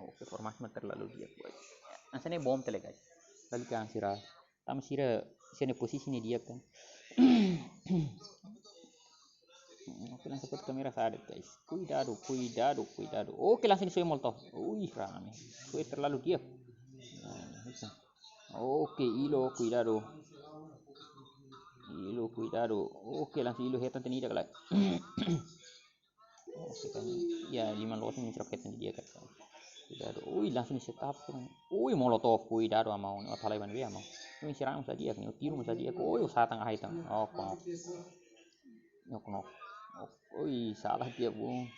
Oke, formasi mah terlalu di'ak, boy. Hanesan ne'e bom tele, guys. Lalu kan sira. Tanba sira, sira ne'e posisi ne'e di'ak kan. Oke, langsung foto kamera sa'e de'it, guys. Kuidadu, kuidadu, kuidadu. Oke, langsung soe molotov. Ui, rame. Soe terlalu di'ak. Oke, Ilo, kuidadu. Ilo, kuidadu. Oke, langsung Ilo hetan tiha ida ka lae. Oke, kan. Ya, liman loos ne'e sira hetan tiha ida ka. Kuidadu. Ui, langsung set up, kan. Ui, molotov, kuidadu, Amaun. Oh, talai ban be, Amaun. Ui, serang mós di'ak ne'e, tiru mós di'ak. Ui, usaha tang ahai tang. Oh, konok. Nok, nok. Ui, salah tiha, bung.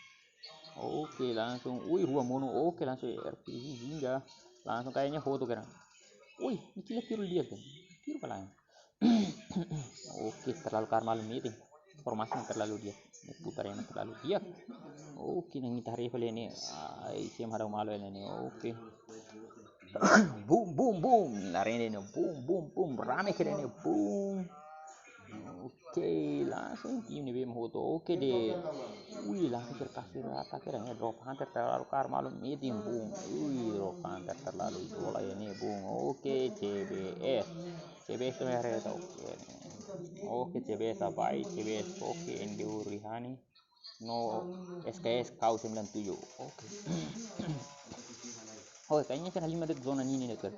Oke, langsung. Ui, rua monu. Oke, langsung R P G hingga. Langsung kayaknya hotu kerang. Ui, ini kila tiru dia kan. Tiru ka lae. Oke, terlalu kaer malu metin. Formasi terlalu di'ak. Putar yang terlalu di'ak. Oke, nang ita hari fali ne'e. Ai, siam hadau malu ne'e. Oke. Boom, boom, boom. Larende ne'e. Boom, boom, boom. Rame kira ne'e. Boom. Oke, langsung tim ne'ebé mak hotu. Oke, de. Ui, langsung terkasih rata kira ne'e. Drop Hunter terlalu kaer malu metin, bung. Ui, Drop Hunter terlalu dola ini, bung. Oke, C B S. C B S tu merah itu. Oke. Oke, C B S apa? C B S. Oke, N D U Rihani. No, S K S kau sembilan tujuh. Oke. Oh, kayaknya kena lima detik zona ini dekat.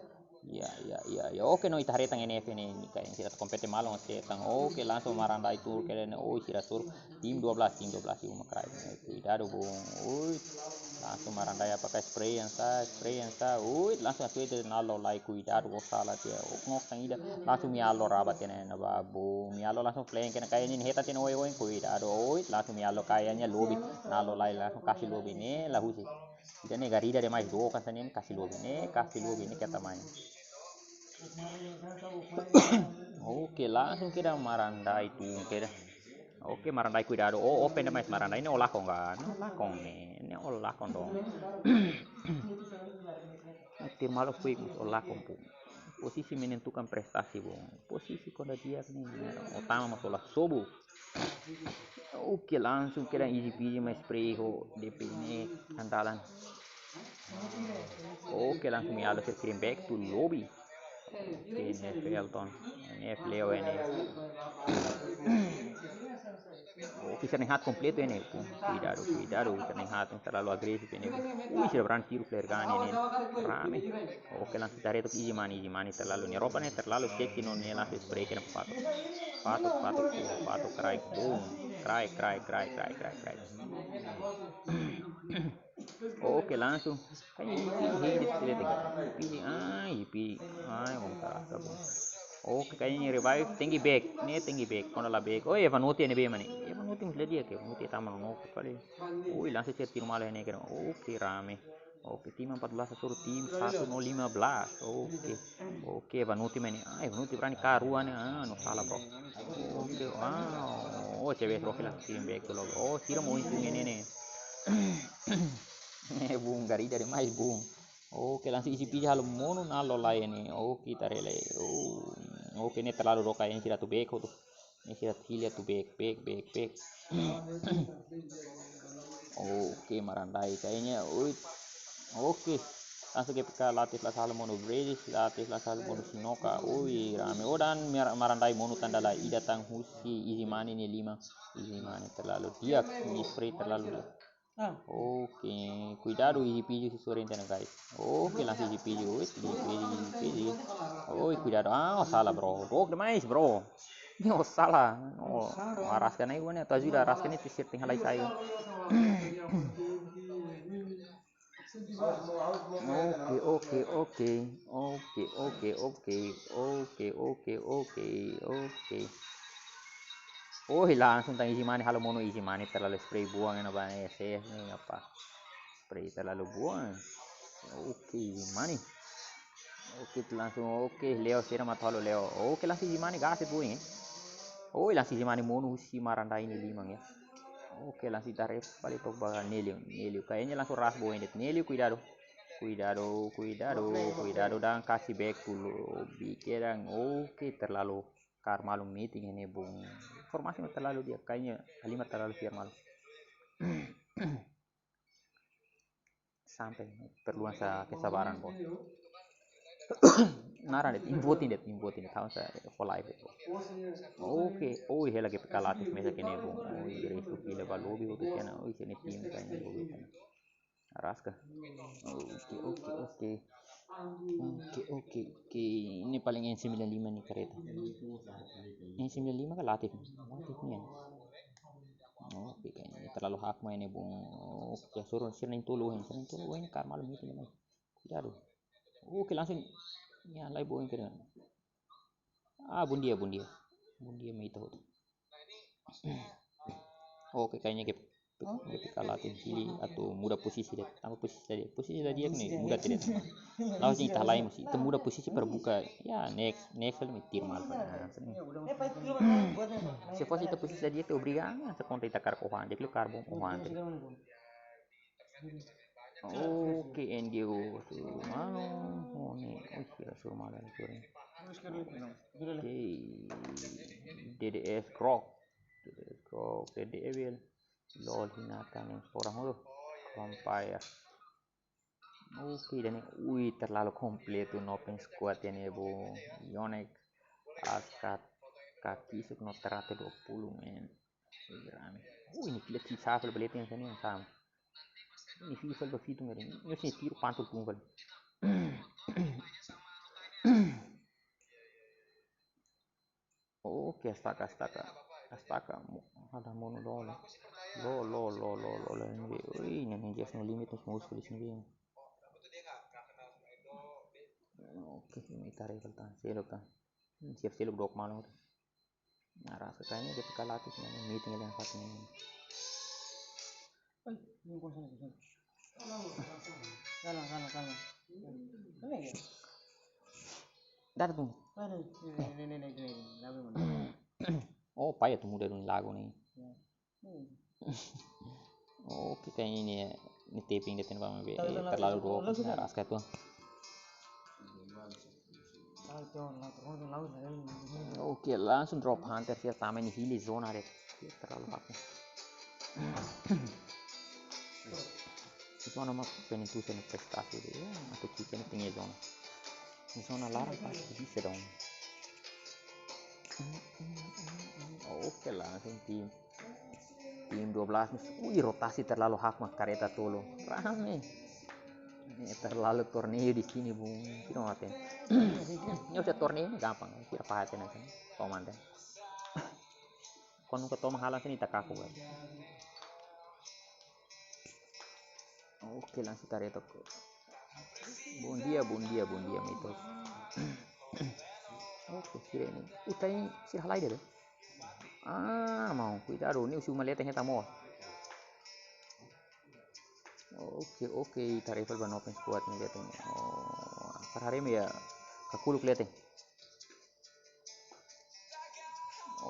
Ya, ya, ya, ya. Oke, no, ita haree tang N F ne'e, kayaknya sira kompete malu, oke, tang. Oke, langsung Marandai tur kira ne'e. Oh, sira tur. Tim dua belas, tim dua belas, ibu makrai. Kuidadu, bung. Ui, langsung Marandai apakah spray yang sa, spray yang sa. Ui, langsung spray itu nalo lai, kuidadu, oh, salah tiha. Oh, ngok sang ida. Langsung Mialo rabat tiha ne'e, na ba, bung. Mialo langsung flank kena kayaknya ini hetan tiha ne'e, oi, oi, kuidadu. Ui, langsung Mialo kayaknya lobby. Nalo lai langsung kasih lobby ne'e, la husi. Ida ne'e garida demais, dook hanesan ne'e, kasih lobby ne'e, kasih lobby ne'e, keta main. Oke, langsung kira Marandai tung kira. Oke, Marandai kuidadu. Oh, open demais Marandai. Ne'e ó lakon ka? Ne'e ó lakon ne'e. Ne'e ó lakon dong. Tim malu quick, ó lakon, bung. Posisi menentukan prestasi, bung. Posisi kuandu di'ak ne'e, ó tama mak ó la sobu. Oke, langsung kira easy peasy, mais spray ho D P ne'e andalan. Oke, langsung Mialo sira kirim back to lobby. Oke, N F Elton. N F Leo ini. Oke, sira na'in-haat kompletu ini. Kuidadu, kuidadu, sira na'in-haat, terlalu agresif ini. Ui, sira berani tiru flare gun ini. Rame. Oke, langsung tarik tu Easy Money, Easy Money terlalu ne'e. Ropa ne'e terlalu seksi, no ne'e langsung spray kena Pato. Pato, Pato, Pato, crack, boom. Crack, crack, crack, crack, crack, crack. Oke, langsung. Kayaknya Easy Peasy, Easy Peasy, ah, Easy Peasy. Ai, bom, caraca, bom. Oke, kayaknya revive, thank you back. Ne'e thank you back. Kuandu la back. Oh, Evanuti ne'ebé mak ne'e. Evanuti mesti dia ke, Evanuti tama no kali. Ui, langsung sira tiru malu ne'e kira. Oke, rame. Oke, tim empat belas hasoru tim satu nol lima belas. Oke. Oke, Evanuti mak ne'e. Ah, Evanuti berani kaer rua ne'e. Ah, no salah, bro. Oke, wow. Oh, C B S Rocky langsung kirim back tu lobby. Oh, sira mau untung ini ne'e. Eh, bung, garida demais, bung. Oke, langsung Easy Peasy halo monu, nalo lai ne'e. Oke, ita haree lai. Oh, oke, ne'e terlalu dook, kayaknya sira atu back hotu. Ne'e sira hili atu back, back, back, back. Oke, Marandai kayaknya. Ui. Oke. Langsung G P K latih, langsung halo monu Bridges, latih, langsung halo monu Sinoka. Ui, rame. Oh, dan Mar-, Marandai monu tanda la ida tang husi Easy Money ne'e lima. Easy Money terlalu di'ak, ne'e spray terlalu di'ak. Oke, kuidadu Easy Peasy si sore entena, guys. Oke, langsung Easy Peasy, wes, Easy Peasy, Easy Peasy. Oi, kuidadu. Ah, ó salah, bro. Dook demais, bro. Ne'e ó salah. No, araska ne'e, ita ajuda araska ne'e, sira tenke halai sai. Oke, oke, oke. Oke, oke, oke. Oke, oke, oke, oke. Oh, langsung tang Easy Money, halo monu Easy Money, terlalu spray buang yang apa, S S ne'e apa. Spray terlalu buang. Oke, Easy Money. Oke, langsung, oke, Leo, sira mak halo Leo. Oke, langsung Easy Money, gas itu, eh. Oh, langsung Easy Money monu husi Marandai ne'e lima ya. Oke, langsung tarik balik tok ba Nelio, Nelio. Kayaknya langsung ras boy ini. Nelio, kuidadu. Kuidadu, kuidadu, kuidadu, dan kasih back dulu. Bikin, oke, terlalu kaer malu metin ne'e, bung. Formasi terlalu di'ak, kayaknya Halimar terlalu fiar malu. Sampai perlu sa kesabaran, bos. Naran de'it, invotin de'it, invotin de'it, tahu sa for life de'it, bos. Oke, oh, hela G P K latih mesa kene, bung. Oh, restu fila ba lobby hotu tiha ona, oh, sini tim kayaknya lobby tiha ona. Araska. Oke, oke, oke. Oke, oke, oke. Ini paling N sembilan lima nih kareta. N sembilan lima kan latih, latih nih. Oke, kayaknya terlalu hak main ya, bung. Oke, suruh sira na'in-tolu, sira na'in-tolu, ini kar malu itu nih. Cuidado. Oke, langsung. Ya, lai boin keren. Ah, bom dia, bom dia. Bom dia, Meito. Oke, kayaknya ke ke kalah tim Chili atau muda posisi dia. Tanba posisi tadi, posisi tadi aku nih muda tidak. Lalu sih ita lain masih, ita muda posisi para buka. Ya, next, next kali tir mal. Se fosse ita posisi tadi itu obriga, se kontra ita kar kohan, jadi lu karbon kohan. Oke, N G O, Surumalo. Oh, nih, oh, iya, Surumalo nih, sorry. Oke, D D S Grok, D D S Grok, D D Evil, Lol, Hinata, nih, orang hulu, Vampire. Oke, dan ini, wih, terlalu komplit tuh, no open squad ini, bu. Yonek, Askat, Kaki, Sukno, Terate dua puluh, men. Wih, rame. Uh, ini kila kisah kalau beli yang sini yang sama. Ini FIFA lo fitu ngari. Ini sih tiru pantul tunggal. Oke, astaga, astaga. Astaga, mo-, ada mono lo, lo. Lo, lo, lo, lo, lo, lo, ini, wih, ini, ini just no limit, no musuh di sini. Oke, ini tarik kan, selok kan. Siap-siap dok malu. Nah, rasa kayaknya dia peka latih sih, ini meeting yang satu ini. Kalma, kalma, kalma. Kalma, ya. Dar tu. Ada, ini, ini, ini, ini, ini, lagu mana? Oh, paya tu muda dun lagu nih. Ya. Hmm. Oke, kayaknya ini ya, ini taping dia tembak, be, terlalu dua, nah, raskat tuh. Oke, langsung drop hunter sih, sama ini hili zona deh. Terlalu hak. Itu nama penentu seni prestasi deh, ya, atau kita ini tinggi zona. Zona larang pasti bisa dong. Oke, langsung tim. Tim dua belas nih, wih, rotasi terlalu hak mak kareta tolu. Rame. Ini terlalu torneo di sini, bung. Kita mati. Ini usah torneo ini gampang. Kita pahat nanti. Toman deh. Kon nunka toma halan sini tak kaku kan. Oke, langsung tarik toko. Bom dia, bom dia, bom dia, Mitos. Oke, sira ini. Utai sira halai dia, be. Ah, mau. Cuidado, ini usi uma leten heta mo. Oke, oke, ita rival ba no open squad nih, leten. Oh, para hari ini ya, kakuluk leten.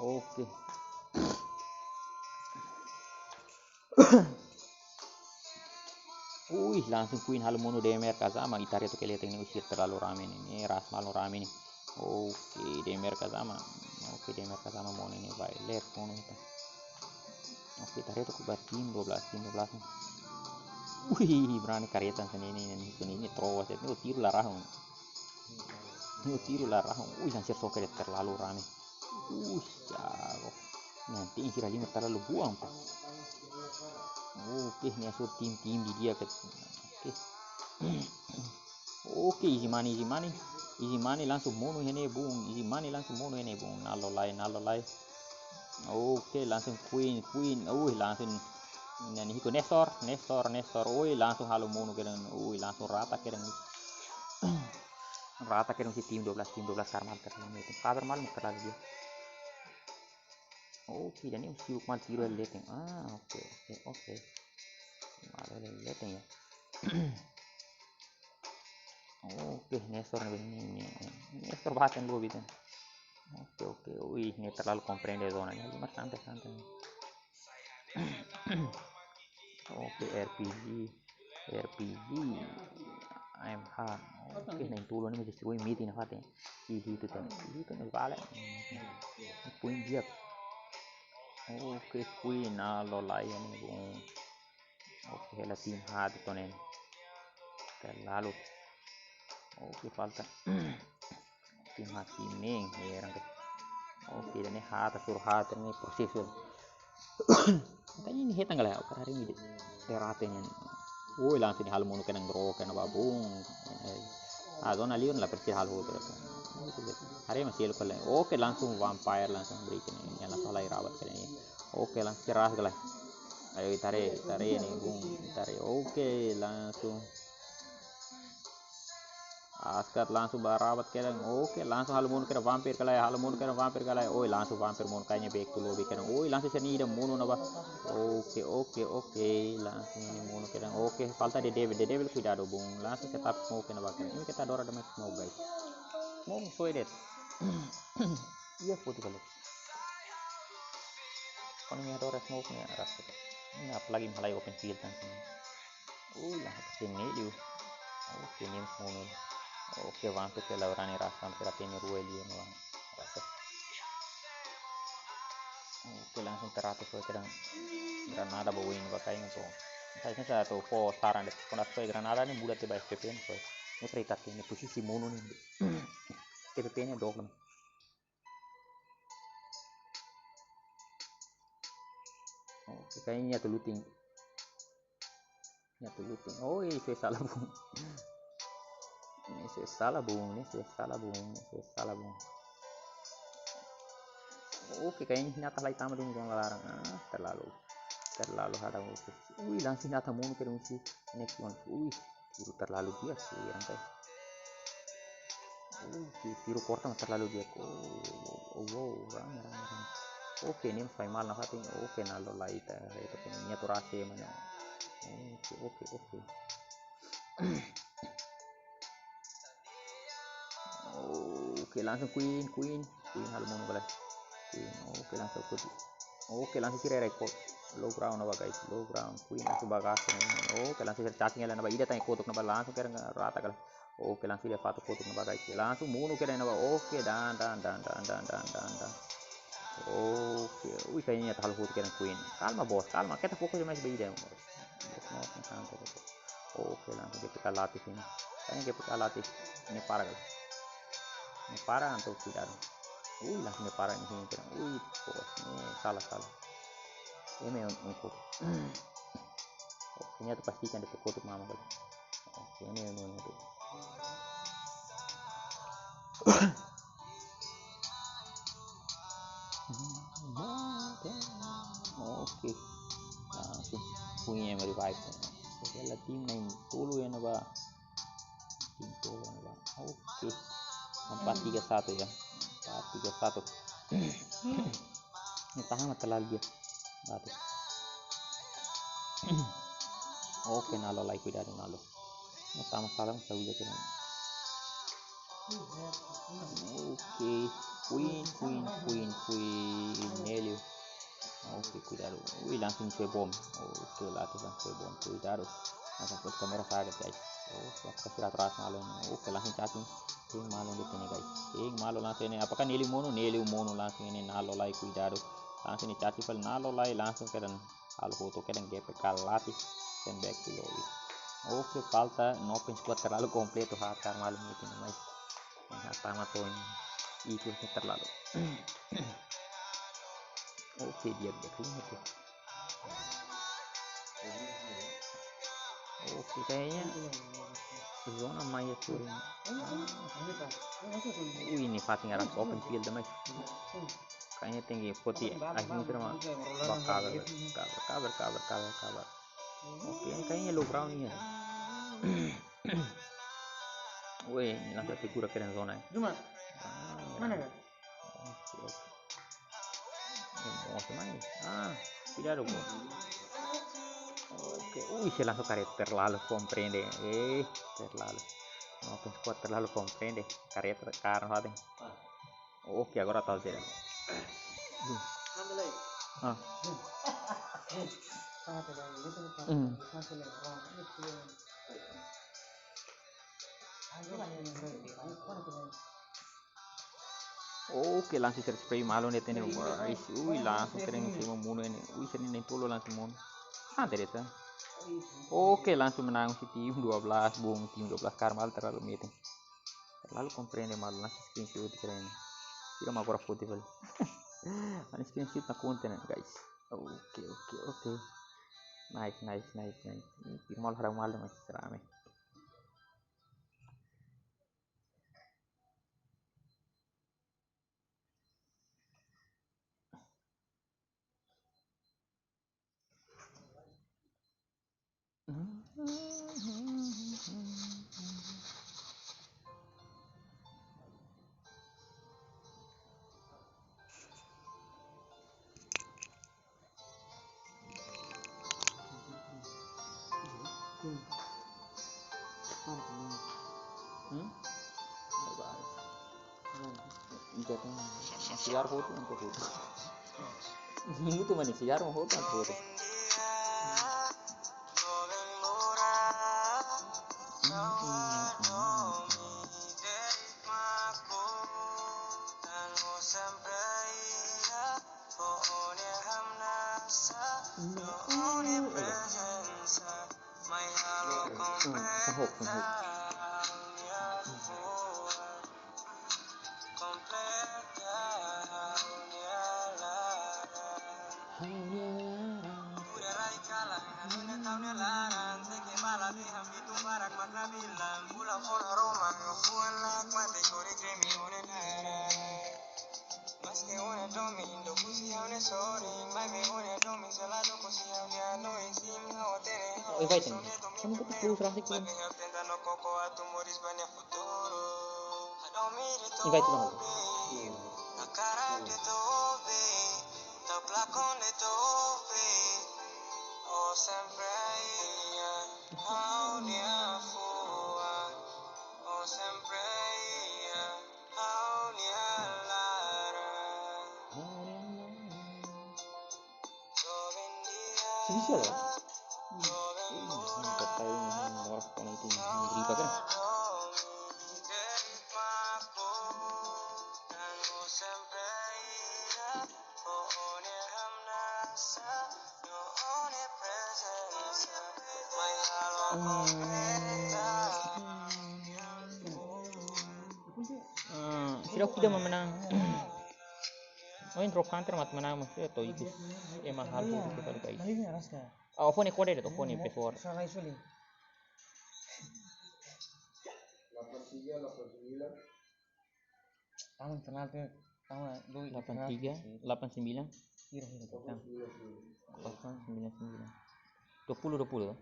Oke. Wih, langsung Queen halo monu D M R Kazama, ita reto ke leten nih, usir terlalu rame nih. Nih, ras malu rame nih. Oke, D M R Kazama. Oke, D M R Kazama monu nih, baik. Ler monu ita. Oke, ita reto ke ba tim dua belas, tim dua belas nih. Wih, berani kareta sini ini, ini, ini, ini terus ya. Ini tiru larahun. Ini tiru larahun. Wih, langsir soker terlalu rame. Wih, jago. Nanti ini kira lima terlalu buang, Pak. Oke, ini asur tim-tim di dia ke. Oke. Oke, easy money, easy money. Easy money langsung monu hene bung. Easy money langsung monu hene bung. Nalo lai, nalo lai. Oke, langsung Queen, Queen. Wih, langsung. Nah, ini hiko Nestor, Nestor, Nestor. Wih, langsung halo monu keren. Wih, langsung rata keren. Rata keren si tim dua belas, tim dua belas karma terlalu meeting. Kabar malu terlalu dia. Oke, dan ini sibuk mal tiru leten. Ah, oke, oke, oke. Mal leten ya. Oke, Nestor nih ini, ini. Nestor bahas yang dua gitu. Oke, oke. Wih, ini terlalu komprende zona. Ini lima santai, santai. Oke, R P G, R P G, A M H. Oke, na'in-tolu nih masih seru miti na fatin. Ih, itu tuh, itu nih balik. Queen dia. Oke, Queen, nah, lo lain nih, bung. Oke, hela tim hati tonen. Terlalu. Oke, falta. Tim hati ning, heran ke. Oke, dan ini hata sur hata ini proses. Tanya ini hetan gala, oke, hari ini de. Terate ini. Woi, langsung di hal monu kena ngro, kena babung. Eh. Ah, zona li'ur la presiza halo hotu. Haree mak selu kala. Oke, langsung vampire, langsung break ne'e. Ne'e langsung halai rabat kala ne'e. Oke, langsung keras kala. Ayo, ita haree, ita haree ne'e, bung, ita haree. Oke, langsung. Asgard langsung ba rabat kedan. Oke, langsung halo monu kedan vampire kala, halo monu kedan vampire kala. Oi, langsung vampire monu kayaknya back to lobby kedan. Oi, langsung sini ida monu naba. Oke, oke, oke. Langsung ini monu kedan. Oke, falta Daredevil. Daredevil kuidadu, bung. Langsung setup smoke ne'ebá kedan. Ini kita dora dame smoke, guys. Smoke soe de'it. Iya, putih balik. Kuandu imi adora smoke ne'e rasa. Ini apalagi halai open field kan sini. Ui, langsung ke sini liu. Oke, ne'e monu. Oke, vampire ke laurani rasa, hampir até me rua liu no. Rasa. Oke, langsung teratur soe kedan granada ba win ba kain to. Saya satu fo saran de'it. Kuandu soe granada ne'e muda tiba S P P ne'e soe. Mutra itat ne'e posisi monu ne'e. S P P ne'e dook ne'e. Oke, kayaknya atu looting. Atu looting. Oh, ini saya salah, bung. Ini saya salah, bung. Ini saya salah, bung. Ini saya salah, bung. Oke, kayaknya ini atas lai tama dong, dong larang. Ah, terlalu, terlalu hadang. Oke. Ui, langsung atas monu ke dong si. Next one. Ui, tiru terlalu bias sih, orang kayak. Oke, tiru korta terlalu bias. Oh, oh, wow, rame, rame, rame. Oke, ne'e fai mal na fatin. Oke, nalo lai ta, itu punya niat rasa mana. Oke, oke, oke. Oke, langsung queen, queen, queen halo monu kala. Queen, oke, langsung queen. Oke, langsung sira record. Low ground apa, guys? Low ground. Queen langsung bagas. Oke, langsung sira cacing ya, naba ida tanya kotuk naba langsung kira rata kala. Oke, langsung dia fatuk kotuk naba, guys. Langsung monu kira naba. Oke, dan, dan, dan. Oke, ui, kayaknya terlalu kotuk kira queen. Kalma, bos, kalma. Kita fokus mais ba ida. Bos, no, no, no, no. Oke, langsung ke P K Latif ini. Kayaknya ke P K Latif. Ini parah kali. Ini parah atau tidak? Ui, langsung ke parah ini, ini kira. Ui, bos, ini salah, salah. Ini yang untuk. Oke, ini atu pastikan de'it kotuk mama kali. Oke, ini, ini, ini. Oke. Langsung punya yang revive. Oke, la tim na'in-tolu ya, naba. Tim tolu ya, naba. Oke. Empat tiga satu ya. Empat tiga satu. Ini tahan terlalu dia. Bagus. Oke, nalo lai, kuidadu nalo. Tama salam, saya udah kena. Oke, queen, queen, queen, queen, Nelio. Oke, kuidadu. Ui, langsung ke bom. Oke, langsung ke bom, kuidadu. Langsung ke kamera saya, guys. Oh, siap kasih atrás malu. Oke, langsung cacing. Sing malu di sini, guys. Sing malu langsung ini. Apakah Nelio monu? Nelio monu langsung ini, nalo lai, kuidadu. Langsung ini cacing pel nalo lai, langsung kedan. Halo hotu kedan G P K Latif, send back to lobby. Oke, falta, no open squad terlalu kompletu, hatar malu itu namanya. Yang tama toin itu sih terlalu. Oke, dia dia clean itu. Oke, kayaknya zona maya turun. Wih, ini fatin arah open field, guys. Kayaknya tinggi putih, akhirnya terima. Wah, cover, cover, cover, cover, cover. Oke, ini kayaknya low ground ini ya. Wih, ini langsung figura kena zona ya. Cuma, ah, ya. Mana, Kak? Oke, oke. Ini mau kemana ini? Ah, tidak ada gua. Oke, wih, saya langsung karet terlalu komprende. Eh, terlalu. Oke, squad terlalu komprende. Karet karena hati. Oke, agora tá zero. Ah. Hmm. Oke, langsung sira spray malu ne'e tene, guys. Ui, langsung keren semua monu ini. Ui, sira na'in-tolu langsung monu. Santai de'it. Oke, langsung menang si tim dua belas, bung, tim dua belas Karma terlalu meeting. Terlalu komprende malu, langsung screenshot keren. Tidak mau agora foto bali. Ani screenshot na konten, guys. Oke, oke, oke. Nice, nice, nice, nice. Ini tim malu, harau malu, masih rame. Hmm? Enggak tahu. Sigar foto, enggak foto. Minggu tu mana? Sigar mau foto, enggak foto. Hmm, sahok, sahok. Oi, vai, tem. Kamu kok terus rahi, kamu? Oi, vai, tuh. Sibisi ya? Katai moras kona itu, beri pakai. Hmm, sira kida mak manán. Oh, intro kantor mak manán, maksudnya to ikus. Ema hal foto ke falu kais. Ah, fone kode de to, fone pessoal. Taman kenal tu, taman dulu. Delapan tiga, delapan sembilan. Iya, iya, iya. Kosong sembilan sembilan. Dua puluh, dua puluh.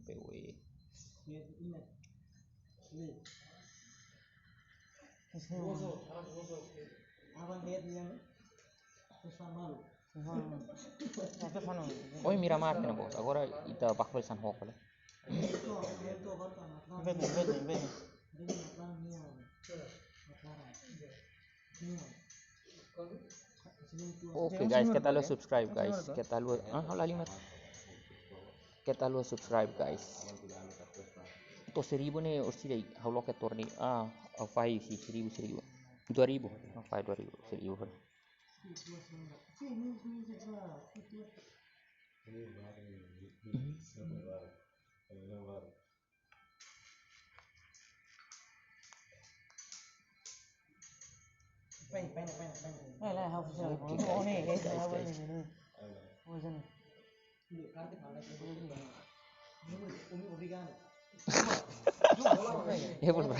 P W. Iya, iya. Iya. Abang lihat yang Oi, Miramar tiha ona, bos. Agora ita bá fali San Roque, né? Vete, vete, vete. Ok, guys, keta haluha subscribe, guys. Keta haluha, ah, halo lima. Keta haluha subscribe, guys. To'o seribu ne'e, orsida ha'u loke torni. Ah, ha'u fahe husi seribu, seribu. Dua ribu. Ha'u fahe dua ribu, seribu. Oke, guys, guys, guys, guys. Ya, belum.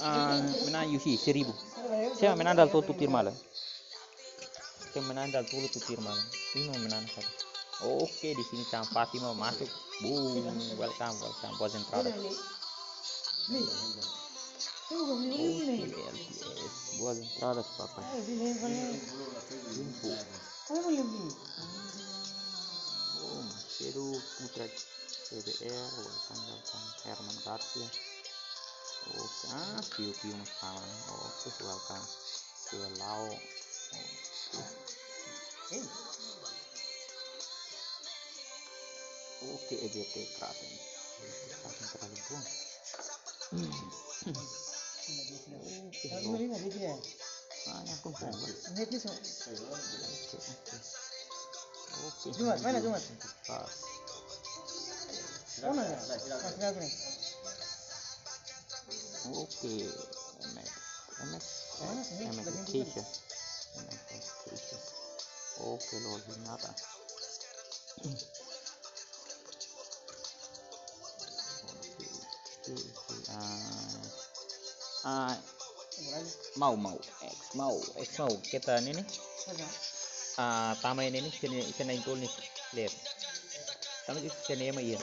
Ah, manán husi seribu. Sé mak manán dala tolu tuir malu? Sé mak manán dala tolu tuir malu? Imi manán saida? Oke, di sini sama Fatima masuk. Boom, welcome, welcome. Boas entradas. Oke, L P S. Boas entradas, papai. Info. Boom, Cedo Putra C B R, welcome, welcome. Herman Garcia. Oke, ah, Piu Piu mak sama. Oke, welcome. Selau. Oke, E G T Kraken. Kraken terlalu buang. Oke, lo. Ah, yang pun buang, Bang. Oke, oke. Oke, Jumat, mana Jumat? Pas. Mana ya? Pas, pas, pas. Oke, M X, M X, M X Education. M X Education. Oke, lol, nada. Ah, ah, mau, mau, X, mau, X, mau. Keta ne'e ne'e. Ah, tama ne'e ne'e, sene, sene intol ni lep. Tama di sene ma iya.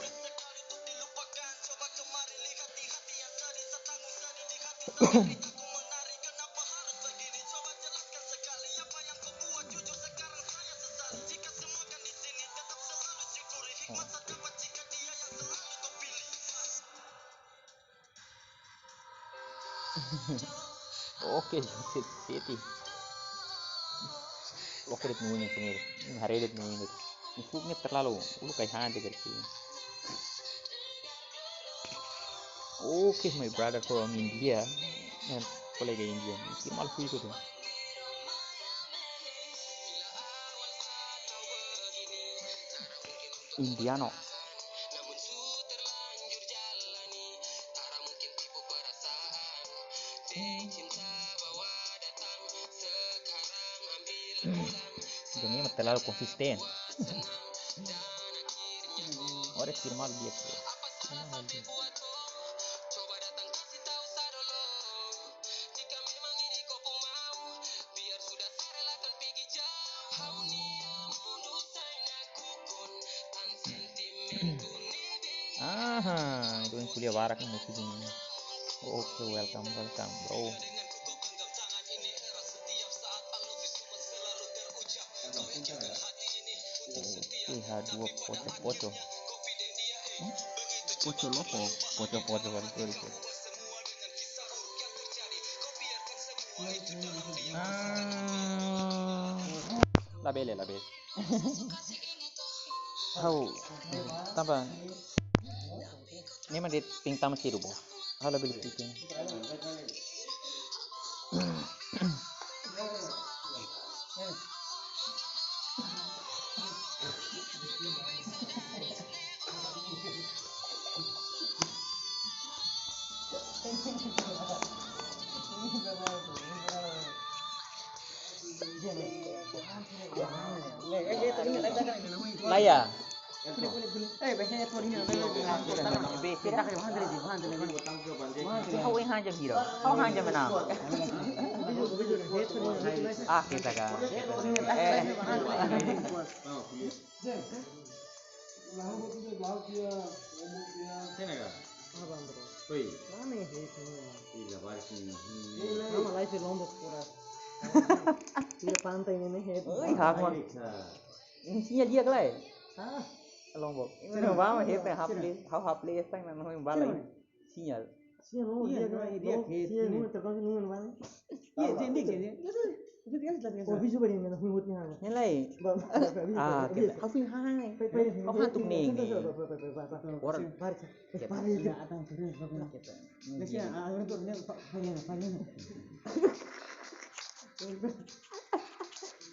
Oke, seti, seti. Loke de'it nuin sini. Haree de'it nuin de'it. Ini suknya terlalu. Ulu kai han de'it sini. Oke, my brother from India. Eh, kolega India. Ini malu sih itu tuh. Indiano. Jadi memang terlalu konsisten. Ora firma dia. Aha, itu yang kuliah barak yang musik ini. Oke, welcome, welcome, bro. Oke, ha dua poco-poco. Hmm? Poco loco. Poco-poco, sorry, sorry, sorry. Ah, labele, labele. Ha'u, tanba ne'e mak de'it tama siru bo. Ha'u labele fitin. Laya. Be, sira. Ha'u hanja mira. Ha'u hanja mena. Ah, kita ka. Eh. Senegal. Oi. Ih, labarik ini. Nama live Lombok pura. Pira pantai ne'e ne'e. Oi, hakon. Ini sinyal di'ak lai. Hah? Lombok. Ini mama hep hapli, hau hapli esang na noin balai. Sinyal. Sinyal Lombok di'ak lai. Sinyal Lombok terkau si nungan balai. Iya, dia, dia, dia. Oh, bisa bari na hut ni hana. Yang lain. Ah, kita hafin hai. Kau hantu ning. Orang. Kita. Kita. Ah, orang tu ni, Pak, Pak, Pak.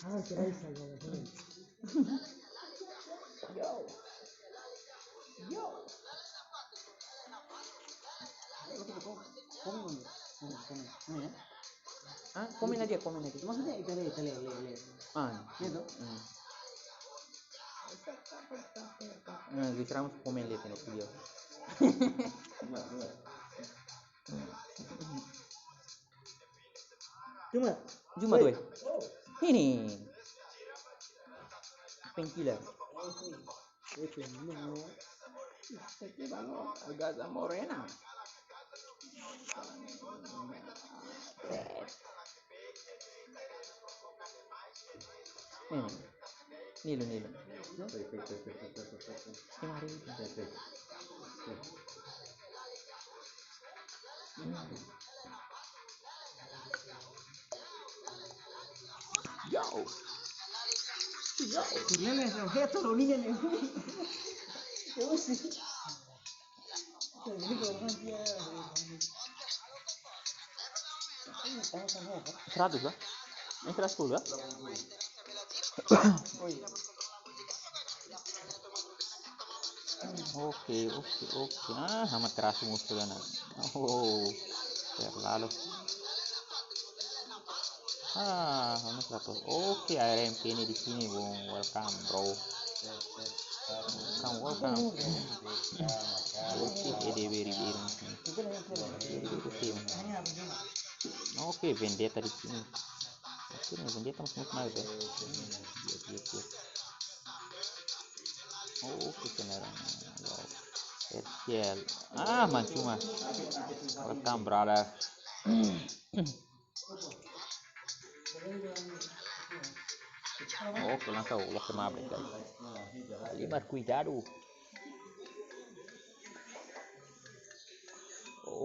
Ah, kira saya. Yo. Yo. Komen, komen, komen. Komen ya? Ah, komen aja, komen aja. Maksudnya, kita lihat, kita lihat, lihat, lihat. Ah. Itu. Hmm. Nah, bisa langsung komen lihat ini video. Cuma. Cuma tuh. Ini. Painkiller. Oke, no. Oke, vamos. Gaza Morena. Hmm. Nilu, nilu. Ini mari. Yo. Yo. Turlele, no, he, toro, niña, ne. Yo, sí. Seratus, Pak? Ini seratus sepuluh, Pak? Oke, oke, oke. Ah, amat keras musuh kan. Oh, terlalu. Ah, ha'u-nia seratus. Oke, A R M Kenny di sini, bung. Welcome, bro. Welcome, welcome. Oke, E D B Ribeiro di sini. Oke, Vendetta di sini. Oke, ini Vendetta masih naik, ya. Iya, iya, iya. Oke, kendaraan. Wow. R C L. Ah, mancuma. Welcome, brother. Oke, langsung loke mabre, guys. Lima, kuidadu.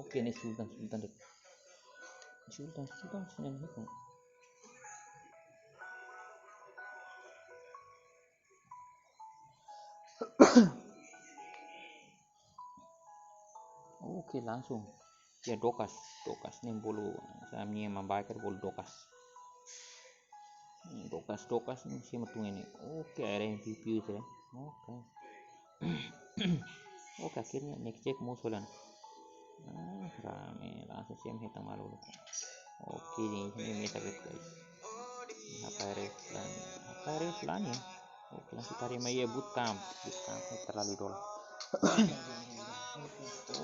Oke, ne'e Sultan, Sultan de'it. Sultan, Sultan, Sultan, Sultan. Oke, langsung. Ya, Dokas, Dokas ne'e bolu, sá-nia maun baker bolu Dokas. Hmm, Dokas, Dokas ne'e siapa tuh ini? Oke, A R M piu-piu itu ya. Oke. Oke, akhirnya next check mau solan. Ah, rame, langsung siapa hetan malu. Oke, ini, ini meta bet, guys. H P R F lani, H P R F lani ya. Oke, langsung tarik mai ya, bootcamp. Bootcamp ne'e terlalu dol.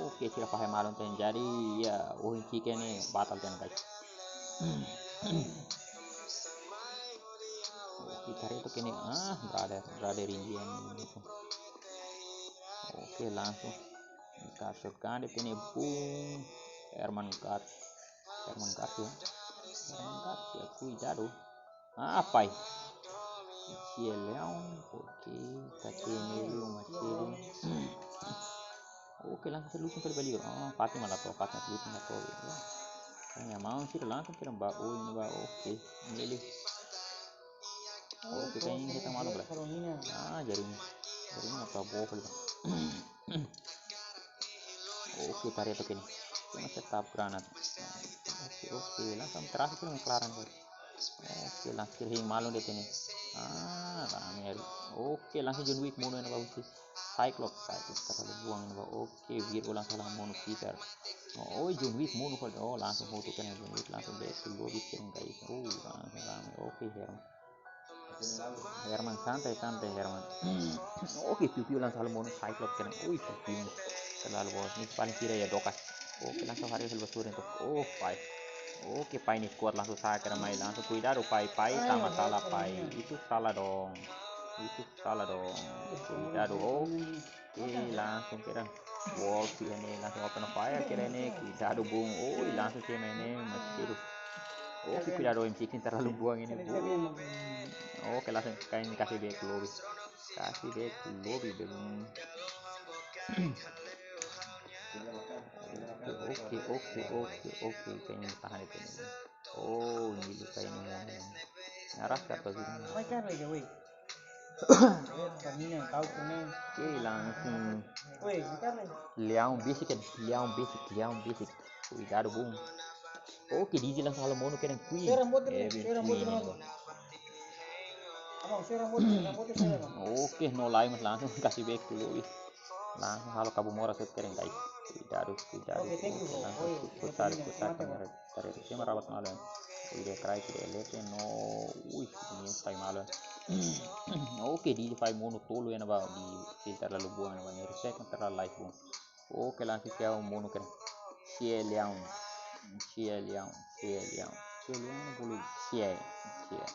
Oke, sira fahe malu entaun. Jadi ya, oh, ini chicken ne'e batal kan, guys. Oke, tarik itu kene. Ah, brother, brother Indian. Oke, langsung. Kasih kan di sini, boom. Herman Kat. Herman Kat ya. Herman Kat ya, kuidadu. Ah, pai. Sia Leão, oke, Katene Leão, Marcelo. Oke, langsung solusi kali balik. Ah, Fátima la to'o, Fátima solusi la to'o. Hanya mau sih langsung kira ba, oh, ini ba, oke. Ini. Oke, kayaknya kita malu lah. Ah, jaring. Jaring apa bokol. Oke, tarik oke nih. Cuma tetap granat. Oke, oke, langsung terakhir tuh McLaren tuh. Oke, langsung kira hing malu deh ini. Ah, rame. Oke, langsung John Wick monu yang bagus sih. Cyclops, Cyclops terlalu buang ini. Oke, Virgo langsung lah monu Peter. Oh, oh, John Wick monu kalau, oh, langsung foto kan John Wick langsung deh keluar bikin guys. Oh, rame, rame. Oke, Herman. Herman, santai, santai, Herman. Oke, piu-piu langsung halo monu Cyclops kena. Ui, piu-piu. Terlalu bos. Ini paling kira ya Dokas. Oke, langsung hari halo basur itu. Oh, pai. Oke, pai ini kuat langsung saya kena mai langsung. Kuidadu, pai, pai. Sama salah, pai. Itu salah dong. Itu salah dong. Kuidadu. Oke, langsung kira. Wolf ini langsung open fire kira ini. Kuidadu, bung. Oh, langsung kira ini. Masih hidup. Oke, kuidadu, M sixteen terlalu buang ini. Oke, langsung kain kasih back lobby. Kasih back lobby, bung. Oke, oke, oke, oke, oke. Kayaknya tahan itu. Oh, ini luka ini mau. Ngarah ke apa sih? Oi, kan lagi, woi. Oke, langsung. Woi, ini kan lagi. Leão basic, Leão basic, Leão basic. Kuidadu, bung. Oke, Dizzy langsung halo monu kena kui. Sera motor, eh, sera motor, kui. Abang, sera motor, sera motor, sera, Bang. Oke, no lai mas langsung kasih back dulu, wih. Langsung halo kabu mora set keren, guys. Kuidadu, kuidadu. Oke, thank you, bro. Langsung putar, putar kamera. Tarik ke kamera rawat malu. Ide cry, ide elete, no. Wih, ini sai malu. Oke, Dizzy fai monu tolu ya, na ba di filter lalu buang, na ba ni reset, na terlalu live, bung. Oke, langsung siapa monu keren. Sia Leão. Sia Leão, Sia Leão. Sia Leão bolu sia, sia.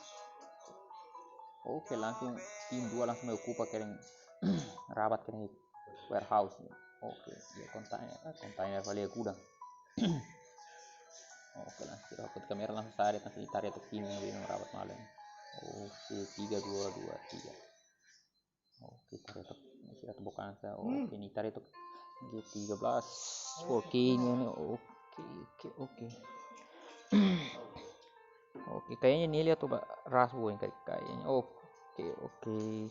Oke, langsung tim dua langsung mai okupa keren. Rabat keren warehouse. Oke, ya kontainer, ah, kontainer balik gudang. Oke, langsung kita dapat kamera langsung sare, langsung ditarik atau tim yang lebih rabat malu. Oke, tiga, dua, dua, tiga. Oke, tarik tok. Masih ada bukan sa. Hmm. Oke, ini tarik tok. G tiga belas. Oke, ini, ini. Oke, oke, oke. Oke, kayaknya ini lihat tuh, Pak. Ras boy, kayak-, kayaknya. Oke, oke.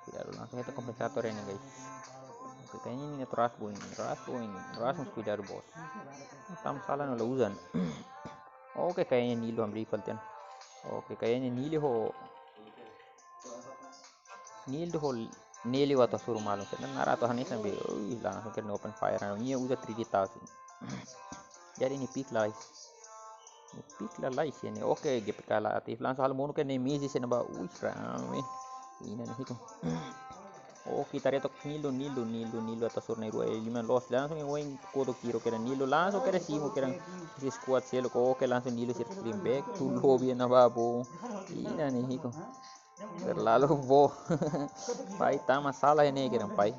Tidak ada langsung itu kompensator ini, guys. Oke, kayaknya ini tuh ras boy ini. Ras boy ini. Ras mesti dari bos. Tam salah no lausan. Oke, kayaknya Nilo ambil falten. Oke, kayaknya Nilo ho. Nilo ho. Nilo atau suruh malu. Karena narato hanesan be. Ui, langsung kena open fire. Ini udah three D tas. Jadi ini pick lah. Pick la lai sini. Oke, G P K la aktif. Langsung halo monu ke ne misi sini ba. Ui, rame. Ina ne'e hitu. Oke, ita haree took Nilo, Nilo, Nilo, Nilo atas sorna rua lima loos. Langsung yang wing koto kiro kira Nilo. Langsung kira simu kira isi squad seluk. Oke, langsung Nilo sira kirim back to lobby na ba bom. Ina ne'e hitu. Terlalu bo. Pai tama salah ini kira pai.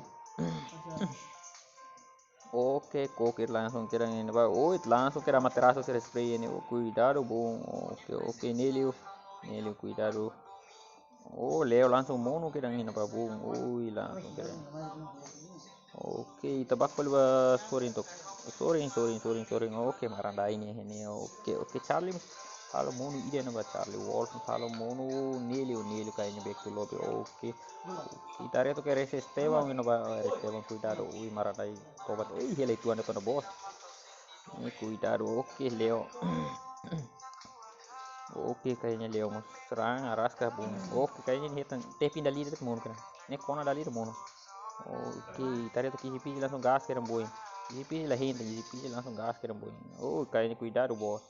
Oke, kokir langsung kira ini ba. Oi, langsung kira Amaterasu sira spray ini. Oh, kuidadu bom. Oke, oke, Nelio. Nelio, kuidadu. Oh, Leo langsung monu kira ini ba bom. Ui, langsung kira. Oke, ita bá fali ba Sorin took. Sorin, Sorin, Sorin, Sorin. Oke, Marandai ne'e, ne'e. Oke, oke, Charlie. Halo monu ida ne'ebá Charlie. Wolf halo monu Nelio, Nelio kayaknya back to lobby. Oke. Ita haree took Esteban, ne'ebá Esteban kuidadu. Ui, Marandai tobat. Ui, hela itu anda tona bos. Ini kuidadu. Oke, Leo. Oke, kayaknya Leo mau serang, Araska bom. Oke, kayaknya ini hetan. Teh pindah leader monu kira. Ne'e kona dali monu. Oke, ita haree took G P langsung gas kira boy. G P la henta, G P langsung gas kira boy. Oh, kayaknya kuidadu bos.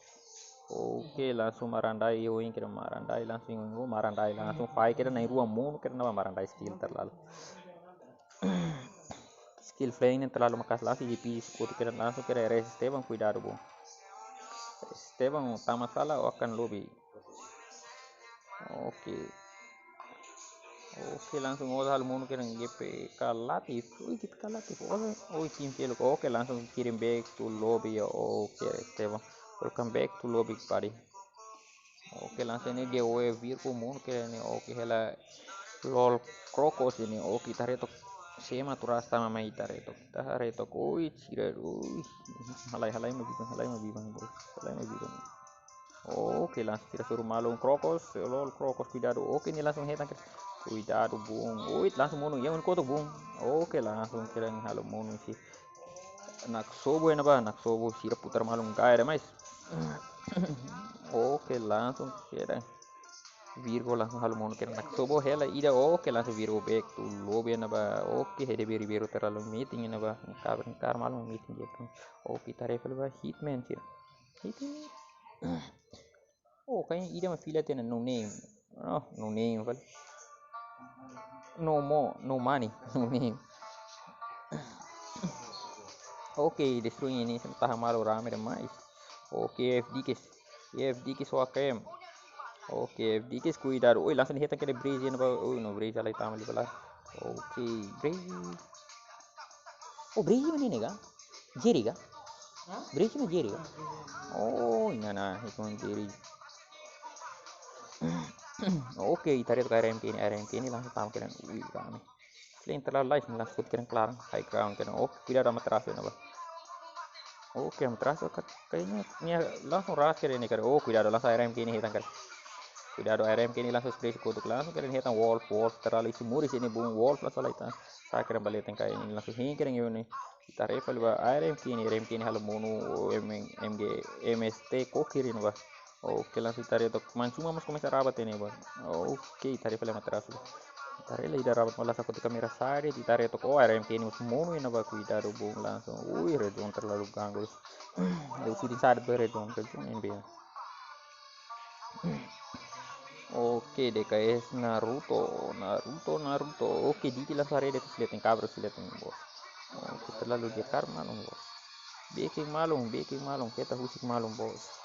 Oke, langsung Marandai, oh, ini kira Marandai langsung, oh, Marandai langsung fight kira na'in-rua monu kira na ba Marandai skill terlalu. Skill flank ne'e terlalu maka'as langsung G P sekutu kira langsung kira Esteban kuidadu bom. Esteban tama salah akan lobby. Oke. Oke, langsung oza halo monu kira G P K Latif. Ui, G P K Latif. Oza, ui, tim seluk. Oke, langsung kirim back to lobby ya. Oke, Esteban. Welcome back to lobby, buddy. Oke, langsung ini G O E Virgo monu kira ne'e. Oke, hela lol Crocus ini. Oke, ita haree took. Sema turas tama mai ita haree took. Ita haree took. Ui, sira, ui. Halai, halai mau biban, halai mau biban, bos. Halai mau biban. Oke, langsung kira suruh malung Crocus, lol Crocus kuidadu. Oke, ne'e langsung hetan kira. Kuidadu bom. Ui, langsung monu yang koto bom. Oke, langsung kira halo monu si Naksobo ne'ebá, Naksobo sira putar malung gaya ada mais. Oke, langsung kira Virgo langsung halo monu kira Naksobo hela ida. Oke, langsung Virgo back to lobby ne'ebá. Oke, hede beri beru terlalu meeting ne'ebá. Kabar kar malung meeting gitu. Oke, ita haree fali ba Hitman sira. Hitman. Oh, kayaknya ida mak fila tiha ona no name. Oh, no name fali. No more, no money, no name. Oke, destrui ini sentah malu rame demais. Oke, F D Ks. F D Ks wa kem. Oke, F D Ks kuidadu. Oi, langsung hetan kena Breeze ne'ebá. Oi, no Breeze alai tama li bala. Oke, Breeze. Oh, Breeze mana ini kah? Jerry kah? Hah? Breeze mana Jerry kah? Oh, ina na, itu Jerry. Oke, ita haree took R M K ne'e, R M K ne'e langsung tama kena. Ui, rame. Flame terlalu light, langsung kena klaran, high ground kena. Oh, kuidadu Amaterasu ne'ebá. Oke, Amaterasu kat, kayaknya ne'e langsung ras kena ne'e kena. Oh, kuidadu langsung R M K ne'e hetan kena. Kuidadu R M K ne'e langsung spray sekutu langsung kena hetan Wolf, Wolf terlalu isi muris ini bom Wolf langsung alai tama. Sa kena balik tengkai ini langsung hing kena ini. Ita haree fali ba R M K ne'e, R M K ne'e halo monu M G, M S T kokir ne'ebá. Oke, langsung ita haree took Mansuma mós komesa rabat ne'ebá. Oke, ita haree fali Amaterasu. Ita haree la ida rabat malah saku di kamera sari, ita haree took, oh, R M K ne'e mós monu ne'ebá kuidadu bom langsung. Ui, red zone terlalu ganggu. Deu sini sadat ba red zone, red zone N B A. Oke, D K S Naruto, Naruto, Naruto. Oke, D T langsung haree de'it, siletin kabur, siletin bos. Oke, terlalu jekar malung bos. Bekin malung, bekin malung, keta husik malung bos.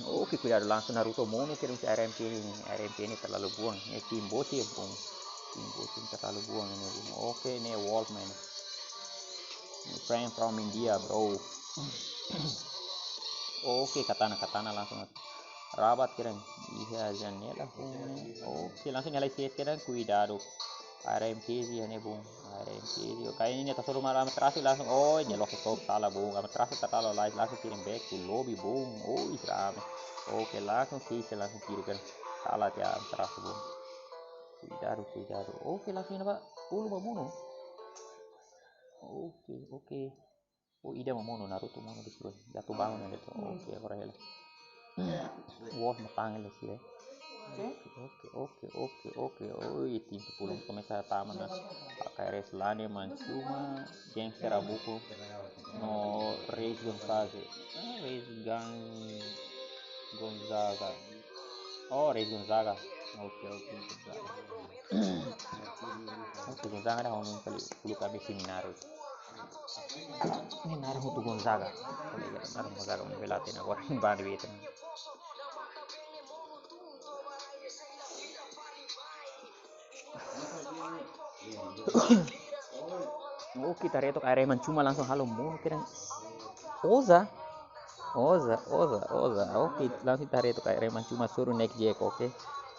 Oke, kuidadu langsung Naruto monu kena R M K ne'e, R M K ne'e terlalu buang. Ne'e tim bot ya buang. Tim bot terlalu buang ini buang. Oke, ne'e Wolf man. Friend from India, bro. Oke, Katana, Katana langsung rabat kira iha janela. Oke, langsung nyala C S kira kuidadu. R M K sih ini bom. R M K sih. Kayaknya ini atas rumah Amaterasu langsung. Oh, ini loh, stop, salah bom. Amaterasu tak tahu, langsung kirim back to lobby bom. Oh, ih, rame. Oke, langsung sih langsung kiri kan. Salah ya Amaterasu bom. Kuidadu, kuidadu. Oke, langsung ini, Pak. Ulu ba monu. Oke, oke. Oh, ida mak monu, Naruto monu di sini. Jatuh bangun ada tuh. Oke, ora hela. Wah, matang hela sih ya. Oke, oke, oke, oke. Oi, tim Pulung komesa tama ona. Pakai Reslane, Mancuma, Gangster Abuku, no Reis Gonzaga. Ah, Reis Gan-, Gonzaga. Oh, Reis Gonzaga. Oke, oke, Gonzaga. Oke, Gonzaga dah, unu kali, pulu kami semináriu. Ini naran hotu Gonzaga. Kolega naran Gonzaga, unu bela tena, wah, bani beta. Oke, ita haree took A R M Mancuma langsung halo monu kedan. Oza. Oza, oza, oza. Oke, langsung ita haree took A R M Mancuma soru next jack, oke.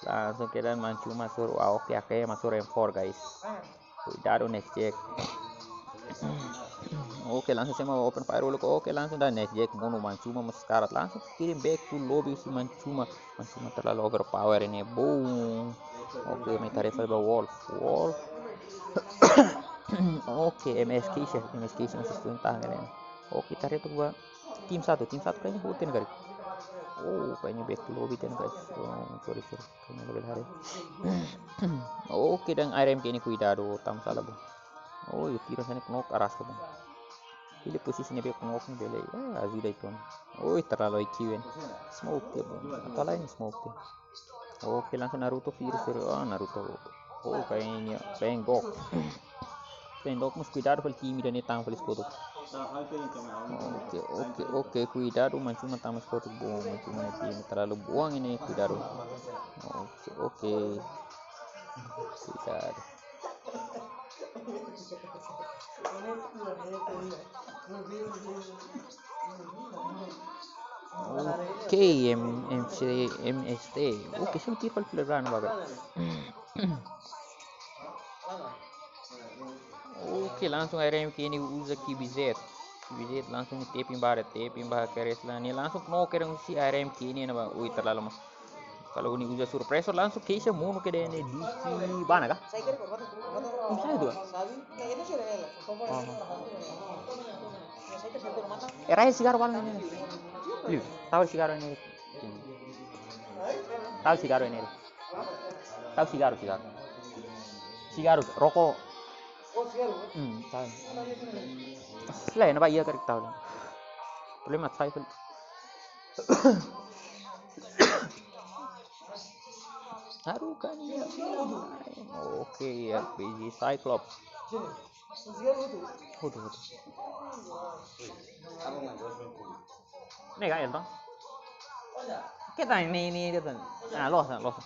Langsung kedan Mancuma soru, ah, oke, oke, Mancuma soru M four, guys. Kuidadu next jack. Oke, langsung sema open fire uluk. Oke, langsung dah next jack monu, Mancuma mós karat. Langsung kirim back to lobby husi Mancuma. Mancuma terlalu overpower ini. Boom. Oke, meta refer ba Wolf. Wolf. Oke, M S K sih. M S K sih masih tahan ini. Oke, ita haree took ba tim satu. Tim satu kayaknya hotu ona, guys. Oh, kayaknya back to lobby ona, guys. Oh, sorry, sorry. Kayaknya lebih hari. Oke, dan A R M Kenny kuidadu, tama sala, bung. Oh, yu tiro sana knock arrasta, bung. Pilih posisi ne'ebé knock ne'e bele, eh, ajuda itu. Oh, terlalu I Q, en. Smoke tiha, bung. Atau lain smoke tiha. Oke, langsung Naruto virus terus. Ah, Naruto. Oh, kayaknya ini ya. Bengkok. Bengkok mós kuidadu fali tim ida-ne'e tama fali skotu. Oke, oke, oke, kuidadu, Mancuma tama skotu, bung, Mancuma ne'e tim terlalu buang ini, kuidadu. Oke, oke. Kuidadu. Oke, M-, M C, M S T. Oke, sini tipe pelegrana bagai. Oke, langsung A R M Kenny uza Q B Z. Q B Z langsung tepin bara, tepin bara keres la. Ne'e langsung knock kedan husi A R M Kenny ne'ebá. Ui, terlalu mós. Kalau uni uza surpressor langsung keixa monu kedan ne'e di bana ka? Ini saya dua. Oh. Era sigaru bala ne'e. Liu, tau sigaru ne'e. Tau sigaru ne'e. Tau sigaru, sigaru. Sigaru, rokok. Hmm, tau. Lae, ne'ebá iha karik tau. Problema sai pel. Haruka ne'e. Oke, R P G Cyclops. Hotu, hotu. Ne'e ka, Elton? Keta ne'e, ne'e, Elton. Ah, losa, losa.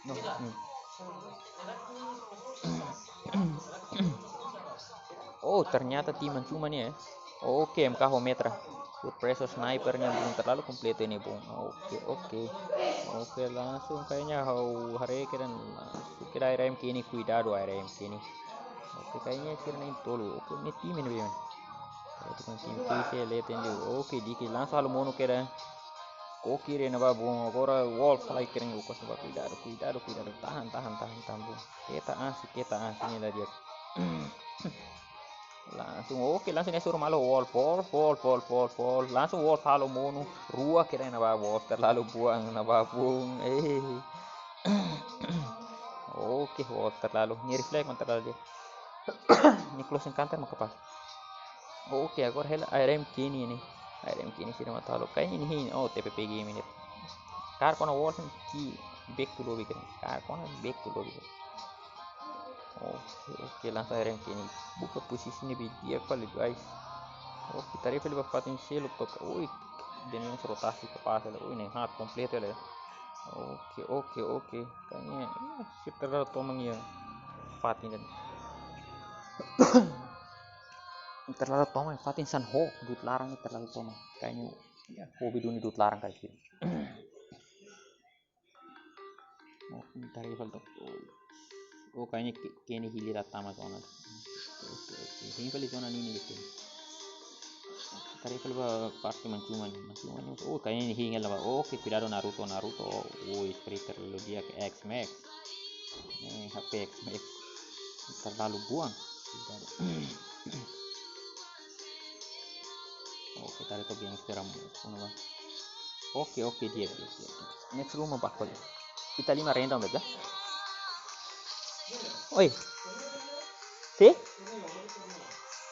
No, hmm. Oh, ternyata tim Mancuma ne'e, eh. Oke, M K ho metra. Surpressor sniper ne'e bung, terlalu kompletu ini, bung. Oke, oke. Oke, langsung kayaknya ha'u haree kedan langsung kedan A R M Kenny, kuidadu A R M Kenny. Oke, kayaknya sira na'in-tolu. Oke, ne'e tim ini, bung. Oke, tim ini, oke, leten dulu. Oke, diki langsung halo monu kedan. Koki ne'ebá, bung, agora Wolf sai kedan, ukos ne'ebá, kuidadu, kuidadu, kuidadu. Tahan, tahan, tahan, tahan, bung. Keta ansi, keta ansi, ne'e la di'ak. Langsung, oke, langsung ne'e soru malu Wolf, Wolf, Wolf, Wolf, Wolf, Wolf. Langsung Wolf halo monu. Rua kedan ne'ebá, Wolf terlalu buang ne'ebá, bung. Eh. Oke, Wolf terlalu. Ne'e reflect mós terlalu di'ak. Ne'e close encounter maka pas. Oke, agora hela A R M Kenny ne'e. A R M Kenny sira mós tau. Kayaknya ne'e, oh, T P P game ne'e. Karik ona Wolf ki back to lobby kan. Karik ona back to lobby kan. Oke, oke, langsung A R M Kenny. Buka posisi ne'ebé di'ak fali, guys. Oke, ita haree fali ba fatin seluk took. Ui, ida-ne'e rotasi kapás la. Ui, ne'e haat kompletu la. Oke, oke, oke. Kayaknya, ya, sip terlalu toman iha fatin ne'e. Terlalu toman iha fatin Sanhok, du'ut laran terlalu toman. Kayaknya, ya, hobi duni du'ut laran karik. Oh, ita haree fali took. Oh, kayaknya Ke-, Kenny hili la tama zona. Oke, oke. Hili fali zona ne'e, ne'e, Kenny. Ita haree fali ba parte Mancuma ne'e. Mancuma ne'e. Oh, kayaknya ne'e hili la ba. Oke, kuidadu Naruto, Naruto. Oh, spray terlalu di'ak, X-Max. Eh, H P X-Max. Terlalu buang. Kuidadu. Oke, ita haree took gangster am. Kuna ba. Oke, oke, di'ak, di'ak, di'ak, di'ak. Next room apa kali? Ita lima random aja. Oi. Si?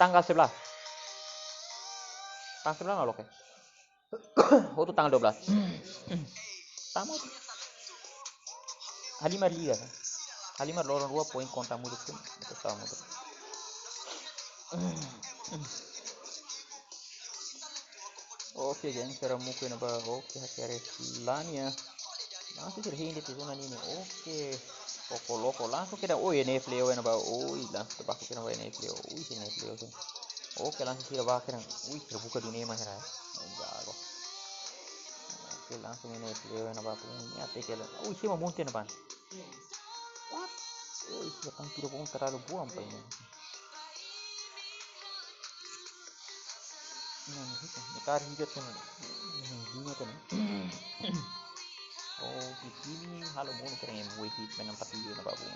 Tanggal sebelas. Tanggal sebelas malu, oke. Hotu tanggal dua belas. Tama. Halimar liga. Halimar loron rua poin kontra muda tu. Itu sama tu. Oke, jadi cara mungkin apa? Oke, hati hari lania. Langsung sira hein de'it zona ne'e. Oke. Poco Loco langsung kedan. Oh, N F Leo na ba. Oh, langsung terpaku kedan ba N F Leo. Ui, N F Leo sih. Oke, langsung sira ba kedan. Ui, terbuka dunia mah, ya. Jago. Oke, langsung N F Leo na ba. Ui, até ke la. Ui, sira mau munten apa? What? Ui, sira kan tidak bohong terlalu buang apa ini. Nah, itu. Ini kari hijau tuh. Ini hijaunya tuh. Oh, di sini halo monu keren yang buat hit main empat tujuh na ba bung.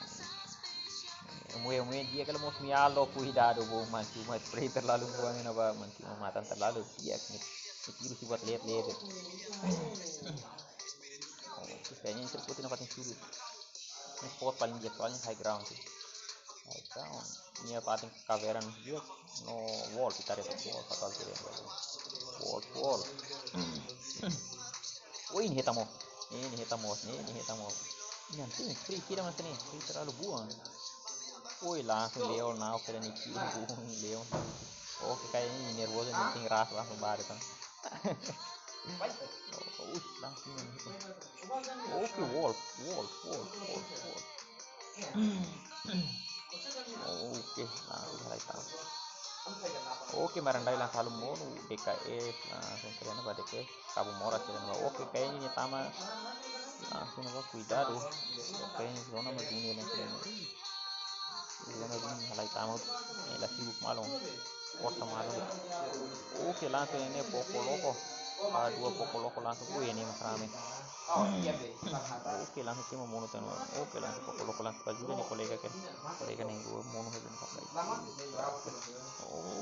Mue mue dia kalau mau mialo kuidadu bung, mas cuma spray terlalu buang na ba, mas cuma matan terlalu dia. Itu sih buat lihat-lihat. Oh, kayaknya ini terputih na paling sulit. Ini spot paling dia soalnya high ground sih. High ground. Ini apa, paling kaveira juga. No wall, kita ada wall, fatal sih ya. Wall, wall. Oh, ini hitam, oh. Ini hitam, oh. Ini hitam, oh. Ini nanti free kira mas ini. Free terlalu buang. Woi, langsung Leo, now kira ni kira buang Leo. Oke, kayaknya ini nervoso, ini ting ras langsung balik kan. Oh, uh, langsung ini. Oke, wall, wall, wall, wall, wall. Oke, langsung halai tahu. Oke, Marandai langsung halo monu, D K S, langsung kira na ba D K S, Kabu Moras kira na ba. Oke, kayaknya ini tama, langsung na ba kuidadu. Oke, ini zona ma dunia na kira na. Zona dunia halai tama, eh, la sibuk malu. Kota malu. Oke, langsung ini Poco Loco. Ah, dua Poco Loco langsung. Wih, ini mas rame. Oke, langsung tim monu tan. Oke, langsung Poco Loco langsung ajuda ni kolega kan. Kolega ni dua monu kan pakai.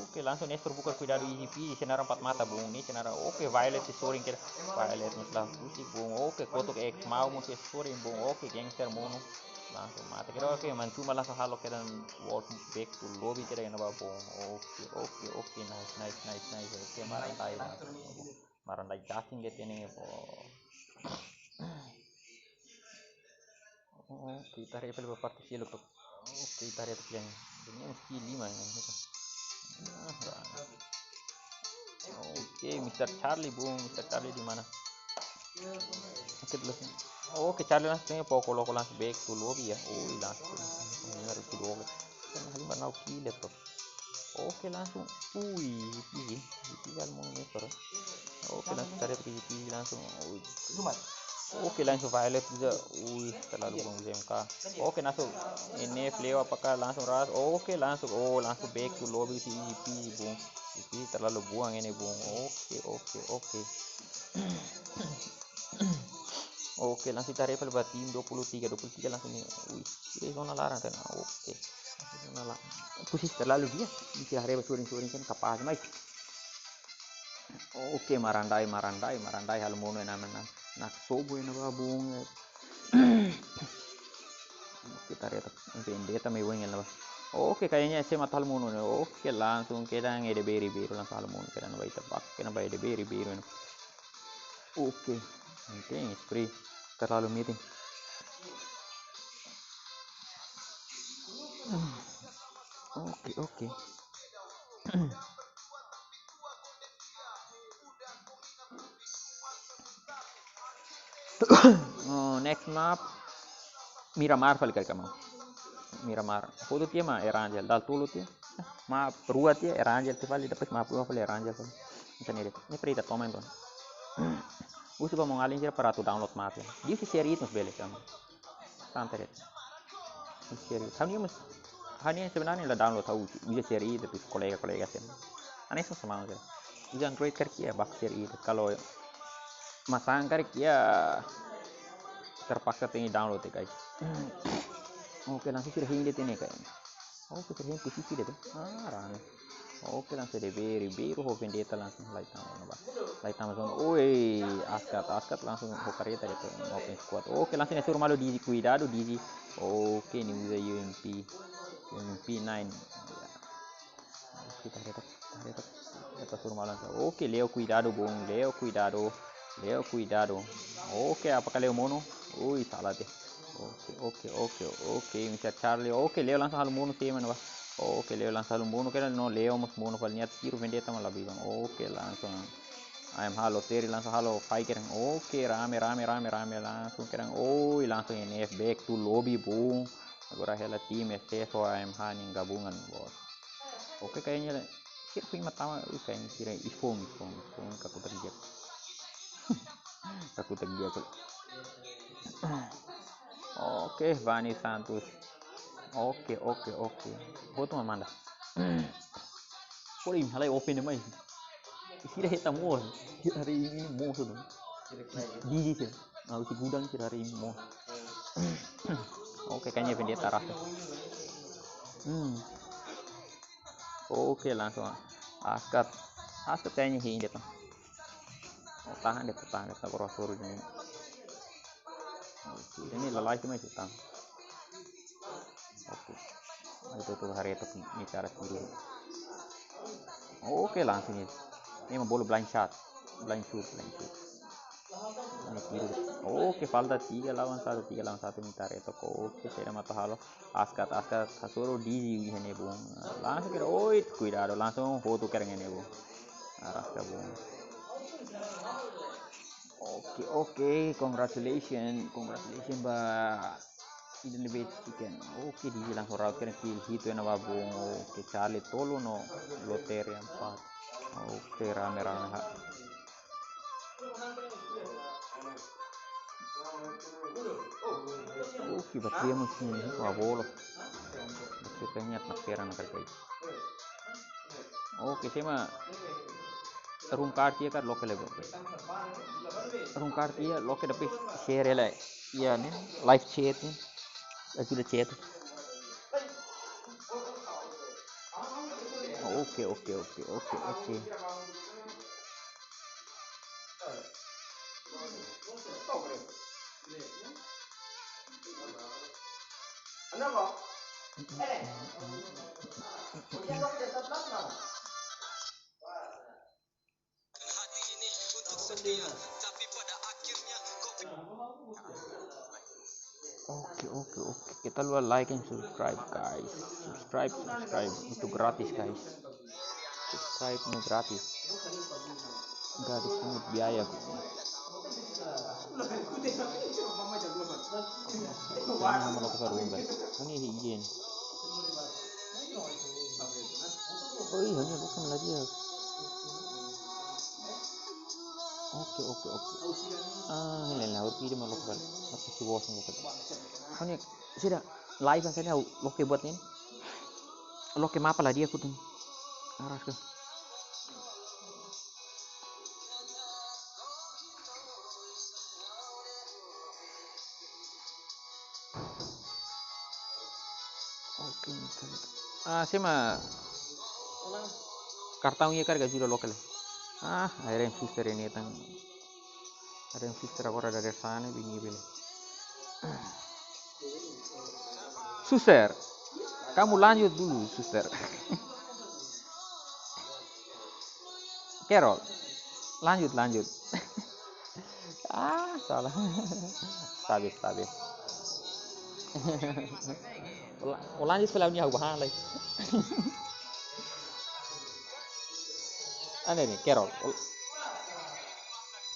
Oke, langsung Nestor buka kuidadu E G P, senara empat mata bung ni, senara. Oke, Violet si sorin kira. Violet ni lah pusing bung. Oke, kotuk X mau musi sorin bung. Oke, gangster monu. Langsung mata kira. Oke, mancuma langsung halo kira wall back to lobby kira na ba bung. Oke, oke, oke, nice, nice, nice, nice. Oke, Marandai langsung. Marandai jasin dia tene, oh. Oh, kita hari pelu parte silu kok. Oh, kita hari yang ini mesti lima ini. Ah, bang. Oke, Mister Charlie, bung, Mister Charlie di mana? Oke, dulu sini. Oke, Charlie langsung tanya Poco Loco langsung back to lobby ya. Oh, langsung. Ini harus kedua. Kan hari mana killer kok. Oke, langsung. Ui, ini, ini kan mau nyetor. Oke, langsung cari P G P langsung. Ui. Oke, langsung Violet juga. Ui, terlalu buang Z M K. Oke, langsung ini Fleo apakah langsung ras? Oke, langsung. Oh, langsung back to lobby si E G P, bung. E G P terlalu buang ini, bung. Oke, oke, oke. Oke, langsung tarik pale ba tim dua puluh tiga, dua puluh tiga langsung ini. Wih, ini zona laran kan. Oke. Zona la-, posisi terlalu dia. Bisa hari sorin-sorin kan kapás, mai. Oke, Marandai, Marandai, Marandai halo monu na, na, na sobu na ba bung. Oke, tarik Vendetta mai weng na ba. Oke, kayaknya S M A halo monu. Oke, langsung kedan E D B Ribeiro langsung halo monu. Kedan ba ita bak, kedan ba E D B Ribeiro. Oke, nanti spray terlalu meeting. Oke, oke. Oh, next map. Miramar fali kali kamau. Miramar. Foto tiha ma Erangel. Dal tulu tiha. Map rua tiha Erangel tiha fali, depois map rua fali Erangel fali. Bisa ni deh. Ini free ta toma itu. Usu ba mong alin sira para atu download map ya. Dia si share itu bele sama. Santai deh. Share. Ha'u-nian mas, ha'u-nian sebenarnya la download, ha'u bisa share itu tapi kolega-kolega sih. Aneh sama sama aja. Bisa Android karik ya bak share itu. Kalau masang karik ya terpaksa tengi download ya, guys. Oke, langsung sira hein de'it ini, guys. Oke, sira hein posisi de'it. Ah, rame. Oke, langsung D B, Ribeiro ho Vendetta langsung lai tama ona ba. Lai tama zona. Oi, Askat, Askat langsung ho kareta de'it, open squad. Oke, langsung nia hasoru malu Dizzy, kuidadu Dizzy. Oke, nia uza U M P. U M P nine. Oke, kareta, kareta, kareta hasoru malu langsung. Oke, Leo kuidadu, bom. Leo kuidadu. Leo kuidadu. Oke, apakah Leo monu? Ui, sala de'it. Oke, oke, oke, oke, mister Charlie. Oke, Leo langsung halo monu sira mana ba. Oke, Leo langsung halo monu, kira no Leo mós monu fali, nia tiru Vendetta maibé la biban. Oke, langsung A M H halo seri, langsung halo fight kira. Oke, rame, rame, rame, rame, langsung kira. Oi, langsung N F back to lobby, bom. Agora hela tim S S ho A M H nia gabungan, bos. Oke, kayaknya sira pun mata, ui, kayaknya sira iPhone, iPhone, iPhone, kakutak di'ak. Kakutak di'ak. Oke, Vani Santos. Oke, oke, oke. Hotu mak manda. Poli, halai open mai. Sira hetan mós. Sira harii imi mós tu. Dizzy sira. Ah, husi gudang sira harii imi mós. Oke, kayaknya Vendetta rasa. Hmm. Oke, langsung Askat. Askat kayaknya ini de'it. Oh, tahan de'it, tahan de'it, agora hasoru nia. Oke, nia lalais mai, tahan. Oke. Itu tuh hari itu bicara sendiri. Oke, langsung ini. Ini mau bola blind shot. Blind shoot, blind shoot. Ini tiru. Oke, falta tiga lawan satu, tiga lawan satu, mitar itu. Oke, sira mata halo. Askat, Askat, hasoru Dizzy iha ne'ebá. Langsung kira, oi, kuidadu, langsung hotu kira ne'ebá. Araska bom. Oke, oke, congratulations, congratulations ba Eden the Best Chicken. Oke, Dizzy langsung rout kira kill hitu ona ba bom. Oke, Charlie tolu no Lottery empat. Oke, rame-rame ha. Oke, bateria mesin ini, wah, bolos. Bateria kayaknya nak perang nak kai. Oke, sira mak room card iha karik loke lai, bro. Room card iha, loke depois share lai. Iha ne'e, live chat ne'e. Ajuda chat. Oke, oke, oke, oke, oke. Oke, oke, oke. Keta haluha like and subscribe, guys. Subscribe, subscribe. Itu gratis, guys. Subscribe ne'e gratis. Enggak dipungut biaya. Ini nama lo ke rumah. Ini izin. Oh iya, ini bukan lagi ya. Oke, oke, oke. Ah, ini lah, udah pilih malu kali. Apa sih bos malu kali? Ini sira live kan, sira loke buat ne'e. Loke mapa lah dia kutu. Araska. Oke, oke. Ah, sira mak kartaun iha karik ajuda loke lai. Ah, akhirnya suster ini tang. Ada yang suster agora dari sana, bini beli. Suster, kamu lanjut dulu, suster. Carol, lanjut, lanjut. Ah, salah. Stabil, stabil. Ula-, ulangi setelah ini aku bahan lagi. Ane ne'e, Carol. Ul-,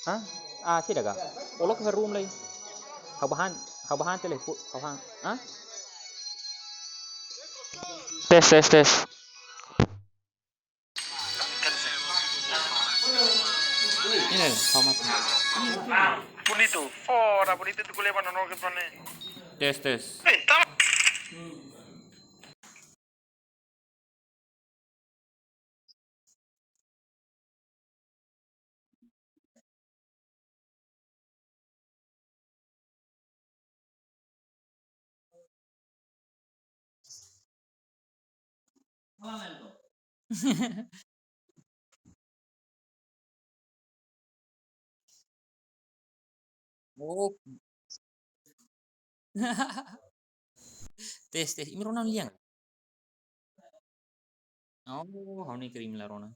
hah? Ah, sida ka? Uluk ke room lagi. Ha'u bahan, ha'u bahan tele, pu-, ha'u bahan. Hah? Tes, tes, tes. Ini, selamat. Bonito. Fora, bonito tu kuleba no no ke pone. Tes, tes. Eh, tama. Oh. Tes, tes. Imi rona lian. Oh, ha'u-nia krim la rona.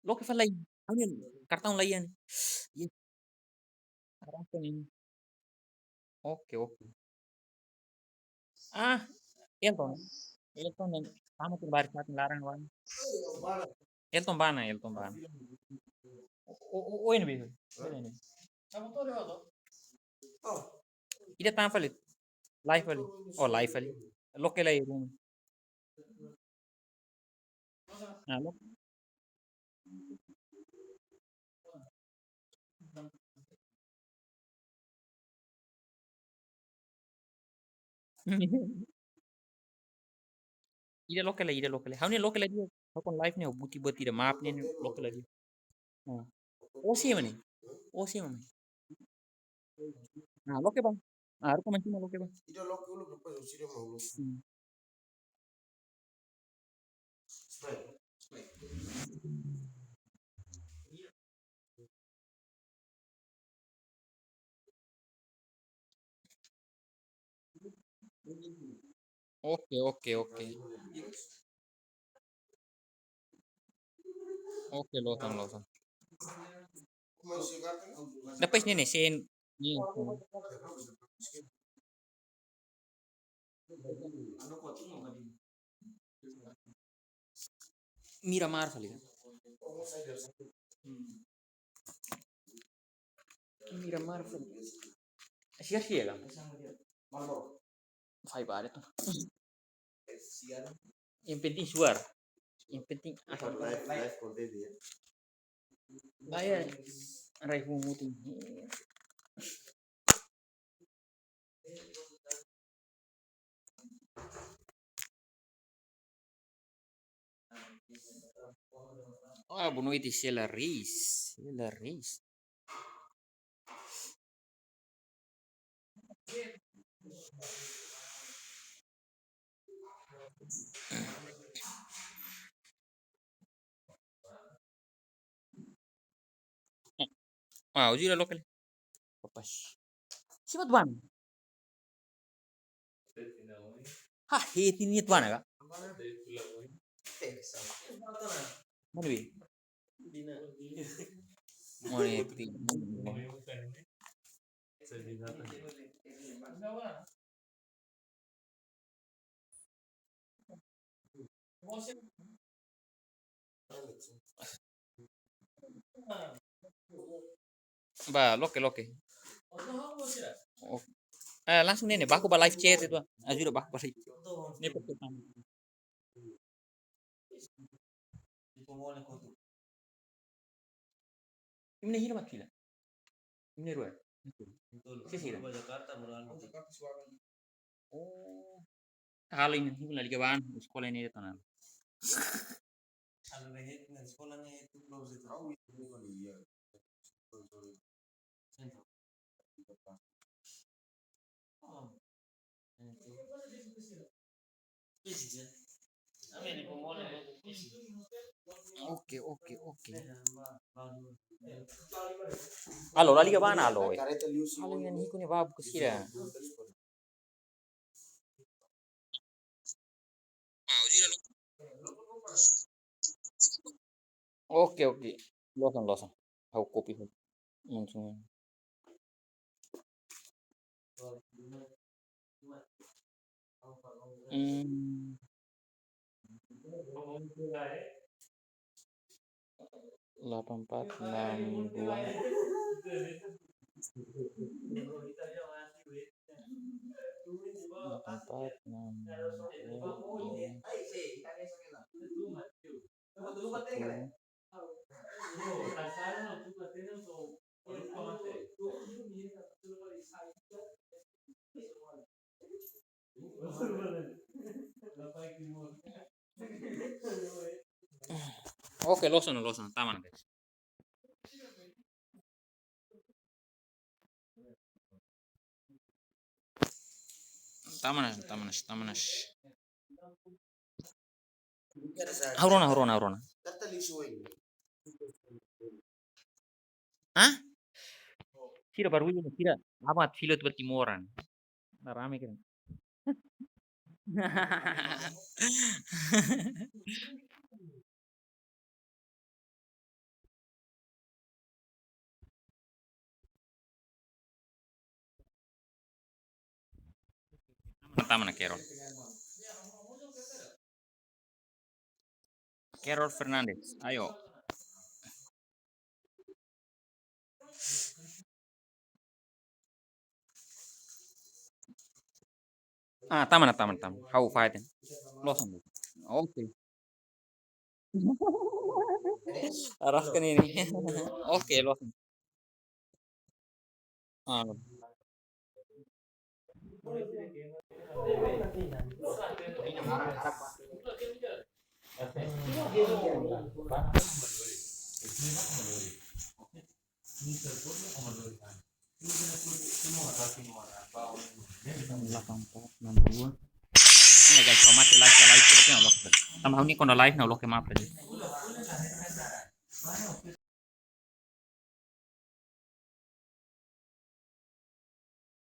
Loke fali lai. Ha'u-nia kartaun laiha. Iya. Arrasta ne'e. Oke, oke. Ah, Elton. Elton ne'e sama tu baris satu larang wan. Elton bá ona, Elton bá ona. O, o, o, ini bisa. Ini. Ida tan fali. Live fali. Oh, live fali. Loke lai ruma. Nah, loke. Ida loke lai, ida loke lai. Ha'u-nia loke lai de'it. Ha'u-nia live ne'e, buti buat ida map ne'e, loke lai de'it. Nah. Oh, sih mana? Oh, sih mana? Nah, loke bá. Ah, rupa mancina loke bá. Ida loke uluk, depois o sira mau uluk. Hmm. Oke, oke, oke. Oke, loos ona, loos ona. Depois ne'e, ne'e, sen, ne'e, sen. Miramar fali. Miramar fali. Sia-sia ka? Fai ba de'it. Yang penting suar. Yang penting asal. Live, live konten dia. Bayar. Rai humu ting. Ah, boa noite, Sheila Reis. Sheila Reis. Ah, uji la local. Kapas. Simat ban. Ha, he, tini tuan ka? Mana bi? Mana ti? Ba, loke, loke. Oh. Eh, langsung ne'e, ne'e, baku ba live chat itu. Ajuda baku ba live. Ne'e pertama. Imi-nia hira mak hira. Imi-nia rua. Sira hira. Oh. Halo imi, imi la liga ba an, eskola ne'e de'it ona. Halo ne'e, eskola ne'e tu close itu. Oke, oke, oke. Halo, la liga ba an, halo, eh. Halo, yang ikut ni babu ke sira. Oke, oke. Loos ona, loos ona. Ha'u copy. Langsung. Hmm. Delapan empat enam dua. Delapan empat enam dua. Oke, loos ona, loos ona, tama ona, guys. Tama ona, tama ona, tama ona. Ha'u rona, ha'u rona, ha'u rona. Hah? Sira baru ini, sira amat filo tu berarti moran. Nah, rame kan. Tama na Carol. Carol Fernandes, ayo. Ah, tama na, tama na, tama na. Ha'u fighting. Losan. Oke. Arahkan ini. Oke, losan. Ah. Delapan empat enam dua. Ini guys, ha'u mate live, live kita tengok loh. Tambah ini kono live na loh ke map tadi.